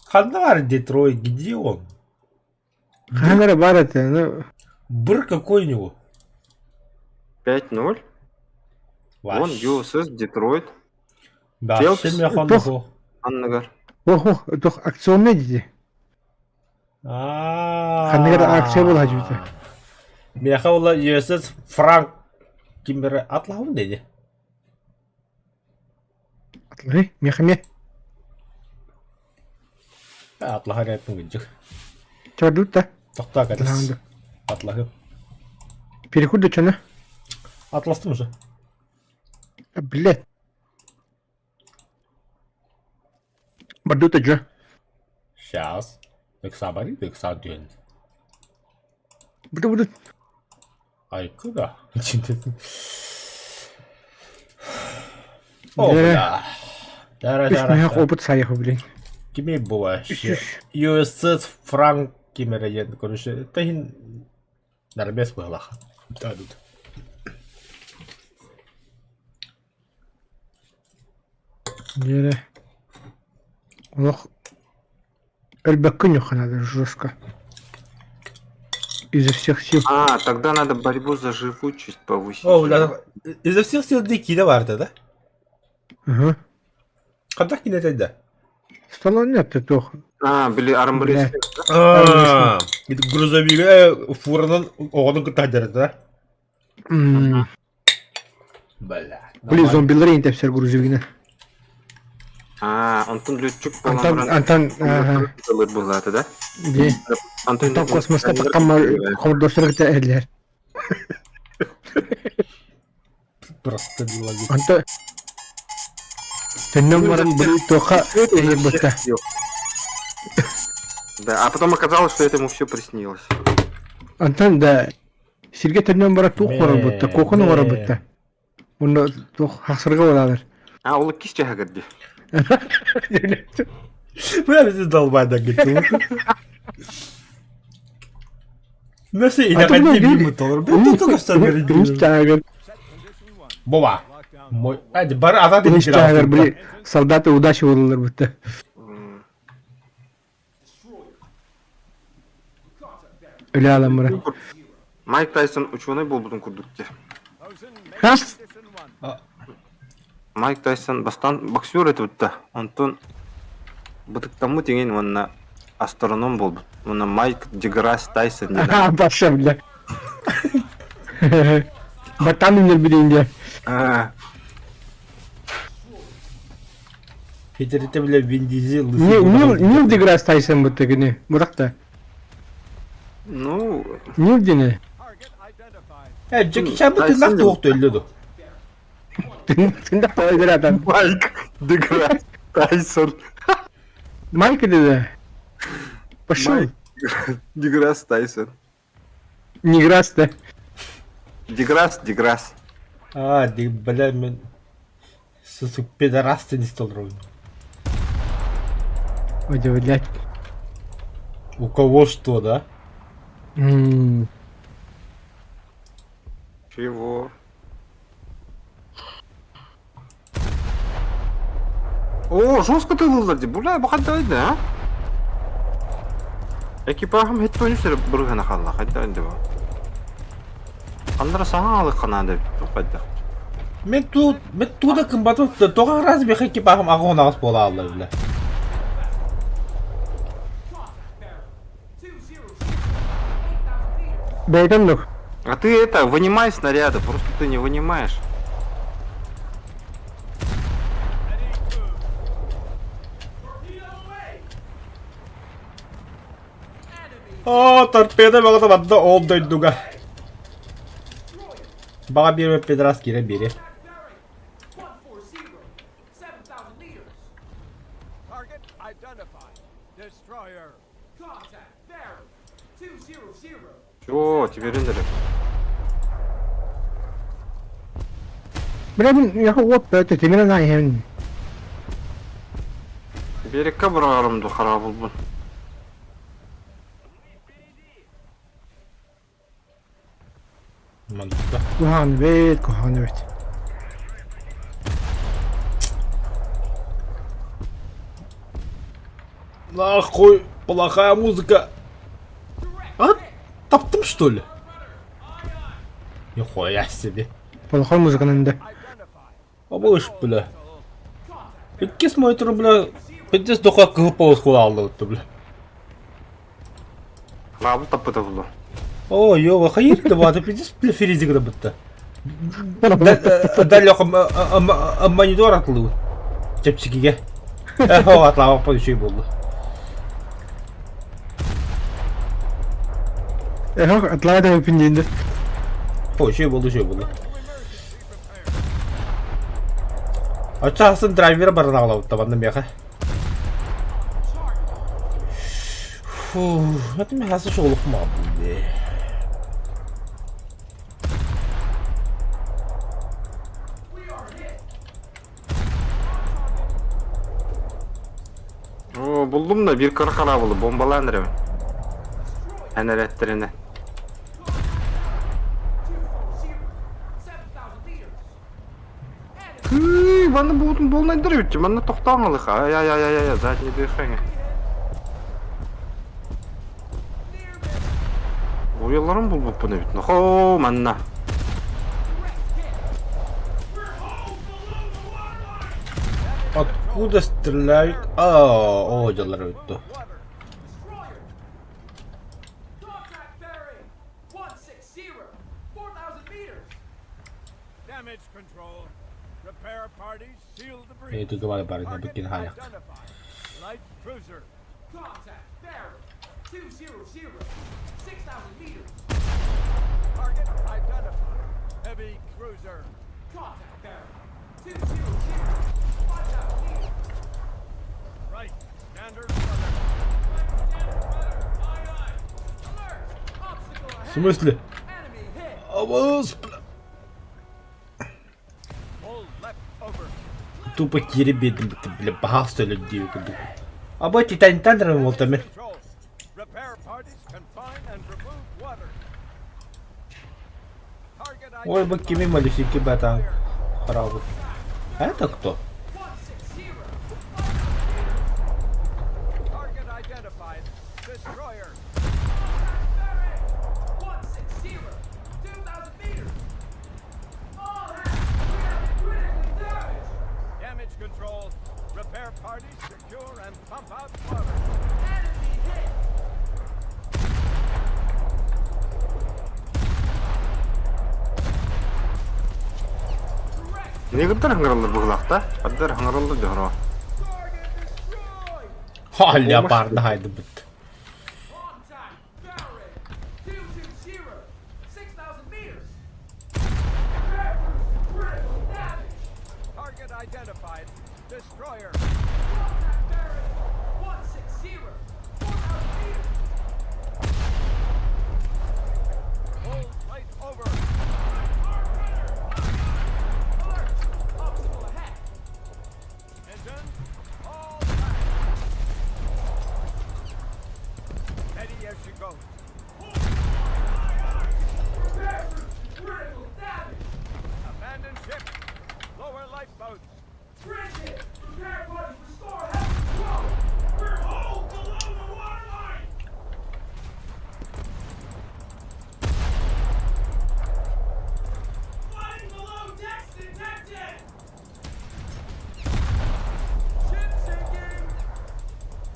Ханна баар Детройт, где он? Ханара бар это, ну. Быр какой у него? 5-0. Вон USS Детройт. Да, Фелпс. Тух. Аннагар. Ох, ох, тух акционный диди. Ханныгар акция буолла дьүтэ. Миэхэ буолла USS Франк кимбер атлаһабын диэни. Атлаһы, миэхэ эмиэ. Атлаһар эппин кырдьык. Чордут да. Тохтоо кэтис. Атлаһы. Переход да чоно. Атластым уже. Блядь. Бардута дьэ. Сейчас. Ыксаабарый да ыксаан түһэн. Буду буду. Айкы да. О, бля. Дара, дара. Опыт саехал, блин. Кими вообще? USS Франк кимэрэ диэн, короче, тэһин нормес быһылах. Да, тут. Диэри олох өлбөккүн надо жестко. Изо всех сил. А, тогда надо борьбу за живучесть повысить. О, бля, изо всех сил дии киинэ баарта да? Ага. Хантах киинэ да? Стало нет, это А, били армрестлинг, да? Грузовик фуранан оҕону кытта да? Бля. Били зомбилар интепсер грузовигина. А, Антон летчик Антон, Антон, ага. было да? Ди. Антон, Антон космоска таххамма хомордосор кытта эһэллэр. Просто не ловить. Антон Төннөн баран били туохха эһир Да, а потом оказалось, что это ему все приснилось. Антон да сиргэ төннөн баран туох оҥорбутта, куокун оҥорбутта. Уонна туох хахсырга буолалар. А, ол иккис чаһа кэрди. Бля, здесь долбай да говорит. Нәрсе идэҕэйдии биир толор. Бу только что говорит. Боба. Мой. Ай, бары ата Үс били солдаты удачи буолалар бутта. Өлө аалан баран. Майк Тайсон учуонай буолбутун курдук дии. Хас? Майк Тайсон бастаан боксер этибит да, онтон бытыктаммыт иҥин уонна астроном буолбут. Уонна Майк Деграсс Тайсон диэн. Аха, барша бля. Баттаан үннэрбит диye. Аа, Хитерите бля Вин Дизель лысый Нил Нил Деграсс Тайсон бутта кини. Бурак да. ну, Нил дине. Э, Джеки Чан бу тыыннаах туох төллө ду? Тында qoydur adam. Майк Деграсс Тайсон. Майк dedi. Пошел. Майк Деграсс Тайсон. Неграс да. Деграсс, Деграсс. А, ди, бля, мен... Сусук пидорас не стол ровно. Ой, блядь. У кого что, да? М. Чего? О, жестко ты лызарди, бля, бахаддай да, а? Экипажым хеттөнү сире быргана халла, хайда инде бу. Андра саңа алык канады хайда. Мен ту, мен туда кымбаты тоға раз бе хекки бахым ағон ағыс бола алды, бля. Бэйден дух. А ты это, вынимай снаряды, просто ты не вынимаешь. О, торпеда бағыта бадда ол дойдуга. Баға бір пидорас кире бире. Target identified. Destroyer. Contact bearing 200. Чего, тебе рендеры? Бля, я вот это темир на хем. Берекке бұрарымды харап болбун. Мандыкта. Кухан бет, кухан бет. Нахуй, плохая музыка. А? Таптым что ли? Нихуя себе. Плохой музыканын да. Абыш, бля. Иккис мойтуру, бля, пиздец доха кыһып оскула алды бля. Лабы таппыта булду. О, ё, хайыр да бата пиздец, бля, феризик да бытта. Дәл монитор атылы. Чепчикиге. Эхо, атлава по еще болды. Эхо, атлава да пиндинде. О, еще болды, еще болды. Ачасын драйвер барына алабытта банда меха. Фу, это мехасы шолук ма бу. О, булдум да бир кыр харабылы бомбалан ребен. Әнәрәттерине. Кый, баны буутун болнайдыр бит. Манна токтоңалык. Ай ай ай ай ай, задний дыхание. Уяларым булбуппун эбит. Хо, манна. Откуда стреляют? А, о, дьаллар өттү. Contact bearing 160. 4,000 meters. Damage control. Repair parties seal the breach. Эти гавары бары на Target бикин хаяк. identified. Light cruiser. Contact bearing 200. 6,000 meters. Target identified. Heavy cruiser. Contact bearing 200. 5,000 meters. Right. Standard rudder. Standard rudder. Aye, aye. Alert. Obstacle В ahead. смысле? Enemy hit. Абыз, бля. Pull left over. Тупо киребедим, бля, бахал людей. Абы Титанитан болтами. Control. Repair parties confine and remove water. Target Ой, бу кими малюсенький батан. Харабы. А это кто? Target identified. Destroyer. Secure and pump out water. Enemy hit. Негрдар хаңыраллар быһылаахта. Аддар хаңыраллар дьоһоро. Target destroyed. Ха, леопарда хайдыбыт. Contact bearing 220, 6,000 meters. Critical damage. Target identified. Destroyer. Contact bearing 160, 4,000 meters. Hold right over. Alert! Obstacle ahead. Engine. All back. Steady as she goes. Prepare for critical damage. Abandon ship. Lower lifeboats. Bridge hit. Repair parties restore heavy control. We're hull below the waterline! Flooding below decks detected! Ship sinking.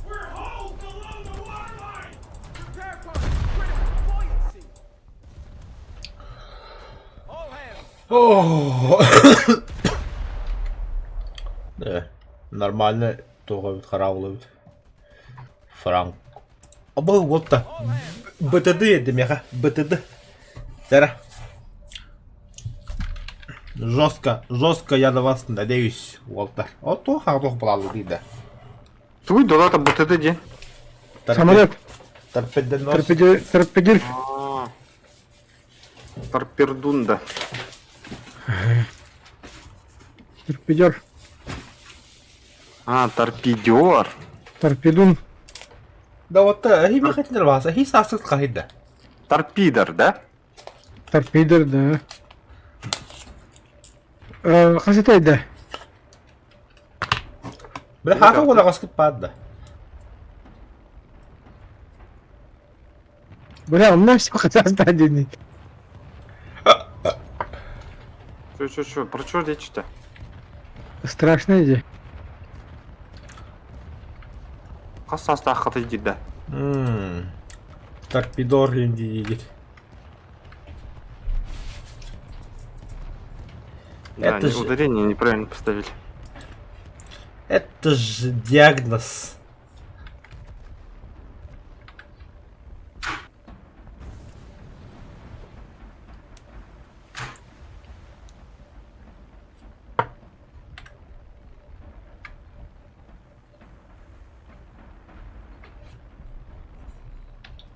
We're hull below the waterline! Repair party critical buoyancy. All hands. О! Э, нормально туох эбит хараабыл эбит. Франк. Абы уолта. БТД еді меха. БТД. Зара. Жестко, жестко я на вас надеюсь, Уолтер. О, то хардох балалы дейді. Туй долата БТД ден. Самолет. Торпедонос. Торпедир. Торпедир. Торпердунда. Торпедер. А, торпедер. Торпедун. Да вот, хи мехатинер баса, хи сасыт кахида. Торпидер, да? Торпедер, да. Хасытай да. Бля, хата ола каскып баада. Бля, у меня все хотят Чё, чё, чё, про чё речь-то? Страшная идея. Хас састаах хата да. Торпедор дейдит. Да, Это же- ударение неправильно поставили. Это же диагноз.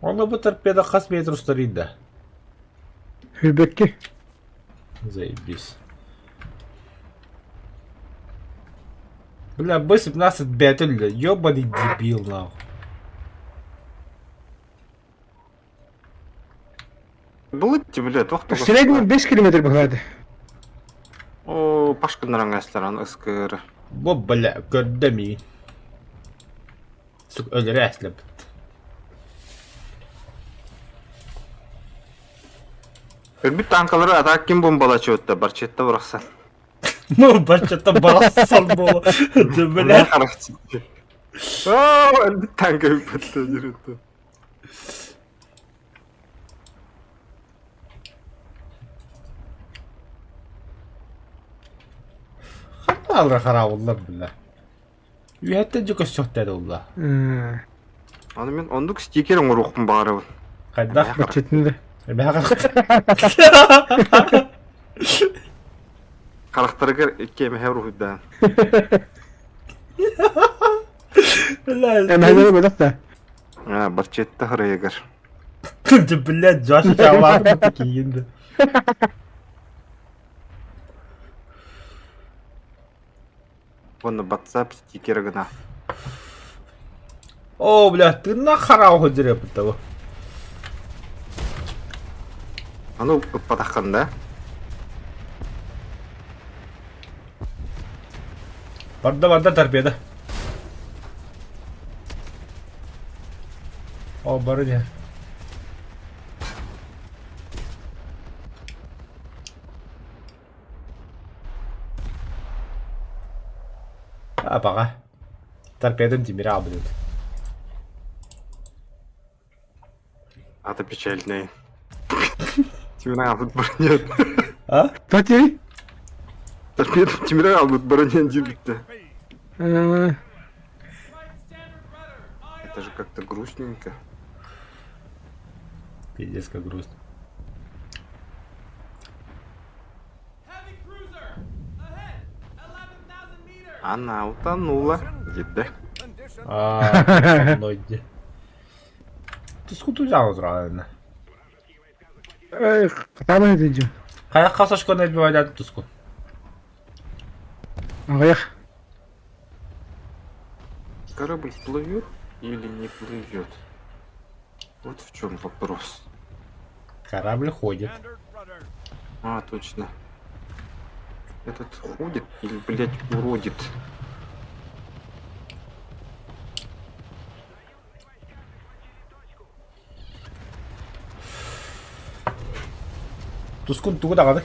Оны бу торпеда хас метр устарыйда. Хүрбекки. Заебись. Бля, Б-17 бэтэль, ёбаный дебил, нахуй. Былыть, бля, туох В среднем 5 километр бахады. О, Пашка нараңасларан СКР. Бу, бля, көрдө Сука, өлөрө Өлбүт танкалары атак ким бомбалачы өттө, барчетте бұрақсан. Ну, бачата барасан боло. Ты, бля. О, өлбүт танка өпөттө жүрөттө. Алра харабыллар, бля. Үйәттен жүкө сөктәді олла. Аны мен ондук стикер оңорукпун баарыбын. Кайдах? Бачетинде. Характарыгар кемеһе руһуйда. Бля, Эмхелери бөлөк да. А, барчетте хырыйыгар. Ты, блядь, жашы жабады кейінді. Оны WhatsApp стикері гына. О, бля, ты на харау жүре того. Аны ыппатаққан да? Барда барда торпеда. О, бары не. А, баға. Торпедом тимире аҕалбыт. Ата печальный. Тимир аҕалбыт бронет. А? Тати? Торпедом тимир аҕалбыт бронет диэбиттэ. Это же как-то грустненько. Пиздец, как грустно. Она утонула. Диде. А, ноги. Тускуту жағы тұрады. Эх, там это Қаяқ қасашканы айтпай туску. Аҕыйах. Корабль плывет или не плывет? Вот в чем вопрос. Корабль ходит. А, точно. Этот ходит или, блядь, уродит? Тускун тугу даҕаны.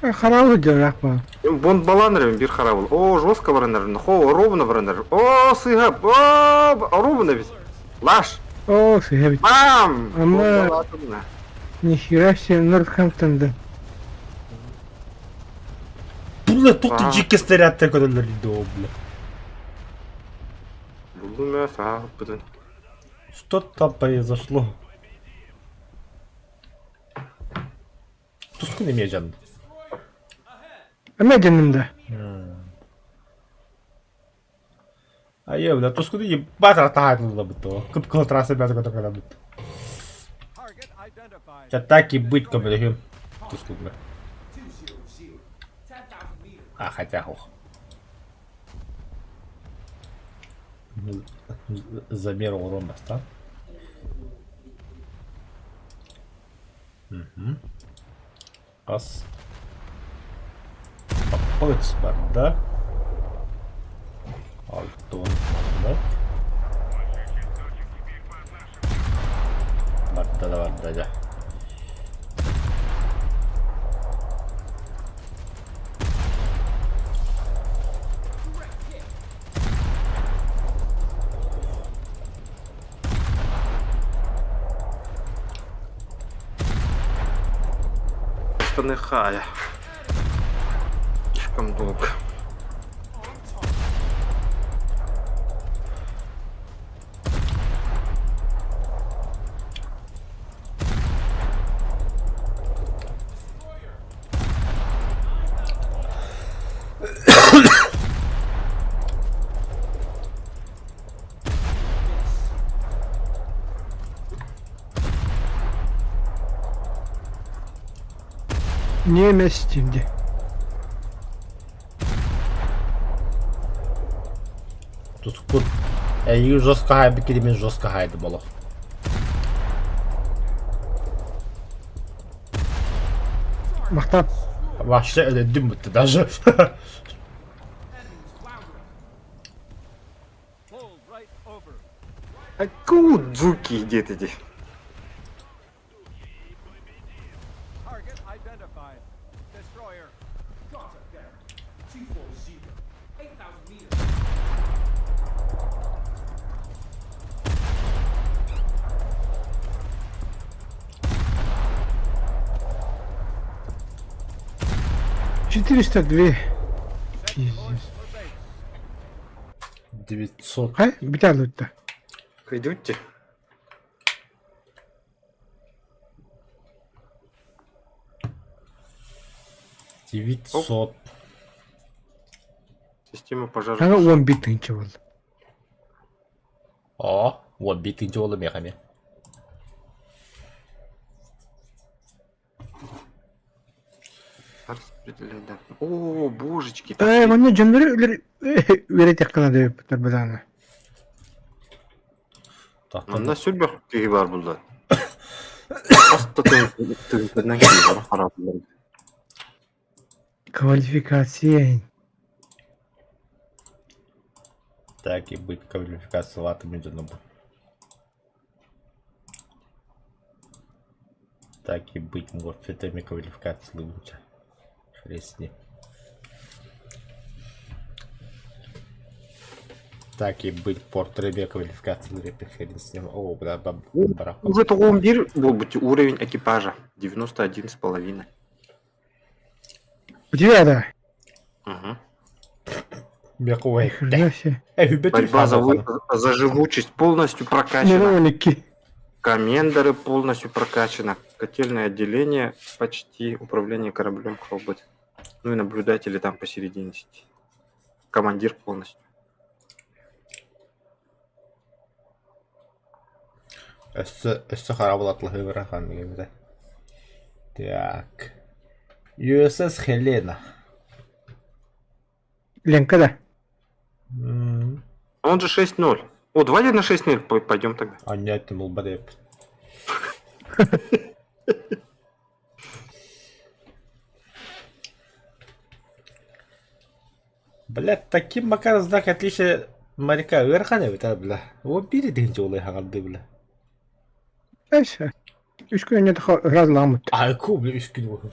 Хараабыл дьарах баар. Бонд баланыр бир харабыл. О, жестко баранар. Хо, ровно баранар. О, сыга. О, ровно ведь. Лаш. Оо, сыһа эбит. Бам! Ама- Бомбалатына. Нихера себе, Нортхэмптонда. Бля, тут А. дьиккэ снарядтар көрөллөр дии бля. Булдум я сааппытын. Что там произошло? Тускун эмиэ дьон. Эмэ дьонум да. Айыы, бля, тускуну ебать ратаһаатыллабыт то. Кып-кыһыл трасса бята көтөкөлөбүт. Чэ, так и быть көмөлөһүм. Тускунга. А, хотя ох. Замер урон бастан. Угу. Ас. Паппыт барда. Алтон барда. Барда да барда да. Штаны хая. Слишком долго. Немец дии. Тускут. Эйигин жестко хаайбыт киһи мин жестко хаайдым олох. Махтал. Вообще өлөдүм будто даже. А кудзуки где ты? 402. Пиздец. 900. Хай, бүтэ Идете? 900. Система пожара. Саҥа 11 тыһыынча буолла. О, вот битый дело мехами. Распределять, да. О, божечки. Ээ, манна дьоннору үөрэтиэххэ наада эбит быдаана. Манна сүрбэх киһи баар буолла. Просто тыынтанан киһи бар хараабылар. Квалификация. Так и быть, квалификация латами дьоно бу. Так и быть, может, это квалификация лучше. Хрен с ним. Так и быть, порт рыбе квалификация хрен с ним. О, бля, баб, Уже тоҕуон биир буолбут уровень экипажа. 91,5. У тебя, да? Угу. Мекуэй. Хрена себе. Борьба за живучесть полностью прокачана. Миллионники. Комендоры полностью прокачано. Котельное отделение почти. Управление кораблем хобот. Ну и наблюдатели там посередине сидят. Командир полностью. Өссө, өссө харабыл атлаһыы баран ханныгы Так. USS Helena. Ленка, да? Он же 6-0. О, давайте на 6-0 пойдем тогда. А нет, ты долбоеб. Блядь, таким макаром знак отличия моряка ыарахан эбит, а, бля. Ол биир дегенче олай хаҥалды, бля. Дальше. Үс күн разламыт. А ку, бля, үс күн буолуо.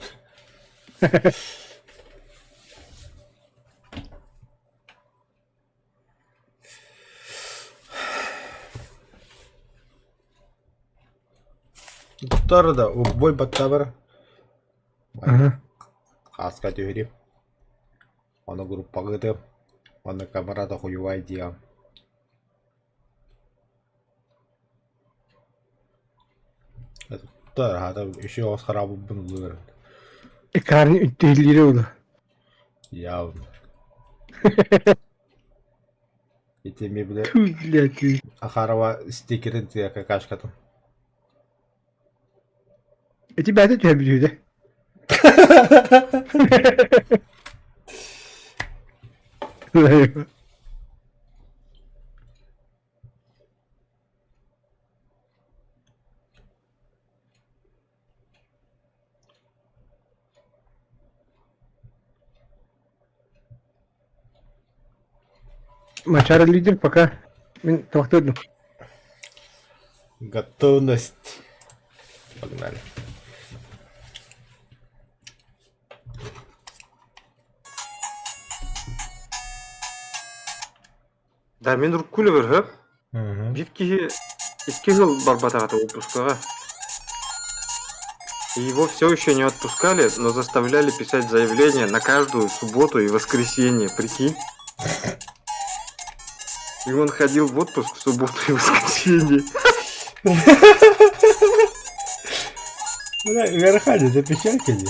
Доктор да, убой баттабар. Ага. Хаска түһүрүм. Ону группаҕа ыытыам. Уонна камерата хуйувай диэм. Доктор, аһата еще оҕус хараабылбын ыллыыр. Экраны үттүһүллүүрэ буолуо. Явно. Ити эмиэ били Түү, блядь. Ахарова стикерин тыа какашкатын. Эти бэйэтэ түһэрбит үһү Мачара лидер пока мин табахтыырдым. Готовность. Погнали. Да, мин урукку хөп. Биир киһи икки сыл барбатаҕа отпускаҕа. И его все еще не отпускали, но заставляли писать заявление на каждую субботу и воскресенье, прикинь. И он ходил в отпуск в субботу и воскресенье. Бля, ыарахан это печалька дии.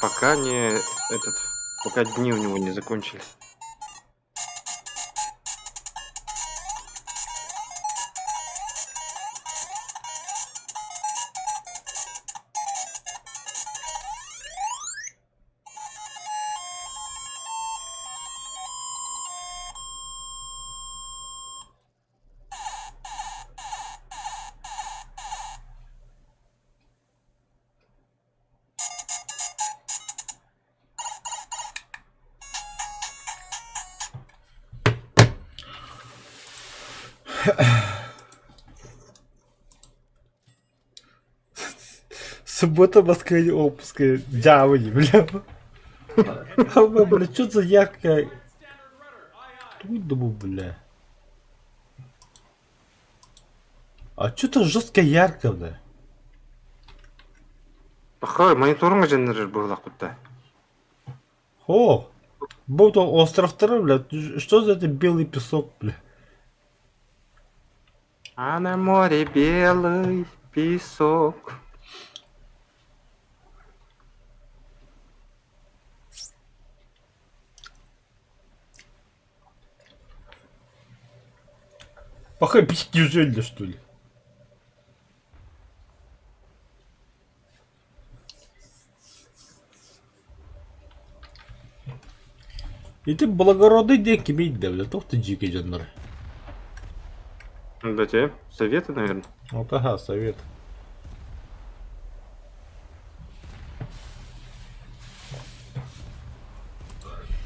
Пока не этот, пока дни у него не закончились. Суббота в Москве отпуск. Дьаабы бля. А, бля, что за яркая... Тут бля. А что-то жестко ярко, бля. Пахай, мониторинг генерер было куда. О, будто островтары, бля. Что за это белый песок, бля? А на море белый песок. Пахай, неужели, что ли? Ити благородный день кимий да, бля, туох ты дьиикэй дьоннор. Да тебе советы, наверное. Вот ага, совет.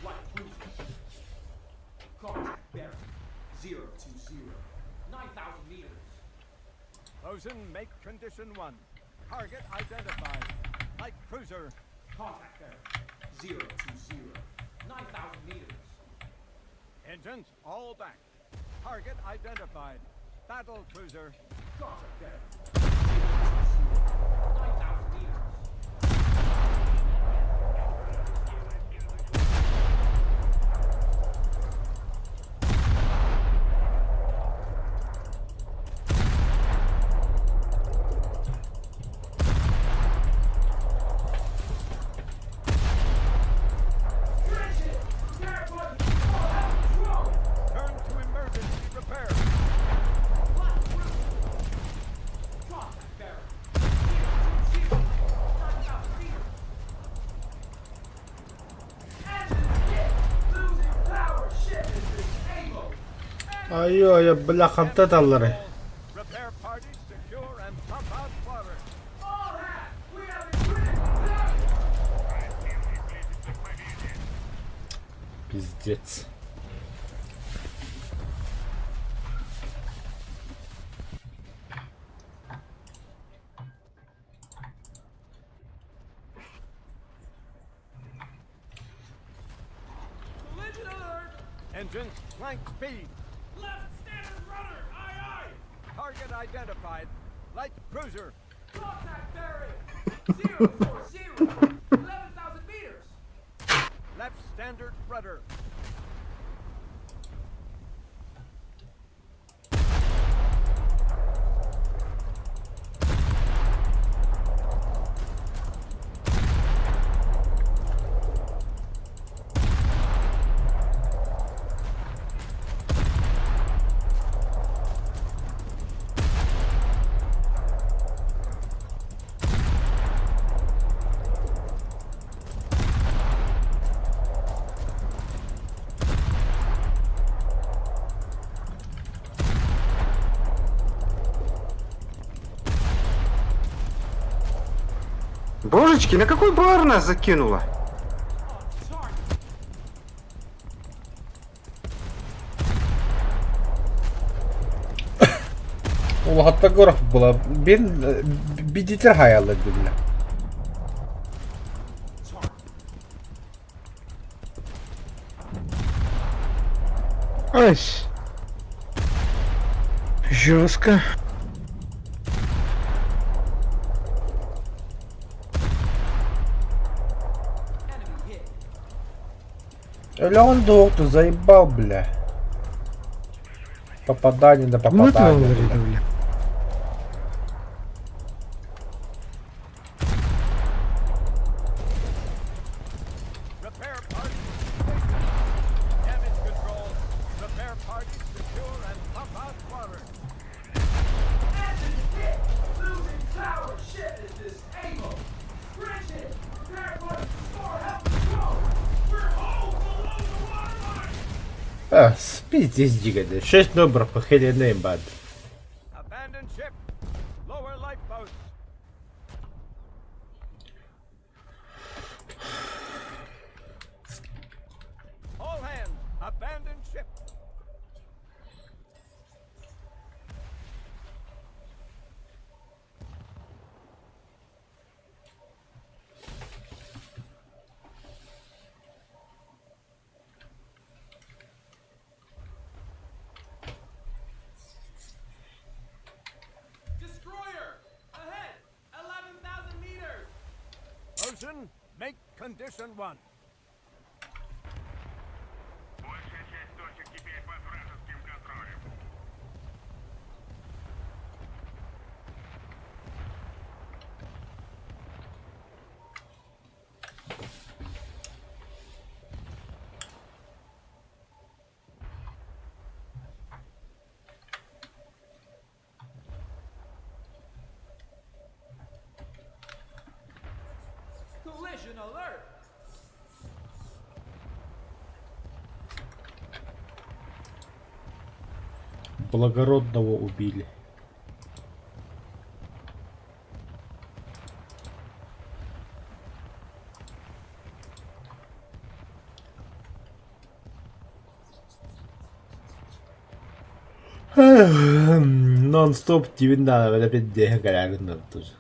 Light cruiser. Contact bearing 020. 9,000 meters. Bosun, make condition one. Target identified. Light cruiser. Contact bearing 020. 9,000 meters. Engines all back. Target identified. Battle cruiser. Gotcha, 9,000 meters. Turn to emergency repair. Айы-айы, бля, хамтаталлары. Repair parties secure and pump out water. Пиздец. Collision alert! Engines flank speed. Left standard rudder! Aye aye! Target identified. Light cruiser. Contact bearing! 040! 11,000 meters! Left standard rudder. Божечки, на какой бар нас закинуло? Улахатта горох була. Бин бидитер хаялы бля. Ась. Жестко. Или он доктор заебал, бля. Попадание на Ну это попадание. говорит, бля. бля. Repair parties stationed. Damage control. Repair parties secure and pump out water. Engine hit! Losing power! Ship is disabled! Bridge hit! Repair party for help control! We're all below the waterline! А, пиздец, дигады. Шесть номеров по хеленейм бад. Abandon ship. Lower lifeboats. All hands, abandon ship. Destroyer! Ahead! 11,000 meters! Ocean, make condition one. Большая часть точек теперь под вражеским контролем. Collision alert! Благородного убили. Нон-стоп тебе надо, опять денег надо тоже.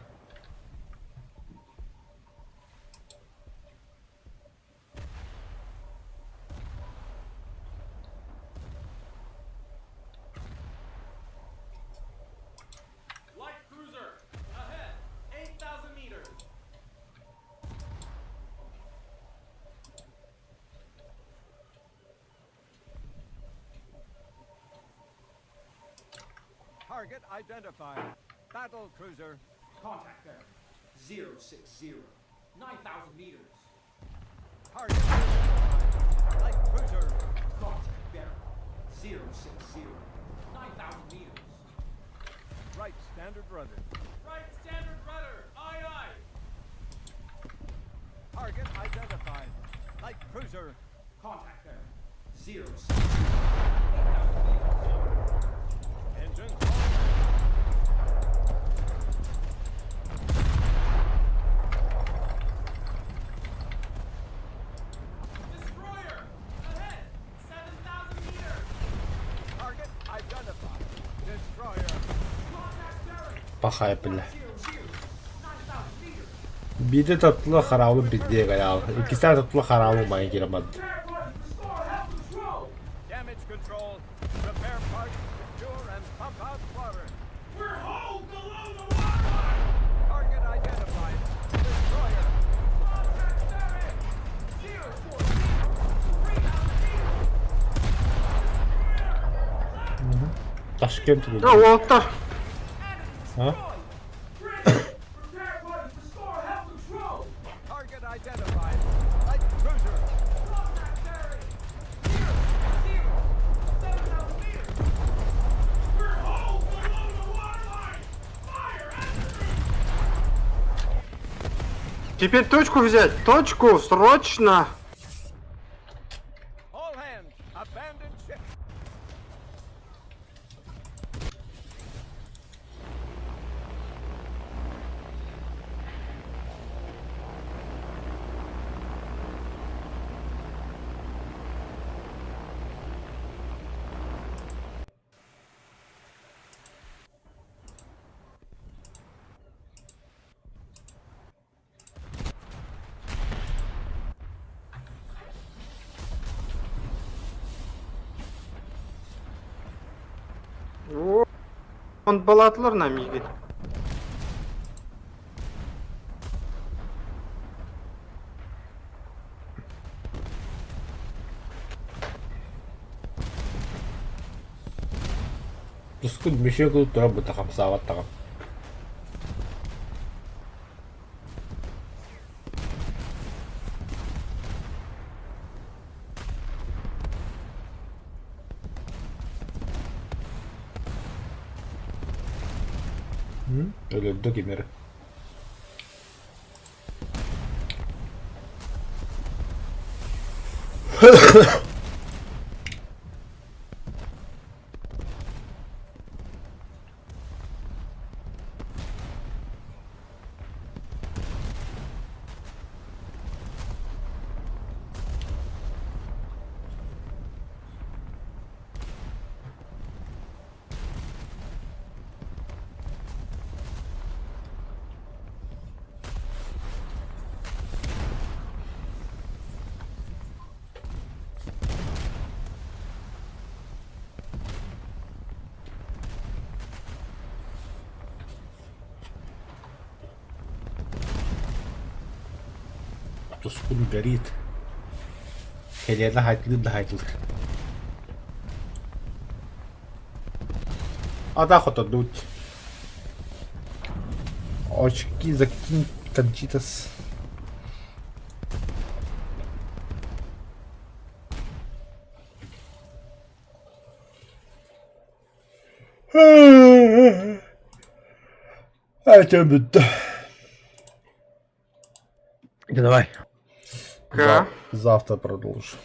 Target identified. Battle cruiser. Contact bearing. 060. 9,000 meters. Target identified. Light cruiser. Contact bearing. 060. 9,000 meters. Right standard rudder. Right standard rudder. Aye, aye. Target identified. Light cruiser. Contact bearing. 060. 8,000 meters. Engines on. Destroyer! Ahead! 7,000 meters! Target identified. Destroyer. Contact bearing. Пахай, бля. 00. 9,000 meters. Биирдэ таптала хараабын билдиэ гайаал. Иккистээн таптала хараабын майын киирэн барда. Repair party, restore helm control! Damage control. Repair parts secure and pump out water. We're holed below the waterline! Target identified. Destroyer. Contact bearing! 040. 3,000 meters! Ташкент Да, уолаттар. А? Repair party, restore helm control! Target identified. Light cruiser. Contact bearing! 0, 0, 7,000 meters! We're holed below the waterline! Fire at Теперь точку взять. Точку, срочно. All hands, abandon ship. О, Он балатлар на миге. Тускун мешок тура бу тахам саабат тагам. Өлөрдө кимер. Тускун горит. Хелена хайтлын да хайтлыр. А да хотодуть. Очки закинь кончитас. Айтем бүттү. Давай. К. Завтра продолжу.